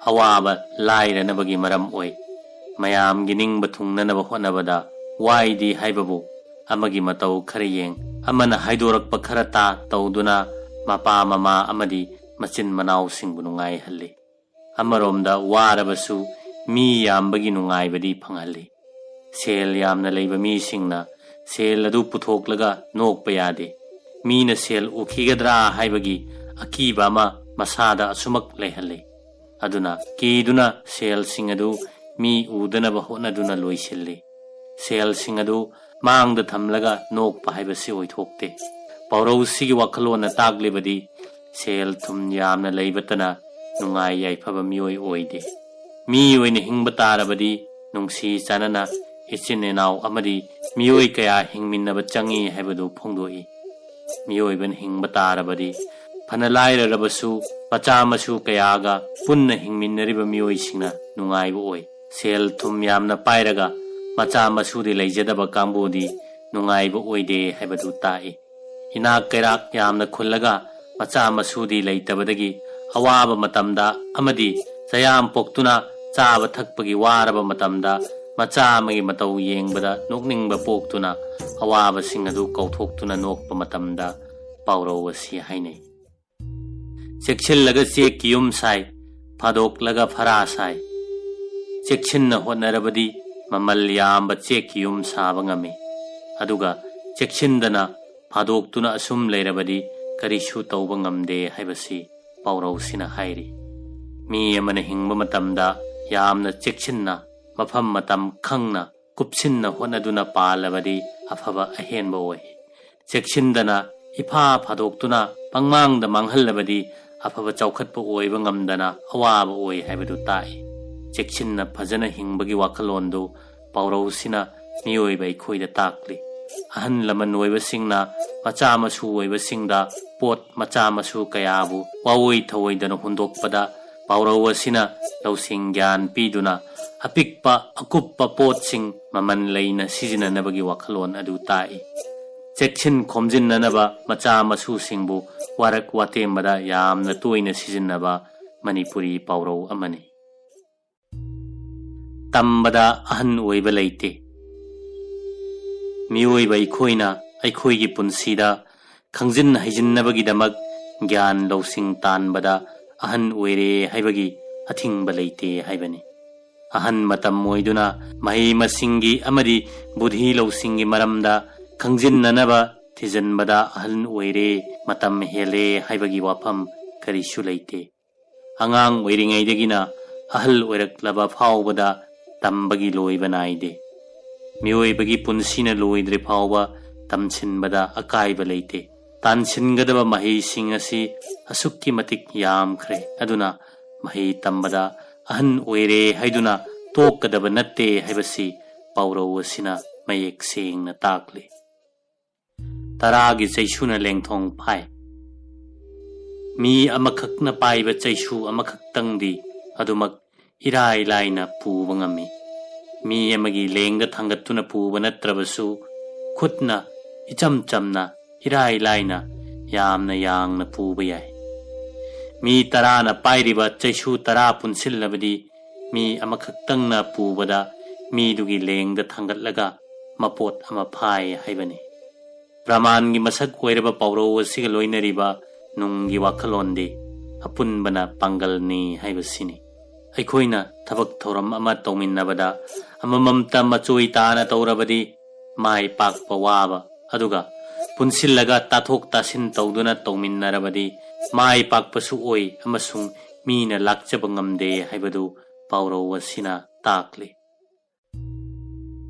ꯑꯋꯥꯕ ꯂꯥꯏꯔꯅꯕꯒꯤ ꯃꯔꯝ ꯑꯣꯏ꯫ ꯃꯌꯥꯝꯒꯤ ꯅꯤꯡꯕ ꯊꯨꯡꯅꯅꯕ ꯍꯣꯠꯅꯕꯗ ꯋꯥꯏꯗꯤ ꯍꯥꯏꯕꯕꯨ ꯑꯃꯒꯤ ꯃꯇꯧ ꯈꯔ ꯌꯦꯡ, ꯑꯃꯅ ꯍꯥꯏꯗꯣꯔꯛꯄ ꯈꯔ ꯇꯥ ꯇꯧꯗꯨꯅ ꯃꯄꯥ ꯃꯃꯥ ꯑꯃꯗꯤ ꯃꯆꯤꯟ ꯃꯅꯥꯎꯁꯤꯡꯕꯨ ꯅꯨꯡꯉꯥꯏꯍꯜꯂꯤ꯫ ꯑꯃꯔꯣꯝꯗ ꯋꯥꯔꯕꯁꯨ ꯃꯤ ꯌꯥꯝꯕꯒꯤ ꯅꯨꯡꯉꯥꯏꯕꯗꯤ ꯐꯪꯍꯜꯂꯤ꯫ ꯁꯦꯜ ꯌꯥꯝꯅ ꯂꯩꯕ ꯃꯤꯁꯤꯡꯅ ꯁꯦꯜ ꯑꯗꯨ ꯄꯨꯊꯣꯛꯂꯒ ꯅꯣꯛꯄ ꯌꯥꯗꯦ꯫ ꯃꯤꯅ ꯁꯦꯜ ꯎꯈꯤꯒꯗ꯭ꯔꯥ ꯍꯥꯏꯕꯒꯤ ꯑꯀꯤꯕ ꯑꯃ ꯃꯁꯥꯗ ꯑꯁꯨꯃꯛ ꯂꯩꯍꯜꯂꯤ꯫ ꯑꯗꯨꯅ ꯀꯤꯗꯨꯅ ꯁꯦꯜꯁꯤꯡ ꯑꯗꯨ ꯃꯤ ꯎꯗꯅꯕ ꯍꯣꯠꯅꯗꯨꯅ ꯂꯣꯏꯁꯤꯜꯂꯤ꯫ ꯁꯦꯜꯁꯤꯡ ꯑꯗꯨ ꯃꯥꯡꯗ ꯊꯝꯂꯒ ꯅꯣꯛꯄ ꯍꯥꯏꯕꯁꯤ ꯑꯣꯏꯊꯣꯛꯇꯦ꯫ ꯄꯥꯎꯔꯧꯁꯤꯒꯤ ꯋꯥꯈꯜꯂꯣꯟꯅ ꯇꯥꯛꯂꯤꯕꯗꯤ ꯁꯦꯜ ꯊꯨꯝ ꯌꯥꯝꯅ ꯂꯩꯕꯇꯅ ꯅꯨꯡꯉꯥꯏ ꯌꯥꯏꯐꯕ ꯃꯤꯑꯣꯏ ꯑꯣꯏꯗꯦ꯫ ꯃꯤ ꯑꯣꯏꯅ ꯍꯤꯡꯕ ꯇꯥꯔꯕꯗꯤ ꯅꯨꯡꯁꯤ ꯆꯥꯟꯅꯅ ꯏꯆꯤꯟ ꯏꯅꯥꯎ ꯑꯃꯗꯤ ꯃꯤꯑꯣꯏ ꯀꯌꯥ ꯍꯤꯡꯃꯤꯟꯅꯕ ꯆꯪꯏ ꯍꯥꯏꯕꯗꯨ ꯐꯣꯡꯗꯣꯛꯏ꯫ ꯃꯤꯑꯣꯏꯕꯅ ꯍꯤꯡꯕ ꯇꯥꯔꯕꯗꯤ ꯐꯅ ꯂꯥꯏꯔꯔꯕꯁꯨ ꯃꯆꯥ ꯃꯁꯨ ꯀꯌꯥꯒ ꯄꯨꯟꯅ ꯍꯤꯡꯃꯤꯟꯅꯔꯤꯕ ꯃꯤꯑꯣꯏꯁꯤꯡꯅ ꯅꯨꯡꯉꯥꯏꯕ ꯑꯣꯏ꯫ ꯁꯦꯜ ꯊꯨꯝ ꯌꯥꯝꯅ ꯄꯥꯏꯔꯒ ꯃꯆꯥ ꯃꯁꯨꯗꯤ ꯂꯩꯖꯗꯕ ꯀꯥꯡꯕꯨꯗꯤ ꯅꯨꯡꯉꯥꯏꯕ ꯑꯣꯏꯗꯦ ꯍꯥꯏꯕꯗꯨ ꯇꯥꯛꯏ꯫ ꯏꯅꯥꯛ ꯀꯩꯔꯥꯛ ꯌꯥꯝꯅ ꯈꯨꯜꯂꯒ ꯃꯆꯥ ꯃꯁꯨꯗꯤ ꯂꯩꯇꯕꯗꯒꯤ ꯑꯋꯥꯕ ꯃꯇꯝꯗ ꯑꯃꯗꯤ ꯆꯌꯥꯝ ꯄꯣꯛꯇꯨꯅ ꯆꯥꯕ ꯊꯛꯄꯒꯤ ꯋꯥꯔꯕ ꯃꯇꯝꯗ ꯃꯆꯥ ꯑꯃꯒꯤ ꯃꯇꯧ ꯌꯦꯡꯕꯗ ꯅꯣꯛꯅꯤꯡꯕ ꯄꯣꯛꯇꯨꯅ ꯑꯋꯥꯕꯁꯤꯡ ꯑꯗꯨ ꯀꯥꯎꯊꯣꯛꯇꯨꯅ ꯅꯣꯛꯄ ꯃꯇꯝꯗ ꯄꯥꯎꯔꯧ ꯑꯁꯤ ꯍꯥꯏꯅꯩ꯫ ꯆꯦꯛꯁꯤꯜꯂꯒ ꯆꯦꯛꯀꯤ ꯌꯨꯝ ꯁꯥꯏ, ꯐꯥꯗꯣꯛꯂꯒ ꯐꯔꯥ ꯁꯥꯏ꯫ ꯆꯦꯛꯁꯤꯟꯅ ꯍꯣꯠꯅꯔꯕꯗꯤ ꯃꯃꯜ ꯌꯥꯝꯕ ꯆꯦꯛꯀꯤ ꯌꯨꯝ ꯁꯥꯕ ꯉꯝꯃꯤ꯫ ꯑꯗꯨꯒ ꯆꯦꯛꯁꯤꯟꯗꯅ ꯐꯥꯗꯣꯛꯇꯨꯅ ꯑꯁꯨꯝ ꯂꯩꯔꯕꯗꯤ ꯀꯔꯤꯁꯨ ꯇꯧꯕ ꯉꯝꯗꯦ ꯍꯥꯏꯕꯁꯤ ꯄꯥꯎꯔꯧꯁꯤꯅ ꯍꯥꯏꯔꯤ꯫ ꯃꯤ ꯑꯃꯅ ꯍꯤꯡꯕ ꯃꯇꯝꯗ ꯌꯥꯝꯅ ꯆꯦꯛꯁꯤꯟꯅ, ꯃꯐꯝ ꯃꯇꯝ ꯈꯪꯅ, ꯀꯨꯞꯁꯤꯟꯅ ꯍꯣꯠꯅꯗꯨꯅ ꯄꯥꯜꯂꯕꯗꯤ ꯑꯐꯕ ꯑꯍꯦꯟꯕ ꯑꯣꯏ꯫ ꯆꯦꯛꯁꯤꯟꯗꯅ ꯏꯐꯥ ꯐꯥꯗꯣꯛꯇꯨꯅ ꯄꯪꯃꯥꯡꯗ ꯃꯥꯡꯍꯜꯂꯕꯗꯤ ꯑꯐꯕ ꯆꯥꯎꯈꯠꯄ ꯑꯣꯏꯕ ꯉꯝꯗꯅ ꯑꯋꯥꯕ ꯑꯣꯏ ꯍꯥꯏꯕꯗꯨ ꯇꯥꯛꯏ꯫ ꯆꯦꯛꯁꯤꯟꯅ ꯐꯖꯅ ꯍꯤꯡꯕꯒꯤ ꯋꯥꯈꯜꯂꯣꯟꯗꯨ ꯄꯥꯎꯔꯧꯁꯤꯅ ꯃꯤꯑꯣꯏꯕ ꯑꯩꯈꯣꯏꯗ ꯇꯥꯛꯂꯤ꯫ ꯑꯍꯜ ꯂꯃꯟ ꯑꯣꯏꯕꯁꯤꯡꯅ ꯃꯆꯥ ꯃꯁꯨ ꯑꯣꯏꯕꯁꯤꯡꯗ ꯄꯣꯠ ꯃꯆꯥ ꯃꯁꯨ ꯀꯌꯥꯕꯨ ꯋꯥꯑꯣꯏ ꯊꯑꯣꯏꯗꯅ ꯍꯨꯟꯗꯣꯛꯄꯗ ꯄꯥꯎꯔꯧ ꯑꯁꯤꯅ ꯂꯧꯁꯤꯡ ꯒ꯭ꯌꯥꯟ ꯄꯤꯗꯨꯅ ꯑꯄꯤꯛꯄ ꯑꯀꯨꯞꯄ ꯄꯣꯠꯁꯤꯡ ꯃꯃꯜ ꯂꯩꯅ ꯁꯤꯖꯤꯟꯅꯅꯕꯒꯤ ꯋꯥꯈꯜꯂꯣꯟ ꯑꯗꯨ ꯇꯥꯛꯏ꯫ ꯆꯦꯛꯁꯤꯟ ꯈꯣꯝꯖꯤꯟꯅꯅꯕ ꯃꯆꯥ ꯃꯁꯨꯁꯤꯡꯕꯨ ꯋꯥꯔꯛ ꯋꯥꯇꯦꯝꯕꯗ ꯌꯥꯝꯅ ꯇꯣꯏꯅ ꯁꯤꯖꯤꯟꯅꯕ ꯃꯅꯤꯄꯨꯔꯤ ꯄꯥꯎꯔꯧ ꯑꯃꯅꯤ꯫ ꯇꯝꯕꯗ ꯑꯍꯟ ꯑꯣꯏꯕ ꯂꯩꯇꯦ꯫ ꯃꯤꯑꯣꯏꯕ ꯑꯩꯈꯣꯏꯅ ꯑꯩꯈꯣꯏꯒꯤ ꯄꯨꯟꯁꯤꯗ ꯈꯪꯖꯤꯟ ꯍꯩꯖꯤꯟꯅꯕꯒꯤꯗꯃꯛ ꯒ꯭ꯌꯥꯟ ꯂꯧꯁꯤꯡ ꯇꯥꯟꯕꯗ ꯑꯍꯟ ꯑꯣꯏꯔꯦ ꯍꯥꯏꯕꯒꯤ ꯑꯊꯤꯡꯕ ꯂꯩꯇꯦ ꯍꯥꯏꯕꯅꯤ꯫ ꯑꯍꯟ ꯃꯇꯝ ꯑꯣꯏꯗꯨꯅ ꯃꯍꯩ ꯃꯁꯤꯡꯒꯤ ꯑꯃꯗꯤ ꯕꯨꯙꯤ ꯂꯧꯁꯤꯡꯒꯤ ꯃꯔꯝꯗ ꯈꯪꯖꯤꯟꯅꯅꯕ ꯊꯤꯖꯤꯟꯕꯗ ꯑꯍꯜ ꯑꯣꯏꯔꯦ, ꯃꯇꯝ ꯍꯦꯜꯂꯦ ꯍꯥꯏꯕꯒꯤ ꯋꯥꯐꯝ ꯀꯔꯤꯁꯨ ꯂꯩꯇꯦ꯫ ꯑꯉꯥꯡ ꯑꯣꯏꯔꯤꯉꯩꯗꯒꯤꯅ ꯑꯍꯜ ꯑꯣꯏꯔꯛꯂꯕ ꯐꯥꯎꯕꯗ ꯇꯝꯕꯒꯤ ꯂꯣꯏꯕ ꯅꯥꯏꯗꯦ꯫ ꯃꯤꯑꯣꯏꯕꯒꯤ ꯄꯨꯟꯁꯤꯅ ꯂꯣꯏꯗ꯭ꯔꯤ ꯐꯥꯎꯕ ꯇꯝꯁꯤꯟꯕꯗ ꯑꯀꯥꯏꯕ ꯂꯩꯇꯦ꯫ ꯇꯥꯟꯁꯤꯟꯒꯗꯕ ꯃꯍꯩꯁꯤꯡ ꯑꯁꯤ ꯑꯁꯨꯛꯀꯤ ꯃꯇꯤꯛ ꯌꯥꯝꯈ꯭ꯔꯦ꯫ ꯑꯗꯨꯅ ꯃꯍꯩ ꯇꯝꯕꯗ ꯑꯍꯟ ꯑꯣꯏꯔꯦ ꯍꯥꯏꯗꯨꯅ ꯇꯣꯛꯀꯗꯕ ꯅꯠꯇꯦ ꯍꯥꯏꯕꯁꯤ ꯄꯥꯎꯔꯧ ꯑꯁꯤꯅ ꯃꯌꯦꯛ ꯁꯦꯡꯅ ꯇꯥꯛꯂꯤ꯫ ꯇꯔꯥꯒꯤ ꯆꯩꯁꯨꯅ ꯂꯦꯡꯊꯣꯡ ꯐꯥꯏ꯫ ꯃꯤ ꯑꯃꯈꯛꯅ ꯄꯥꯏꯕ ꯆꯩꯁꯨ ꯑꯃꯈꯛꯇꯪꯗꯤ ꯑꯗꯨꯃꯛ ꯏꯔꯥꯏ ꯂꯥꯏꯅ ꯄꯨꯕ ꯉꯝꯃꯤ꯫ ꯃꯤ ꯑꯃꯒꯤ ꯂꯦꯡꯗ ꯊꯥꯡꯒꯠꯇꯨꯅ ꯄꯨꯕ ꯅꯠꯇ꯭ꯔꯕꯁꯨ, ꯈꯨꯠꯅ ꯏꯆꯝ ꯆꯝꯅ, ꯏꯔꯥꯏ ꯂꯥꯏꯅ, ꯌꯥꯝꯅ ꯌꯥꯡꯅ ꯄꯨꯕ ꯌꯥꯏ꯫ ꯃꯤ ꯇꯔꯥꯅ ꯄꯥꯏꯔꯤꯕ ꯆꯩꯁꯨ ꯇꯔꯥ ꯄꯨꯟꯁꯤꯜꯂꯕꯗꯤ, ꯃꯤ ꯑꯃꯈꯛꯇꯪꯅ ꯄꯨꯕꯗ ꯃꯤꯗꯨꯒꯤ ꯂꯦꯡꯗ ꯊꯥꯡꯒꯠꯂꯒ ꯃꯄꯣꯠ ꯑꯃ ꯐꯥꯏ ꯍꯥꯏꯕꯅꯤ꯫ ꯄ꯭ꯔꯃꯥꯟꯒꯤ ꯃꯁꯛ ꯑꯣꯏꯔꯕ ꯄꯥꯎꯔꯧ ꯑꯁꯤꯒ ꯂꯣꯏꯅꯔꯤꯕ ꯅꯨꯡꯒꯤ ꯋꯥꯈꯜꯂꯣꯟꯗꯤ ꯑꯄꯨꯟꯕꯅ ꯄꯥꯡꯒꯜꯅꯤ ꯍꯥꯏꯕꯁꯤꯅꯤ꯫ ꯑꯩꯈꯣꯏꯅ ꯊꯕꯛ ꯊꯧꯔꯝ ꯑꯃ ꯇꯧꯃꯤꯟꯅꯕꯗ ꯑꯃꯃꯝꯇ ꯃꯆꯣꯏ ꯇꯥꯅ ꯇꯧꯔꯕꯗꯤ ꯃꯥꯏ ꯄꯥꯛꯄ ꯋꯥꯕ, ꯑꯗꯨꯒ ꯄꯨꯟꯁꯤꯜꯂꯒ ꯇꯥꯊꯣꯛ ꯇꯥꯁꯤꯟ ꯇꯧꯗꯨꯅ ꯇꯧꯃꯤꯟꯅꯔꯕꯗꯤ ꯃꯥꯏ ꯄꯥꯛꯄꯁꯨ ꯑꯣꯏ ꯑꯃꯁꯨꯡ ꯃꯤꯅ ꯂꯥꯛꯆꯕ ꯉꯝꯗꯦ ꯍꯥꯏꯕꯗꯨ ꯄꯥꯎꯔꯧ ꯑꯁꯤꯅ ꯇꯥꯛꯂꯤ꯫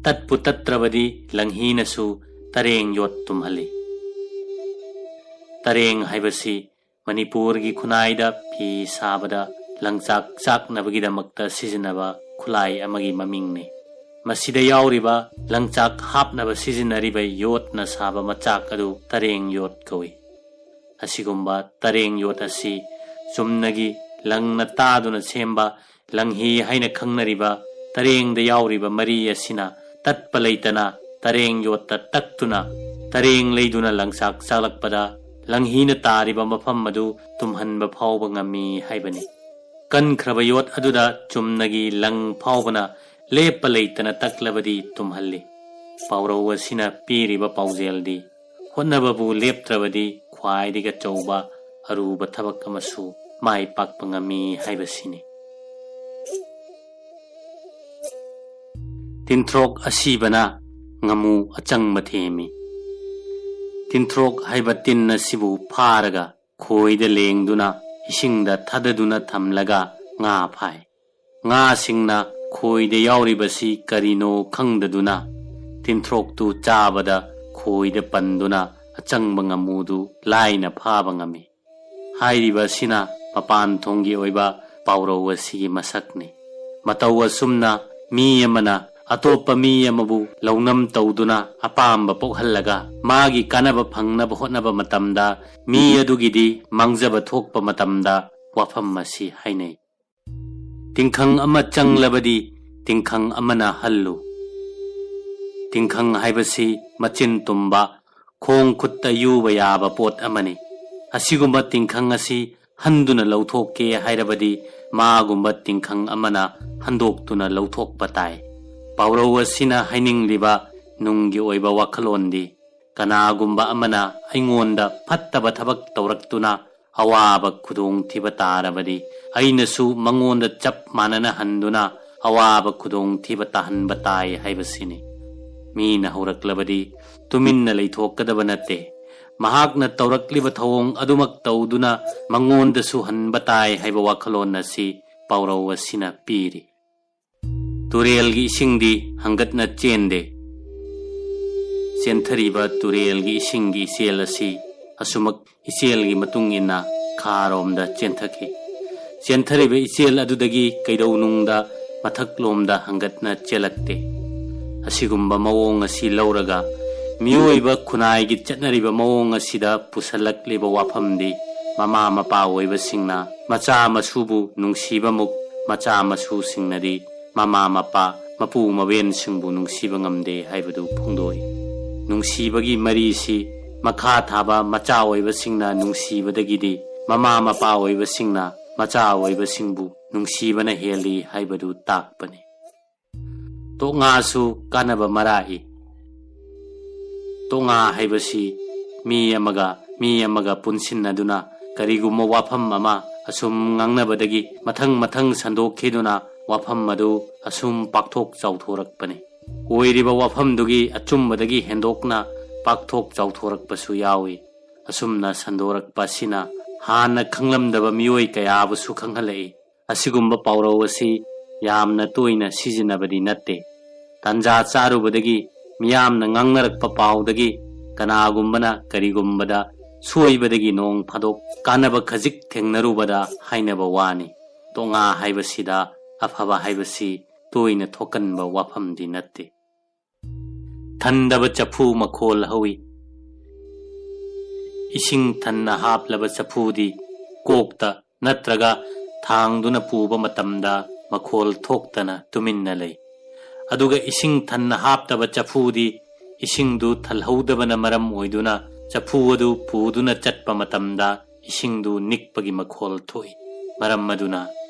ꯇꯠꯄꯨ ꯇꯠꯇ꯭ꯔꯕꯗꯤ ꯂꯪꯍꯤꯅꯁꯨ ꯇꯔꯦꯡ ꯌꯣꯠ ꯇꯨꯝꯍꯜꯂꯤ꯫ ꯇꯔꯦꯡ ꯍꯥꯏꯕꯁꯤ ꯃꯅꯤꯄꯨꯔꯒꯤ ꯈꯨꯟꯅꯥꯏꯗ ꯐꯤ ꯁꯥꯕꯗ ꯂꯪꯆꯥꯛ ꯆꯥꯛꯅꯕꯒꯤꯗꯃꯛꯇ ꯁꯤꯖꯤꯟꯅꯕ ꯈꯨꯠꯂꯥꯏ ꯑꯃꯒꯤ ꯃꯃꯤꯡꯅꯤ꯫ ꯃꯁꯤꯗ ꯌꯥꯎꯔꯤꯕ ꯂꯪꯆꯥꯛ ꯍꯥꯞꯅꯕ ꯁꯤꯖꯤꯟꯅꯔꯤꯕ ꯌꯣꯠꯅ ꯁꯥꯕ ꯃꯆꯥꯛ ꯑꯗꯨ ꯇꯔꯦꯡ ꯌꯣꯠ ꯀꯧꯏ꯫ ꯑꯁꯤꯒꯨꯝꯕ ꯇꯔꯦꯡ ꯌꯣꯠ ꯑꯁꯤ ꯆꯨꯝꯅꯒꯤ ꯂꯪꯅ ꯇꯥꯗꯨꯅ ꯁꯦꯝꯕ ꯂꯪꯍꯤ ꯍꯥꯏꯅ ꯈꯪꯅꯔꯤꯕ ꯇꯔꯦꯡꯗ ꯌꯥꯎꯔꯤꯕ ꯃꯔꯤ ꯑꯁꯤꯅ ꯇꯠꯄ ꯂꯩꯇꯅ ꯇꯔꯦꯡ ꯌꯣꯠꯇ ꯇꯛꯇꯨꯅ, ꯇꯔꯦꯡ ꯂꯩꯗꯨꯅ ꯂꯪꯆꯥꯛ ꯆꯥꯛꯂꯛꯄꯗ ꯂꯪꯍꯤꯅ ꯇꯥꯔꯤꯕ ꯃꯐꯝ ꯑꯗꯨ ꯇꯨꯝꯍꯟꯕ ꯐꯥꯎꯕ ꯉꯝꯃꯤ ꯍꯥꯏꯕꯅꯤ꯫ ꯀꯟꯈ꯭ꯔꯕ ꯌꯣꯠ ꯑꯗꯨꯗ ꯆꯨꯝꯅꯒꯤ ꯂꯪ ꯐꯥꯎꯕꯅ ꯂꯦꯞꯄ ꯂꯩꯇꯅ ꯇꯛꯂꯕꯗꯤ ꯇꯨꯝꯍꯜꯂꯤ꯫ ꯄꯥꯎꯔꯧ ꯑꯁꯤꯅ ꯄꯤꯔꯤꯕ ꯄꯥꯎꯖꯦꯜꯗꯤ, ꯍꯣꯠꯅꯕꯕꯨ ꯂꯦꯞꯇ꯭ꯔꯕꯗꯤ ꯈ꯭ꯋꯥꯏꯗꯒꯤ ꯑꯆꯧꯕ ꯑꯔꯨꯕ ꯊꯕꯛ ꯑꯃꯁꯨ ꯃꯥꯏ ꯄꯥꯛꯄ ꯉꯝꯃꯤ ꯍꯥꯏꯕꯁꯤꯅꯤ꯫ ꯇꯤꯟꯊ꯭ꯔꯣꯛ ꯑꯁꯤꯕꯅ ꯉꯥꯃꯨ ꯑꯆꯪꯕ ꯊꯦꯝꯃꯤ꯫ ꯇꯤꯟꯊ꯭ꯔꯣꯛ ꯍꯥꯏꯕ ꯇꯤꯟ ꯑꯁꯤꯕꯨ ꯐꯥꯔꯒ ꯈꯣꯏꯗ ꯂꯦꯡꯗꯨꯅ ꯏꯁꯤꯡꯗ ꯊꯥꯗꯗꯨꯅ ꯊꯝꯂꯒ ꯉꯥ ꯐꯥꯏ꯫ ꯉꯥꯁꯤꯡꯅ ꯈꯣꯏꯗ ꯌꯥꯎꯔꯤꯕꯁꯤ ꯀꯔꯤꯅꯣ ꯈꯪꯗꯗꯨꯅ ꯇꯤꯟꯊ꯭ꯔꯣꯛꯇꯨ ꯆꯥꯕꯗ ꯈꯣꯏꯗ ꯄꯟꯗꯨꯅ ꯑꯆꯪꯕ ꯉꯥꯃꯨꯗꯨ ꯂꯥꯏꯅ ꯐꯥꯕ ꯉꯝꯃꯤ꯫ ꯍꯥꯏꯔꯤꯕ ꯑꯁꯤꯅ ꯃꯄꯥꯟ ꯊꯣꯡꯒꯤ ꯑꯣꯏꯕ ꯄꯥꯎꯔꯧ ꯑꯁꯤꯒꯤ ꯃꯁꯛꯅꯤ꯫ ꯃꯇꯧ ꯑꯁꯨꯝꯅ ꯃꯤ ꯑꯃꯅ ꯑꯇꯣꯞꯄ ꯃꯤ ꯑꯃꯕꯨ ꯂꯧꯅꯝ ꯇꯧꯗꯨꯅ ꯑꯄꯥꯝꯕ ꯄꯣꯛꯍꯜꯂꯒ ꯃꯥꯒꯤ ꯀꯥꯟꯅꯕ ꯐꯪꯅꯕ ꯍꯣꯠꯅꯕ ꯃꯇꯝꯗ ꯃꯤ ꯑꯗꯨꯒꯤꯗꯤ ꯃꯥꯡꯖꯕ ꯊꯣꯛꯄ ꯃꯇꯝꯗ ꯋꯥꯐꯝ ꯑꯁꯤ ꯍꯥꯏꯅꯩ꯫ ꯇꯤꯡꯈꯪ ꯑꯃ ꯆꯪꯂꯕꯗꯤ ꯇꯤꯡꯈꯪ ꯑꯃꯅ ꯍꯜꯂꯨ꯫ ꯇꯤꯡꯈꯪ ꯍꯥꯏꯕꯁꯤ ꯃꯆꯤꯟ ꯇꯨꯝꯕ, ꯈꯣꯡ ꯈꯨꯠꯇ ꯌꯨꯕ ꯌꯥꯕ ꯄꯣꯠ ꯑꯃꯅꯤ꯫ ꯑꯁꯤꯒꯨꯝꯕ ꯇꯤꯡꯈꯪ ꯑꯁꯤ ꯍꯟꯗꯨꯅ ꯂꯧꯊꯣꯛꯀꯦ ꯍꯥꯏꯔꯕꯗꯤ ꯃꯥꯒꯨꯝꯕ ꯇꯤꯡꯈꯪ ꯑꯃꯅ ꯍꯟꯗꯣꯛꯇꯨꯅ ꯂꯧꯊꯣꯛꯄ ꯇꯥꯏ꯫ ꯄꯥꯎꯔꯧ ꯑꯁꯤꯅ ꯍꯥꯏꯅꯤꯡꯂꯤꯕ ꯅꯨꯡꯒꯤ ꯑꯣꯏꯕ ꯋꯥꯈꯜꯂꯣꯟꯗꯤ, ꯀꯅꯥꯒꯨꯝꯕ ꯑꯃꯅ ꯑꯩꯉꯣꯟꯗ ꯐꯠꯇꯕ ꯊꯕꯛ ꯇꯧꯔꯛꯇꯨꯅ ꯑꯋꯥꯕ ꯈꯨꯗꯣꯡꯊꯤꯕ ꯇꯥꯔꯕꯗꯤ ꯑꯩꯅꯁꯨ ꯃꯉꯣꯟꯗ ꯆꯞ ꯃꯥꯟꯅꯅ ꯍꯟꯗꯨꯅ ꯑꯋꯥꯕ ꯈꯨꯗꯣꯡꯊꯤꯕ ꯇꯥꯍꯟꯕ ꯇꯥꯏ ꯍꯥꯏꯕꯁꯤꯅꯤ꯫ ꯃꯤꯅ ꯍꯧꯔꯛꯂꯕꯗꯤ ꯇꯨꯃꯤꯟꯅ ꯂꯩꯊꯣꯛꯀꯗꯕ ꯅꯠꯇꯦ꯫ ꯃꯍꯥꯛꯅ ꯇꯧꯔꯛꯂꯤꯕ ꯊꯧꯑꯣꯡ ꯑꯗꯨꯃꯛ ꯇꯧꯗꯨꯅ ꯃꯉꯣꯟꯗꯁꯨ ꯍꯟꯕ ꯇꯥꯏ ꯍꯥꯏꯕ ꯋꯥꯈꯜꯂꯣꯟ ꯑꯁꯤ ꯄꯥꯎꯔꯧ ꯑꯁꯤꯅ ꯄꯤꯔꯤ꯫ ꯇꯨꯔꯦꯜꯒꯤ ꯏꯁꯤꯡꯗꯤ ꯍꯪꯒꯠꯅ ꯆꯦꯟꯗꯦ꯫ ꯆꯦꯟꯊꯔꯤꯕ ꯇꯨꯔꯦꯜꯒꯤ ꯏꯁꯤꯡꯒꯤ ꯏꯆꯦꯜ ꯑꯁꯤ ꯑꯁꯨꯃꯛ ꯏꯆꯦꯜꯒꯤ ꯃꯇꯨꯡ ꯏꯟꯅ ꯈꯥꯔꯣꯝꯗ ꯆꯦꯟꯊꯈꯤ꯫ ꯆꯦꯟꯊꯔꯤꯕ ꯏꯆꯦꯜ ꯑꯗꯨꯗꯒꯤ ꯀꯩꯗꯧꯅꯨꯡꯗ ꯃꯊꯛꯂꯣꯝꯗ ꯍꯪꯒꯠꯅ ꯆꯦꯜꯂꯛꯇꯦ꯫ ꯑꯁꯤꯒꯨꯝꯕ ꯃꯑꯣꯡ ꯑꯁꯤ ꯂꯧꯔꯒ ꯃꯤꯑꯣꯏꯕ ꯈꯨꯟꯅꯥꯏꯒꯤ ꯆꯠꯅꯔꯤꯕ ꯃꯑꯣꯡ ꯑꯁꯤꯗ ꯄꯨꯁꯜꯂꯛꯂꯤꯕ ꯋꯥꯐꯝꯗꯤ ꯃꯃꯥ ꯃꯄꯥ ꯑꯣꯏꯕꯁꯤꯡꯅ ꯃꯆꯥ ꯃꯁꯨꯕꯨ ꯅꯨꯡꯁꯤꯕꯃꯨꯛ ꯃꯆꯥ ꯃꯁꯨꯁꯤꯡꯅꯗꯤ ꯃꯃꯥ ꯃꯄꯥ, ꯃꯄꯨ ꯃꯕꯦꯟꯁꯤꯡꯕꯨ ꯅꯨꯡꯁꯤꯕ ꯉꯝꯗꯦ ꯍꯥꯏꯕꯗꯨ ꯐꯣꯡꯗꯣꯛꯏ꯫ ꯅꯨꯡꯁꯤꯕꯒꯤ ꯃꯔꯤꯁꯤ ꯃꯈꯥ ꯊꯥꯕ ꯃꯆꯥ ꯑꯣꯏꯕꯁꯤꯡꯅ ꯅꯨꯡꯁꯤꯕꯗꯒꯤꯗꯤ ꯃꯃꯥ ꯃꯄꯥ ꯑꯣꯏꯕꯁꯤꯡꯅ ꯃꯆꯥ ꯑꯣꯏꯕꯁꯤꯡꯕꯨ ꯅꯨꯡꯁꯤꯕꯅ ꯍꯦꯜꯂꯤ ꯍꯥꯏꯕꯗꯨ ꯇꯥꯛꯄꯅꯤ꯫ ꯇꯣꯛꯉꯥꯁꯨ ꯀꯥꯟꯅꯕ ꯃꯔꯥꯛꯏ꯫ ꯇꯣꯛꯉꯥ ꯍꯥꯏꯕꯁꯤ ꯃꯤ ꯑꯃꯒ ꯃꯤ ꯑꯃꯒ ꯄꯨꯟꯁꯤꯟꯅꯗꯨꯅ ꯀꯔꯤꯒꯨꯝꯕ ꯋꯥꯐꯝ ꯑꯃ ꯑꯁꯨꯝ ꯉꯥꯡꯅꯕꯗꯒꯤ ꯃꯊꯪ ꯃꯊꯪ ꯁꯟꯗꯣꯛꯈꯤꯗꯨꯅ ꯋꯥꯐꯝ ꯑꯗꯨ ꯑꯁꯨꯝ ꯄꯥꯛꯊꯣꯛ ꯆꯥꯎꯊꯣꯔꯛꯄꯅꯤ꯫ ꯑꯣꯏꯔꯤꯕ ꯋꯥꯐꯝꯗꯨꯒꯤ ꯑꯆꯨꯝꯕꯗꯒꯤ ꯍꯦꯟꯗꯣꯛꯅ ꯄꯥꯛꯊꯣꯛ ꯆꯥꯎꯊꯣꯔꯛꯄꯁꯨ ꯌꯥꯎꯏ꯫ ꯑꯁꯨꯝꯅ ꯁꯟꯗꯣꯔꯛꯄ ꯑꯁꯤꯅ ꯍꯥꯟꯅ ꯈꯪꯂꯝꯗꯕ ꯃꯤꯑꯣꯏ ꯀꯌꯥꯕꯨꯁꯨ ꯈꯪꯍꯜꯂꯛꯏ꯫ ꯑꯁꯤꯒꯨꯝꯕ ꯄꯥꯎꯔꯧ ꯑꯁꯤ ꯌꯥꯝꯅ ꯇꯣꯏꯅ ꯁꯤꯖꯤꯟꯅꯕꯗꯤ ꯅꯠꯇꯦ꯫ ꯇꯥꯟꯖꯥ ꯆꯥꯔꯨꯕꯗꯒꯤ ꯃꯤꯌꯥꯝꯅ ꯉꯥꯡꯅꯔꯛꯄ ꯄꯥꯎꯗꯒꯤ ꯀꯅꯥꯒꯨꯝꯕꯅ ꯀꯔꯤꯒꯨꯝꯕꯗ ꯁꯣꯏꯕꯗꯒꯤ ꯅꯣꯡ ꯐꯥꯗꯣꯛ ꯀꯥꯟꯅꯕ ꯈꯖꯤꯛ ꯊꯦꯡꯅꯔꯨꯕꯗ ꯍꯥꯏꯅꯕ ꯋꯥꯅꯤ꯫ ꯇꯣꯉꯥ ꯍꯥꯏꯕꯁꯤꯗ ꯑꯐꯕ ꯍꯥꯏꯕꯁꯤ ꯇꯣꯏꯅ ꯊꯣꯛꯀꯟꯕ ꯋꯥꯐꯝꯗꯤ ꯅꯠꯇꯦ꯫ ꯊꯟꯗꯕ ꯆꯐꯨ ꯃꯈꯣꯜ ꯍꯧꯏ꯫ ꯏꯁꯤꯡ ꯊꯟꯅ ꯍꯥꯞꯂꯕ ꯆꯐꯨꯗꯤ ꯀꯣꯛꯇ ꯅꯠꯇ꯭ꯔꯒ ꯊꯥꯡꯗꯨꯅ ꯄꯨꯕ ꯃꯇꯝꯗ ꯃꯈꯣꯜ ꯊꯣꯛꯇꯅ ꯇꯨꯃꯤꯟꯅ ꯂꯩ꯫ ꯑꯗꯨꯒ ꯏꯁꯤꯡ ꯊꯟꯅ ꯍꯥꯞꯇꯕ ꯆꯐꯨꯗꯤ ꯏꯁꯤꯡꯗꯨ ꯊꯜꯍꯧꯗꯕꯅ ꯃꯔꯝ ꯑꯣꯏꯗꯨꯅ ꯆꯐꯨ ꯑꯗꯨ ꯄꯨꯗꯨꯅ ꯆꯠꯄ ꯃꯇꯝꯗ ꯏꯁꯤꯡꯗꯨ ꯅꯤꯛꯄꯒꯤ ꯃꯈꯣꯜ ꯊꯣꯛꯏ꯫ ꯃꯔꯝ ꯑꯗꯨꯅ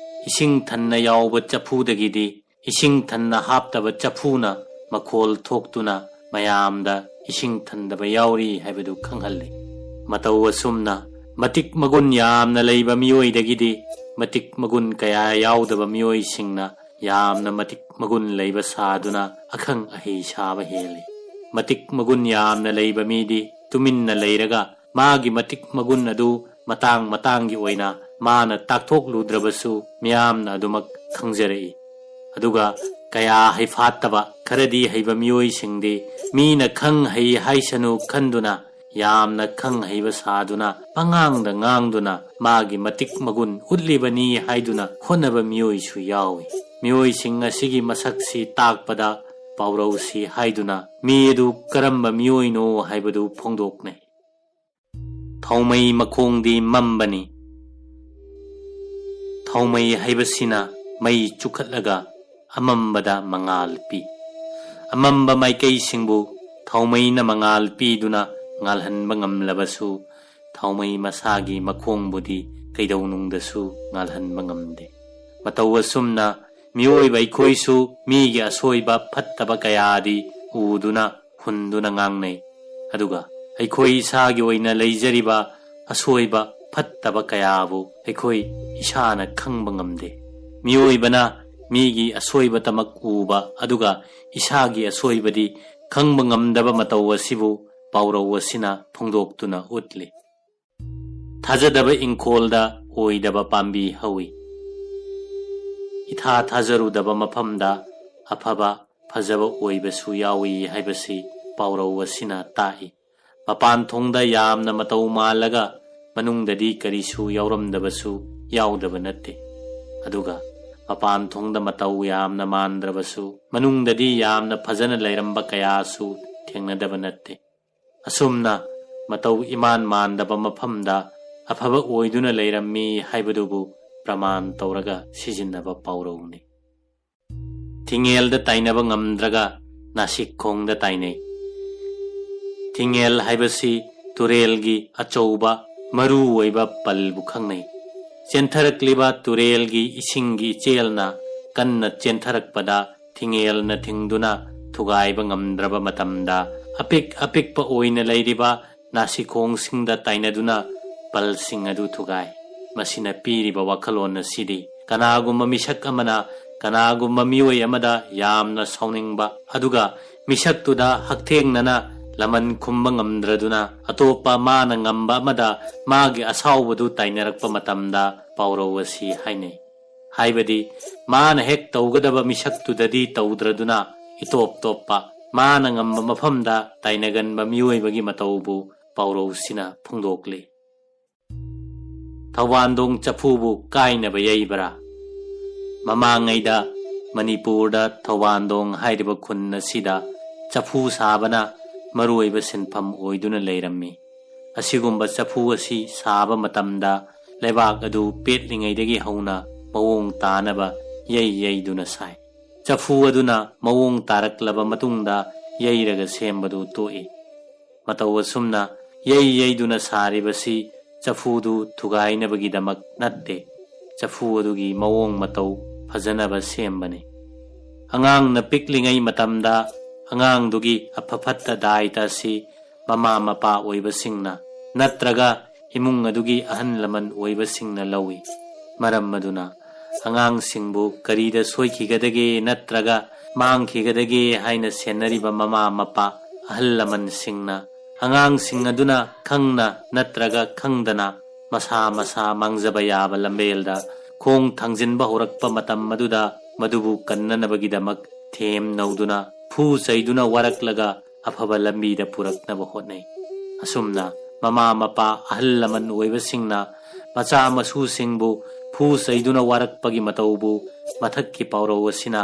ꯏꯁꯤꯡ ꯊꯟꯅ ꯌꯥꯎꯕ ꯆꯐꯨꯗꯒꯤꯗꯤ ꯏꯁꯤꯡ ꯊꯟꯅ ꯍꯥꯞꯇꯕ ꯆꯐꯨꯅ ꯃꯈꯣꯜ ꯊꯣꯛꯇꯨꯅ ꯃꯌꯥꯝꯗ ꯏꯁꯤꯡ ꯊꯟꯗꯕ ꯌꯥꯎꯔꯤ ꯍꯥꯏꯕꯗꯨ ꯈꯪꯍꯜꯂꯤ꯫ ꯃꯇꯧ ꯑꯁꯨꯝꯅ ꯃꯇꯤꯛ ꯃꯒꯨꯟ ꯌꯥꯝꯅ ꯂꯩꯕ ꯃꯤꯑꯣꯏꯗꯒꯤꯗꯤ ꯃꯇꯤꯛ ꯃꯒꯨꯟ ꯀꯌꯥ ꯌꯥꯎꯗꯕ ꯃꯤꯑꯣꯏꯁꯤꯡꯅ ꯌꯥꯝꯅ ꯃꯇꯤꯛ ꯃꯒꯨꯟ ꯂꯩꯕ ꯁꯥꯗꯨꯅ ꯑꯈꯪ ꯑꯍꯩ ꯁꯥꯕ ꯍꯦꯜꯂꯤ꯫ ꯃꯇꯤꯛ ꯃꯒꯨꯟ ꯌꯥꯝꯅ ꯂꯩꯕ ꯃꯤꯗꯤ ꯇꯨꯃꯤꯟꯅ ꯂꯩꯔꯒ ꯃꯥꯒꯤ ꯃꯇꯤꯛ ꯃꯒꯨꯟ ꯑꯗꯨ ꯃꯇꯥꯡ ꯃꯇꯥꯡꯒꯤ ꯑꯣꯏꯅ ꯃꯥꯅ ꯇꯥꯛꯊꯣꯛꯂꯨꯗ꯭ꯔꯕꯁꯨ ꯃꯤꯌꯥꯝꯅ ꯑꯗꯨꯃꯛ ꯈꯪꯖꯔꯛꯏ꯫ ꯑꯗꯨꯒ ꯀꯌꯥ ꯍꯩꯐꯥꯠꯇꯕ ꯈꯔꯗꯤ ꯍꯩꯕ ꯃꯤꯑꯣꯏꯁꯤꯡꯗꯤ ꯃꯤꯅ ꯈꯪ ꯍꯩ ꯍꯥꯏꯁꯅꯨ ꯈꯟꯗꯨꯅ ꯌꯥꯝꯅ ꯈꯪ ꯍꯩꯕ ꯁꯥꯗꯨꯅ ꯄꯉꯥꯡꯗ ꯉꯥꯡꯗꯨꯅ ꯃꯥꯒꯤ ꯃꯇꯤꯛ ꯃꯒꯨꯟ ꯎꯠꯂꯤꯕꯅꯤ ꯍꯥꯏꯗꯨꯅ ꯍꯣꯠꯅꯕ ꯃꯤꯑꯣꯏꯁꯨ ꯌꯥꯎꯏ꯫ ꯃꯤꯑꯣꯏꯁꯤꯡ ꯑꯁꯤꯒꯤ ꯃꯁꯛꯁꯤ ꯇꯥꯛꯄꯗ ꯄꯥꯎꯔꯧꯁꯤ ꯍꯥꯏꯗꯨꯅ ꯃꯤ ꯑꯗꯨ ꯀꯔꯝꯕ ꯃꯤꯑꯣꯏꯅꯣ ꯍꯥꯏꯕꯗꯨ ꯐꯣꯡꯗꯣꯛꯅꯩ꯫ ꯊꯥꯎꯃꯩ ꯃꯈꯣꯡꯗꯤ ꯃꯝꯕꯅꯤ꯫ ꯊꯥꯎꯃꯩ ꯍꯥꯏꯕꯁꯤꯅ ꯃꯩ ꯆꯨꯈꯠꯂꯒ ꯑꯃꯝꯕꯗ ꯃꯉꯥꯜ ꯄꯤ꯫ ꯑꯃꯝꯕ ꯃꯥꯏꯀꯩꯁꯤꯡꯕꯨ ꯊꯥꯎꯃꯩꯅ ꯃꯉꯥꯜ ꯄꯤꯗꯨꯅ ꯉꯥꯜꯍꯟꯕ ꯉꯝꯂꯕꯁꯨ ꯊꯥꯎꯃꯩ ꯃꯁꯥꯒꯤ ꯃꯈꯣꯡꯕꯨꯗꯤ ꯀꯩꯗꯧꯅꯨꯡꯗꯁꯨ ꯉꯥꯜꯍꯟꯕ ꯉꯝꯗꯦ꯫ ꯃꯇꯧ ꯑꯁꯨꯝꯅ ꯃꯤꯑꯣꯏꯕ ꯑꯩꯈꯣꯏꯁꯨ ꯃꯤꯒꯤ ꯑꯁꯣꯏꯕ ꯐꯠꯇꯕ ꯀꯌꯥꯗꯤ ꯎꯗꯨꯅ ꯍꯨꯟꯗꯨꯅ ꯉꯥꯡꯅꯩ꯫ ꯑꯗꯨꯒ ꯑꯩꯈꯣꯏ ꯏꯁꯥꯒꯤ ꯑꯣꯏꯅ ꯂꯩꯖꯔꯤꯕ ꯑꯁꯣꯏꯕ ꯐꯠꯇꯕ ꯀꯌꯥꯕꯨ ꯑꯩꯈꯣꯏ ꯏꯁꯥꯅ ꯈꯪꯕ ꯉꯝꯗꯦ꯫ ꯃꯤꯑꯣꯏꯕꯅ ꯃꯤꯒꯤ ꯑꯁꯣꯏꯕꯇꯃꯛ ꯎꯕ ꯑꯗꯨꯒ ꯏꯁꯥꯒꯤ ꯑꯁꯣꯏꯕꯗꯤ ꯈꯪꯕ ꯉꯝꯗꯕ ꯃꯇꯧ ꯑꯁꯤꯕꯨ ꯄꯥꯎꯔꯧ ꯑꯁꯤꯅ ꯐꯣꯡꯗꯣꯛꯇꯨꯅ ꯎꯠꯂꯤ꯫ ꯊꯥꯖꯗꯕ ꯏꯪꯈꯣꯜꯗ ꯑꯣꯏꯗꯕ ꯄꯥꯝꯕꯤ ꯍꯧꯏ꯫ ꯏꯊꯥ ꯊꯥꯖꯔꯨꯗꯕ ꯃꯐꯝꯗ ꯑꯐꯕ ꯐꯖꯕ ꯑꯣꯏꯕꯁꯨ ꯌꯥꯎꯏ ꯍꯥꯏꯕꯁꯤ ꯄꯥꯎꯔꯧ ꯑꯁꯤꯅ ꯇꯥꯛꯏ꯫ ꯃꯄꯥꯟ ꯊꯣꯡꯗ ꯌꯥꯝꯅ ꯃꯇꯧ ꯃꯥꯜꯂꯒ ꯃꯅꯨꯡꯗꯗꯤ ꯀꯔꯤꯁꯨ ꯌꯥꯎꯔꯝꯗꯕꯁꯨ ꯌꯥꯎꯗꯕ ꯅꯠꯇꯦ꯫ ꯑꯗꯨꯒ ꯃꯄꯥꯟ ꯊꯣꯡꯗ ꯃꯇꯧ ꯌꯥꯝꯅ ꯃꯥꯟꯗ꯭ꯔꯕꯁꯨ ꯃꯅꯨꯡꯗꯗꯤ ꯌꯥꯝꯅ ꯐꯖꯅ ꯂꯩꯔꯝꯕ ꯀꯌꯥꯁꯨ ꯊꯦꯡꯅꯗꯕ ꯅꯠꯇꯦ꯫ ꯑꯁꯨꯝꯅ ꯃꯇꯧ ꯏꯃꯥꯟ ꯃꯥꯟꯗꯕ ꯃꯐꯝꯗ ꯑꯐꯕ ꯑꯣꯏꯗꯨꯅ ꯂꯩꯔꯝꯃꯤ ꯍꯥꯏꯕꯗꯨꯕꯨ ꯄ꯭ꯔꯃꯥꯟ ꯇꯧꯔꯒ ꯁꯤꯖꯤꯟꯅꯕ ꯄꯥꯎꯔꯧꯅꯤ꯫ ꯊꯤꯉꯦꯜꯗ ꯇꯥꯏꯅꯕ ꯉꯝꯗ꯭ꯔꯒ ꯅꯥꯁꯤꯛꯈꯣꯡꯗ ꯇꯥꯏꯅꯩ꯫ ꯊꯤꯉꯦꯜ ꯍꯥꯏꯕꯁꯤ ꯇꯨꯔꯦꯜꯒꯤ ꯑꯆꯧꯕ ꯃꯔꯨ ꯑꯣꯏꯕ ꯄꯜꯕꯨ ꯈꯪꯅꯩ꯫ ꯆꯦꯟꯊꯔꯛꯂꯤꯕ ꯇꯨꯔꯦꯜꯒꯤ ꯏꯁꯤꯡꯒꯤ ꯏꯆꯦꯜꯅ ꯀꯟꯅ ꯆꯦꯟꯊꯔꯛꯄꯗ ꯊꯤꯉꯦꯜꯅ ꯊꯤꯡꯗꯨꯅ ꯊꯨꯒꯥꯏꯕ ꯉꯝꯗ꯭ꯔꯕ ꯃꯇꯝꯗ ꯑꯄꯤꯛ ꯑꯄꯤꯛꯄ ꯑꯣꯏꯅ ꯂꯩꯔꯤꯕ ꯅꯥꯁꯤꯈꯣꯡꯁꯤꯡꯗ ꯇꯥꯏꯅꯗꯨꯅ ꯄꯜꯁꯤꯡ ꯑꯗꯨ ꯊꯨꯒꯥꯏ꯫ ꯃꯁꯤꯅ ꯄꯤꯔꯤꯕ ꯋꯥꯈꯜꯂꯣꯟ ꯑꯁꯤꯗꯤ ꯀꯅꯥꯒꯨꯝꯕ ꯃꯤꯁꯛ ꯑꯃꯅ ꯀꯅꯥꯒꯨꯝꯕ ꯃꯤꯑꯣꯏ ꯑꯃꯗ ꯌꯥꯝꯅ ꯁꯥꯎꯅꯤꯡꯕ ꯑꯗꯨꯒ ꯃꯤꯁꯛꯇꯨꯗ ꯍꯛꯊꯦꯡꯅꯅ ꯂꯃꯟ ꯈꯨꯝꯕ ꯉꯝꯗ꯭ꯔꯗꯨꯅ ꯑꯇꯣꯞꯄ ꯃꯥꯅ ꯉꯝꯕ ꯑꯃꯗ ꯃꯥꯒꯤ ꯑꯁꯥꯎꯕꯗꯨ ꯇꯥꯏꯅꯔꯛꯄ ꯃꯇꯝꯗ ꯄꯥꯎꯔꯧ ꯑꯁꯤ ꯍꯥꯏꯅꯩ꯫ ꯍꯥꯏꯕꯗꯤ ꯃꯥꯅ ꯍꯦꯛ ꯇꯧꯒꯗꯕ ꯃꯤꯁꯛꯇꯨꯗꯗꯤ ꯇꯧꯗ꯭ꯔꯗꯨꯅ ꯏꯇꯣꯞ ꯇꯣꯞꯄ ꯃꯥꯅ ꯉꯝꯕ ꯃꯐꯝꯗ ꯇꯥꯏꯅꯒꯟꯕ ꯃꯤꯑꯣꯏꯕꯒꯤ ꯃꯇꯧꯕꯨ ꯄꯥꯎꯔꯧꯁꯤꯅ ꯐꯣꯡꯗꯣꯛꯂꯤ꯫ ꯊꯧꯕꯥꯟꯗꯣꯡ ꯆꯐꯨꯕꯨ ꯀꯥꯏꯅꯕ ꯌꯩꯕ꯭ꯔꯥ? ꯃꯃꯥꯡꯉꯩꯗ ꯃꯅꯤꯄꯨꯔꯗ ꯊꯧꯕꯥꯟꯗꯣꯡ ꯍꯥꯏꯔꯤꯕ ꯈꯨꯟ ꯑꯁꯤꯗ ꯆꯐꯨ ꯁꯥꯕꯅ ꯃꯔꯨꯑꯣꯏꯕ ꯁꯤꯟꯐꯝ ꯑꯣꯏꯗꯨꯅ ꯂꯩꯔꯝꯃꯤ꯫ ꯑꯁꯤꯒꯨꯝꯕ ꯆꯐꯨ ꯑꯁꯤ ꯁꯥꯕ ꯃꯇꯝꯗ ꯂꯩꯕꯥꯛ ꯑꯗꯨ ꯄꯦꯠꯂꯤꯉꯩꯗꯒꯤ ꯍꯧꯅ ꯃꯑꯣꯡ ꯇꯥꯅꯕ ꯌꯩ ꯌꯩꯗꯨꯅ ꯁꯥꯏ꯫ ꯆꯐꯨ ꯑꯗꯨꯅ ꯃꯑꯣꯡ ꯇꯥꯔꯛꯂꯕ ꯃꯇꯨꯡꯗ ꯌꯩꯔꯒ ꯁꯦꯝꯕꯗꯨ ꯇꯣꯛꯏ꯫ ꯃꯇꯧ ꯑꯁꯨꯝꯅ ꯌꯩ ꯌꯩꯗꯨꯅ ꯁꯥꯔꯤꯕꯁꯤ ꯆꯐꯨꯗꯨ ꯊꯨꯒꯥꯏꯅꯕꯒꯤꯗꯃꯛ ꯅꯠꯇꯦ, ꯆꯐꯨ ꯑꯗꯨꯒꯤ ꯃꯑꯣꯡ ꯃꯇꯧ ꯐꯖꯅꯕ ꯁꯦꯝꯕꯅꯤ꯫ ꯑꯉꯥꯡꯅ ꯄꯤꯛꯂꯤꯉꯩ ꯃꯇꯝꯗ ꯑꯉꯥꯡꯗꯨꯒꯤ ꯑꯐ ꯐꯠꯇ ꯗꯥꯏꯇ ꯑꯁꯤ ꯃꯃꯥ ꯃꯄꯥ ꯑꯣꯏꯕꯁꯤꯡꯅ ꯅꯠꯇ꯭ꯔꯒ ꯏꯃꯨꯡ ꯑꯗꯨꯒꯤ ꯑꯍꯜ ꯂꯃꯟ ꯑꯣꯏꯕꯁꯤꯡꯅ ꯂꯧꯏ꯫ ꯃꯔꯝ ꯑꯗꯨꯅ ꯑꯉꯥꯡꯁꯤꯡꯕꯨ ꯀꯔꯤꯗ ꯁꯣꯏꯈꯤꯒꯗꯒꯦ ꯅꯠꯇ꯭ꯔꯒ ꯃꯥꯡꯈꯤꯒꯗꯒꯦ ꯍꯥꯏꯅ ꯁꯦꯟꯅꯔꯤꯕ ꯃꯃꯥ ꯃꯄꯥ ꯑꯍꯜ ꯂꯃꯟꯁꯤꯡꯅ ꯑꯉꯥꯡꯁꯤꯡ ꯑꯗꯨꯅ ꯈꯪꯅ ꯅꯠꯇ꯭ꯔꯒ ꯈꯪꯗꯅ ꯃꯁꯥ ꯃꯁꯥ ꯃꯥꯡꯖꯕ ꯌꯥꯕ ꯂꯝꯕꯦꯜꯗ ꯈꯣꯡ ꯊꯥꯡꯖꯤꯟꯕ ꯍꯧꯔꯛꯄ ꯃꯇꯝ ꯑꯗꯨꯗ ꯃꯗꯨꯕꯨ ꯀꯟꯅꯅꯕꯒꯤꯗꯃꯛ ꯊꯦꯝ ꯅꯧꯗꯨꯅ ꯐꯨ ꯆꯩꯗꯨꯅ ꯋꯥꯔꯛꯂꯒ ꯑꯐꯕ ꯂꯝꯕꯤꯗ ꯄꯨꯔꯛꯅꯕ ꯍꯣꯠꯅꯩ꯫ ꯑꯁꯨꯝꯅ ꯃꯃꯥ ꯃꯄꯥ ꯑꯍꯜ ꯂꯃꯟ ꯑꯣꯏꯕꯁꯤꯡꯅ ꯃꯆꯥ ꯃꯁꯨꯁꯤꯡꯕꯨ ꯐꯨ ꯆꯩꯗꯨꯅ ꯋꯥꯔꯛꯄꯒꯤ ꯃꯇꯧꯕꯨ ꯃꯊꯛꯀꯤ ꯄꯥꯎꯔꯧ ꯑꯁꯤꯅ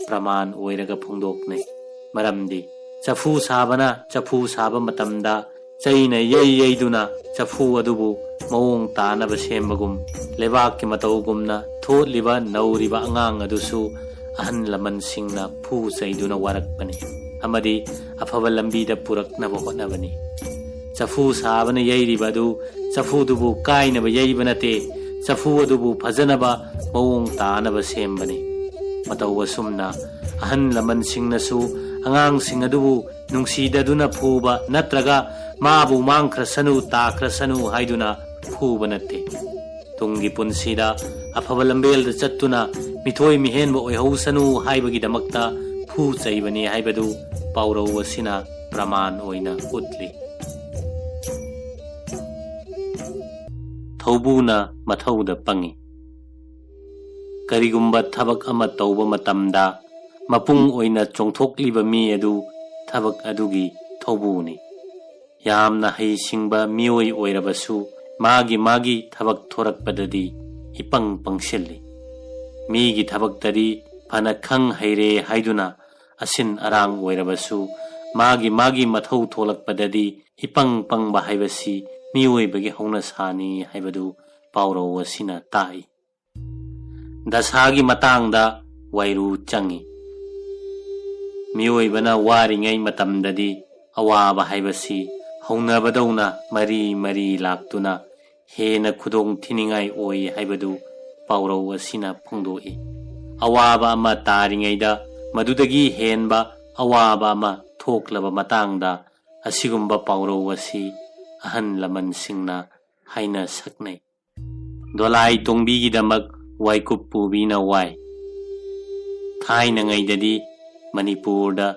ꯄ꯭ꯔꯃꯥꯟ ꯑꯣꯏꯔꯒ ꯐꯣꯡꯗꯣꯛꯅꯩ꯫ ꯃꯔꯝꯗꯤ ꯆꯐꯨ ꯁꯥꯕꯅ ꯆꯐꯨ ꯁꯥꯕ ꯃꯇꯝꯗ ꯆꯩꯅ ꯌꯩ ꯌꯩꯗꯨꯅ ꯆꯐꯨ ꯑꯗꯨꯕꯨ ꯃꯑꯣꯡ ꯇꯥꯅꯕ ꯁꯦꯝꯕꯒꯨꯝ, ꯂꯩꯕꯥꯛꯀꯤ ꯃꯇꯧꯒꯨꯝꯅ ꯊꯣꯠꯂꯤꯕ ꯅꯧꯔꯤꯕ ꯑꯉꯥꯡ ꯑꯗꯨꯁꯨ ꯑꯍꯜ ꯂꯃꯟꯁꯤꯡꯅ ꯐꯨ ꯆꯩꯗꯨꯅ ꯋꯥꯔꯛꯄꯅꯤ ꯑꯃꯗꯤ ꯑꯐꯕ ꯂꯝꯕꯤꯗ ꯄꯨꯔꯛꯅꯕ ꯍꯣꯠꯅꯕꯅꯤ꯫ ꯆꯐꯨ ꯁꯥꯕꯅ ꯌꯩꯔꯤꯕ ꯑꯗꯨ ꯆꯐꯨꯗꯨꯕꯨ ꯀꯥꯏꯅꯕ ꯌꯩꯕ ꯅꯠꯇꯦ, ꯆꯐꯨ ꯑꯗꯨꯕꯨ ꯐꯖꯅꯕ ꯃꯑꯣꯡ ꯇꯥꯅꯕ ꯁꯦꯝꯕꯅꯤ꯫ ꯃꯇꯧ ꯑꯁꯨꯝꯅ ꯑꯍꯜ ꯂꯃꯟꯁꯤꯡꯅꯁꯨ ꯑꯉꯥꯡꯁꯤꯡ ꯑꯗꯨꯕꯨ ꯅꯨꯡꯁꯤꯗꯗꯨꯅ ꯐꯨꯕ ꯅꯠꯇ꯭ꯔꯒ ꯃꯥꯕꯨ ꯃꯥꯡꯈ꯭ꯔꯁꯅꯨ, ꯇꯥꯈ꯭ꯔꯁꯅꯨ ꯍꯥꯏꯗꯨꯅ ꯐꯨꯕ ꯅꯠꯇꯦ꯫ ꯇꯨꯡꯒꯤ ꯄꯨꯟꯁꯤꯗ ꯑꯐꯕ ꯂꯝꯕꯦꯜꯗ ꯆꯠꯇꯨꯅ ꯃꯤꯊꯣꯏ ꯃꯤꯍꯦꯟꯕ ꯑꯣꯏꯍꯧꯁꯅꯨ ꯍꯥꯏꯕꯒꯤꯗꯃꯛꯇ ꯐꯨ ꯆꯩꯕꯅꯤ ꯍꯥꯏꯕꯗꯨ ꯄꯥꯎꯔꯧ ꯑꯁꯤꯅ ꯄ꯭ꯔꯃꯥꯟ ꯑꯣꯏꯅ ꯎꯠꯂꯤ꯫ ꯊꯧꯕꯨꯅ ꯃꯊꯧꯗ ꯄꯪꯏ꯫ ꯀꯔꯤꯒꯨꯝꯕ ꯊꯕꯛ ꯑꯃ ꯇꯧꯕ ꯃꯇꯝꯗ ꯃꯄꯨꯡ ꯑꯣꯏꯅ ꯆꯣꯡꯊꯣꯛꯂꯤꯕ ꯃꯤ ꯑꯗꯨ ꯊꯕꯛ ꯑꯗꯨꯒꯤ ꯊꯧꯕꯨꯅꯤ꯫ ꯌꯥꯝꯅ ꯍꯩꯁꯤꯡꯕ ꯃꯤꯑꯣꯏ ꯑꯣꯏꯔꯕꯁꯨ ꯃꯥꯒꯤ ꯃꯥꯒꯤ ꯊꯕꯛ ꯊꯣꯔꯛꯄꯗꯗꯤ ꯏꯄꯪ ꯄꯪꯁꯤꯜꯂꯤ꯫ ꯃꯤꯒꯤ ꯊꯕꯛꯇꯗꯤ ꯐꯅ ꯈꯪ ꯍꯩꯔꯦ ꯍꯥꯏꯗꯨꯅ ꯑꯁꯤꯟ ꯑꯔꯥꯡ ꯑꯣꯏꯔꯕꯁꯨ ꯃꯥꯒꯤ ꯃꯥꯒꯤ ꯃꯊꯧ ꯊꯣꯛꯂꯛꯄꯗꯗꯤ ꯏꯄꯪ ꯄꯪꯕ ꯍꯥꯏꯕꯁꯤ ꯃꯤꯑꯣꯏꯕꯒꯤ ꯍꯧꯅꯁꯥꯅꯤ ꯍꯥꯏꯕꯗꯨ ꯄꯥꯎꯔꯧ ꯑꯁꯤꯅ ꯇꯥꯛꯏ꯫ ꯗꯁꯥꯒꯤ ꯃꯇꯥꯡꯗ ꯋꯥꯏꯔꯨ ꯆꯪꯏ꯫ ꯃꯤꯑꯣꯏꯕꯅ ꯋꯥꯔꯤꯉꯩ ꯃꯇꯝꯗꯗꯤ ꯑꯋꯥꯕ ꯍꯥꯏꯕꯁꯤ ꯍꯧꯅꯕꯗꯧꯅ ꯃꯔꯤ ꯃꯔꯤ ꯂꯥꯛꯇꯨꯅ ꯍꯦꯟꯅ ꯈꯨꯗꯣꯡ ꯊꯤꯅꯤꯡꯉꯥꯏ ꯑꯣꯏ ꯍꯥꯏꯕꯗꯨ ꯄꯥꯎꯔꯧ ꯑꯁꯤꯅ ꯐꯣꯡꯗꯣꯛꯏ꯫ ꯑꯋꯥꯕ ꯑꯃ ꯇꯥꯔꯤꯉꯩꯗ ꯃꯗꯨꯗꯒꯤ ꯍꯦꯟꯕ ꯑꯋꯥꯕ ꯑꯃ ꯊꯣꯛꯂꯕ ꯃꯇꯥꯡꯗ ꯑꯁꯤꯒꯨꯝꯕ ꯄꯥꯎꯔꯧ ꯑꯁꯤ ꯑꯍꯜ ꯂꯃꯟꯁꯤꯡꯅ ꯍꯥꯏꯅ ꯁꯛꯅꯩ꯫ ꯗꯣꯂꯥꯏ ꯇꯣꯡꯕꯤꯒꯤꯗꯃꯛ ꯋꯥꯏꯀꯨꯞ ꯄꯨꯕꯤꯅ ꯋꯥꯏ꯫ ꯊꯥꯏꯅꯉꯩꯗꯗꯤ ꯃꯅꯤꯄꯨꯔꯗ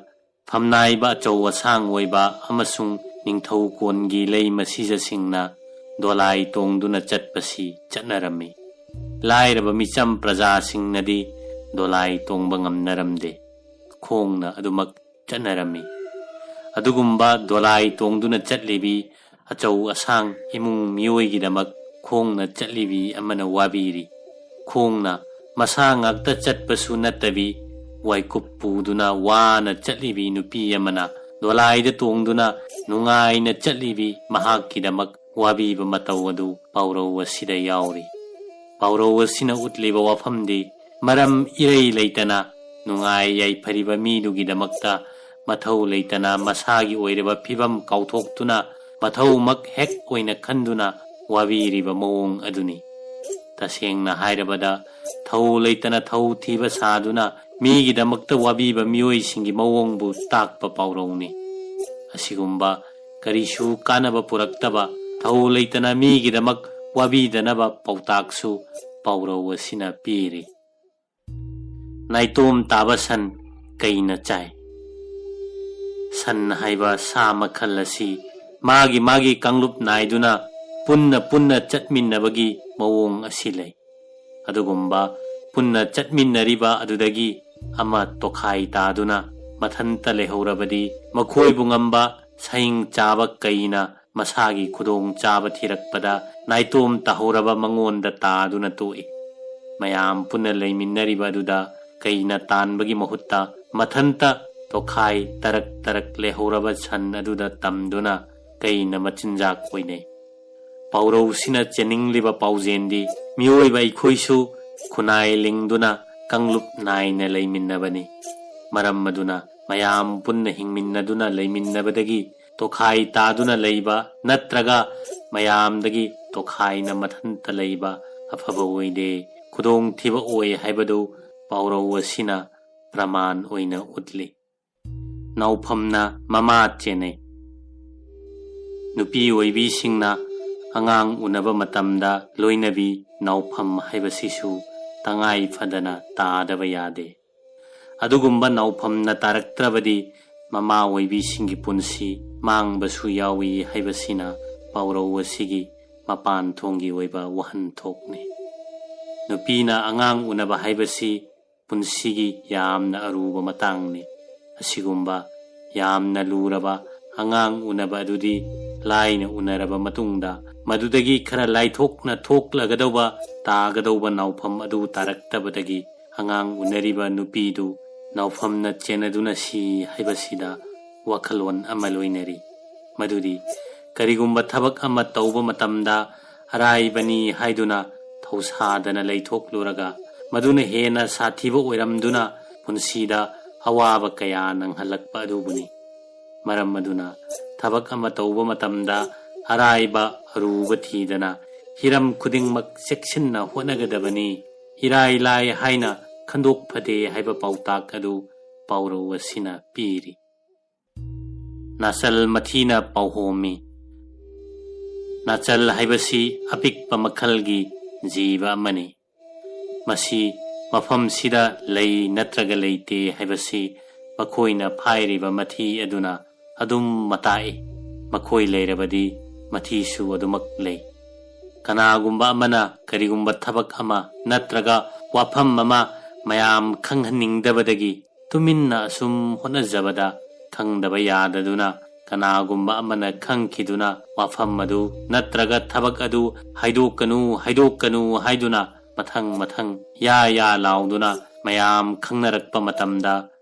ꯐꯝꯅꯥꯏꯕ ꯑꯆꯧ ꯑꯁꯥꯡ ꯑꯣꯏꯕ ꯑꯃꯁꯨꯡ ꯅꯤꯡꯊꯧ ꯀꯣꯟꯒꯤ ꯂꯩ ꯃꯁꯤꯖꯁꯤꯡꯅ ꯗꯣꯂꯥꯏ ꯇꯣꯡꯗꯨꯅ ꯆꯠꯄꯁꯤ ꯆꯠꯅꯔꯝꯃꯤ꯫ ꯂꯥꯏꯔꯕ ꯃꯤꯆꯝ ꯄ꯭ꯔꯖꯥꯁꯤꯡꯅꯗꯤ ꯗꯣꯂꯥꯏ ꯇꯣꯡꯕ ꯉꯝꯅꯔꯝꯗꯦ꯫ ꯈꯣꯡꯅ ꯑꯗꯨꯃꯛ ꯆꯠꯅꯔꯝꯃꯤ꯫ ꯑꯗꯨꯒꯨꯝꯕ ꯗꯣꯂꯥꯏ ꯇꯣꯡꯗꯨꯅ ꯆꯠꯂꯤꯕꯤ ꯑꯆꯧ ꯑꯁꯥꯡ ꯏꯃꯨꯡ ꯃꯤꯑꯣꯏꯒꯤꯗꯃꯛ ꯈꯣꯡꯅ ꯆꯠꯂꯤꯕꯤ ꯑꯃꯅ ꯋꯥꯕꯤꯔꯤ꯫ ꯈꯣꯡꯅ ꯃꯁꯥ ꯉꯥꯛꯇ ꯆꯠꯄꯁꯨ ꯅꯠꯇꯕꯤ, ꯋꯥꯏꯀꯨꯞ ꯄꯨꯗꯨꯅ ꯋꯥꯅ ꯆꯠꯂꯤꯕꯤ ꯅꯨꯄꯤ ꯑꯃꯅ ꯗꯣꯂꯥꯏꯗ ꯇꯣꯡꯗꯨꯅ ꯅꯨꯡꯉꯥꯏꯅ ꯆꯠꯂꯤꯕꯤ ꯃꯍꯥꯛꯀꯤꯗꯃꯛ ꯋꯥꯕꯤꯕ ꯃꯇꯧ ꯑꯗꯨ ꯄꯥꯎꯔꯧ ꯑꯁꯤꯗ ꯌꯥꯎꯔꯤ꯫ ꯄꯥꯎꯔꯧ ꯑꯁꯤꯅ ꯎꯠꯂꯤꯕ ꯋꯥꯐꯝꯗꯤ, ꯃꯔꯝ ꯏꯔꯩ ꯂꯩꯇꯅ ꯅꯨꯡꯉꯥꯏ ꯌꯥꯏꯐꯔꯤꯕ ꯃꯤꯗꯨꯒꯤꯗꯃꯛꯇ ꯃꯊꯧ ꯂꯩꯇꯅ ꯃꯁꯥꯒꯤ ꯑꯣꯏꯔꯕ ꯐꯤꯕꯝ ꯀꯥꯎꯊꯣꯛꯇꯨꯅ ꯃꯊꯧꯃꯛ ꯍꯦꯛ ꯑꯣꯏꯅ ꯈꯟꯗꯨꯅ ꯋꯥꯕꯤꯔꯤꯕ ꯃꯑꯣꯡ ꯑꯗꯨꯅꯤ꯫ ꯇꯁꯦꯡꯅ ꯍꯥꯏꯔꯕꯗ, ꯊꯧ ꯂꯩꯇꯅ ꯊꯧ ꯊꯤꯕ ꯁꯥꯗꯨꯅ ꯃꯤꯒꯤꯗꯃꯛꯇ ꯋꯥꯕꯤꯕ ꯃꯤꯑꯣꯏꯁꯤꯡꯒꯤ ꯃꯑꯣꯡꯕꯨ ꯇꯥꯛꯄ ꯄꯥꯎꯔꯧꯅꯤ꯫ ꯑꯁꯤꯒꯨꯝꯕ ꯀꯔꯤꯁꯨ ꯀꯥꯟꯅꯕ ꯄꯨꯔꯛꯇꯕ, ꯊꯧ ꯂꯩꯇꯅ ꯃꯤꯒꯤꯗꯃꯛ ꯋꯥꯕꯤꯗꯅꯕ ꯄꯥꯎꯇꯥꯛꯁꯨ ꯄꯥꯎꯔꯧ ꯑꯁꯤꯅ ꯄꯤꯔꯤ꯫ ꯅꯥꯏꯇꯣꯝ ꯇꯥꯕ ꯁꯟ ꯀꯩꯅ ꯆꯥꯏ꯫ ꯁꯟ ꯍꯥꯏꯕ ꯁꯥ ꯃꯈꯜ ꯑꯁꯤ ꯃꯥꯒꯤ ꯃꯥꯒꯤ ꯀꯥꯡꯂꯨꯞ ꯅꯥꯏꯗꯨꯅ ꯄꯨꯟꯅ ꯄꯨꯟꯅ ꯆꯠꯃꯤꯟꯅꯕꯒꯤ ꯃꯑꯣꯡ ꯑꯁꯤ ꯂꯩ꯫ ꯑꯗꯨꯒꯨꯝꯕ ꯄꯨꯟꯅ ꯆꯠꯃꯤꯟꯅꯔꯤꯕ ꯑꯗꯨꯗꯒꯤ ꯑꯃ ꯇꯣꯈꯥꯏ ꯇꯥꯗꯨꯅ ꯃꯊꯟꯇ ꯂꯩꯍꯧꯔꯕꯗꯤ, ꯃꯈꯣꯏꯕꯨ ꯉꯝꯕ ꯁꯍꯤꯡ ꯆꯥꯕ ꯀꯩꯅ ꯃꯁꯥꯒꯤ ꯈꯨꯗꯣꯡ ꯆꯥꯕ ꯊꯤꯔꯛꯄꯗ ꯅꯥꯏꯇꯣꯝ ꯇꯥꯍꯧꯔꯕ ꯃꯉꯣꯟꯗ ꯇꯥꯗꯨꯅ ꯇꯣꯛꯏ꯫ ꯃꯌꯥꯝ ꯄꯨꯟꯅ ꯂꯩꯃꯤꯟꯅꯔꯤꯕ ꯑꯗꯨꯗ ꯀꯩꯅ ꯇꯥꯟꯕꯒꯤ ꯃꯍꯨꯠꯇ ꯃꯊꯟꯇ ꯇꯣꯈꯥꯏ ꯇꯔꯛ ꯇꯔꯛ ꯂꯩꯍꯧꯔꯕ ꯁꯟ ꯑꯗꯨꯗ ꯇꯝꯗꯨꯅ ꯀꯩꯅ ꯃꯆꯤꯟꯖꯥꯛ ꯑꯣꯏꯅꯩ꯫ ꯄꯥꯎꯔꯧꯁꯤꯅ ꯆꯦꯟꯅꯤꯡꯂꯤꯕ ꯄꯥꯎꯖꯦꯜꯗꯤ, ꯃꯤꯑꯣꯏꯕ ꯑꯩꯈꯣꯏꯁꯨ ꯈꯨꯟꯅꯥꯏ ꯂꯤꯡꯗꯨꯅ ꯀꯥꯡꯂꯨꯞ ꯅꯥꯏꯅ ꯂꯩꯃꯤꯟꯅꯕꯅꯤ꯫ ꯃꯔꯝ ꯑꯗꯨꯅ ꯃꯌꯥꯝ ꯄꯨꯟꯅ ꯍꯤꯡꯃꯤꯟꯅꯗꯨꯅ ꯂꯩꯃꯤꯟꯅꯕꯗꯒꯤ ꯇꯣꯈꯥꯏ ꯇꯥꯗꯨꯅ ꯂꯩꯕ ꯅꯠꯇ꯭ꯔꯒ ꯃꯌꯥꯝꯗꯒꯤ ꯇꯣꯈꯥꯏꯅ ꯃꯊꯟꯇ ꯂꯩꯕ ꯑꯐꯕ ꯑꯣꯏꯗꯦ, ꯈꯨꯗꯣꯡꯊꯤꯕ ꯑꯣꯏ ꯍꯥꯏꯕꯗꯨ ꯄꯥꯎꯔꯧ ꯑꯁꯤꯅ ꯄ꯭ꯔꯃꯥꯟ ꯑꯣꯏꯅ ꯎꯠꯂꯤ꯫ ꯅꯥꯎꯐꯝꯅ ꯃꯃꯥ ꯆꯦꯟꯅꯩ꯫ ꯅꯨꯄꯤ ꯑꯣꯏꯕꯤꯁꯤꯡꯅ ꯑꯉꯥꯡ ꯎꯅꯕ ꯃꯇꯝꯗ ꯂꯣꯏꯅꯕꯤ ꯅꯥꯎꯐꯝ ꯍꯥꯏꯕꯁꯤꯁꯨ ꯇꯉꯥꯏ ꯐꯗꯅ ꯇꯥꯗꯕ ꯌꯥꯗꯦ꯫ ꯑꯗꯨꯒꯨꯝꯕ ꯅꯥꯎꯐꯝꯅ ꯇꯥꯔꯛꯇ꯭ꯔꯕꯗꯤ ꯃꯃꯥ ꯑꯣꯏꯕꯤꯁꯤꯡꯒꯤ ꯄꯨꯟꯁꯤ ꯃꯥꯡꯕꯁꯨ ꯌꯥꯎꯏ ꯍꯥꯏꯕꯁꯤꯅ ꯄꯥꯎꯔꯧ ꯑꯁꯤꯒꯤ ꯃꯄꯥꯟ ꯊꯣꯡꯒꯤ ꯑꯣꯏꯕ ꯋꯥꯍꯟꯊꯣꯛꯅꯤ꯫ ꯅꯨꯄꯤꯅ ꯑꯉꯥꯡ ꯎꯅꯕ ꯍꯥꯏꯕꯁꯤ ꯄꯨꯟꯁꯤꯒꯤ ꯌꯥꯝꯅ ꯑꯔꯨꯕ ꯃꯇꯥꯡꯅꯤ꯫ ꯑꯁꯤꯒꯨꯝꯕ ꯌꯥꯝꯅ ꯂꯨꯔꯕ ꯑꯉꯥꯡ ꯎꯅꯕ ꯑꯗꯨꯗꯤ ꯂꯥꯏꯅ ꯎꯅꯔꯕ ꯃꯇꯨꯡꯗ, ꯃꯗꯨꯗꯒꯤ ꯈꯔ ꯂꯥꯏꯊꯣꯛꯅ ꯊꯣꯛꯂꯒꯗꯧꯕ, ꯇꯥꯒꯗꯧꯕ ꯅꯥꯎꯐꯝ ꯑꯗꯨ ꯇꯥꯔꯛꯇꯕꯗꯒꯤ ꯑꯉꯥꯡ ꯎꯅꯔꯤꯕ ꯅꯨꯄꯤꯗꯨ ꯅꯥꯎꯐꯝꯅ ꯆꯦꯟꯅꯗꯨꯅ ꯁꯤ ꯍꯥꯏꯕꯁꯤꯗ ꯋꯥꯈꯜꯂꯣꯟ ꯑꯃ ꯂꯣꯏꯅꯔꯤ꯫ ꯃꯗꯨꯗꯤ ꯀꯔꯤꯒꯨꯝꯕ ꯊꯕꯛ ꯑꯃ ꯇꯧꯕ ꯃꯇꯝꯗ ꯑꯔꯥꯏꯕꯅꯤ ꯍꯥꯏꯗꯨꯅ ꯊꯧꯁꯥꯗꯅ ꯂꯩꯊꯣꯛꯂꯨꯔꯒ, ꯃꯗꯨꯅ ꯍꯦꯟꯅ ꯁꯥꯊꯤꯕ ꯑꯣꯏꯔꯝꯗꯨꯅ ꯄꯨꯟꯁꯤꯗ ꯑꯋꯥꯕ ꯀꯌꯥ ꯅꯪꯍꯜꯂꯛꯄ ꯑꯗꯨꯕꯨꯅꯤ꯫ ꯃꯔꯝ ꯑꯗꯨꯅ ꯊꯕꯛ ꯑꯃ ꯇꯧꯕ ꯃꯇꯝꯗ ꯑꯔꯥꯏꯕ ꯑꯔꯨꯕ ꯊꯤꯗꯅ ꯍꯤꯔꯝ ꯈꯨꯗꯤꯡꯃꯛ ꯆꯦꯛꯁꯤꯟꯅ ꯍꯣꯠꯅꯒꯗꯕꯅꯤ꯫ ꯏꯔꯥꯏ ꯂꯥꯏ ꯍꯥꯏꯅ ꯈꯟꯗꯣꯛ ꯐꯗꯦ ꯍꯥꯏꯕ ꯄꯥꯎꯇꯥꯛ ꯑꯗꯨ ꯄꯥꯎꯔꯧ ꯑꯁꯤꯅ ꯄꯤꯔꯤ꯫ ꯅꯥꯆꯜ ꯃꯊꯤꯅ ꯄꯥꯎꯍꯣꯝꯃꯤ꯫ ꯅꯥꯆꯜ ꯍꯥꯏꯕꯁꯤ ꯑꯄꯤꯛꯄ ꯃꯈꯜꯒꯤ ꯖꯤꯕ ꯑꯃꯅꯤ꯫ ꯃꯁꯤ ꯃꯐꯝꯁꯤꯗ ꯂꯩ ꯅꯠꯇ꯭ꯔꯒ ꯂꯩꯇꯦ ꯍꯥꯏꯕꯁꯤ ꯃꯈꯣꯏꯅ ꯐꯥꯏꯔꯤꯕ ꯃꯊꯤ ꯑꯗꯨꯅ ꯑꯗꯨꯝ ꯃꯇꯥꯛꯏ꯫ ꯃꯈꯣꯏ ꯂꯩꯔꯕꯗꯤ ꯃꯊꯤꯁꯨ ꯑꯗꯨꯃꯛ ꯂꯩ꯫ ꯀꯅꯥꯒꯨꯝꯕ ꯑꯃꯅ ꯀꯔꯤꯒꯨꯝꯕ ꯊꯕꯛ ꯑꯃ ꯅꯠꯇ꯭ꯔꯒ ꯋꯥꯐꯝ ꯑꯃ ꯃꯌꯥꯝ ꯈꯪꯍꯟꯅꯤꯡꯗꯕꯗꯒꯤ ꯇꯨꯃꯤꯟꯅ ꯑꯁꯨꯝ ꯍꯣꯠꯅꯖꯕꯗ ꯈꯪꯗꯕ ꯌꯥꯗꯗꯨꯅ ꯀꯅꯥꯒꯨꯝꯕ ꯑꯃꯅ ꯈꯪꯈꯤꯗꯨꯅ ꯋꯥꯐꯝ ꯑꯗꯨ ꯅꯠꯇ꯭ꯔꯒ ꯊꯕꯛ ꯑꯗꯨ ꯍꯥꯏꯗꯣꯛꯀꯅꯨ, ꯍꯥꯏꯗꯣꯛꯀꯅꯨ ꯍꯥꯏꯗꯨꯅ ꯃꯊꯪ ꯃꯊꯪ ꯌꯥ ꯌꯥ ꯂꯥꯎꯗꯨꯅ ꯃꯌꯥꯝ ꯈꯪꯅꯔꯛꯄ ꯃꯇꯝꯗ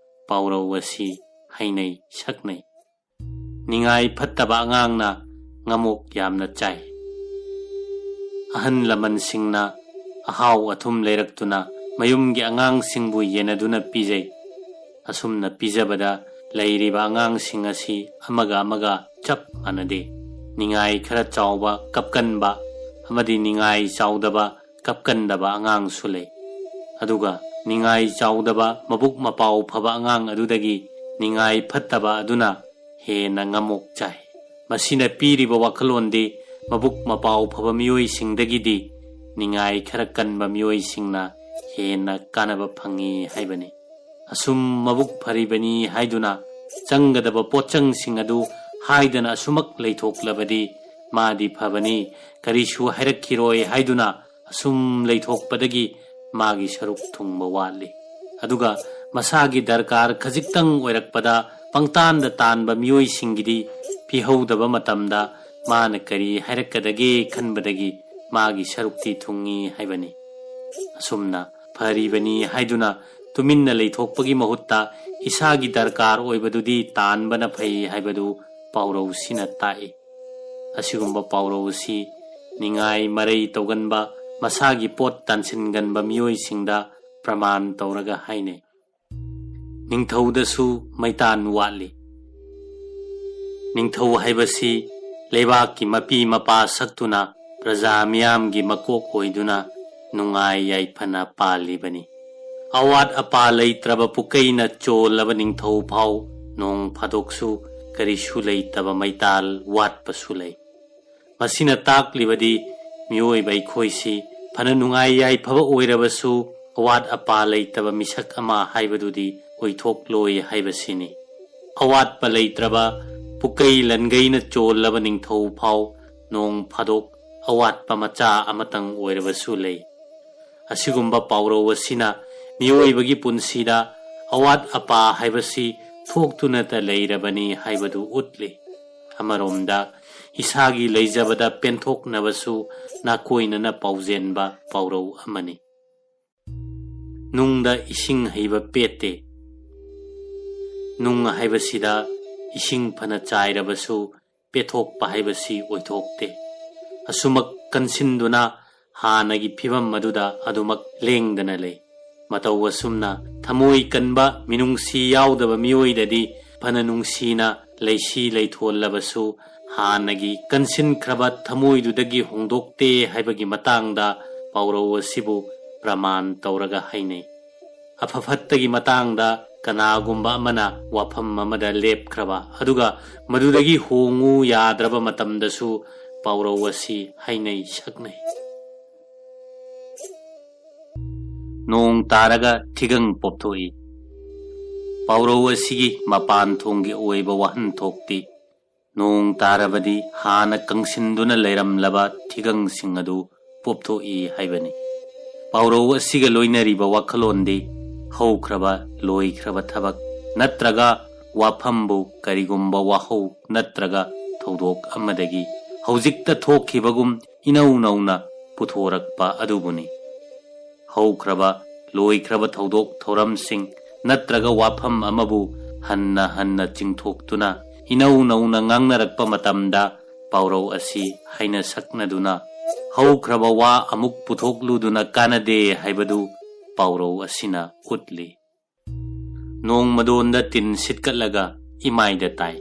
ꯄꯥꯎꯔꯧ ꯑꯁꯤ ꯍꯥꯏꯅꯩ, ꯁꯛꯅꯩ꯫ ꯅꯤꯡꯉꯥꯏ ꯐꯠꯇꯕ ꯑꯉꯥꯡꯅ ꯉꯃꯣꯛ ꯌꯥꯝꯅ ꯆꯥꯏ꯫ ꯑꯍꯜ ꯂꯃꯟꯁꯤꯡꯅ ꯑꯍꯥꯎ ꯑꯊꯨꯝ ꯂꯩꯔꯛꯇꯨꯅ ꯃꯌꯨꯝꯒꯤ ꯑꯉꯥꯡꯁꯤꯡꯕꯨ ꯌꯦꯟꯅꯗꯨꯅ ꯄꯤꯖꯩ꯫ ꯑꯁꯨꯝꯅ ꯄꯤꯖꯕꯗ ꯂꯩꯔꯤꯕ ꯑꯉꯥꯡꯁꯤꯡ ꯑꯁꯤ ꯑꯃꯒ ꯑꯃꯒ ꯆꯞ ꯃꯥꯟꯅꯗꯦ꯫ ꯅꯤꯡꯉꯥꯏ ꯈꯔ ꯆꯥꯎꯕ, ꯀꯞꯀꯟꯕ ꯑꯃꯗꯤ ꯅꯤꯡꯉꯥꯏ ꯆꯥꯎꯗꯕ, ꯀꯞꯀꯟꯗꯕ ꯑꯉꯥꯡꯁꯨ ꯂꯩ꯫ ꯑꯗꯨꯒ ꯅꯤꯡꯉꯥꯏ ꯆꯥꯎꯗꯕ, ꯃꯕꯨꯛ ꯃꯄꯥꯎ ꯐꯕ ꯑꯉꯥꯡ ꯑꯗꯨꯗꯒꯤ ꯅꯤꯡꯉꯥꯏ ꯐꯠꯇꯕ ꯑꯗꯨꯅ ꯍꯦꯟꯅ ꯉꯃꯣꯛ ꯆꯥꯏ꯫ ꯃꯁꯤꯅ ꯄꯤꯔꯤꯕ ꯋꯥꯈꯜꯂꯣꯟꯗꯤ ꯃꯕꯨꯛ ꯃꯄꯥꯎ ꯐꯕ ꯃꯤꯑꯣꯏꯁꯤꯡꯗꯒꯤꯗꯤ ꯅꯤꯡꯉꯥꯏ ꯈꯔ ꯀꯟꯕ ꯃꯤꯑꯣꯏꯁꯤꯡꯅ ꯍꯦꯟꯅ ꯀꯥꯟꯅꯕ ꯐꯪꯏ ꯍꯥꯏꯕꯅꯤ꯫ ꯑꯁꯨꯝ ꯃꯕꯨꯛ ꯐꯔꯤꯕꯅꯤ ꯍꯥꯏꯗꯨꯅ ꯆꯪꯒꯗꯕ ꯄꯣꯠꯆꯪꯁꯤꯡ ꯑꯗꯨ ꯍꯥꯏꯗꯅ ꯑꯁꯨꯃꯛ ꯂꯩꯊꯣꯛꯂꯕꯗꯤ ꯃꯥꯗꯤ ꯐꯕꯅꯤ, ꯀꯔꯤꯁꯨ ꯍꯥꯏꯔꯛꯈꯤꯔꯣꯏ ꯍꯥꯏꯗꯨꯅ ꯑꯁꯨꯝ ꯂꯩꯊꯣꯛꯄꯗꯒꯤ ꯃꯥꯒꯤ ꯁꯔꯨꯛ ꯊꯨꯡꯕ ꯋꯥꯠꯂꯤ꯫ ꯑꯗꯨꯒ ꯃꯁꯥꯒꯤ ꯗꯔꯀꯥꯔ ꯈꯖꯤꯛꯇꯪ ꯑꯣꯏꯔꯛꯄꯗ ꯄꯪꯇꯥꯟꯗ ꯇꯥꯟꯕ ꯃꯤꯑꯣꯏꯁꯤꯡꯒꯤꯗꯤ ꯄꯤꯍꯧꯗꯕ ꯃꯇꯝꯗ ꯃꯥꯅ ꯀꯔꯤ ꯍꯥꯏꯔꯛꯀꯗꯒꯦ ꯈꯟꯕꯗꯒꯤ ꯃꯥꯒꯤ ꯁꯔꯨꯛꯇꯤ ꯊꯨꯡꯏ ꯍꯥꯏꯕꯅꯤ꯫ ꯑꯁꯨꯝꯅ ꯐꯔꯤꯕꯅꯤ ꯍꯥꯏꯗꯨꯅ ꯇꯨꯃꯤꯟꯅ ꯂꯩꯊꯣꯛꯄꯒꯤ ꯃꯍꯨꯠꯇ ꯏꯁꯥꯒꯤ ꯗꯔꯀꯥꯔ ꯑꯣꯏꯕꯗꯨꯗꯤ ꯇꯥꯟꯕꯅ ꯐꯩ ꯍꯥꯏꯕꯗꯨ ꯄꯥꯎꯔꯧꯁꯤꯅ ꯇꯥꯛꯏ꯫ ꯑꯁꯤꯒꯨꯝꯕ ꯄꯥꯎꯔꯧ ꯑꯁꯤ ꯅꯤꯡꯉꯥꯏ ꯃꯔꯩ ꯇꯧꯒꯟꯕ, ꯃꯁꯥꯒꯤ ꯄꯣꯠ ꯇꯥꯟꯁꯤꯟꯒꯟꯕ ꯃꯤꯑꯣꯏꯁꯤꯡꯗ ꯄ꯭ꯔꯃꯥꯟ ꯇꯧꯔꯒ ꯍꯥꯏꯅꯩ꯫ ꯅꯤꯡꯊꯧꯗꯁꯨ ꯃꯩꯇꯥꯟ ꯋꯥꯠꯂꯤ꯫ ꯅꯤꯡꯊꯧ ꯍꯥꯏꯕꯁꯤ ꯂꯩꯕꯥꯛꯀꯤ ꯃꯄꯤ ꯃꯄꯥ ꯁꯛꯇꯨꯅ ꯄ꯭ꯔꯖꯥ ꯃꯤꯌꯥꯝꯒꯤ ꯃꯀꯣꯛ ꯑꯣꯏꯗꯨꯅ ꯅꯨꯡꯉꯥꯏ ꯌꯥꯏꯐꯅ ꯄꯥꯜꯂꯤꯕꯅꯤ꯫ ꯑꯋꯥꯠ ꯑꯄꯥ ꯂꯩꯇ꯭ꯔꯕ ꯄꯨꯀꯩꯅ ꯆꯣꯜꯂꯕ ꯅꯤꯡꯊꯧ ꯐꯥꯎ ꯅꯣꯡ ꯐꯥꯗꯣꯛꯁꯨ ꯀꯔꯤꯁꯨ ꯂꯩꯇꯕ ꯃꯩꯇꯥꯜ ꯋꯥꯠꯄꯁꯨ ꯂꯩ꯫ ꯃꯁꯤꯅ ꯇꯥꯛꯂꯤꯕꯗꯤ ꯃꯤꯑꯣꯏꯕ ꯑꯩꯈꯣꯏꯁꯤ ꯐꯅ ꯅꯨꯡꯉꯥꯏ ꯌꯥꯏꯐꯕ ꯑꯣꯏꯔꯕꯁꯨ ꯑꯋꯥꯠ ꯑꯄꯥ ꯂꯩꯇꯕ ꯃꯤꯁꯛ ꯑꯃ ꯍꯥꯏꯕꯗꯨꯗꯤ ꯑꯣꯏꯊꯣꯛꯂꯣꯏ ꯍꯥꯏꯕꯁꯤꯅꯤ꯫ ꯑꯋꯥꯠꯄ ꯂꯩꯇ꯭ꯔꯕ ꯄꯨꯀꯩ ꯂꯟꯒꯩꯅ ꯆꯣꯜꯂꯕ ꯅꯤꯡꯊꯧ ꯐꯥꯎ ꯅꯣꯡ ꯐꯥꯗꯣꯛ ꯑꯋꯥꯠꯄ ꯃꯆꯥ ꯑꯃꯇꯪ ꯑꯣꯏꯔꯕꯁꯨ ꯂꯩ꯫ ꯑꯁꯤꯒꯨꯝꯕ ꯄꯥꯎꯔꯧ ꯑꯁꯤꯅ ꯃꯤꯑꯣꯏꯕꯒꯤ ꯄꯨꯟꯁꯤꯗ ꯑꯋꯥꯠ ꯑꯄꯥ ꯍꯥꯏꯕꯁꯤ ꯊꯣꯛꯇꯨꯅꯇ ꯂꯩꯔꯕꯅꯤ ꯍꯥꯏꯕꯗꯨ ꯎꯠꯂꯤ꯫ ꯑꯃꯔꯣꯝꯗ ꯏꯁꯥꯒꯤ ꯂꯩꯖꯕꯗ ꯄꯦꯟꯊꯣꯛꯅꯕꯁꯨ ꯅꯥꯀꯣꯏꯅꯅ ꯄꯥꯎꯖꯦꯟꯕ ꯄꯥꯎꯔꯧ ꯑꯃꯅꯤ꯫ ꯅꯨꯡꯗ ꯏꯁꯤꯡ ꯍꯩꯕ ꯄꯦꯠꯇꯦ꯫ ꯅꯨꯡ ꯍꯥꯏꯕꯁꯤꯗ ꯏꯁꯤꯡ ꯐꯅ ꯆꯥꯏꯔꯕꯁꯨ ꯄꯦꯠꯊꯣꯛꯄ ꯍꯥꯏꯕꯁꯤ ꯑꯣꯏꯊꯣꯛꯇꯦ꯫ ꯑꯁꯨꯃꯛ ꯀꯟꯁꯤꯟꯗꯨꯅ ꯍꯥꯟꯅꯒꯤ ꯐꯤꯕꯝ ꯑꯗꯨꯗ ꯑꯗꯨꯃꯛ ꯂꯦꯡꯗꯅ ꯂꯩ꯫ ꯃꯇꯧ ꯑꯁꯨꯝꯅ ꯊꯃꯣꯏ ꯀꯟꯕ, ꯃꯤꯅꯨꯡꯁꯤ ꯌꯥꯎꯗꯕ ꯃꯤꯑꯣꯏꯗꯗꯤ ꯐꯅ ꯅꯨꯡꯁꯤꯅ ꯂꯩꯁꯤ ꯂꯩꯊꯣꯜꯂꯕꯁꯨ ꯍꯥꯟꯅꯒꯤ ꯀꯟꯁꯤꯟꯈ꯭ꯔꯕ ꯊꯃꯣꯏꯗꯨꯗꯒꯤ ꯍꯣꯡꯗꯣꯛꯇꯦ ꯍꯥꯏꯕꯒꯤ ꯃꯇꯥꯡꯗ ꯄꯥꯎꯔꯧ ꯑꯁꯤꯕꯨ ꯄ꯭ꯔꯃꯥꯟ ꯇꯧꯔꯒ ꯍꯥꯏꯅꯩ꯫ ꯑꯐ ꯐꯠꯇꯒꯤ ꯃꯇꯥꯡꯗ ꯀꯅꯥꯒꯨꯝꯕ ꯑꯃꯅ ꯋꯥꯐꯝ ꯑꯃꯗ ꯂꯦꯞꯈ꯭ꯔꯕ ꯑꯗꯨꯒ ꯃꯗꯨꯗꯒꯤ ꯍꯣꯡꯉꯨ ꯌꯥꯗ꯭ꯔꯕ ꯃꯇꯝꯗꯁꯨ ꯄꯥꯎꯔꯧ ꯑꯁꯤ ꯍꯥꯏꯅꯩ ꯁꯛꯅꯩ꯫ ꯅꯣꯡ ꯇꯥꯔꯒ ꯊꯤꯒꯪ ꯄꯣꯞꯊꯣꯛꯏ꯫ ꯄꯥꯎꯔꯧ ꯑꯁꯤꯒꯤ ꯃꯄꯥꯟ ꯊꯣꯡꯒꯤ ꯑꯣꯏꯕ ꯋꯥꯍꯟꯊꯣꯛꯇꯤ ꯅꯣꯡ ꯇꯥꯔꯕꯗꯤ ꯍꯥꯟꯅ ꯀꯪꯁꯤꯟꯗꯨꯅ ꯂꯩꯔꯝꯂꯕ ꯊꯤꯒꯪꯁꯤꯡ ꯑꯗꯨ ꯄꯣꯞꯊꯣꯛꯏ ꯍꯥꯏꯕꯅꯤ꯫ ꯄꯥꯎꯔꯧ ꯑꯁꯤꯒ ꯂꯣꯏꯅꯔꯤꯕ ꯋꯥꯈꯜꯂꯣꯟꯗꯤ ꯍꯧꯈ꯭ꯔꯕ, ꯂꯣꯏꯈ꯭ꯔꯕ ꯊꯕꯛ ꯅꯠꯇ꯭ꯔꯒ ꯋꯥꯐꯝꯕꯨ ꯀꯔꯤꯒꯨꯝꯕ ꯋꯥꯍꯧ ꯅꯠꯇ꯭ꯔꯒ ꯊꯧꯗꯣꯛ ꯑꯃꯗꯒꯤ ꯍꯧꯖꯤꯛꯇ ꯊꯣꯛꯈꯤꯕꯒꯨꯝ ꯏꯅꯧ ꯅꯧꯅ ꯄꯨꯊꯣꯔꯛꯄ ꯑꯗꯨꯕꯨꯅꯤ꯫ ꯍꯧꯈ꯭ꯔꯕ, ꯂꯣꯏꯈ꯭ꯔꯕ ꯊꯧꯗꯣꯛ ꯊꯧꯔꯝꯁꯤꯡ ꯅꯠꯇ꯭ꯔꯒ ꯋꯥꯐꯝ ꯑꯃꯕꯨ ꯍꯟꯅ ꯍꯟꯅ ꯆꯤꯡꯊꯣꯛꯇꯨꯅ ꯏꯅꯧ ꯅꯧꯅ ꯉꯥꯡꯅꯔꯛꯄ ꯃꯇꯝꯗ ꯄꯥꯎꯔꯧ ꯑꯁꯤ ꯍꯥꯏꯅ ꯁꯛꯅꯗꯨꯅ ꯍꯧꯈ꯭ꯔꯕ ꯋꯥ ꯑꯃꯨꯛ ꯄꯨꯊꯣꯛꯂꯨꯗꯨꯅ ꯀꯥꯟꯅꯗꯦ ꯍꯥꯏꯕꯗꯨ ꯄꯥꯎꯔꯧ ꯑꯁꯤꯅ ꯎꯠꯂꯤ꯫ ꯅꯣꯡꯃꯗꯣꯟꯗ ꯇꯤꯟ ꯁꯤꯠꯀꯠꯂꯒ ꯏꯃꯥꯏꯗ ꯇꯥꯏ꯫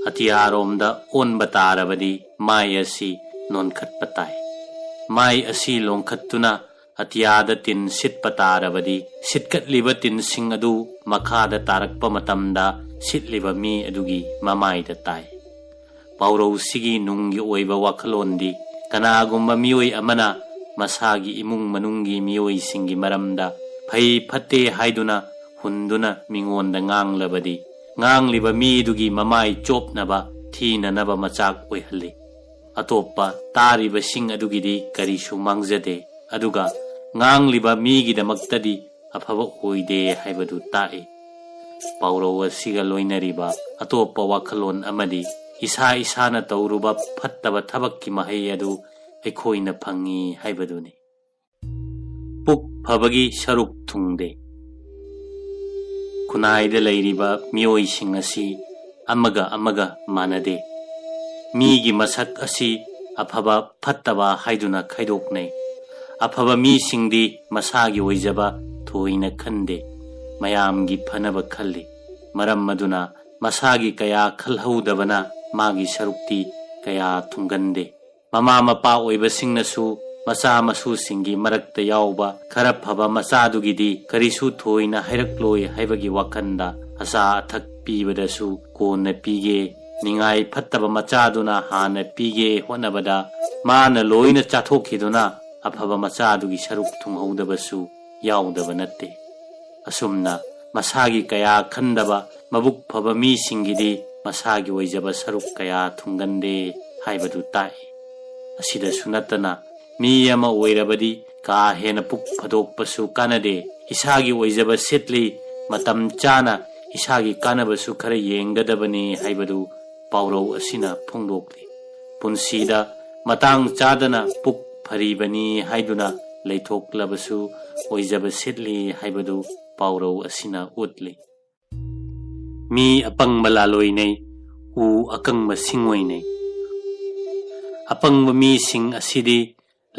ꯑꯇꯤꯌꯥꯔꯣꯝꯗ ꯑꯣꯟꯕ ꯇꯥꯔꯕꯗꯤ ꯃꯥꯏ ꯑꯁꯤ ꯅꯣꯟꯈꯠꯄ ꯇꯥꯏ꯫ ꯃꯥꯏ ꯑꯁꯤ ꯂꯣꯟꯈꯠꯇꯨꯅ ꯑꯇꯤꯌꯥꯗ ꯇꯤꯟ ꯁꯤꯠꯄ ꯇꯥꯔꯕꯗꯤ ꯁꯤꯠꯀꯠꯂꯤꯕ ꯇꯤꯟꯁꯤꯡ ꯑꯗꯨ ꯃꯈꯥꯗ ꯇꯥꯔꯛꯄ ꯃꯇꯝꯗ ꯁꯤꯠꯂꯤꯕ ꯃꯤ ꯑꯗꯨꯒꯤ ꯃꯃꯥꯏꯗ ꯇꯥꯏ꯫ ꯄꯥꯎꯔꯧꯁꯤꯒꯤ ꯅꯨꯡꯒꯤ ꯑꯣꯏꯕ ꯋꯥꯈꯜꯂꯣꯟꯗꯤ, ꯀꯅꯥꯒꯨꯝꯕ ꯃꯤꯑꯣꯏ ꯑꯃꯅ ꯃꯁꯥꯒꯤ ꯏꯃꯨꯡ ꯃꯅꯨꯡꯒꯤ ꯃꯤꯑꯣꯏꯁꯤꯡꯒꯤ ꯃꯔꯝꯗ ꯐꯩ ꯐꯠꯇꯦ ꯍꯥꯏꯗꯨꯅ ꯍꯨꯟꯗꯨꯅ ꯃꯤꯉꯣꯟꯗ ꯉꯥꯡꯂꯕꯗꯤ, ꯉꯥꯡꯂꯤꯕ ꯃꯤꯗꯨꯒꯤ ꯃꯃꯥꯏ ꯆꯣꯞꯅꯕ, ꯊꯤꯅꯅꯕ ꯃꯆꯥꯛ ꯑꯣꯏꯍꯜꯂꯤ꯫ ꯑꯇꯣꯞꯄ ꯇꯥꯔꯤꯕꯁꯤꯡ ꯑꯗꯨꯒꯤꯗꯤ ꯀꯔꯤꯁꯨ ꯃꯥꯡꯖꯗꯦ, ꯑꯗꯨꯒ ꯉꯥꯡꯂꯤꯕ ꯃꯤꯒꯤꯗꯃꯛꯇꯗꯤ ꯑꯐꯕ ꯑꯣꯏꯗꯦ ꯍꯥꯏꯕꯗꯨ ꯇꯥꯛꯏ꯫ ꯄꯥꯎꯔꯧ ꯑꯁꯤꯒ ꯂꯣꯏꯅꯔꯤꯕ ꯑꯇꯣꯞꯄ ꯋꯥꯈꯜꯂꯣꯟ ꯑꯃꯗꯤ, ꯏꯁꯥ ꯏꯁꯥꯅ ꯇꯧꯔꯨꯕ ꯐꯠꯇꯕ ꯊꯕꯛꯀꯤ ꯃꯍꯩ ꯑꯗꯨ ꯑꯩꯈꯣꯏꯅ ꯐꯪꯉꯤ ꯍꯥꯏꯕꯗꯨꯅꯤ꯫ ꯄꯨꯛ ꯐꯕꯒꯤ ꯁꯔꯨꯛ ꯊꯨꯡꯗꯦ꯫ ꯈꯨꯟꯅꯥꯏꯗ ꯂꯩꯔꯤꯕ ꯃꯤꯑꯣꯏꯁꯤꯡ ꯑꯁꯤ ꯑꯃꯒ ꯑꯃꯒ ꯃꯥꯟꯅꯗꯦ꯫ ꯃꯤꯒꯤ ꯃꯁꯛ ꯑꯁꯤ ꯑꯐꯕ ꯐꯠꯇꯕ ꯍꯥꯏꯗꯨꯅ ꯈꯥꯏꯗꯣꯛꯅꯩ꯫ ꯑꯐꯕ ꯃꯤꯁꯤꯡꯗꯤ ꯃꯁꯥꯒꯤ ꯑꯣꯏꯖꯕ ꯊꯣꯏꯅ ꯈꯟꯗꯦ, ꯃꯌꯥꯝꯒꯤ ꯐꯅꯕ ꯈꯜꯂꯤ꯫ ꯃꯔꯝ ꯑꯗꯨꯅ ꯃꯁꯥꯒꯤ ꯀꯌꯥ ꯈꯜꯍꯧꯗꯕꯅ ꯃꯥꯒꯤ ꯁꯔꯨꯛꯇꯤ ꯀꯌꯥ ꯊꯨꯡꯒꯟꯗꯦ꯫ ꯃꯃꯥ ꯃꯄꯥ ꯑꯣꯏꯕꯁꯤꯡꯅꯁꯨ ꯃꯆꯥ ꯃꯁꯨꯁꯤꯡꯒꯤ ꯃꯔꯛꯇ ꯌꯥꯎꯕ ꯈꯔ ꯐꯕ ꯃꯆꯥꯗꯨꯒꯤꯗꯤ ꯀꯔꯤꯁꯨ ꯊꯣꯏꯅ ꯍꯥꯏꯔꯛꯂꯣꯏ ꯍꯥꯏꯕꯒꯤ ꯋꯥꯈꯜꯗ ꯑꯆꯥ ꯑꯊꯛ ꯄꯤꯕꯗꯁꯨ ꯀꯣꯟꯅ ꯄꯤꯒꯦ, ꯅꯤꯡꯉꯥꯏ ꯐꯠꯇꯕ ꯃꯆꯥꯗꯨꯅ ꯍꯥꯟꯅ ꯄꯤꯒꯦ ꯍꯣꯠꯅꯕꯗ ꯃꯥꯅ ꯂꯣꯏꯅ ꯆꯥꯊꯣꯛꯈꯤꯗꯨꯅ ꯑꯐꯕ ꯃꯆꯥꯗꯨꯒꯤ ꯁꯔꯨꯛ ꯊꯨꯡꯍꯧꯗꯕꯁꯨ ꯌꯥꯎꯗꯕ ꯅꯠꯇꯦ꯫ ꯑꯁꯨꯝꯅ ꯃꯁꯥꯒꯤ ꯀꯌꯥ ꯈꯟꯗꯕ ꯃꯕꯨꯛ ꯐꯕ ꯃꯤꯁꯤꯡꯒꯤꯗꯤ ꯃꯁꯥꯒꯤ ꯑꯣꯏꯖꯕ ꯁꯔꯨꯛ ꯀꯌꯥ ꯊꯨꯡꯒꯟꯗꯦ ꯍꯥꯏꯕꯗꯨ ꯇꯥꯛꯏ꯫ ꯑꯁꯤꯗꯁꯨ ꯅꯠꯇꯅ ꯃꯤ ꯑꯃ ꯑꯣꯏꯔꯕꯗꯤ ꯀꯥ ꯍꯦꯟꯅ ꯄꯨꯛ ꯐꯗꯣꯛꯄꯁꯨ ꯀꯥꯟꯅꯗꯦ꯫ ꯏꯁꯥꯒꯤ ꯑꯣꯏꯖꯕ ꯁꯤꯠꯂꯤ, ꯃꯇꯝ ꯆꯥꯅ ꯏꯁꯥꯒꯤ ꯀꯥꯟꯅꯕꯁꯨ ꯈꯔ ꯌꯦꯡꯒꯗꯕꯅꯤ ꯍꯥꯏꯕꯗꯨ ꯄꯥꯎꯔꯧ ꯑꯁꯤꯅ ꯐꯣꯡꯗꯣꯛꯂꯤ꯫ ꯄꯨꯟꯁꯤꯗ ꯃꯇꯥꯡ ꯆꯥꯗꯅ ꯄꯨꯛ ꯐꯔꯤꯕꯅꯤ ꯍꯥꯏꯗꯨꯅ ꯂꯩꯊꯣꯛꯂꯕꯁꯨ ꯑꯣꯏꯖꯕ ꯁꯤꯠꯂꯤ ꯍꯥꯏꯕꯗꯨ ꯄꯥꯎꯔꯧ ꯑꯁꯤꯅ ꯎꯠꯂꯤ꯫ ꯃꯤ ꯑꯄꯪꯕ ꯂꯥꯂꯣꯏꯅꯩ, ꯎ ꯑꯀꯪꯕ ꯁꯤꯡꯑꯣꯏꯅꯩ꯫ ꯑꯄꯪꯕ ꯃꯤꯁꯤꯡ ꯑꯁꯤꯗꯤ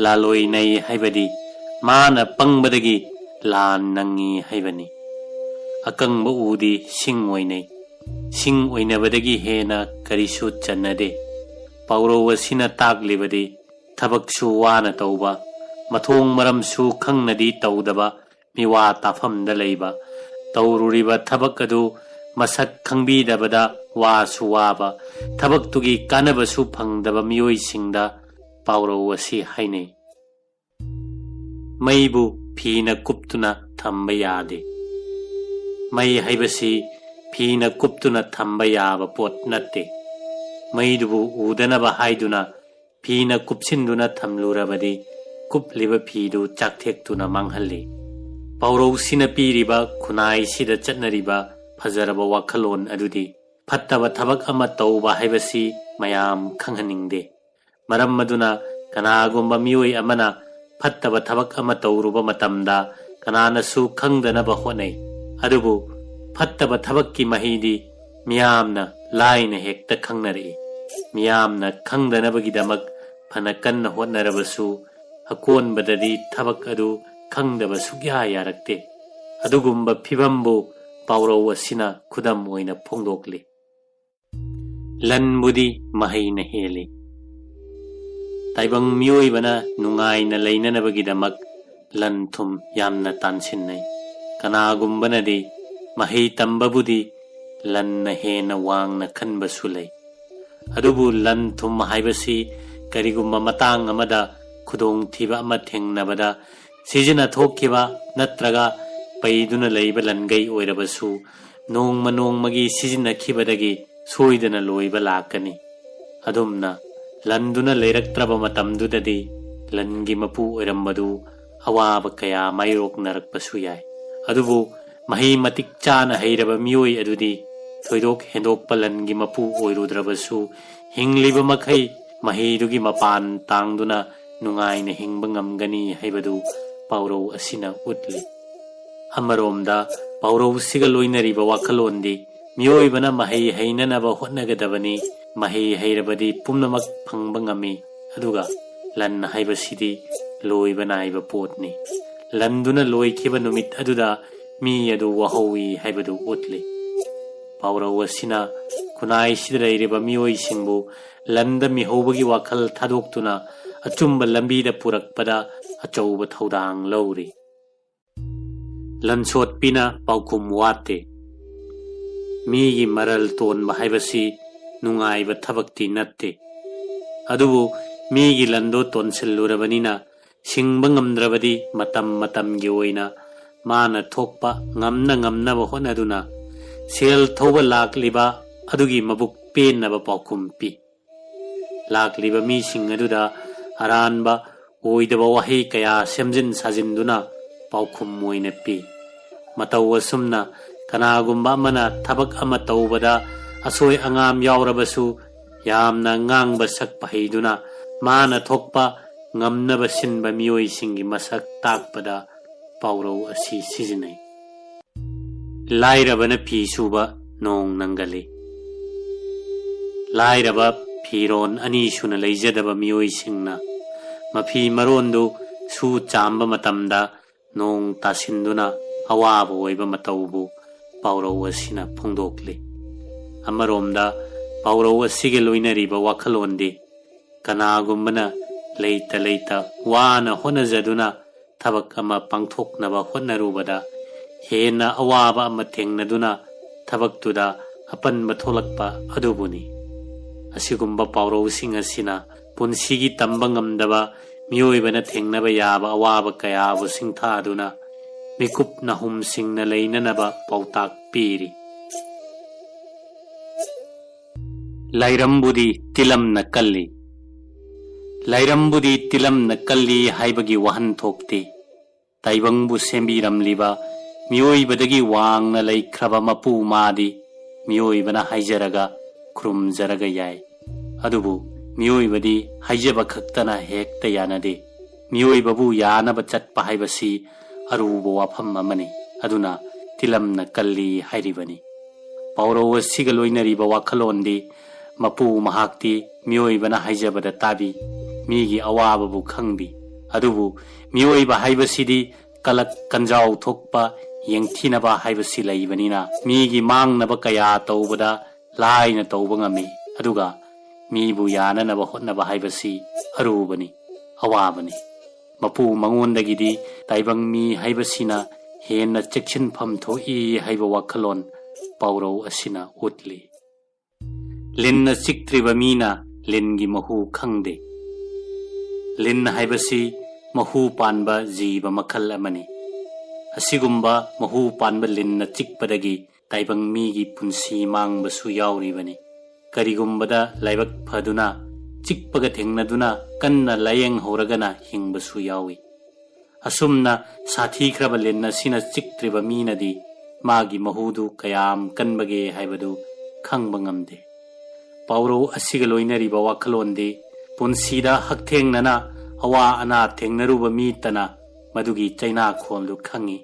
ꯂꯥꯂꯣꯏꯅꯩ ꯍꯥꯏꯕꯗꯤ ꯃꯥꯅ ꯄꯪꯕꯗꯒꯤ ꯂꯥꯟ ꯅꯪꯉꯤ ꯍꯥꯏꯕꯅꯤ꯫ ꯑꯀꯪꯕ ꯎꯗꯤ ꯁꯤꯡ ꯑꯣꯏꯅꯩ꯫ ꯁꯤꯡ ꯑꯣꯏꯅꯕꯗꯒꯤ ꯍꯦꯟꯅ ꯀꯔꯤꯁꯨ ꯆꯟꯅꯗꯦ꯫ ꯄꯥꯎꯔꯧ ꯑꯁꯤꯅ ꯇꯥꯛꯂꯤꯕꯗꯤ ꯊꯕꯛꯁꯨ ꯋꯥꯅ ꯇꯧꯕ, ꯃꯊꯣꯡ ꯃꯔꯝꯁꯨ ꯈꯪꯅꯗꯤ ꯇꯧꯗꯕ, ꯃꯤꯋꯥ ꯇꯥꯐꯝꯗ ꯂꯩꯕ, ꯇꯧꯔꯨꯔꯤꯕ ꯊꯕꯛ ꯑꯗꯨ ꯃꯁꯛ ꯈꯪꯕꯤꯗꯕꯗ ꯋꯥꯁꯨ ꯋꯥꯕ, ꯊꯕꯛꯇꯨꯒꯤ ꯀꯥꯟꯅꯕꯁꯨ ꯐꯪꯗꯕ ꯃꯤꯑꯣꯏꯁꯤꯡꯗ ꯄꯥꯎꯔꯧ ꯑꯁꯤ ꯍꯥꯏꯅꯩ꯫ ꯃꯩꯕꯨ ꯐꯤꯅ ꯀꯨꯞꯇꯨꯅ ꯊꯝꯕ ꯌꯥꯗꯦ꯫ ꯃꯩ ꯍꯥꯏꯕꯁꯤ ꯐꯤꯅ ꯀꯨꯞꯇꯨꯅ ꯊꯝꯕ ꯌꯥꯕ ꯄꯣꯠ ꯅꯠꯇꯦ꯫ ꯃꯩꯗꯨꯕꯨ ꯎꯗꯅꯕ ꯍꯥꯏꯗꯨꯅ ꯐꯤꯅ ꯀꯨꯞꯁꯤꯟꯗꯨꯅ ꯊꯝꯂꯨꯔꯕꯗꯤ ꯀꯨꯞꯂꯤꯕ ꯐꯤꯗꯨ ꯆꯥꯛꯊꯦꯛꯇꯨꯅ ꯃꯥꯡꯍꯜꯂꯤ꯫ ꯄꯥꯎꯔꯧꯁꯤꯅ ꯄꯤꯔꯤꯕ ꯈꯨꯟꯅꯥꯏꯁꯤꯗ ꯆꯠꯅꯔꯤꯕ ꯐꯖꯔꯕ ꯋꯥꯈꯜꯂꯣꯟ ꯑꯗꯨꯗꯤ ꯐꯠꯇꯕ ꯊꯕꯛ ꯑꯃ ꯇꯧꯕ ꯍꯥꯏꯕꯁꯤ ꯃꯌꯥꯝ ꯈꯪꯍꯟꯅꯤꯡꯗꯦ꯫ ꯃꯔꯝ ꯑꯗꯨꯅ ꯀꯅꯥꯒꯨꯝꯕ ꯃꯤꯑꯣꯏ ꯑꯃꯅ ꯐꯠꯇꯕ ꯊꯕꯛ ꯑꯃ ꯇꯧꯔꯨꯕ ꯃꯇꯝꯗ ꯀꯅꯥꯅꯁꯨ ꯈꯪꯗꯅꯕ ꯍꯣꯠꯅꯩ꯫ ꯑꯗꯨꯕꯨ ꯐꯠꯇꯕ ꯊꯕꯛꯀꯤ ꯃꯍꯩꯗꯤ ꯃꯤꯌꯥꯝꯅ ꯂꯥꯏꯅ ꯍꯦꯛꯇ ꯈꯪꯅꯔꯛꯏ꯫ ꯃꯤꯌꯥꯝꯅ ꯈꯪꯗꯅꯕꯒꯤꯗꯃꯛ ꯐꯅ ꯀꯟꯅ ꯍꯣꯠꯅꯔꯕꯁꯨ ꯑꯀꯣꯟꯕꯗꯗꯤ ꯊꯕꯛ ꯑꯗꯨ ꯈꯪꯗꯕ ꯁꯨꯛꯌꯥ ꯌꯥꯔꯛꯇꯦ꯫ ꯑꯗꯨꯒꯨꯝꯕ ꯐꯤꯚꯝꯕꯨ ꯄꯥꯎꯔꯧ ꯑꯁꯤꯅ ꯈꯨꯗꯝ ꯑꯣꯏꯅ ꯐꯣꯡꯗꯣꯛꯂꯤ꯫ ꯂꯟꯕꯨꯗꯤ ꯃꯍꯩꯅ ꯍꯦꯜꯂꯤ꯫ ꯇꯥꯏꯕꯪ ꯃꯤꯑꯣꯏꯕꯅ ꯅꯨꯡꯉꯥꯏꯅ ꯂꯩꯅꯅꯕꯒꯤꯗꯃꯛ ꯂꯟ ꯊꯨꯝ ꯌꯥꯝꯅ ꯇꯥꯟꯁꯤꯟꯅꯩ꯫ ꯀꯅꯥꯒꯨꯝꯕꯅꯗꯤ ꯃꯍꯩ ꯇꯝꯕꯕꯨꯗꯤ ꯂꯟꯅ ꯍꯦꯟꯅ ꯋꯥꯡꯅ ꯈꯟꯕꯁꯨ ꯂꯩ꯫ ꯑꯗꯨꯕꯨ ꯂꯟ ꯊꯨꯝ ꯍꯥꯏꯕꯁꯤ ꯀꯔꯤꯒꯨꯝꯕ ꯃꯇꯥꯡ ꯑꯃꯗ ꯈꯨꯗꯣꯡꯊꯤꯕ ꯑꯃ ꯊꯦꯡꯅꯕꯗ ꯁꯤꯖꯤꯟꯅꯊꯣꯛꯈꯤꯕ ꯅꯠꯇ꯭ꯔꯒ ꯄꯩꯗꯨꯅ ꯂꯩꯕ ꯂꯟꯒꯩ ꯑꯣꯏꯔꯕꯁꯨ ꯅꯣꯡꯃ ꯅꯣꯡꯃꯒꯤ ꯁꯤꯖꯤꯟꯅꯈꯤꯕꯗꯒꯤ ꯁꯣꯏꯗꯅ ꯂꯣꯏꯕ ꯂꯥꯛꯀꯅꯤ꯫ ꯑꯗꯨꯝꯅ ꯂꯟꯗꯨꯅ ꯂꯩꯔꯛꯇ꯭ꯔꯕ ꯃꯇꯝꯗꯨꯗꯗꯤ ꯂꯟꯒꯤ ꯃꯄꯨ ꯑꯣꯏꯔꯝꯕꯗꯨ ꯑꯋꯥꯕ ꯀꯌꯥ ꯃꯥꯌꯣꯛꯅꯔꯛꯄꯁꯨ ꯌꯥꯏ꯫ ꯑꯗꯨꯕꯨ ꯃꯍꯩ ꯃꯇꯤꯛ ꯆꯥꯅ ꯍꯩꯔꯕ ꯃꯤꯑꯣꯏ ꯑꯗꯨꯗꯤ ꯊꯣꯏꯗꯣꯛ ꯍꯦꯟꯗꯣꯛꯄ ꯂꯟꯒꯤ ꯃꯄꯨ ꯑꯣꯏꯔꯨꯗ꯭ꯔꯕꯁꯨ, ꯍꯤꯡꯂꯤꯕ ꯃꯈꯩ ꯃꯍꯩꯗꯨꯒꯤ ꯃꯄꯥꯟ ꯇꯥꯡꯗꯨꯅ ꯅꯨꯡꯉꯥꯏꯅ ꯍꯤꯡꯕ ꯉꯝꯒꯅꯤ ꯍꯥꯏꯕꯗꯨ ꯄꯥꯎꯔꯧ ꯑꯁꯤꯅ ꯎꯠꯂꯤ꯫ ꯑꯃꯔꯣꯝꯗ, ꯄꯥꯎꯔꯧꯁꯤꯒ ꯂꯣꯏꯅꯔꯤꯕ ꯋꯥꯈꯜꯂꯣꯟꯗꯤ ꯃꯤꯑꯣꯏꯕꯅ ꯃꯍꯩ ꯍꯩꯅꯅꯕ ꯍꯣꯠꯅꯒꯗꯕꯅꯤ꯫ ꯃꯍꯩ ꯍꯩꯔꯕꯗꯤ ꯄꯨꯝꯅꯃꯛ ꯐꯪꯕ ꯉꯝꯃꯤ, ꯑꯗꯨꯒ ꯂꯟ ꯍꯥꯏꯕꯁꯤꯗꯤ ꯂꯣꯏꯕ ꯅꯥꯏꯕ ꯄꯣꯠꯅꯤ꯫ ꯂꯟꯗꯨꯅ ꯂꯣꯏꯈꯤꯕ ꯅꯨꯃꯤꯠ ꯑꯗꯨꯗ ꯃꯤ ꯑꯗꯨ ꯋꯥꯍꯧꯏ ꯍꯥꯏꯕꯗꯨ ꯎꯠꯂꯤ꯫ ꯄꯥꯎꯔꯧ ꯑꯁꯤꯅ ꯈꯨꯟꯅꯥꯏꯁꯤꯗ ꯂꯩꯔꯤꯕ ꯃꯤꯑꯣꯏꯁꯤꯡꯕꯨ ꯂꯟꯗ ꯃꯤꯍꯧꯕꯒꯤ ꯋꯥꯈꯜ ꯊꯥꯗꯣꯛꯇꯨꯅ ꯑꯆꯨꯝꯕ ꯂꯝꯕꯤꯗ ꯄꯨꯔꯛꯄꯗ ꯑꯆꯧꯕ ꯊꯧꯗꯥꯡ ꯂꯧꯔꯤ꯫ ꯂꯟꯁꯣꯠꯄꯤꯅ ꯄꯥꯎꯈꯨꯝ ꯋꯥꯠꯇꯦ꯫ ꯃꯤꯒꯤ ꯃꯔꯜ ꯇꯣꯟꯕ ꯍꯥꯏꯕꯁꯤ ꯅꯨꯡꯉꯥꯏꯕ ꯊꯕꯛꯇꯤ ꯅꯠꯇꯦ꯫ ꯑꯗꯨꯕꯨ ꯃꯤꯒꯤ ꯂꯟꯗꯣ ꯇꯣꯟꯁꯤꯜꯂꯨꯔꯕꯅꯤꯅ ꯁꯤꯡꯕ ꯉꯝꯗ꯭ꯔꯕꯗꯤ ꯃꯇꯝ ꯃꯇꯝꯒꯤ ꯑꯣꯏꯅ ꯃꯥꯅ ꯊꯣꯛꯄ ꯉꯝꯅ ꯉꯝꯅꯕ ꯍꯣꯠꯅꯗꯨꯅ ꯁꯦꯜ ꯊꯧꯕ ꯂꯥꯛꯂꯤꯕ ꯑꯗꯨꯒꯤ ꯃꯕꯨꯛ ꯄꯦꯟꯅꯕ ꯄꯥꯎꯈꯨꯝ ꯄꯤ꯫ ꯂꯥꯛꯂꯤꯕ ꯃꯤꯁꯤꯡ ꯑꯗꯨꯗ ꯑꯔꯥꯟꯕ ꯑꯣꯏꯗꯕ ꯋꯥꯍꯩ ꯀꯌꯥ ꯁꯦꯝꯖꯤꯟ ꯁꯥꯖꯤꯟꯗꯨꯅ ꯄꯥꯎꯈꯨꯝ ꯑꯣꯏꯅ ꯄꯤ꯫ ꯃꯇꯧ ꯑꯁꯨꯝꯅ ꯀꯅꯥꯒꯨꯝꯕ ꯑꯃꯅ ꯊꯕꯛ ꯑꯃ ꯇꯧꯕꯗ ꯑꯁꯣꯏ ꯑꯉꯥꯝ ꯌꯥꯎꯔꯕꯁꯨ ꯌꯥꯝꯅ ꯉꯥꯡꯕ ꯁꯛꯄ ꯍꯩꯗꯨꯅ ꯃꯥꯅ ꯊꯣꯛꯄ ꯉꯝꯅꯕ ꯁꯤꯟꯕ ꯃꯤꯑꯣꯏꯁꯤꯡꯒꯤ ꯃꯁꯛ ꯇꯥꯛꯄꯗ ꯄꯥꯎꯔꯧ ꯑꯁꯤ ꯁꯤꯖꯤꯟꯅꯩ꯫ ꯂꯥꯏꯔꯕꯅ ꯐꯤ ꯁꯨꯕ ꯅꯣꯡ ꯅꯪꯒꯜꯂꯤ꯫ ꯂꯥꯏꯔꯕ ꯐꯤꯔꯣꯟ ꯑꯅꯤ ꯁꯨꯅ ꯂꯩꯖꯗꯕ ꯃꯤꯑꯣꯏꯁꯤꯡꯅ ꯃꯐꯤ ꯃꯔꯣꯟꯗꯨ ꯁꯨ ꯆꯥꯝꯕ ꯃꯇꯝꯗ ꯅꯣꯡ ꯇꯥꯁꯤꯟꯗꯨꯅ ꯑꯋꯥꯕ ꯑꯣꯏꯕ ꯃꯇꯧꯕꯨ ꯄꯥꯎꯔꯧ ꯑꯁꯤꯅ ꯐꯣꯡꯗꯣꯛꯂꯤ꯫ ꯑꯃꯔꯣꯝꯗ ꯄꯥꯎꯔꯧ ꯑꯁꯤꯒ ꯂꯣꯏꯅꯔꯤꯕ ꯋꯥꯈꯜꯂꯣꯟꯗꯤ ꯀꯅꯥꯒꯨꯝꯕꯅ ꯂꯩꯇ ꯂꯩꯇ ꯋꯥꯅ ꯍꯣꯠꯅꯖꯗꯨꯅ ꯊꯕꯛ ꯑꯃ ꯄꯥꯡꯊꯣꯛꯅꯕ ꯍꯣꯠꯅꯔꯨꯕꯗ ꯍꯦꯟꯅ ꯑꯋꯥꯕ ꯑꯃ ꯊꯦꯡꯅꯗꯨꯅ ꯊꯕꯛꯇꯨꯗ ꯑꯄꯟꯕ ꯊꯣꯛꯂꯛꯄ ꯑꯗꯨꯕꯨꯅꯤ꯫ ꯑꯁꯤꯒꯨꯝꯕ ꯄꯥꯎꯔꯧꯁꯤꯡ ꯑꯁꯤꯅ ꯄꯨꯟꯁꯤꯒꯤ ꯇꯝꯕ ꯉꯝꯗꯕ ꯃꯤꯑꯣꯏꯕꯅ ꯊꯦꯡꯅꯕ ꯌꯥꯕ ꯑꯋꯥꯕ ꯀꯌꯥꯕꯨ ꯁꯤꯡꯊꯥꯗꯨꯅ ꯃꯤꯀꯨꯞ ꯅꯥꯍꯨꯝꯁꯤꯡꯅ ꯂꯩꯅꯅꯕ ꯄꯥꯎꯇꯥꯛ ꯄꯤꯔꯤ꯫ ꯂꯥꯏꯔꯝꯕꯨꯗꯤ ꯇꯤꯂꯝꯅ ꯀꯜꯂꯤ꯫ ꯂꯥꯏꯔꯝꯕꯨꯗꯤ ꯇꯤꯂꯝꯅ ꯀꯜꯂꯤ ꯍꯥꯏꯕꯒꯤ ꯋꯥꯍꯟꯊꯣꯛꯇꯤ ꯇꯥꯏꯕꯪꯕꯨ ꯁꯦꯝꯕꯤꯔꯝꯂꯤꯕ ꯃꯤꯑꯣꯏꯕꯗꯒꯤ ꯋꯥꯡꯅ ꯂꯩꯈ꯭ꯔꯕ ꯃꯄꯨ ꯃꯥꯗꯤ ꯃꯤꯑꯣꯏꯕꯅ ꯍꯥꯏꯖꯔꯒ ꯈꯨꯔꯨꯝꯖꯔꯒ ꯌꯥꯏ꯫ ꯑꯗꯨꯕꯨ ꯃꯤꯑꯣꯏꯕꯗꯤ ꯍꯥꯏꯖꯕ ꯈꯛꯇꯅ ꯍꯦꯛꯇ ꯌꯥꯅꯗꯦ꯫ ꯃꯤꯑꯣꯏꯕꯕꯨ ꯌꯥꯅꯕ ꯆꯠꯄ ꯍꯥꯏꯕꯁꯤ ꯑꯔꯨꯕ ꯋꯥꯐꯝ ꯑꯃꯅꯤ꯫ ꯑꯗꯨꯅ ꯇꯤꯂꯝꯅ ꯀꯜꯂꯤ ꯍꯥꯏꯔꯤꯕꯅꯤ꯫ ꯄꯥꯎꯔꯧ ꯑꯁꯤꯒ ꯂꯣꯏꯅꯔꯤꯕ ꯋꯥꯈꯜꯂꯣꯟꯗꯤ, ꯃꯄꯨ ꯃꯍꯥꯛꯇꯤ ꯃꯤꯑꯣꯏꯕꯅ ꯍꯥꯏꯖꯕꯗ ꯇꯥꯕꯤ, ꯃꯤꯒꯤ ꯑꯋꯥꯕꯕꯨ ꯈꯪꯕꯤ꯫ ꯑꯗꯨꯕꯨ ꯃꯤꯑꯣꯏꯕ ꯍꯥꯏꯕꯁꯤꯗꯤ ꯀꯂꯛ ꯀꯟꯖꯥꯎ ꯊꯣꯛꯄ, ꯌꯦꯡꯊꯤꯅꯕ ꯍꯥꯏꯕꯁꯤ ꯂꯩꯕꯅꯤꯅ, ꯃꯤꯒꯤ ꯃꯥꯡꯅꯕ ꯀꯌꯥ ꯇꯧꯕꯗ ꯂꯥꯏꯅ ꯇꯧꯕ ꯉꯝꯃꯤ꯫ ꯑꯗꯨꯒ ꯃꯤꯕꯨ ꯌꯥꯅꯅꯕ ꯍꯣꯠꯅꯕ ꯍꯥꯏꯕꯁꯤ ꯑꯔꯨꯕꯅꯤ, ꯑꯋꯥꯕꯅꯤ꯫ ꯃꯄꯨ ꯃꯉꯣꯟꯗꯒꯤꯗꯤ ꯇꯥꯏꯕꯪ ꯃꯤ ꯍꯥꯏꯕꯁꯤꯅ ꯍꯦꯟꯅ ꯆꯦꯛꯁꯤꯟꯐꯝ ꯊꯣꯛꯏ ꯍꯥꯏꯕ ꯋꯥꯈꯜꯂꯣꯟ ꯄꯥꯎꯔꯧ ꯑꯁꯤꯅ ꯎꯠꯂꯤ꯫ ꯂꯤꯟꯅ ꯆꯤꯛꯇ꯭ꯔꯤꯕ ꯃꯤꯅ ꯂꯤꯟꯒꯤ ꯃꯍꯨ ꯈꯪꯗꯦ꯫ ꯂꯤꯟ ꯍꯥꯏꯕꯁꯤ ꯃꯍꯨ ꯄꯥꯟꯕ ꯖꯤꯕ ꯃꯈꯜ ꯑꯃꯅꯤ꯫ ꯑꯁꯤꯒꯨꯝꯕ ꯃꯍꯨ ꯄꯥꯟꯕ ꯂꯤꯟꯅ ꯆꯤꯛꯄꯗꯒꯤ ꯇꯥꯏꯕꯪ ꯃꯤꯒꯤ ꯄꯨꯟꯁꯤ ꯃꯥꯡꯕꯁꯨ ꯌꯥꯎꯔꯤꯕꯅꯤ꯫ ꯀꯔꯤꯒꯨꯝꯕꯗ ꯂꯥꯏꯕꯛ ꯐꯗꯨꯅ ꯆꯤꯛꯄꯒ ꯊꯦꯡꯅꯗꯨꯅ ꯀꯟꯅ ꯂꯥꯌꯦꯡꯍꯧꯔꯒꯅ ꯍꯤꯡꯕꯁꯨ ꯌꯥꯎꯏ꯫ ꯑꯁꯨꯝꯅ ꯁꯥꯊꯤꯈ꯭ꯔꯕ ꯂꯤꯟ ꯑꯁꯤꯅ ꯆꯤꯛꯇ꯭ꯔꯤꯕ ꯃꯤꯅꯗꯤ ꯃꯥꯒꯤ ꯃꯍꯨꯗꯨ ꯀꯌꯥꯝ ꯀꯟꯕꯒꯦ ꯍꯥꯏꯕꯗꯨ ꯈꯪꯕ ꯉꯝꯗꯦ꯫ ꯄꯥꯎꯔꯧ ꯑꯁꯤꯒ ꯂꯣꯏꯅꯔꯤꯕ ꯋꯥꯈꯜꯂꯣꯟꯗꯤ, ꯄꯨꯟꯁꯤꯗ ꯍꯛꯊꯦꯡꯅꯅ ꯑꯋꯥ ꯑꯅꯥ ꯊꯦꯡꯅꯔꯨꯕ ꯃꯤꯇꯅ ꯃꯗꯨꯒꯤ ꯆꯩꯅꯥꯈꯣꯜꯗꯨ ꯈꯪꯏ꯫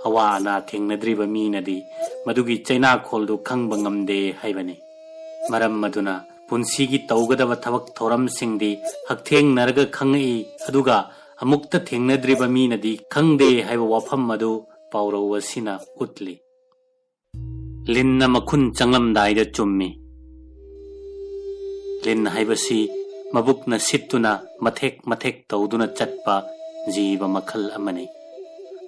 ꯑꯋꯥ ꯑꯅꯥ ꯊꯦꯡꯅꯗ꯭ꯔꯤꯕ ꯃꯤꯅꯗꯤ ꯃꯗꯨꯒꯤ ꯆꯩꯅꯥꯈꯣꯜꯗꯨ ꯈꯪꯕ ꯉꯝꯗꯦ ꯍꯥꯏꯕꯅꯤ꯫ ꯃꯔꯝ ꯑꯗꯨꯅ ꯄꯨꯟꯁꯤꯒꯤ ꯇꯧꯒꯗꯕ ꯊꯕꯛ ꯊꯧꯔꯝꯁꯤꯡꯗꯤ ꯍꯛꯊꯦꯡꯅꯔꯒ ꯈꯪꯉꯛꯏ, ꯑꯗꯨꯒ ꯑꯃꯨꯛꯇ ꯊꯦꯡꯅꯗ꯭ꯔꯤꯕ ꯃꯤꯅꯗꯤ ꯈꯪꯗꯦ ꯍꯥꯏꯕ ꯋꯥꯐꯝ ꯑꯗꯨ ꯄꯥꯎꯔꯧ ꯑꯁꯤꯅ ꯎꯠꯂꯤ꯫ ꯂꯤꯟꯅ ꯃꯈꯨꯟ ꯆꯪꯂꯝꯗꯥꯏꯗ ꯆꯨꯝꯃꯤ꯫ ꯂꯤꯟ ꯍꯥꯏꯕꯁꯤ ꯃꯕꯨꯛꯅ ꯁꯤꯠꯇꯨꯅ ꯃꯊꯦꯛ ꯃꯊꯦꯛ ꯇꯧꯗꯨꯅ ꯆꯠꯄ ꯖꯤꯕ ꯃꯈꯜ ꯑꯃꯅꯤ꯫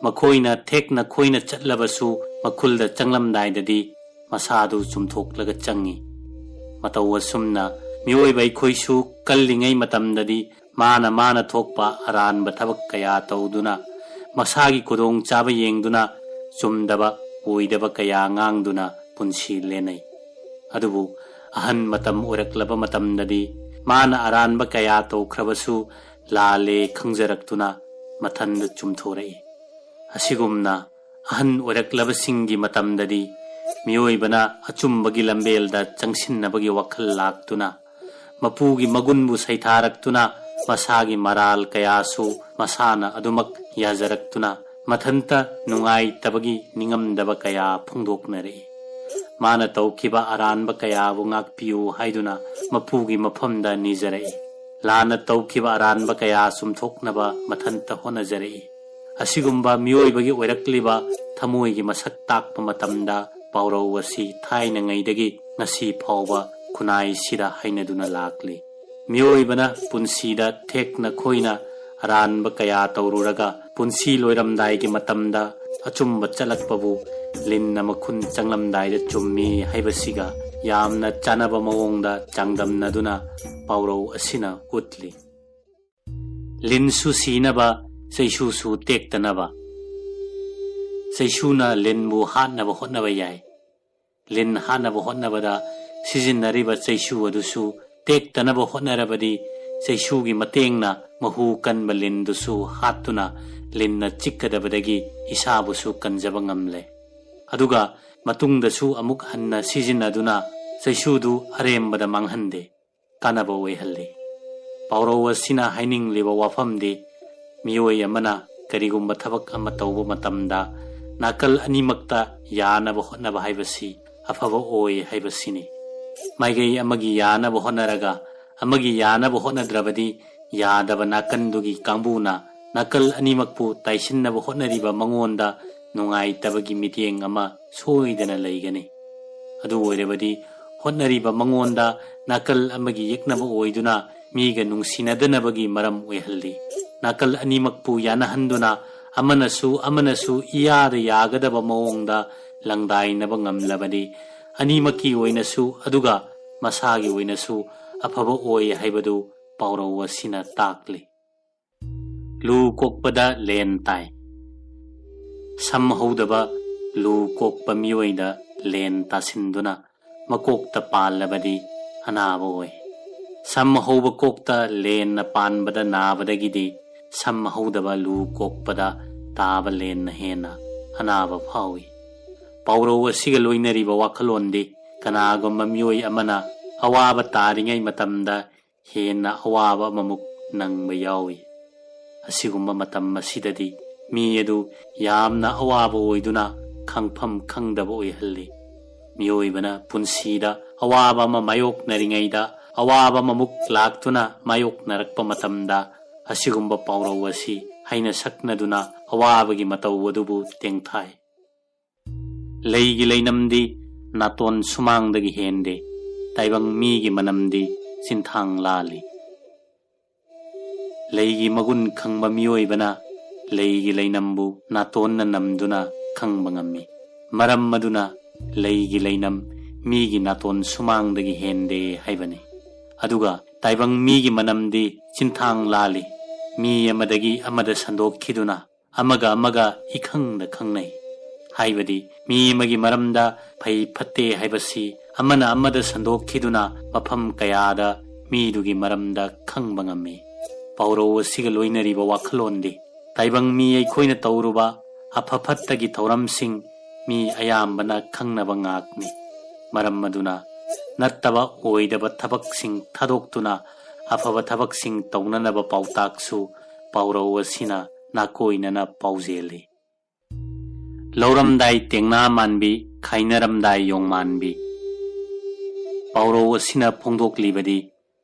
ꯃꯈꯣꯏꯅ ꯊꯦꯛꯅ ꯈꯣꯏꯅ ꯆꯠꯂꯕꯁꯨ ꯃꯈꯨꯜꯗ ꯆꯪꯂꯝꯗꯥꯏꯗꯗꯤ ꯃꯁꯥꯗꯨ ꯆꯨꯝꯊꯣꯛꯂꯒ ꯆꯪꯏ꯫ ꯃꯇꯧ ꯑꯁꯨꯝꯅ ꯃꯤꯑꯣꯏꯕ ꯑꯩꯈꯣꯏꯁꯨ ꯀꯜꯂꯤꯉꯩ ꯃꯇꯝꯗꯗꯤ ꯃꯥꯅ ꯃꯥꯅ ꯊꯣꯛꯄ ꯑꯔꯥꯟꯕ ꯊꯕꯛ ꯀꯌꯥ ꯇꯧꯗꯨꯅ, ꯃꯁꯥꯒꯤ ꯈꯨꯗꯣꯡꯆꯥꯕ ꯌꯦꯡꯗꯨꯅ ꯆꯨꯝꯗꯕ ꯑꯣꯏꯗꯕ ꯀꯌꯥ ꯉꯥꯡꯗꯨꯅ ꯄꯨꯟꯁꯤ ꯂꯦꯟꯅꯩ꯫ ꯑꯗꯨꯕꯨ ꯑꯍꯟ ꯃꯇꯝ ꯑꯣꯏꯔꯛꯂꯕ ꯃꯇꯝꯗꯗꯤ ꯃꯥꯅ ꯑꯔꯥꯟꯕ ꯀꯌꯥ ꯇꯧꯈ꯭ꯔꯕꯁꯨ ꯂꯥꯜꯂꯦ ꯈꯪꯖꯔꯛꯇꯨꯅ ꯃꯊꯟꯗ ꯆꯨꯝꯊꯣꯔꯛꯏ꯫ ꯑꯁꯤꯒꯨꯝꯅ ꯑꯍꯟ ꯑꯣꯏꯔꯛꯂꯕꯁꯤꯡꯒꯤ ꯃꯇꯝꯗꯗꯤ ꯃꯤꯑꯣꯏꯕꯅ ꯑꯆꯨꯝꯕꯒꯤ ꯂꯝꯕꯦꯜꯗ ꯆꯪꯁꯤꯟꯅꯕꯒꯤ ꯋꯥꯈꯜ ꯂꯥꯛꯇꯨꯅ, ꯃꯄꯨꯒꯤ ꯃꯒꯨꯟꯕꯨ ꯁꯩꯊꯥꯔꯛꯇꯨꯅ, ꯃꯁꯥꯒꯤ ꯃꯔꯥꯜ ꯀꯌꯥꯁꯨ ꯃꯁꯥꯅ ꯑꯗꯨꯃꯛ ꯌꯥꯖꯔꯛꯇꯨꯅ, ꯃꯊꯟꯇ ꯅꯨꯡꯉꯥꯏꯇꯕꯒꯤ ꯅꯤꯡꯉꯝꯗꯕ ꯀꯌꯥ ꯐꯣꯡꯗꯣꯛꯅꯔꯛꯏ꯫ ꯃꯥꯅ ꯇꯧꯈꯤꯕ ꯑꯔꯥꯟꯕ ꯀꯌꯥꯕꯨ ꯉꯥꯛꯄꯤꯌꯨ ꯍꯥꯏꯗꯨꯅ ꯃꯄꯨꯒꯤ ꯃꯐꯝꯗ ꯅꯤꯖꯔꯛꯏ꯫ ꯂꯥꯟꯅ ꯇꯧꯈꯤꯕ ꯑꯔꯥꯟꯕ ꯀꯌꯥ ꯆꯨꯝꯊꯣꯛꯅꯕ ꯃꯊꯟꯇ ꯍꯣꯠꯅꯖꯔꯛꯏ꯫ ꯑꯁꯤꯒꯨꯝꯕ ꯃꯤꯑꯣꯏꯕꯒꯤ ꯑꯣꯏꯔꯛꯂꯤꯕ ꯊꯃꯣꯏꯒꯤ ꯃꯁꯛ ꯇꯥꯛꯄ ꯃꯇꯝꯗ ꯄꯥꯎꯔꯧ ꯑꯁꯤ ꯊꯥꯏꯅꯉꯩꯗꯒꯤ ꯉꯁꯤ ꯐꯥꯎꯕ ꯈꯨꯟꯅꯥꯏꯁꯤꯗ ꯍꯥꯏꯅꯗꯨꯅ ꯂꯥꯛꯂꯤ꯫ ꯃꯤꯑꯣꯏꯕꯅ ꯄꯨꯟꯁꯤꯗ ꯊꯦꯛꯅ ꯈꯣꯏꯅ ꯑꯔꯥꯟꯕ ꯀꯌꯥ ꯇꯧꯔꯨꯔꯒ ꯄꯨꯟꯁꯤ ꯂꯣꯏꯔꯝꯗꯥꯏꯒꯤ ꯃꯇꯝꯗ ꯑꯆꯨꯝꯕ ꯆꯠꯂꯛꯄꯕꯨ ꯂꯤꯟꯅ ꯃꯈꯨꯟ ꯆꯪꯂꯝꯗꯥꯏꯗ ꯆꯨꯝꯃꯤ ꯍꯥꯏꯕꯁꯤꯒ ꯌꯥꯝꯅ ꯆꯥꯅꯕ ꯃꯑꯣꯡꯗ ꯆꯥꯡꯗꯝꯅꯗꯨꯅ ꯄꯥꯎꯔꯧ ꯑꯁꯤꯅ ꯎꯠꯂꯤ꯫ ꯂꯤꯟꯁꯨ ꯁꯤꯅꯕ, ꯆꯩꯁꯨꯁꯨ ꯇꯦꯛꯇꯅꯕ꯫ ꯆꯩꯁꯨꯅ ꯂꯤꯟꯕꯨ ꯍꯥꯠꯅꯕ ꯍꯣꯠꯅꯕ ꯌꯥꯏ꯫ ꯂꯤꯟ ꯍꯥꯠꯅꯕ ꯍꯣꯠꯅꯕꯗ ꯁꯤꯖꯤꯟꯅꯔꯤꯕ ꯆꯩꯁꯨ ꯑꯗꯨꯁꯨ ꯇꯦꯛꯇꯅꯕ ꯍꯣꯠꯅꯔꯕꯗꯤ, ꯆꯩꯁꯨꯒꯤ ꯃꯇꯦꯡꯅ ꯃꯍꯨ ꯀꯟꯕ ꯂꯤꯟꯗꯨꯁꯨ ꯍꯥꯠꯇꯨꯅ ꯂꯤꯟꯅ ꯆꯤꯛꯀꯗꯕꯗꯒꯤ ꯏꯁꯥꯕꯨꯁꯨ ꯀꯟꯖꯕ ꯉꯝꯂꯦ꯫ ꯑꯗꯨꯒ ꯃꯇꯨꯡꯗꯁꯨ ꯑꯃꯨꯛ ꯍꯟꯅ ꯁꯤꯖꯤꯟꯅꯗꯨꯅ ꯆꯩꯁꯨꯗꯨ ꯑꯔꯦꯝꯕꯗ ꯃꯥꯡꯍꯟꯗꯦ, ꯀꯥꯟꯅꯕ ꯑꯣꯏꯍꯜꯂꯤ꯫ ꯄꯥꯎꯔꯧ ꯑꯁꯤꯅ ꯍꯥꯏꯅꯤꯡꯂꯤꯕ ꯋꯥꯐꯝꯗꯤ, ꯃꯤꯑꯣꯏ ꯑꯃꯅ ꯀꯔꯤꯒꯨꯝꯕ ꯊꯕꯛ ꯑꯃ ꯇꯧꯕ ꯃꯇꯝꯗ ꯅꯥꯀꯜ ꯑꯅꯤꯃꯛꯇ ꯌꯥꯅꯕ ꯍꯣꯠꯅꯕ ꯍꯥꯏꯕꯁꯤ ꯑꯐꯕ ꯑꯣꯏ ꯍꯥꯏꯕꯁꯤꯅꯤ꯫ ꯃꯥꯏꯀꯩ ꯑꯃꯒꯤ ꯌꯥꯅꯕ ꯍꯣꯠꯅꯔꯒ ꯑꯃꯒꯤ ꯌꯥꯅꯕ ꯍꯣꯠꯅꯗ꯭ꯔꯕꯗꯤ ꯌꯥꯗꯕ ꯅꯥꯀꯟꯗꯨꯒꯤ ꯀꯥꯡꯕꯨꯅ ꯅꯥꯀꯜ ꯑꯅꯤꯃꯛꯄꯨ ꯇꯥꯏꯁꯤꯟꯅꯕ ꯍꯣꯠꯅꯔꯤꯕ ꯃꯉꯣꯟꯗ ꯅꯨꯡꯉꯥꯏꯇꯕꯒꯤ ꯃꯤꯠꯌꯦꯡ ꯑꯃ ꯁꯣꯏꯗꯅ ꯂꯩꯒꯅꯤ꯫ ꯑꯗꯨ ꯑꯣꯏꯔꯕꯗꯤ ꯍꯣꯠꯅꯔꯤꯕ ꯃꯉꯣꯟꯗ ꯅꯥꯀꯜ ꯑꯃꯒꯤ ꯌꯦꯛꯅꯕ ꯑꯣꯏꯗꯨꯅ ꯃꯤꯒ ꯅꯨꯡꯁꯤꯅꯗꯅꯕꯒꯤ ꯃꯔꯝ ꯑꯣꯏꯍꯜꯂꯤ꯫ ꯅꯥꯀꯜ ꯑꯅꯤꯃꯛꯄꯨ ꯌꯥꯅꯍꯟꯗꯨꯅ ꯑꯃꯅꯁꯨ ꯑꯃꯅꯁꯨ ꯏꯌꯥꯗ ꯌꯥꯒꯗꯕ ꯃꯑꯣꯡꯗ ꯂꯪꯗꯥꯏꯅꯕ ꯉꯝꯂꯕꯗꯤ ꯑꯅꯤꯃꯛꯀꯤ ꯑꯣꯏꯅꯁꯨ ꯑꯗꯨꯒ ꯃꯁꯥꯒꯤ ꯑꯣꯏꯅꯁꯨ ꯑꯐꯕ ꯑꯣꯏ ꯍꯥꯏꯕꯗꯨ ꯄꯥꯎꯔꯧ ꯑꯁꯤꯅ ꯇꯥꯛꯂꯤ꯫ ꯂꯨ ꯀꯣꯛꯄꯗ ꯂꯦꯟ ꯇꯥꯏ꯫ ꯁꯝ ꯍꯧꯗꯕ ꯂꯨ ꯀꯣꯛꯄ ꯃꯤꯑꯣꯏꯗ ꯂꯦꯟ ꯇꯥꯁꯤꯟꯗꯨꯅ ꯃꯀꯣꯛꯇ ꯄꯥꯜꯂꯕꯗꯤ ꯑꯅꯥꯕ ꯑꯣꯏ꯫ ꯁꯝ ꯍꯧꯕ ꯀꯣꯛꯇ ꯂꯦꯟꯅ ꯄꯥꯟꯕꯗ ꯅꯥꯕꯗꯒꯤꯗꯤ ꯁꯝ ꯍꯧꯗꯕ ꯂꯨ ꯀꯣꯛꯄꯗ ꯇꯥꯕ ꯂꯦꯟꯅ ꯍꯦꯟꯅ ꯑꯅꯥꯕ ꯐꯥꯎꯏ꯫ ꯄꯥꯎꯔꯧ ꯑꯁꯤꯒ ꯂꯣꯏꯅꯔꯤꯕ ꯋꯥꯈꯜꯂꯣꯟꯗꯤ ꯀꯅꯥꯒꯨꯝꯕ ꯃꯤꯑꯣꯏ ꯑꯃꯅ ꯑꯋꯥꯕ ꯇꯥꯔꯤꯉꯩ ꯃꯇꯝꯗ ꯍꯦꯟꯅ ꯑꯋꯥꯕ ꯑꯃꯃꯨꯛ ꯅꯪꯕ ꯌꯥꯎꯏ꯫ ꯑꯁꯤꯒꯨꯝꯕ ꯃꯇꯝ ꯑꯁꯤꯗꯗꯤ ꯃꯤ ꯑꯗꯨ ꯌꯥꯝꯅ ꯑꯋꯥꯕ ꯑꯣꯏꯗꯨꯅ ꯈꯪꯐꯝ ꯈꯪꯗꯕ ꯑꯣꯏꯍꯜꯂꯤ꯫ ꯃꯤꯑꯣꯏꯕꯅ ꯄꯨꯟꯁꯤꯗ ꯑꯋꯥꯕ ꯑꯃ ꯃꯥꯌꯣꯛꯅꯔꯤꯉꯩꯗ ꯑꯋꯥꯕ ꯑꯃꯃꯨꯛ ꯂꯥꯛꯇꯨꯅ ꯃꯥꯌꯣꯛꯅꯔꯛꯄ ꯃꯇꯝꯗ ꯑꯁꯤꯒꯨꯝꯕ ꯄꯥꯎꯔꯧ ꯑꯁꯤ ꯍꯩꯅ ꯁꯛꯅꯗꯨꯅ ꯑꯋꯥꯕꯒꯤ ꯃꯇꯧ ꯑꯗꯨꯕꯨ ꯇꯦꯡꯊꯥꯏ꯫ ꯂꯩꯒꯤ ꯂꯩꯅꯝꯗꯤ ꯅꯥꯇꯣꯟ ꯁꯨꯃꯥꯡꯗꯒꯤ ꯍꯦꯟꯗꯦ, ꯇꯥꯏꯕꯪ ꯃꯤꯒꯤ ꯃꯅꯝꯗꯤ ꯆꯤꯟꯊꯥꯡ ꯂꯥꯜꯂꯤ꯫ ꯂꯩꯒꯤ ꯃꯒꯨꯟ ꯈꯪꯕ ꯃꯤꯑꯣꯏꯕꯅ ꯂꯩꯒꯤ ꯂꯩꯅꯝꯕꯨ ꯅꯥꯇꯣꯟꯅ ꯅꯝꯗꯨꯅ ꯈꯪꯕ ꯉꯝꯃꯤ꯫ ꯃꯔꯝ ꯑꯗꯨꯅ ꯂꯩꯒꯤ ꯂꯩꯅꯝ ꯃꯤꯒꯤ ꯅꯥꯇꯣꯟ ꯁꯨꯃꯥꯡꯗꯒꯤ ꯍꯦꯟꯗꯦ ꯍꯥꯏꯕꯅꯤ꯫ ꯑꯗꯨꯒ ꯇꯥꯏꯕꯪ ꯃꯤꯒꯤ ꯃꯅꯝꯗꯤ ꯆꯤꯟꯊꯥꯡ ꯂꯥꯜꯂꯤ꯫ ꯃꯤ ꯑꯃꯗꯒꯤ ꯑꯃꯗ ꯁꯟꯗꯣꯛꯈꯤꯗꯨꯅ ꯑꯃꯒ ꯑꯃꯒ ꯏꯈꯪꯗ ꯈꯪꯅꯩ꯫ ꯍꯥꯏꯕꯗꯤ ꯃꯤ ꯑꯃꯒꯤ ꯃꯔꯝꯗ ꯐꯩ ꯐꯠꯇꯦ ꯍꯥꯏꯕꯁꯤ ꯑꯃꯅ ꯑꯃꯗ ꯁꯟꯗꯣꯛꯈꯤꯗꯨꯅ ꯃꯐꯝ ꯀꯌꯥꯗ ꯃꯤꯗꯨꯒꯤ ꯃꯔꯝꯗ ꯈꯪꯕ ꯉꯝꯃꯤ꯫ ꯄꯥꯎꯔꯧ ꯑꯁꯤꯒ ꯂꯣꯏꯅꯔꯤꯕ ꯋꯥꯈꯜꯂꯣꯟꯗꯤ ꯇꯥꯏꯕꯪ ꯃꯤ ꯑꯩꯈꯣꯏꯅ ꯇꯧꯔꯨꯕ ꯑꯐ ꯐꯠꯇꯒꯤ ꯊꯧꯔꯝꯁꯤꯡ ꯃꯤ ꯑꯌꯥꯝꯕꯅ ꯈꯪꯅꯕ ꯉꯥꯛꯅꯤ꯫ ꯃꯔꯝ ꯑꯗꯨꯅ ꯅꯠꯇꯕ ꯑꯣꯏꯗꯕ ꯊꯕꯛꯁꯤꯡ ꯊꯥꯗꯣꯛꯇꯨꯅ ꯑꯐꯕ ꯊꯕꯛꯁꯤꯡ ꯇꯧꯅꯅꯕ ꯄꯥꯎꯇꯥꯛꯁꯨ ꯄꯥꯎꯔꯧ ꯑꯁꯤꯅ ꯅꯥꯀꯣꯏꯅꯅ ꯄꯥꯎꯖꯦꯜꯂꯤ꯫ ꯂꯧꯔꯝꯗꯥꯏ ꯇꯦꯡꯅꯥ ꯃꯥꯟꯕꯤ, ꯈꯥꯏꯅꯔꯝꯗꯥꯏ ꯌꯣꯡꯃꯥꯟꯕꯤ꯫ ꯄꯥꯎꯔꯧ ꯑꯁꯤꯅ ꯐꯣꯡꯗꯣꯛꯂꯤꯕꯗꯤ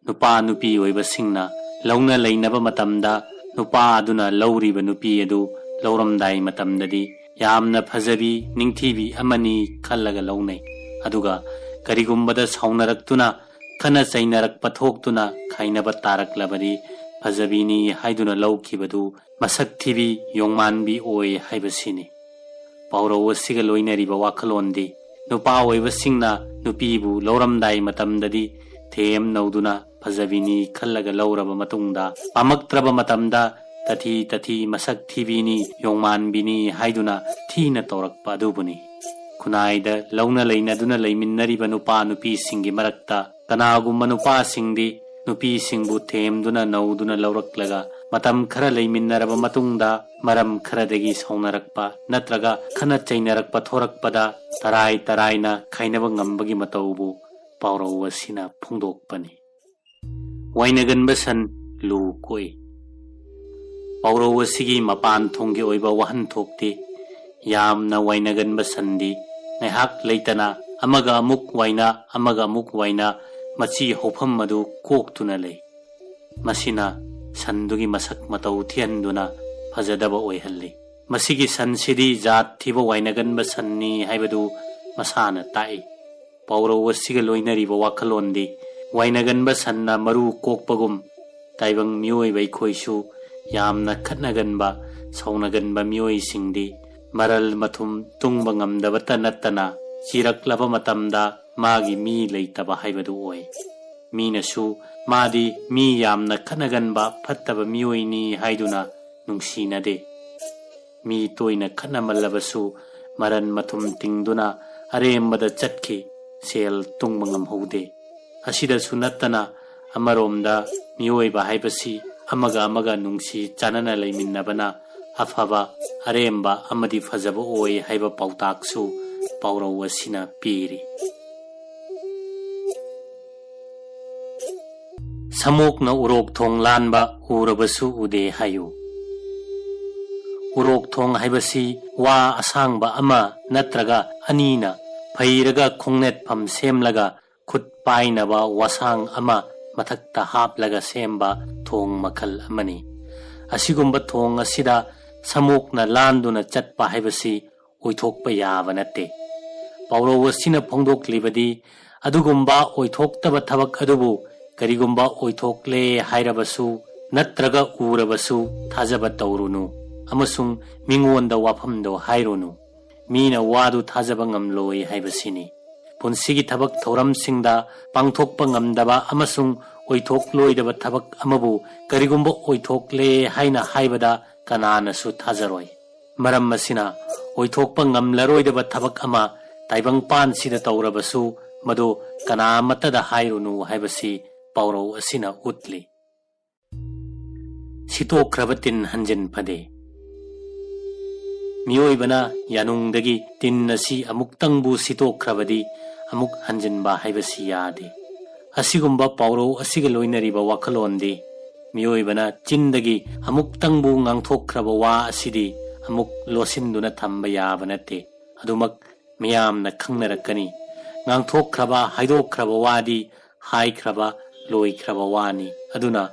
ꯅꯨꯄꯥ ꯅꯨꯄꯤ ꯑꯣꯏꯕꯁꯤꯡꯅ ꯂꯧꯅ ꯂꯩꯅꯕ ꯃꯇꯝꯗ ꯅꯨꯄꯥ ꯑꯗꯨꯅ ꯂꯧꯔꯤꯕ ꯅꯨꯄꯤ ꯑꯗꯨ ꯂꯧꯔꯝꯗꯥꯏ ꯃꯇꯝꯗꯗꯤ ꯌꯥꯝꯅ ꯐꯖꯕꯤ, ꯅꯤꯡꯊꯤꯕꯤ ꯑꯃꯅꯤ ꯈꯜꯂꯒ ꯂꯧꯅꯩ꯫ ꯑꯗꯨꯒ ꯀꯔꯤꯒꯨꯝꯕꯗ ꯁꯥꯎꯅꯔꯛꯇꯨꯅ ꯈꯠꯅ ꯆꯩꯅꯔꯛꯄ ꯊꯣꯛꯇꯨꯅ ꯈꯥꯏꯅꯕ ꯇꯥꯔꯛꯂꯕꯗꯤ ꯐꯖꯕꯤꯅꯤ ꯍꯥꯏꯗꯨꯅ ꯂꯧꯈꯤꯕꯗꯨ ꯃꯁꯛ ꯊꯤꯕꯤ, ꯌꯣꯡꯃꯥꯟꯕꯤ ꯑꯣꯏ ꯍꯥꯏꯕꯁꯤꯅꯤ꯫ ꯄꯥꯎꯔꯧ ꯑꯁꯤꯒ ꯂꯣꯏꯅꯔꯤꯕ ꯋꯥꯈꯜꯂꯣꯟꯗꯤ ꯅꯨꯄꯥ ꯑꯣꯏꯕꯁꯤꯡꯅ ꯅꯨꯄꯤꯕꯨ ꯂꯧꯔꯝꯗꯥꯏ ꯃꯇꯝꯗꯗꯤ ꯊꯦꯝ ꯅꯧꯗꯨꯅ ꯐꯖꯕꯤꯅꯤ ꯈꯜꯂꯒ ꯂꯧꯔꯕ ꯃꯇꯨꯡꯗ ꯄꯥꯝꯃꯛꯇ꯭ꯔꯕ ꯃꯇꯝꯗ ꯇꯊꯤ ꯇꯊꯤ, ꯃꯁꯛ ꯊꯤꯕꯤꯅꯤ, ꯌꯣꯡꯃꯥꯟꯕꯤꯅꯤ ꯍꯥꯏꯗꯨꯅ ꯊꯤꯅ ꯇꯧꯔꯛꯄ ꯑꯗꯨꯕꯨꯅꯤ꯫ ꯈꯨꯟꯅꯥꯏꯗ ꯂꯧꯅ ꯂꯩꯅꯗꯨꯅ ꯂꯩꯃꯤꯟꯅꯔꯤꯕ ꯅꯨꯄꯥ ꯅꯨꯄꯤꯁꯤꯡꯒꯤ ꯃꯔꯛꯇ ꯀꯅꯥꯒꯨꯝꯕ ꯅꯨꯄꯥꯁꯤꯡꯗꯤ ꯅꯨꯄꯤꯁꯤꯡꯕꯨ ꯊꯦꯝꯗꯨꯅ ꯅꯧꯗꯨꯅ ꯂꯧꯔꯛꯂꯒ ꯃꯇꯝ ꯈꯔ ꯂꯩꯃꯤꯟꯅꯔꯕ ꯃꯇꯨꯡꯗ ꯃꯔꯝ ꯈꯔꯗꯒꯤ ꯁꯥꯎꯅꯔꯛꯄ ꯅꯠꯇ꯭ꯔꯒ ꯈꯠꯅ ꯆꯩꯅꯔꯛꯄ ꯊꯣꯔꯛꯄꯗ ꯇꯔꯥꯏ ꯇꯔꯥꯏꯅ ꯈꯥꯏꯅꯕ ꯉꯝꯕꯒꯤ ꯃꯇꯧꯕꯨ ꯄꯥꯎꯔꯧ ꯑꯁꯤꯅ ꯐꯣꯡꯗꯣꯛꯄꯅꯤ꯫ ꯋꯥꯏꯅꯒꯟꯕ ꯁꯟ ꯂꯨ ꯀꯣꯛꯏ꯫ ꯄꯥꯎꯔꯧ ꯑꯁꯤꯒꯤ ꯃꯄꯥꯟ ꯊꯣꯡꯒꯤ ꯑꯣꯏꯕ ꯋꯥꯍꯟꯊꯣꯛꯇꯤ ꯌꯥꯝꯅ ꯋꯥꯏꯅꯒꯟꯕ ꯁꯟꯗꯤ ꯉꯥꯏꯍꯥꯛ ꯂꯩꯇꯅ ꯑꯃꯒ ꯑꯃꯨꯛ ꯋꯥꯏꯅ, ꯑꯃꯒ ꯑꯃꯨꯛ ꯋꯥꯏꯅ ꯃꯆꯤ ꯍꯧꯐꯝ ꯑꯗꯨ ꯀꯣꯛꯇꯨꯅ ꯂꯩ꯫ ꯃꯁꯤꯅ ꯁꯟꯗꯨꯒꯤ ꯃꯁꯛ ꯃꯇꯧ ꯊꯤꯍꯟꯗꯨꯅ ꯐꯖꯗꯕ ꯑꯣꯏꯍꯜꯂꯤ꯫ ꯃꯁꯤꯒꯤ ꯁꯟꯁꯤꯗꯤ ꯖꯥꯠ ꯊꯤꯕ ꯋꯥꯏꯅꯒꯟꯕ ꯁꯟꯅꯤ ꯍꯥꯏꯕꯗꯨ ꯃꯁꯥꯅ ꯇꯥꯛꯏ꯫ ꯄꯥꯎꯔꯧ ꯑꯁꯤꯒ ꯂꯣꯏꯅꯔꯤꯕ ꯋꯥꯈꯜꯂꯣꯟꯗꯤ ꯋꯥꯏꯅꯒꯟꯕ ꯁꯟꯅ ꯃꯔꯨ ꯀꯣꯛꯄꯒꯨꯝ ꯇꯥꯏꯕꯪ ꯃꯤꯑꯣꯏꯕ ꯑꯩꯈꯣꯏꯁꯨ ꯌꯥꯝꯅ ꯈꯠꯅꯒꯟꯕ, ꯁꯥꯎꯅꯒꯟꯕ ꯃꯤꯑꯣꯏꯁꯤꯡꯗꯤ ꯃꯔꯜ ꯃꯊꯨꯝ ꯇꯨꯡꯕ ꯉꯝꯗꯕꯇ ꯅꯠꯇꯅ ꯆꯤꯔꯛꯂꯕ ꯃꯇꯝꯗ ꯃꯥꯒꯤ ꯃꯤ ꯂꯩꯇꯕ ꯍꯥꯏꯕꯗꯨ ꯑꯣꯏ꯫ ꯃꯤꯅꯁꯨ ꯃꯥꯗꯤ ꯃꯤ ꯌꯥꯝꯅ ꯈꯠꯅꯒꯟꯕ ꯐꯠꯇꯕ ꯃꯤꯑꯣꯏꯅꯤ ꯍꯥꯏꯗꯨꯅ ꯅꯨꯡꯁꯤꯅꯗꯦ꯫ ꯃꯤ ꯇꯣꯏꯅ ꯈꯠꯅꯃꯜꯂꯕꯁꯨ ꯃꯔꯟ ꯃꯊꯨꯝ ꯇꯤꯡꯗꯨꯅ ꯑꯔꯦꯝꯕꯗ ꯆꯠꯈꯤ, ꯁꯦꯜ ꯇꯨꯡꯕ ꯉꯝꯍꯧꯗꯦ꯫ ꯑꯁꯤꯗꯁꯨ ꯅꯠꯇꯅ ꯑꯃꯔꯣꯝꯗ ꯃꯤꯑꯣꯏꯕ ꯍꯥꯏꯕꯁꯤ ꯑꯃꯒ ꯑꯃꯒ ꯅꯨꯡꯁꯤ ꯆꯥꯟꯅꯅ ꯂꯩꯃꯤꯟꯅꯕꯅ ꯑꯐꯕ, ꯑꯔꯦꯝꯕ ꯑꯃꯗꯤ ꯐꯖꯕ ꯑꯣꯏ ꯍꯥꯏꯕ ꯄꯥꯎꯇꯥꯛꯁꯨ ꯄꯥꯎꯔꯧ ꯑꯁꯤꯅ ꯄꯤꯔꯤ꯫ ꯁꯃꯣꯛꯅ ꯎꯔꯣꯛ ꯊꯣꯡ ꯂꯥꯟꯕ ꯎꯔꯕꯁꯨ ꯎꯗꯦ ꯍꯥꯏꯌꯨ꯫ ꯎꯔꯣꯛ ꯊꯣꯡ ꯍꯥꯏꯕꯁꯤ ꯋꯥ ꯑꯁꯥꯡꯕ ꯑꯃ ꯅꯠꯇ꯭ꯔꯒ ꯑꯅꯤꯅ ꯐꯩꯔꯒ ꯈꯣꯡꯅꯦꯠꯐꯝ ꯁꯦꯝꯂꯒ ꯈꯨꯠ ꯄꯥꯏꯅꯕ ꯋꯥꯁꯥꯡ ꯑꯃ ꯃꯊꯛꯇ ꯍꯥꯞꯂꯒ ꯁꯦꯝꯕ ꯊꯣꯡ ꯃꯈꯜ ꯑꯃꯅꯤ꯫ ꯑꯁꯤꯒꯨꯝꯕ ꯊꯣꯡ ꯑꯁꯤꯗ ꯁꯃꯣꯛꯅ ꯂꯥꯟꯗꯨꯅ ꯆꯠꯄ ꯍꯥꯏꯕꯁꯤ ꯑꯣꯏꯊꯣꯛꯄ ꯌꯥꯕ ꯅꯠꯇꯦ꯫ ꯄꯥꯎꯔꯧ ꯑꯁꯤꯅ ꯐꯣꯡꯗꯣꯛꯂꯤꯕꯗꯤ ꯑꯗꯨꯒꯨꯝꯕ ꯑꯣꯏꯊꯣꯛꯇꯕ ꯊꯕꯛ ꯑꯗꯨꯕꯨ ꯀꯔꯤꯒꯨꯝꯕ ꯑꯣꯏꯊꯣꯛꯂꯦ ꯍꯥꯏꯔꯕꯁꯨ ꯅꯠꯇ꯭ꯔꯒ ꯎꯔꯕꯁꯨ ꯊꯥꯖꯕ ꯇꯧꯔꯨꯅꯨ ꯑꯃꯁꯨꯡ ꯃꯤꯉꯣꯟꯗ ꯋꯥꯐꯝꯗꯣ ꯍꯥꯏꯔꯨꯅꯨ꯫ ꯃꯤꯅ ꯋꯥꯗꯨ ꯊꯥꯖꯕ ꯉꯝꯂꯣꯏ ꯍꯥꯏꯕꯁꯤꯅꯤ꯫ ꯄꯨꯟꯁꯤꯒꯤ ꯊꯕꯛ ꯊꯧꯔꯝꯁꯤꯡꯗ ꯄꯥꯡꯊꯣꯛꯄ ꯉꯝꯗꯕ ꯑꯃꯁꯨꯡ ꯑꯣꯏꯊꯣꯛꯂꯣꯏꯗꯕ ꯊꯕꯛ ꯑꯃꯕꯨ ꯀꯔꯤꯒꯨꯝꯕ ꯑꯣꯏꯊꯣꯛꯂꯦ ꯍꯥꯏꯅ ꯍꯥꯏꯕꯗ ꯀꯅꯥꯅꯁꯨ ꯊꯥꯖꯔꯣꯏ꯫ ꯃꯔꯝ ꯑꯁꯤꯅ ꯑꯣꯏꯊꯣꯛꯄ ꯉꯝꯂꯔꯣꯏꯗꯕ ꯊꯕꯛ ꯑꯃ ꯇꯥꯏꯕꯪꯄꯥꯟꯁꯤꯗ ꯇꯧꯔꯕꯁꯨ ꯃꯗꯨ ꯀꯅꯥ ꯑꯃꯠꯇꯗ ꯍꯥꯏꯔꯨꯅꯨ ꯍꯥꯏꯕꯁꯤ ꯄꯥꯎꯔꯧ ꯑꯁꯤꯅ ꯎꯠꯂꯤ꯫ ꯁꯤꯠꯇꯣꯛꯈ꯭ꯔꯕ ꯇꯤꯟ ꯍꯟꯖꯤꯟ ꯐꯗꯦ꯫ ꯃꯤꯑꯣꯏꯕꯅ ꯌꯥꯅꯨꯡꯗꯒꯤ ꯇꯤꯟ ꯑꯁꯤ ꯑꯃꯨꯛꯇꯪꯕꯨ ꯁꯤꯠꯇꯣꯛꯈ꯭ꯔꯕꯗꯤ ꯑꯃꯨꯛ ꯍꯟꯖꯤꯟꯕ ꯍꯥꯏꯕꯁꯤ ꯌꯥꯗꯦ꯫ ꯑꯁꯤꯒꯨꯝꯕ ꯄꯥꯎꯔꯧ ꯑꯁꯤꯒ ꯂꯣꯏꯅꯔꯤꯕ ꯋꯥꯈꯜꯂꯣꯟꯗꯤ ꯃꯤꯑꯣꯏꯕꯅ ꯆꯤꯟꯗꯒꯤ ꯑꯃꯨꯛꯇꯪꯕꯨ ꯉꯥꯡꯊꯣꯛꯈ꯭ꯔꯕ ꯋꯥ ꯑꯁꯤꯗꯤ ꯑꯃꯨꯛ ꯂꯣꯠꯁꯤꯟꯗꯨꯅ ꯊꯝꯕ ꯌꯥꯕ ꯅꯠꯇꯦ꯫ ꯑꯗꯨꯃꯛ ꯃꯤꯌꯥꯝꯅ ꯈꯪꯅꯔꯛꯀꯅꯤ꯫ ꯉꯥꯡꯊꯣꯛꯈ꯭ꯔꯕ, ꯍꯥꯏꯗꯣꯛꯈ꯭ꯔꯕ ꯋꯥꯗꯤ ꯍꯥꯏꯈ꯭ꯔꯕ, ꯂꯣꯏꯈ꯭ꯔꯕ ꯋꯥꯅꯤ꯫ ꯑꯗꯨꯅ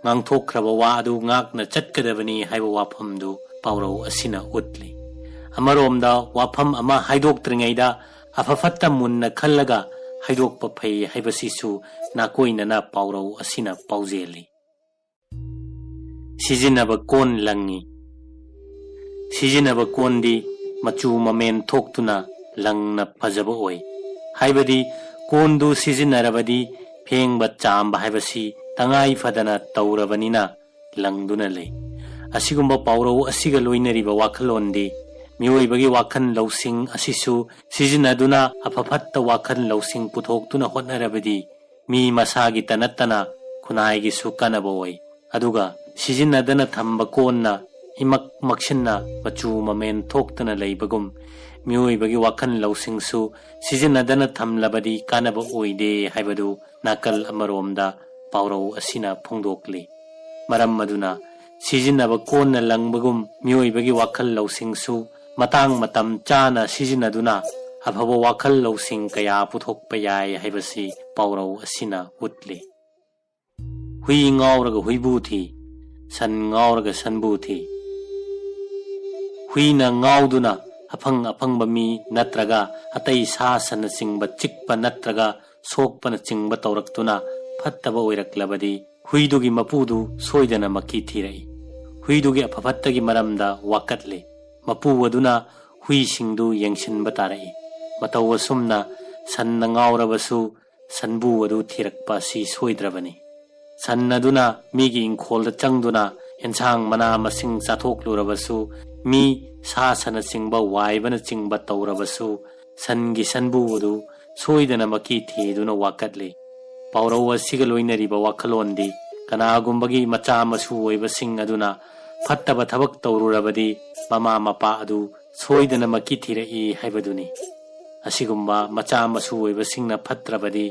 ꯉꯥꯡꯊꯣꯛꯈ꯭ꯔꯕ ꯋꯥ ꯑꯗꯨ ꯉꯥꯛꯅ ꯆꯠꯀꯗꯕꯅꯤ ꯍꯥꯏꯕ ꯋꯥꯐꯝꯗꯨ ꯄꯥꯎꯔꯧ ꯑꯁꯤꯅ ꯎꯠꯂꯤ꯫ ꯑꯃꯔꯣꯝꯗ ꯋꯥꯐꯝ ꯑꯃ ꯍꯥꯏꯗꯣꯛꯇ꯭ꯔꯤꯉꯩꯗ ꯑꯐ ꯐꯠꯇ ꯃꯨꯟꯅ ꯈꯜꯂꯒ ꯍꯥꯏꯗꯣꯛꯄ ꯐꯩ ꯍꯥꯏꯕꯁꯤꯁꯨ ꯅꯥꯀꯣꯏꯅꯅ ꯄꯥꯎꯔꯧ ꯑꯁꯤꯅ ꯄꯥꯎꯖꯦꯜꯂꯤ꯫ ꯁꯤꯖꯤꯟꯅꯕ ꯀꯣꯟ ꯂꯪꯉꯤ꯫ ꯁꯤꯖꯤꯟꯅꯕ ꯀꯣꯟꯗꯤ ꯃꯆꯨ ꯃꯃꯦꯟ ꯊꯣꯛꯇꯨꯅ ꯂꯪꯅ ꯐꯖꯕ ꯑꯣꯏ꯫ ꯍꯥꯏꯕꯗꯤ ꯀꯣꯟꯗꯨ ꯁꯤꯖꯤꯟꯅꯔꯕꯗꯤ ꯐꯦꯡꯕ ꯆꯥꯝꯕ ꯍꯥꯏꯕꯁꯤ ꯇꯉꯥꯏ ꯐꯗꯅ ꯇꯧꯔꯕꯅꯤꯅ ꯂꯪꯗꯨꯅ ꯂꯩ꯫ ꯑꯁꯤꯒꯨꯝꯕ ꯄꯥꯎꯔꯧ ꯑꯁꯤꯒ ꯂꯣꯏꯅꯔꯤꯕ ꯋꯥꯈꯜꯂꯣꯟꯗꯤ ꯃꯤꯑꯣꯏꯕꯒꯤ ꯋꯥꯈꯜ ꯂꯧꯁꯤꯡ ꯑꯁꯤꯁꯨ ꯁꯤꯖꯤꯟꯅꯗꯨꯅ ꯑꯐ ꯐꯠꯇ ꯋꯥꯈꯜ ꯂꯧꯁꯤꯡ ꯄꯨꯊꯣꯛꯇꯨꯅ ꯍꯣꯠꯅꯔꯕꯗꯤ ꯃꯤ ꯃꯁꯥꯒꯤꯇ ꯅꯠꯇꯅ ꯈꯨꯟꯅꯥꯏꯒꯤꯁꯨ ꯀꯥꯟꯅꯕ ꯑꯣꯏ꯫ ꯑꯗꯨꯒ ꯁꯤꯖꯤꯟꯅꯗꯅ ꯊꯝꯕ ꯀꯣꯟꯅ ꯏꯃꯛ ꯃꯛꯁꯤꯟꯅ ꯃꯆꯨ ꯃꯃꯦꯟ ꯊꯣꯛꯇꯅ ꯂꯩꯕꯒꯨꯝ ꯃꯤꯑꯣꯏꯕꯒꯤ ꯋꯥꯈꯜ ꯂꯧꯁꯤꯡꯁꯨ ꯁꯤꯖꯤꯟꯅꯗꯅ ꯊꯝꯂꯕꯗꯤ ꯀꯥꯟꯅꯕ ꯑꯣꯏꯗꯦ ꯍꯥꯏꯕꯗꯨ ꯅꯥꯀꯜ ꯑꯃꯔꯣꯝꯗ ꯄꯥꯎꯔꯧ ꯑꯁꯤꯅ ꯐꯣꯡꯗꯣꯛꯂꯤ꯫ ꯃꯔꯝ ꯑꯗꯨꯅ ꯁꯤꯖꯤꯟꯅꯕ ꯀꯣꯟꯅ ꯂꯪꯕꯒꯨꯝ ꯃꯤꯑꯣꯏꯕꯒꯤ ꯋꯥꯈꯜ ꯂꯧꯁꯤꯡꯁꯨ ꯃꯇꯥꯡ ꯃꯇꯝ ꯆꯥꯅ ꯁꯤꯖꯤꯟꯅꯗꯨꯅ ꯑꯐꯕ ꯋꯥꯈꯜ ꯂꯧꯁꯤꯡ ꯀꯌꯥ ꯄꯨꯊꯣꯛꯄ ꯌꯥꯏ ꯍꯥꯏꯕꯁꯤ ꯄꯥꯎꯔꯧ ꯑꯁꯤꯅ ꯎꯠꯂꯤ꯫ ꯍꯨꯏ ꯉꯥꯎꯔꯒ ꯍꯨꯏꯕꯨ ꯊꯤ, ꯁꯟ ꯉꯥꯎꯔꯒ ꯁꯟꯕꯨ ꯊꯤ꯫ ꯍꯨꯏꯅ ꯉꯥꯎꯗꯨꯅ ꯑꯐꯪ ꯑꯐꯪꯕ ꯃꯤ ꯅꯠꯇ꯭ꯔꯒ ꯑꯇꯩ ꯁꯥ ꯁꯟꯅꯆꯤꯡꯕ ꯆꯤꯛꯄ ꯅꯠꯇ꯭ꯔꯒ ꯁꯣꯛꯄꯅꯆꯤꯡꯕ ꯇꯧꯔꯛꯇꯨꯅ ꯐꯠꯇꯕ ꯑꯣꯏꯔꯛꯂꯕꯗꯤ ꯍꯨꯏꯗꯨꯒꯤ ꯃꯄꯨꯗꯨ ꯁꯣꯏꯗꯅꯃꯛꯀꯤ ꯊꯤꯔꯛꯏ꯫ ꯍꯨꯏꯗꯨꯒꯤ ꯑꯐ ꯐꯠꯇꯒꯤ ꯃꯔꯝꯗ ꯋꯥꯀꯠꯂꯤ꯫ ꯃꯄꯨ ꯑꯗꯨꯅ ꯍꯨꯏꯁꯤꯡꯗꯨ ꯌꯦꯡꯁꯤꯟꯕ ꯇꯥꯔꯛꯏ꯫ ꯃꯇꯧ ꯑꯁꯨꯝꯅ ꯁꯟꯅ ꯉꯥꯎꯔꯕꯁꯨ ꯁꯟꯕꯨ ꯑꯗꯨ ꯊꯤꯔꯛꯄ ꯑꯁꯤ ꯁꯣꯏꯗ꯭ꯔꯕꯅꯤ꯫ ꯁꯟ ꯑꯗꯨꯅ ꯃꯤꯒꯤ ꯏꯪꯈꯣꯜꯗ ꯆꯪꯗꯨꯅ ꯑꯦꯟꯁꯥꯡ ꯃꯅꯥ ꯃꯁꯤꯡ ꯆꯥꯊꯣꯛꯂꯨꯔꯕꯁꯨ ꯃꯤ, ꯁꯥ ꯁꯟꯅꯆꯤꯡꯕ ꯋꯥꯏꯕꯅꯆꯤꯡꯕ ꯇꯧꯔꯕꯁꯨ ꯁꯟꯒꯤ ꯁꯟꯕꯨ ꯑꯗꯨ ꯁꯣꯏꯗꯅꯃꯛꯀꯤ ꯊꯤꯗꯨꯅ ꯋꯥꯀꯠꯂꯤ꯫ ꯄꯥꯎꯔꯧ ꯑꯁꯤꯒ ꯂꯣꯏꯅꯔꯤꯕ ꯋꯥꯈꯜꯂꯣꯟꯗꯤ ꯀꯅꯥꯒꯨꯝꯕꯒꯤ ꯃꯆꯥ ꯃꯁꯨ ꯑꯣꯏꯕꯁꯤꯡ ꯑꯗꯨꯅ ꯐꯠꯇꯕ ꯊꯕꯛ ꯇꯧꯔꯨꯔꯕꯗꯤ, ꯃꯃꯥ ꯃꯄꯥ ꯑꯗꯨ ꯁꯣꯏꯗꯅꯃꯛꯀꯤ ꯊꯤꯔꯛꯏ ꯍꯥꯏꯕꯗꯨꯅꯤ꯫ ꯑꯁꯤꯒꯨꯝꯕ ꯃꯆꯥ ꯃꯁꯨ ꯑꯣꯏꯕꯁꯤꯡꯅ ꯐꯠꯇ꯭ꯔꯕꯗꯤ,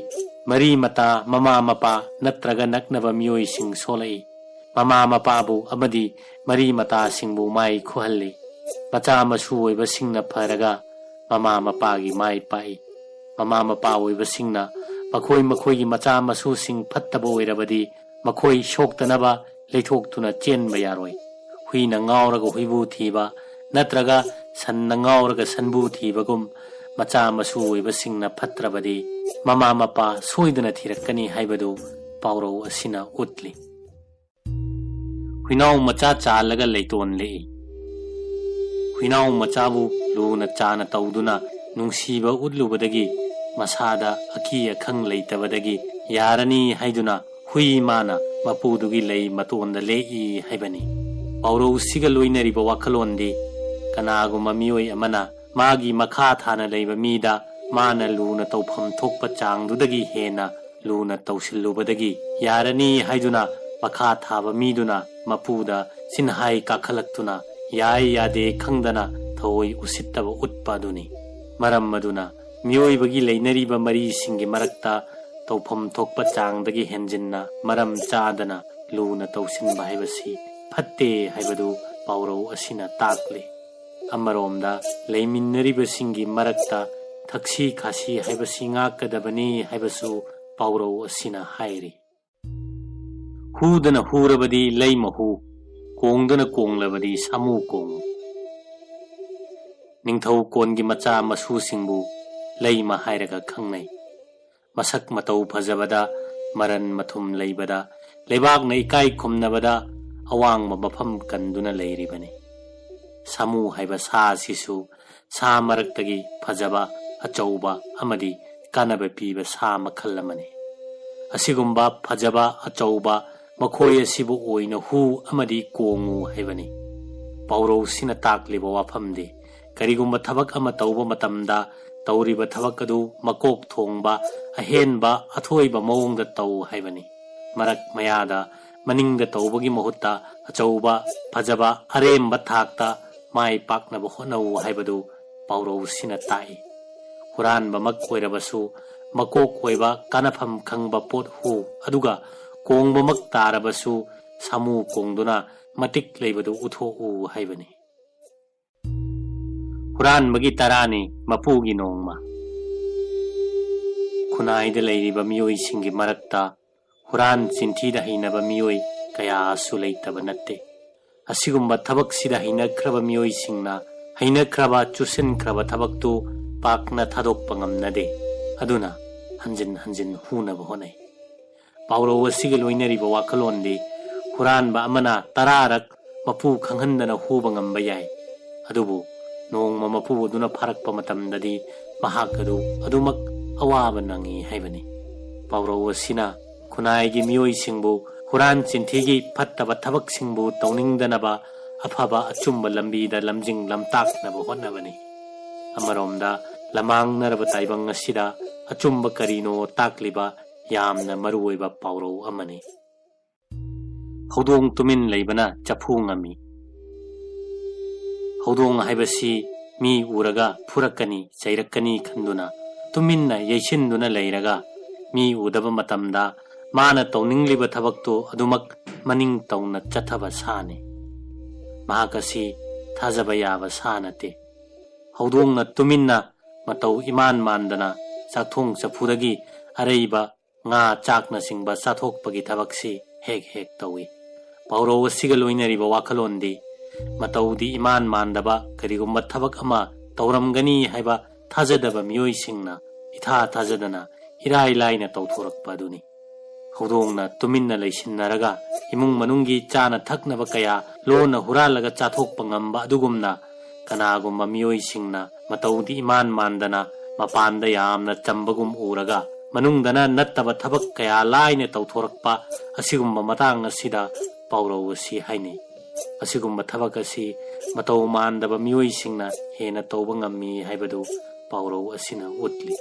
ꯃꯔꯤ ꯃꯇꯥ, ꯃꯃꯥ ꯃꯄꯥ ꯅꯠꯇ꯭ꯔꯒ ꯅꯛꯅꯕ ꯃꯤꯑꯣꯏꯁꯤꯡ ꯁꯣꯛꯂꯛꯏ꯫ ꯃꯃꯥ ꯃꯄꯥꯕꯨ ꯑꯃꯗꯤ ꯃꯔꯤ ꯃꯇꯥꯁꯤꯡꯕꯨ ꯃꯥꯏ ꯈꯨꯍꯜꯂꯤ꯫ ꯃꯆꯥ ꯃꯁꯨ ꯑꯣꯏꯕꯁꯤꯡꯅ ꯐꯔꯒ ꯃꯃꯥ ꯃꯄꯥꯒꯤ ꯃꯥꯏ ꯄꯥꯛꯏ꯫ ꯃꯃꯥ ꯃꯄꯥ ꯑꯣꯏꯕꯁꯤꯡꯅ ꯃꯈꯣꯏ ꯃꯈꯣꯏꯒꯤ ꯃꯆꯥ ꯃꯁꯨꯁꯤꯡ ꯐꯠꯇꯕ ꯑꯣꯏꯔꯕꯗꯤ, ꯃꯈꯣꯏ ꯁꯣꯛꯇꯅꯕ ꯂꯩꯊꯣꯛꯇꯨꯅ ꯆꯦꯟꯕ ꯌꯥꯔꯣꯏ꯫ ꯍꯨꯏꯅ ꯉꯥꯎꯔꯒ ꯍꯨꯏꯕꯨ ꯊꯤꯕ ꯅꯠꯇ꯭ꯔꯒ ꯁꯟꯅ ꯉꯥꯎꯔꯒ ꯁꯟꯕꯨ ꯊꯤꯕꯒꯨꯝ, ꯃꯆꯥ ꯃꯁꯨ ꯑꯣꯏꯕꯁꯤꯡꯅ ꯐꯠꯇ꯭ꯔꯕꯗꯤ, ꯃꯃꯥ ꯃꯄꯥ ꯁꯣꯏꯗꯅ ꯊꯤꯔꯛꯀꯅꯤ ꯍꯥꯏꯕꯗꯨ ꯄꯥꯎꯔꯧ ꯑꯁꯤꯅ ꯎꯠꯂꯤ꯫ ꯍꯨꯏꯅꯥꯎ ꯃꯆꯥ ꯆꯥꯜꯂꯒ ꯂꯩꯇꯣꯟ ꯂꯦꯛꯏ꯫ ꯍꯨꯏꯅꯥꯎ ꯃꯆꯥꯕꯨ ꯂꯨꯅ ꯆꯥꯅ ꯇꯧꯗꯨꯅ ꯅꯨꯡꯁꯤꯕ ꯎꯠꯂꯨꯕꯗꯒꯤ, ꯃꯁꯥꯗ ꯑꯀꯤ ꯑꯈꯪ ꯂꯩꯇꯕꯗꯒꯤ ꯌꯥꯔꯅꯤ ꯍꯥꯏꯗꯨꯅ ꯍꯨꯏ ꯃꯥꯅ ꯃꯄꯨꯗꯨꯒꯤ ꯂꯩ ꯃꯇꯣꯟꯗ ꯂꯦꯛꯏ ꯍꯥꯏꯕꯅꯤ꯫ ꯄꯥꯎꯔꯧꯁꯤꯒ ꯂꯣꯏꯅꯔꯤꯕ ꯋꯥꯈꯜꯂꯣꯟꯗꯤ, ꯀꯅꯥꯒꯨꯝꯕ ꯃꯤꯑꯣꯏ ꯑꯃꯅ ꯃꯥꯒꯤ ꯃꯈꯥ ꯊꯥꯅ ꯂꯩꯕ ꯃꯤꯗ ꯃꯥꯅ ꯂꯨꯅ ꯇꯧꯐꯝ ꯊꯣꯛꯄ ꯆꯥꯡꯗꯨꯗꯒꯤ ꯍꯦꯟꯅ ꯂꯨꯅ ꯇꯧꯁꯤꯜꯂꯨꯕꯗꯒꯤ ꯌꯥꯔꯅꯤ ꯍꯥꯏꯗꯨꯅ ꯃꯈꯥ ꯊꯥꯕ ꯃꯤꯗꯨꯅ ꯃꯄꯨꯗ ꯆꯤꯟꯍꯥꯏ ꯀꯥꯈꯠꯂꯛꯇꯨꯅ ꯌꯥꯏ ꯌꯥꯗꯦ ꯈꯪꯗꯅ ꯊꯑꯣꯏ ꯎꯁꯤꯠꯇꯕ ꯎꯠꯄ ꯑꯗꯨꯅꯤ꯫ ꯃꯔꯝ ꯑꯗꯨꯅ ꯃꯤꯑꯣꯏꯕꯒꯤ ꯂꯩꯅꯔꯤꯕ ꯃꯔꯤꯁꯤꯡꯒꯤ ꯃꯔꯛꯇ ꯇꯧꯐꯝ ꯊꯣꯛꯄ ꯆꯥꯡꯗꯒꯤ ꯍꯦꯟꯖꯤꯟꯅ ꯃꯔꯝ ꯆꯥꯗꯅ ꯂꯨꯅ ꯇꯧꯁꯤꯟꯕ ꯍꯥꯏꯕꯁꯤ ꯐꯠꯇꯦ ꯍꯥꯏꯕꯗꯨ ꯄꯥꯎꯔꯧ ꯑꯁꯤꯅ ꯇꯥꯛꯂꯤ꯫ ꯑꯃꯔꯣꯝꯗ ꯂꯩꯃꯤꯟꯅꯔꯤꯕꯁꯤꯡꯒꯤ ꯃꯔꯛꯇ ꯊꯛꯁꯤ ꯈꯥꯁꯤ ꯍꯥꯏꯕꯁꯤ ꯉꯥꯛꯀꯗꯕꯅꯤ ꯍꯥꯏꯕꯁꯨ ꯄꯥꯎꯔꯧ ꯑꯁꯤꯅ ꯍꯥꯏꯔꯤ꯫ ꯍꯨꯗꯅ ꯍꯨꯔꯕꯗꯤ ꯂꯩꯃ ꯍꯨ, ꯀꯣꯡꯗꯅ ꯀꯣꯡꯂꯕꯗꯤ ꯁꯥꯃꯨ ꯀꯣꯡꯉꯨ꯫ ꯅꯤꯡꯊꯧ ꯀꯣꯟꯒꯤ ꯃꯆꯥ ꯃꯁꯨꯁꯤꯡꯕꯨ ꯂꯩꯃ ꯍꯥꯏꯔꯒ ꯈꯪꯅꯩ꯫ ꯃꯁꯛ ꯃꯇꯧ ꯐꯖꯕꯗ, ꯃꯔꯟ ꯃꯊꯨꯝ ꯂꯩꯕꯗ, ꯂꯩꯕꯥꯛꯅ ꯏꯀꯥꯏ ꯈꯨꯝꯅꯕꯗ ꯑꯋꯥꯡꯕ ꯃꯐꯝ ꯀꯟꯗꯨꯅ ꯂꯩꯔꯤꯕꯅꯤ꯫ ꯁꯥꯃꯨ ꯍꯥꯏꯕ ꯁꯥ ꯑꯁꯤꯁꯨ ꯁꯥ ꯃꯔꯛꯇꯒꯤ ꯐꯖꯕ, ꯑꯆꯧꯕ ꯑꯃꯗꯤ ꯀꯥꯟꯅꯕ ꯄꯤꯕ ꯁꯥ ꯃꯈꯜ ꯑꯃꯅꯤ꯫ ꯑꯁꯤꯒꯨꯝꯕ ꯐꯖꯕ, ꯑꯆꯧꯕ ꯃꯈꯣꯏ ꯑꯁꯤꯕꯨ ꯑꯣꯏꯅ ꯍꯨ ꯑꯃꯗꯤ ꯀꯣꯡꯉꯨ ꯍꯥꯏꯕꯅꯤ꯫ ꯄꯥꯎꯔꯧꯁꯤꯅ ꯇꯥꯛꯂꯤꯕ ꯋꯥꯐꯝꯗꯤ, ꯀꯔꯤꯒꯨꯝꯕ ꯊꯕꯛ ꯑꯃ ꯇꯧꯕ ꯃꯇꯝꯗ ꯇꯧꯔꯤꯕ ꯊꯕꯛ ꯑꯗꯨ ꯃꯀꯣꯛ ꯊꯣꯡꯕ, ꯑꯍꯦꯟꯕ, ꯑꯊꯣꯏꯕ ꯃꯑꯣꯡꯗ ꯇꯧ ꯍꯥꯏꯕꯅꯤ꯫ ꯃꯔꯛ ꯃꯌꯥꯗ ꯃꯅꯤꯡꯗ ꯇꯧꯕꯒꯤ ꯃꯍꯨꯠꯇ ꯑꯆꯧꯕ, ꯐꯖꯕ, ꯑꯔꯦꯝꯕ ꯊꯥꯛꯇ ꯃꯥꯏ ꯄꯥꯛꯅꯕ ꯍꯣꯠꯅꯧ ꯍꯥꯏꯕꯗꯨ ꯄꯥꯎꯔꯧꯁꯤꯅ ꯇꯥꯛꯏ꯫ ꯍꯨꯔꯥꯟꯕꯃꯛ ꯑꯣꯏꯔꯕꯁꯨ ꯃꯀꯣꯛ ꯑꯣꯏꯕ ꯀꯥꯅꯐꯝ ꯈꯪꯕ ꯄꯣꯠ ꯍꯨ, ꯑꯗꯨꯒ ꯀꯣꯡꯕꯃꯛ ꯇꯥꯔꯕꯁꯨ ꯁꯥꯃꯨ ꯀꯣꯡꯗꯨꯅ ꯃꯇꯤꯛ ꯂꯩꯕꯗꯨ ꯎꯠꯊꯣꯛꯎ ꯍꯥꯏꯕꯅꯤ꯫ ꯍꯨꯔꯥꯟꯕꯒꯤ ꯇꯔꯥꯅꯤ ꯃꯄꯨꯒꯤ ꯅꯣꯡꯃ꯫ ꯈꯨꯟꯅꯥꯏꯗ ꯂꯩꯔꯤꯕ ꯃꯤꯑꯣꯏꯁꯤꯡꯒꯤ ꯃꯔꯛꯇ ꯍꯨꯔꯥꯟ ꯆꯤꯟꯊꯤꯗ ꯍꯩꯅꯕ ꯃꯤꯑꯣꯏ ꯀꯌꯥꯁꯨ ꯂꯩꯇꯕ ꯅꯠꯇꯦ꯫ ꯑꯁꯤꯒꯨꯝꯕ ꯊꯕꯛꯁꯤꯗ ꯍꯩꯅꯈ꯭ꯔꯕ ꯃꯤꯑꯣꯏꯁꯤꯡꯅ ꯍꯩꯅꯈ꯭ꯔꯕ ꯆꯨꯁꯤꯟꯈ꯭ꯔꯕ ꯊꯕꯛꯇꯨ ꯄꯥꯛꯅ ꯊꯥꯗꯣꯛꯄ ꯉꯝꯅꯗꯦ꯫ ꯑꯗꯨꯅ ꯍꯟꯖꯤꯟ ꯍꯟꯖꯤꯟ ꯍꯨꯅꯕ ꯍꯣꯠꯅꯩ꯫ ꯄꯥꯎꯔꯧ ꯑꯁꯤꯒ ꯂꯣꯏꯅꯔꯤꯕ ꯋꯥꯈꯜꯂꯣꯟꯗꯤ ꯍꯨꯔꯥꯟꯕ ꯑꯃꯅ ꯇꯔꯥꯔꯛ ꯃꯄꯨ ꯈꯪꯍꯟꯗꯅ ꯍꯨꯕ ꯉꯝꯕ ꯌꯥꯏ꯫ ꯑꯗꯨꯕꯨ ꯅꯣꯡꯃ ꯃꯄꯨ ꯑꯗꯨꯅ ꯐꯥꯔꯛꯄ ꯃꯇꯝꯗꯗꯤ ꯃꯍꯥꯛ ꯑꯗꯨ ꯑꯗꯨꯃꯛ ꯑꯋꯥꯕ ꯅꯪꯏ ꯍꯥꯏꯕꯅꯤ꯫ ꯄꯥꯎꯔꯧ ꯑꯁꯤꯅ ꯈꯨꯟꯅꯥꯏꯒꯤ ꯃꯤꯑꯣꯏꯁꯤꯡꯕꯨ ꯍꯨꯔꯥꯟ ꯆꯤꯟꯊꯤꯒꯤ ꯐꯠꯇꯕ ꯊꯕꯛꯁꯤꯡꯕꯨ ꯇꯧꯅꯤꯡꯗꯅꯕ ꯑꯐꯕ ꯑꯆꯨꯝꯕ ꯂꯝꯕꯤꯗ ꯂꯝꯖꯤꯡ ꯂꯝꯇꯥꯛꯅꯕ ꯍꯣꯠꯅꯕꯅꯤ꯫ ꯑꯃꯔꯣꯝꯗ ꯂꯃꯥꯡꯅꯔꯕ ꯇꯥꯏꯕꯪ ꯑꯁꯤꯗ ꯑꯆꯨꯝꯕ ꯀꯔꯤꯅꯣ ꯇꯥꯛꯂꯤꯕ ꯌꯥꯝꯅ ꯃꯔꯨꯑꯣꯏꯕ ꯄꯥꯎꯔꯧ ꯑꯃꯅꯤ꯫ ꯍꯧꯗꯣꯡ ꯇꯨꯃꯤꯟ ꯂꯩꯕꯅ ꯆꯐꯨ ꯉꯝꯃꯤ꯫ ꯍꯧꯗꯣꯡ ꯍꯥꯏꯕꯁꯤ ꯃꯤ ꯎꯔꯒ ꯐꯨꯔꯛꯀꯅꯤ, ꯆꯩꯔꯛꯀꯅꯤ ꯈꯟꯗꯨꯅ ꯇꯨꯃꯤꯟꯅ ꯌꯩꯁꯤꯟꯗꯨꯅ ꯂꯩꯔꯒ ꯃꯤ ꯎꯗꯕ ꯃꯇꯝꯗ ꯃꯥꯅ ꯇꯧꯅꯤꯡꯂꯤꯕ ꯊꯕꯛꯇꯨ ꯑꯗꯨꯃꯛ ꯃꯅꯤꯡ ꯇꯧꯅ ꯆꯠꯊꯕ ꯁꯥꯅꯤ꯫ ꯃꯍꯥꯛ ꯑꯁꯤ ꯊꯥꯖꯕ ꯌꯥꯕ ꯁꯥ ꯅꯠꯇꯦ꯫ ꯍꯧꯗꯣꯡꯅ ꯇꯨꯃꯤꯟꯅ ꯃꯇꯧ ꯏꯃꯥꯟ ꯃꯥꯟꯗꯅ ꯆꯥꯛꯊꯣꯡ ꯆꯐꯨꯗꯒꯤ ꯑꯔꯩꯕ ꯉꯥ, ꯆꯥꯛꯅꯆꯤꯡꯕ ꯆꯥꯊꯣꯛꯄꯒꯤ ꯊꯕꯛꯁꯤ ꯍꯦꯛ ꯍꯦꯛ ꯇꯧꯏ꯫ ꯄꯥꯎꯔꯧ ꯑꯁꯤꯒ ꯂꯣꯏꯅꯔꯤꯕ ꯋꯥꯈꯜꯂꯣꯟꯗꯤ ꯃꯇꯧꯗꯤ ꯏꯃꯥꯟ ꯃꯥꯟꯗꯕ ꯀꯔꯤꯒꯨꯝꯕ ꯊꯕꯛ ꯑꯃ ꯇꯧꯔꯝꯒꯅꯤ ꯍꯥꯏꯕ ꯊꯥꯖꯗꯕ ꯃꯤꯑꯣꯏꯁꯤꯡꯅ ꯏꯊꯥ ꯊꯥꯖꯗꯅ ꯏꯔꯥꯏ ꯂꯥꯏꯅ ꯇꯧꯊꯣꯔꯛꯄ ꯑꯗꯨꯅꯤ꯫ ꯍꯧꯗꯣꯡꯅ ꯇꯨꯃꯤꯟꯅ ꯂꯩꯁꯤꯟꯅꯔꯒ ꯏꯃꯨꯡ ꯃꯅꯨꯡꯒꯤ ꯆꯥꯅ ꯊꯛꯅꯕ ꯀꯌꯥ ꯂꯣꯟꯅ ꯍꯨꯔꯥꯜꯂꯒ ꯆꯥꯊꯣꯛꯄ ꯉꯝꯕ ꯑꯗꯨꯒꯨꯝꯅ ꯀꯅꯥꯒꯨꯝꯕ ꯃꯤꯑꯣꯏꯁꯤꯡꯅ ꯃꯇꯧꯗꯤ ꯏꯃꯥꯟ ꯃꯥꯟꯗꯅ ꯃꯄꯥꯟꯗ ꯌꯥꯝꯅ ꯆꯝꯕꯒꯨꯝ ꯎꯔꯒ ꯃꯅꯨꯡꯗꯅ ꯅꯠꯇꯕ ꯊꯕꯛ ꯀꯌꯥ ꯂꯥꯏꯅ ꯇꯧꯊꯣꯔꯛꯄ ꯑꯁꯤꯒꯨꯝꯕ ꯃꯇꯥꯡ ꯑꯁꯤꯗ ꯄꯥꯎꯔꯧ ꯑꯁꯤ ꯍꯥꯏꯅꯩ꯫ ꯑꯁꯤꯒꯨꯝꯕ ꯊꯕꯛ ꯑꯁꯤ ꯃꯇꯧ ꯃꯥꯟꯗꯕ ꯃꯤꯑꯣꯏꯁꯤꯡꯅ ꯍꯦꯟꯅ ꯇꯧꯕ ꯉꯝꯃꯤ ꯍꯥꯏꯕꯗꯨ ꯄꯥꯎꯔꯧ ꯑꯁꯤꯅ ꯎꯠꯂꯤ꯫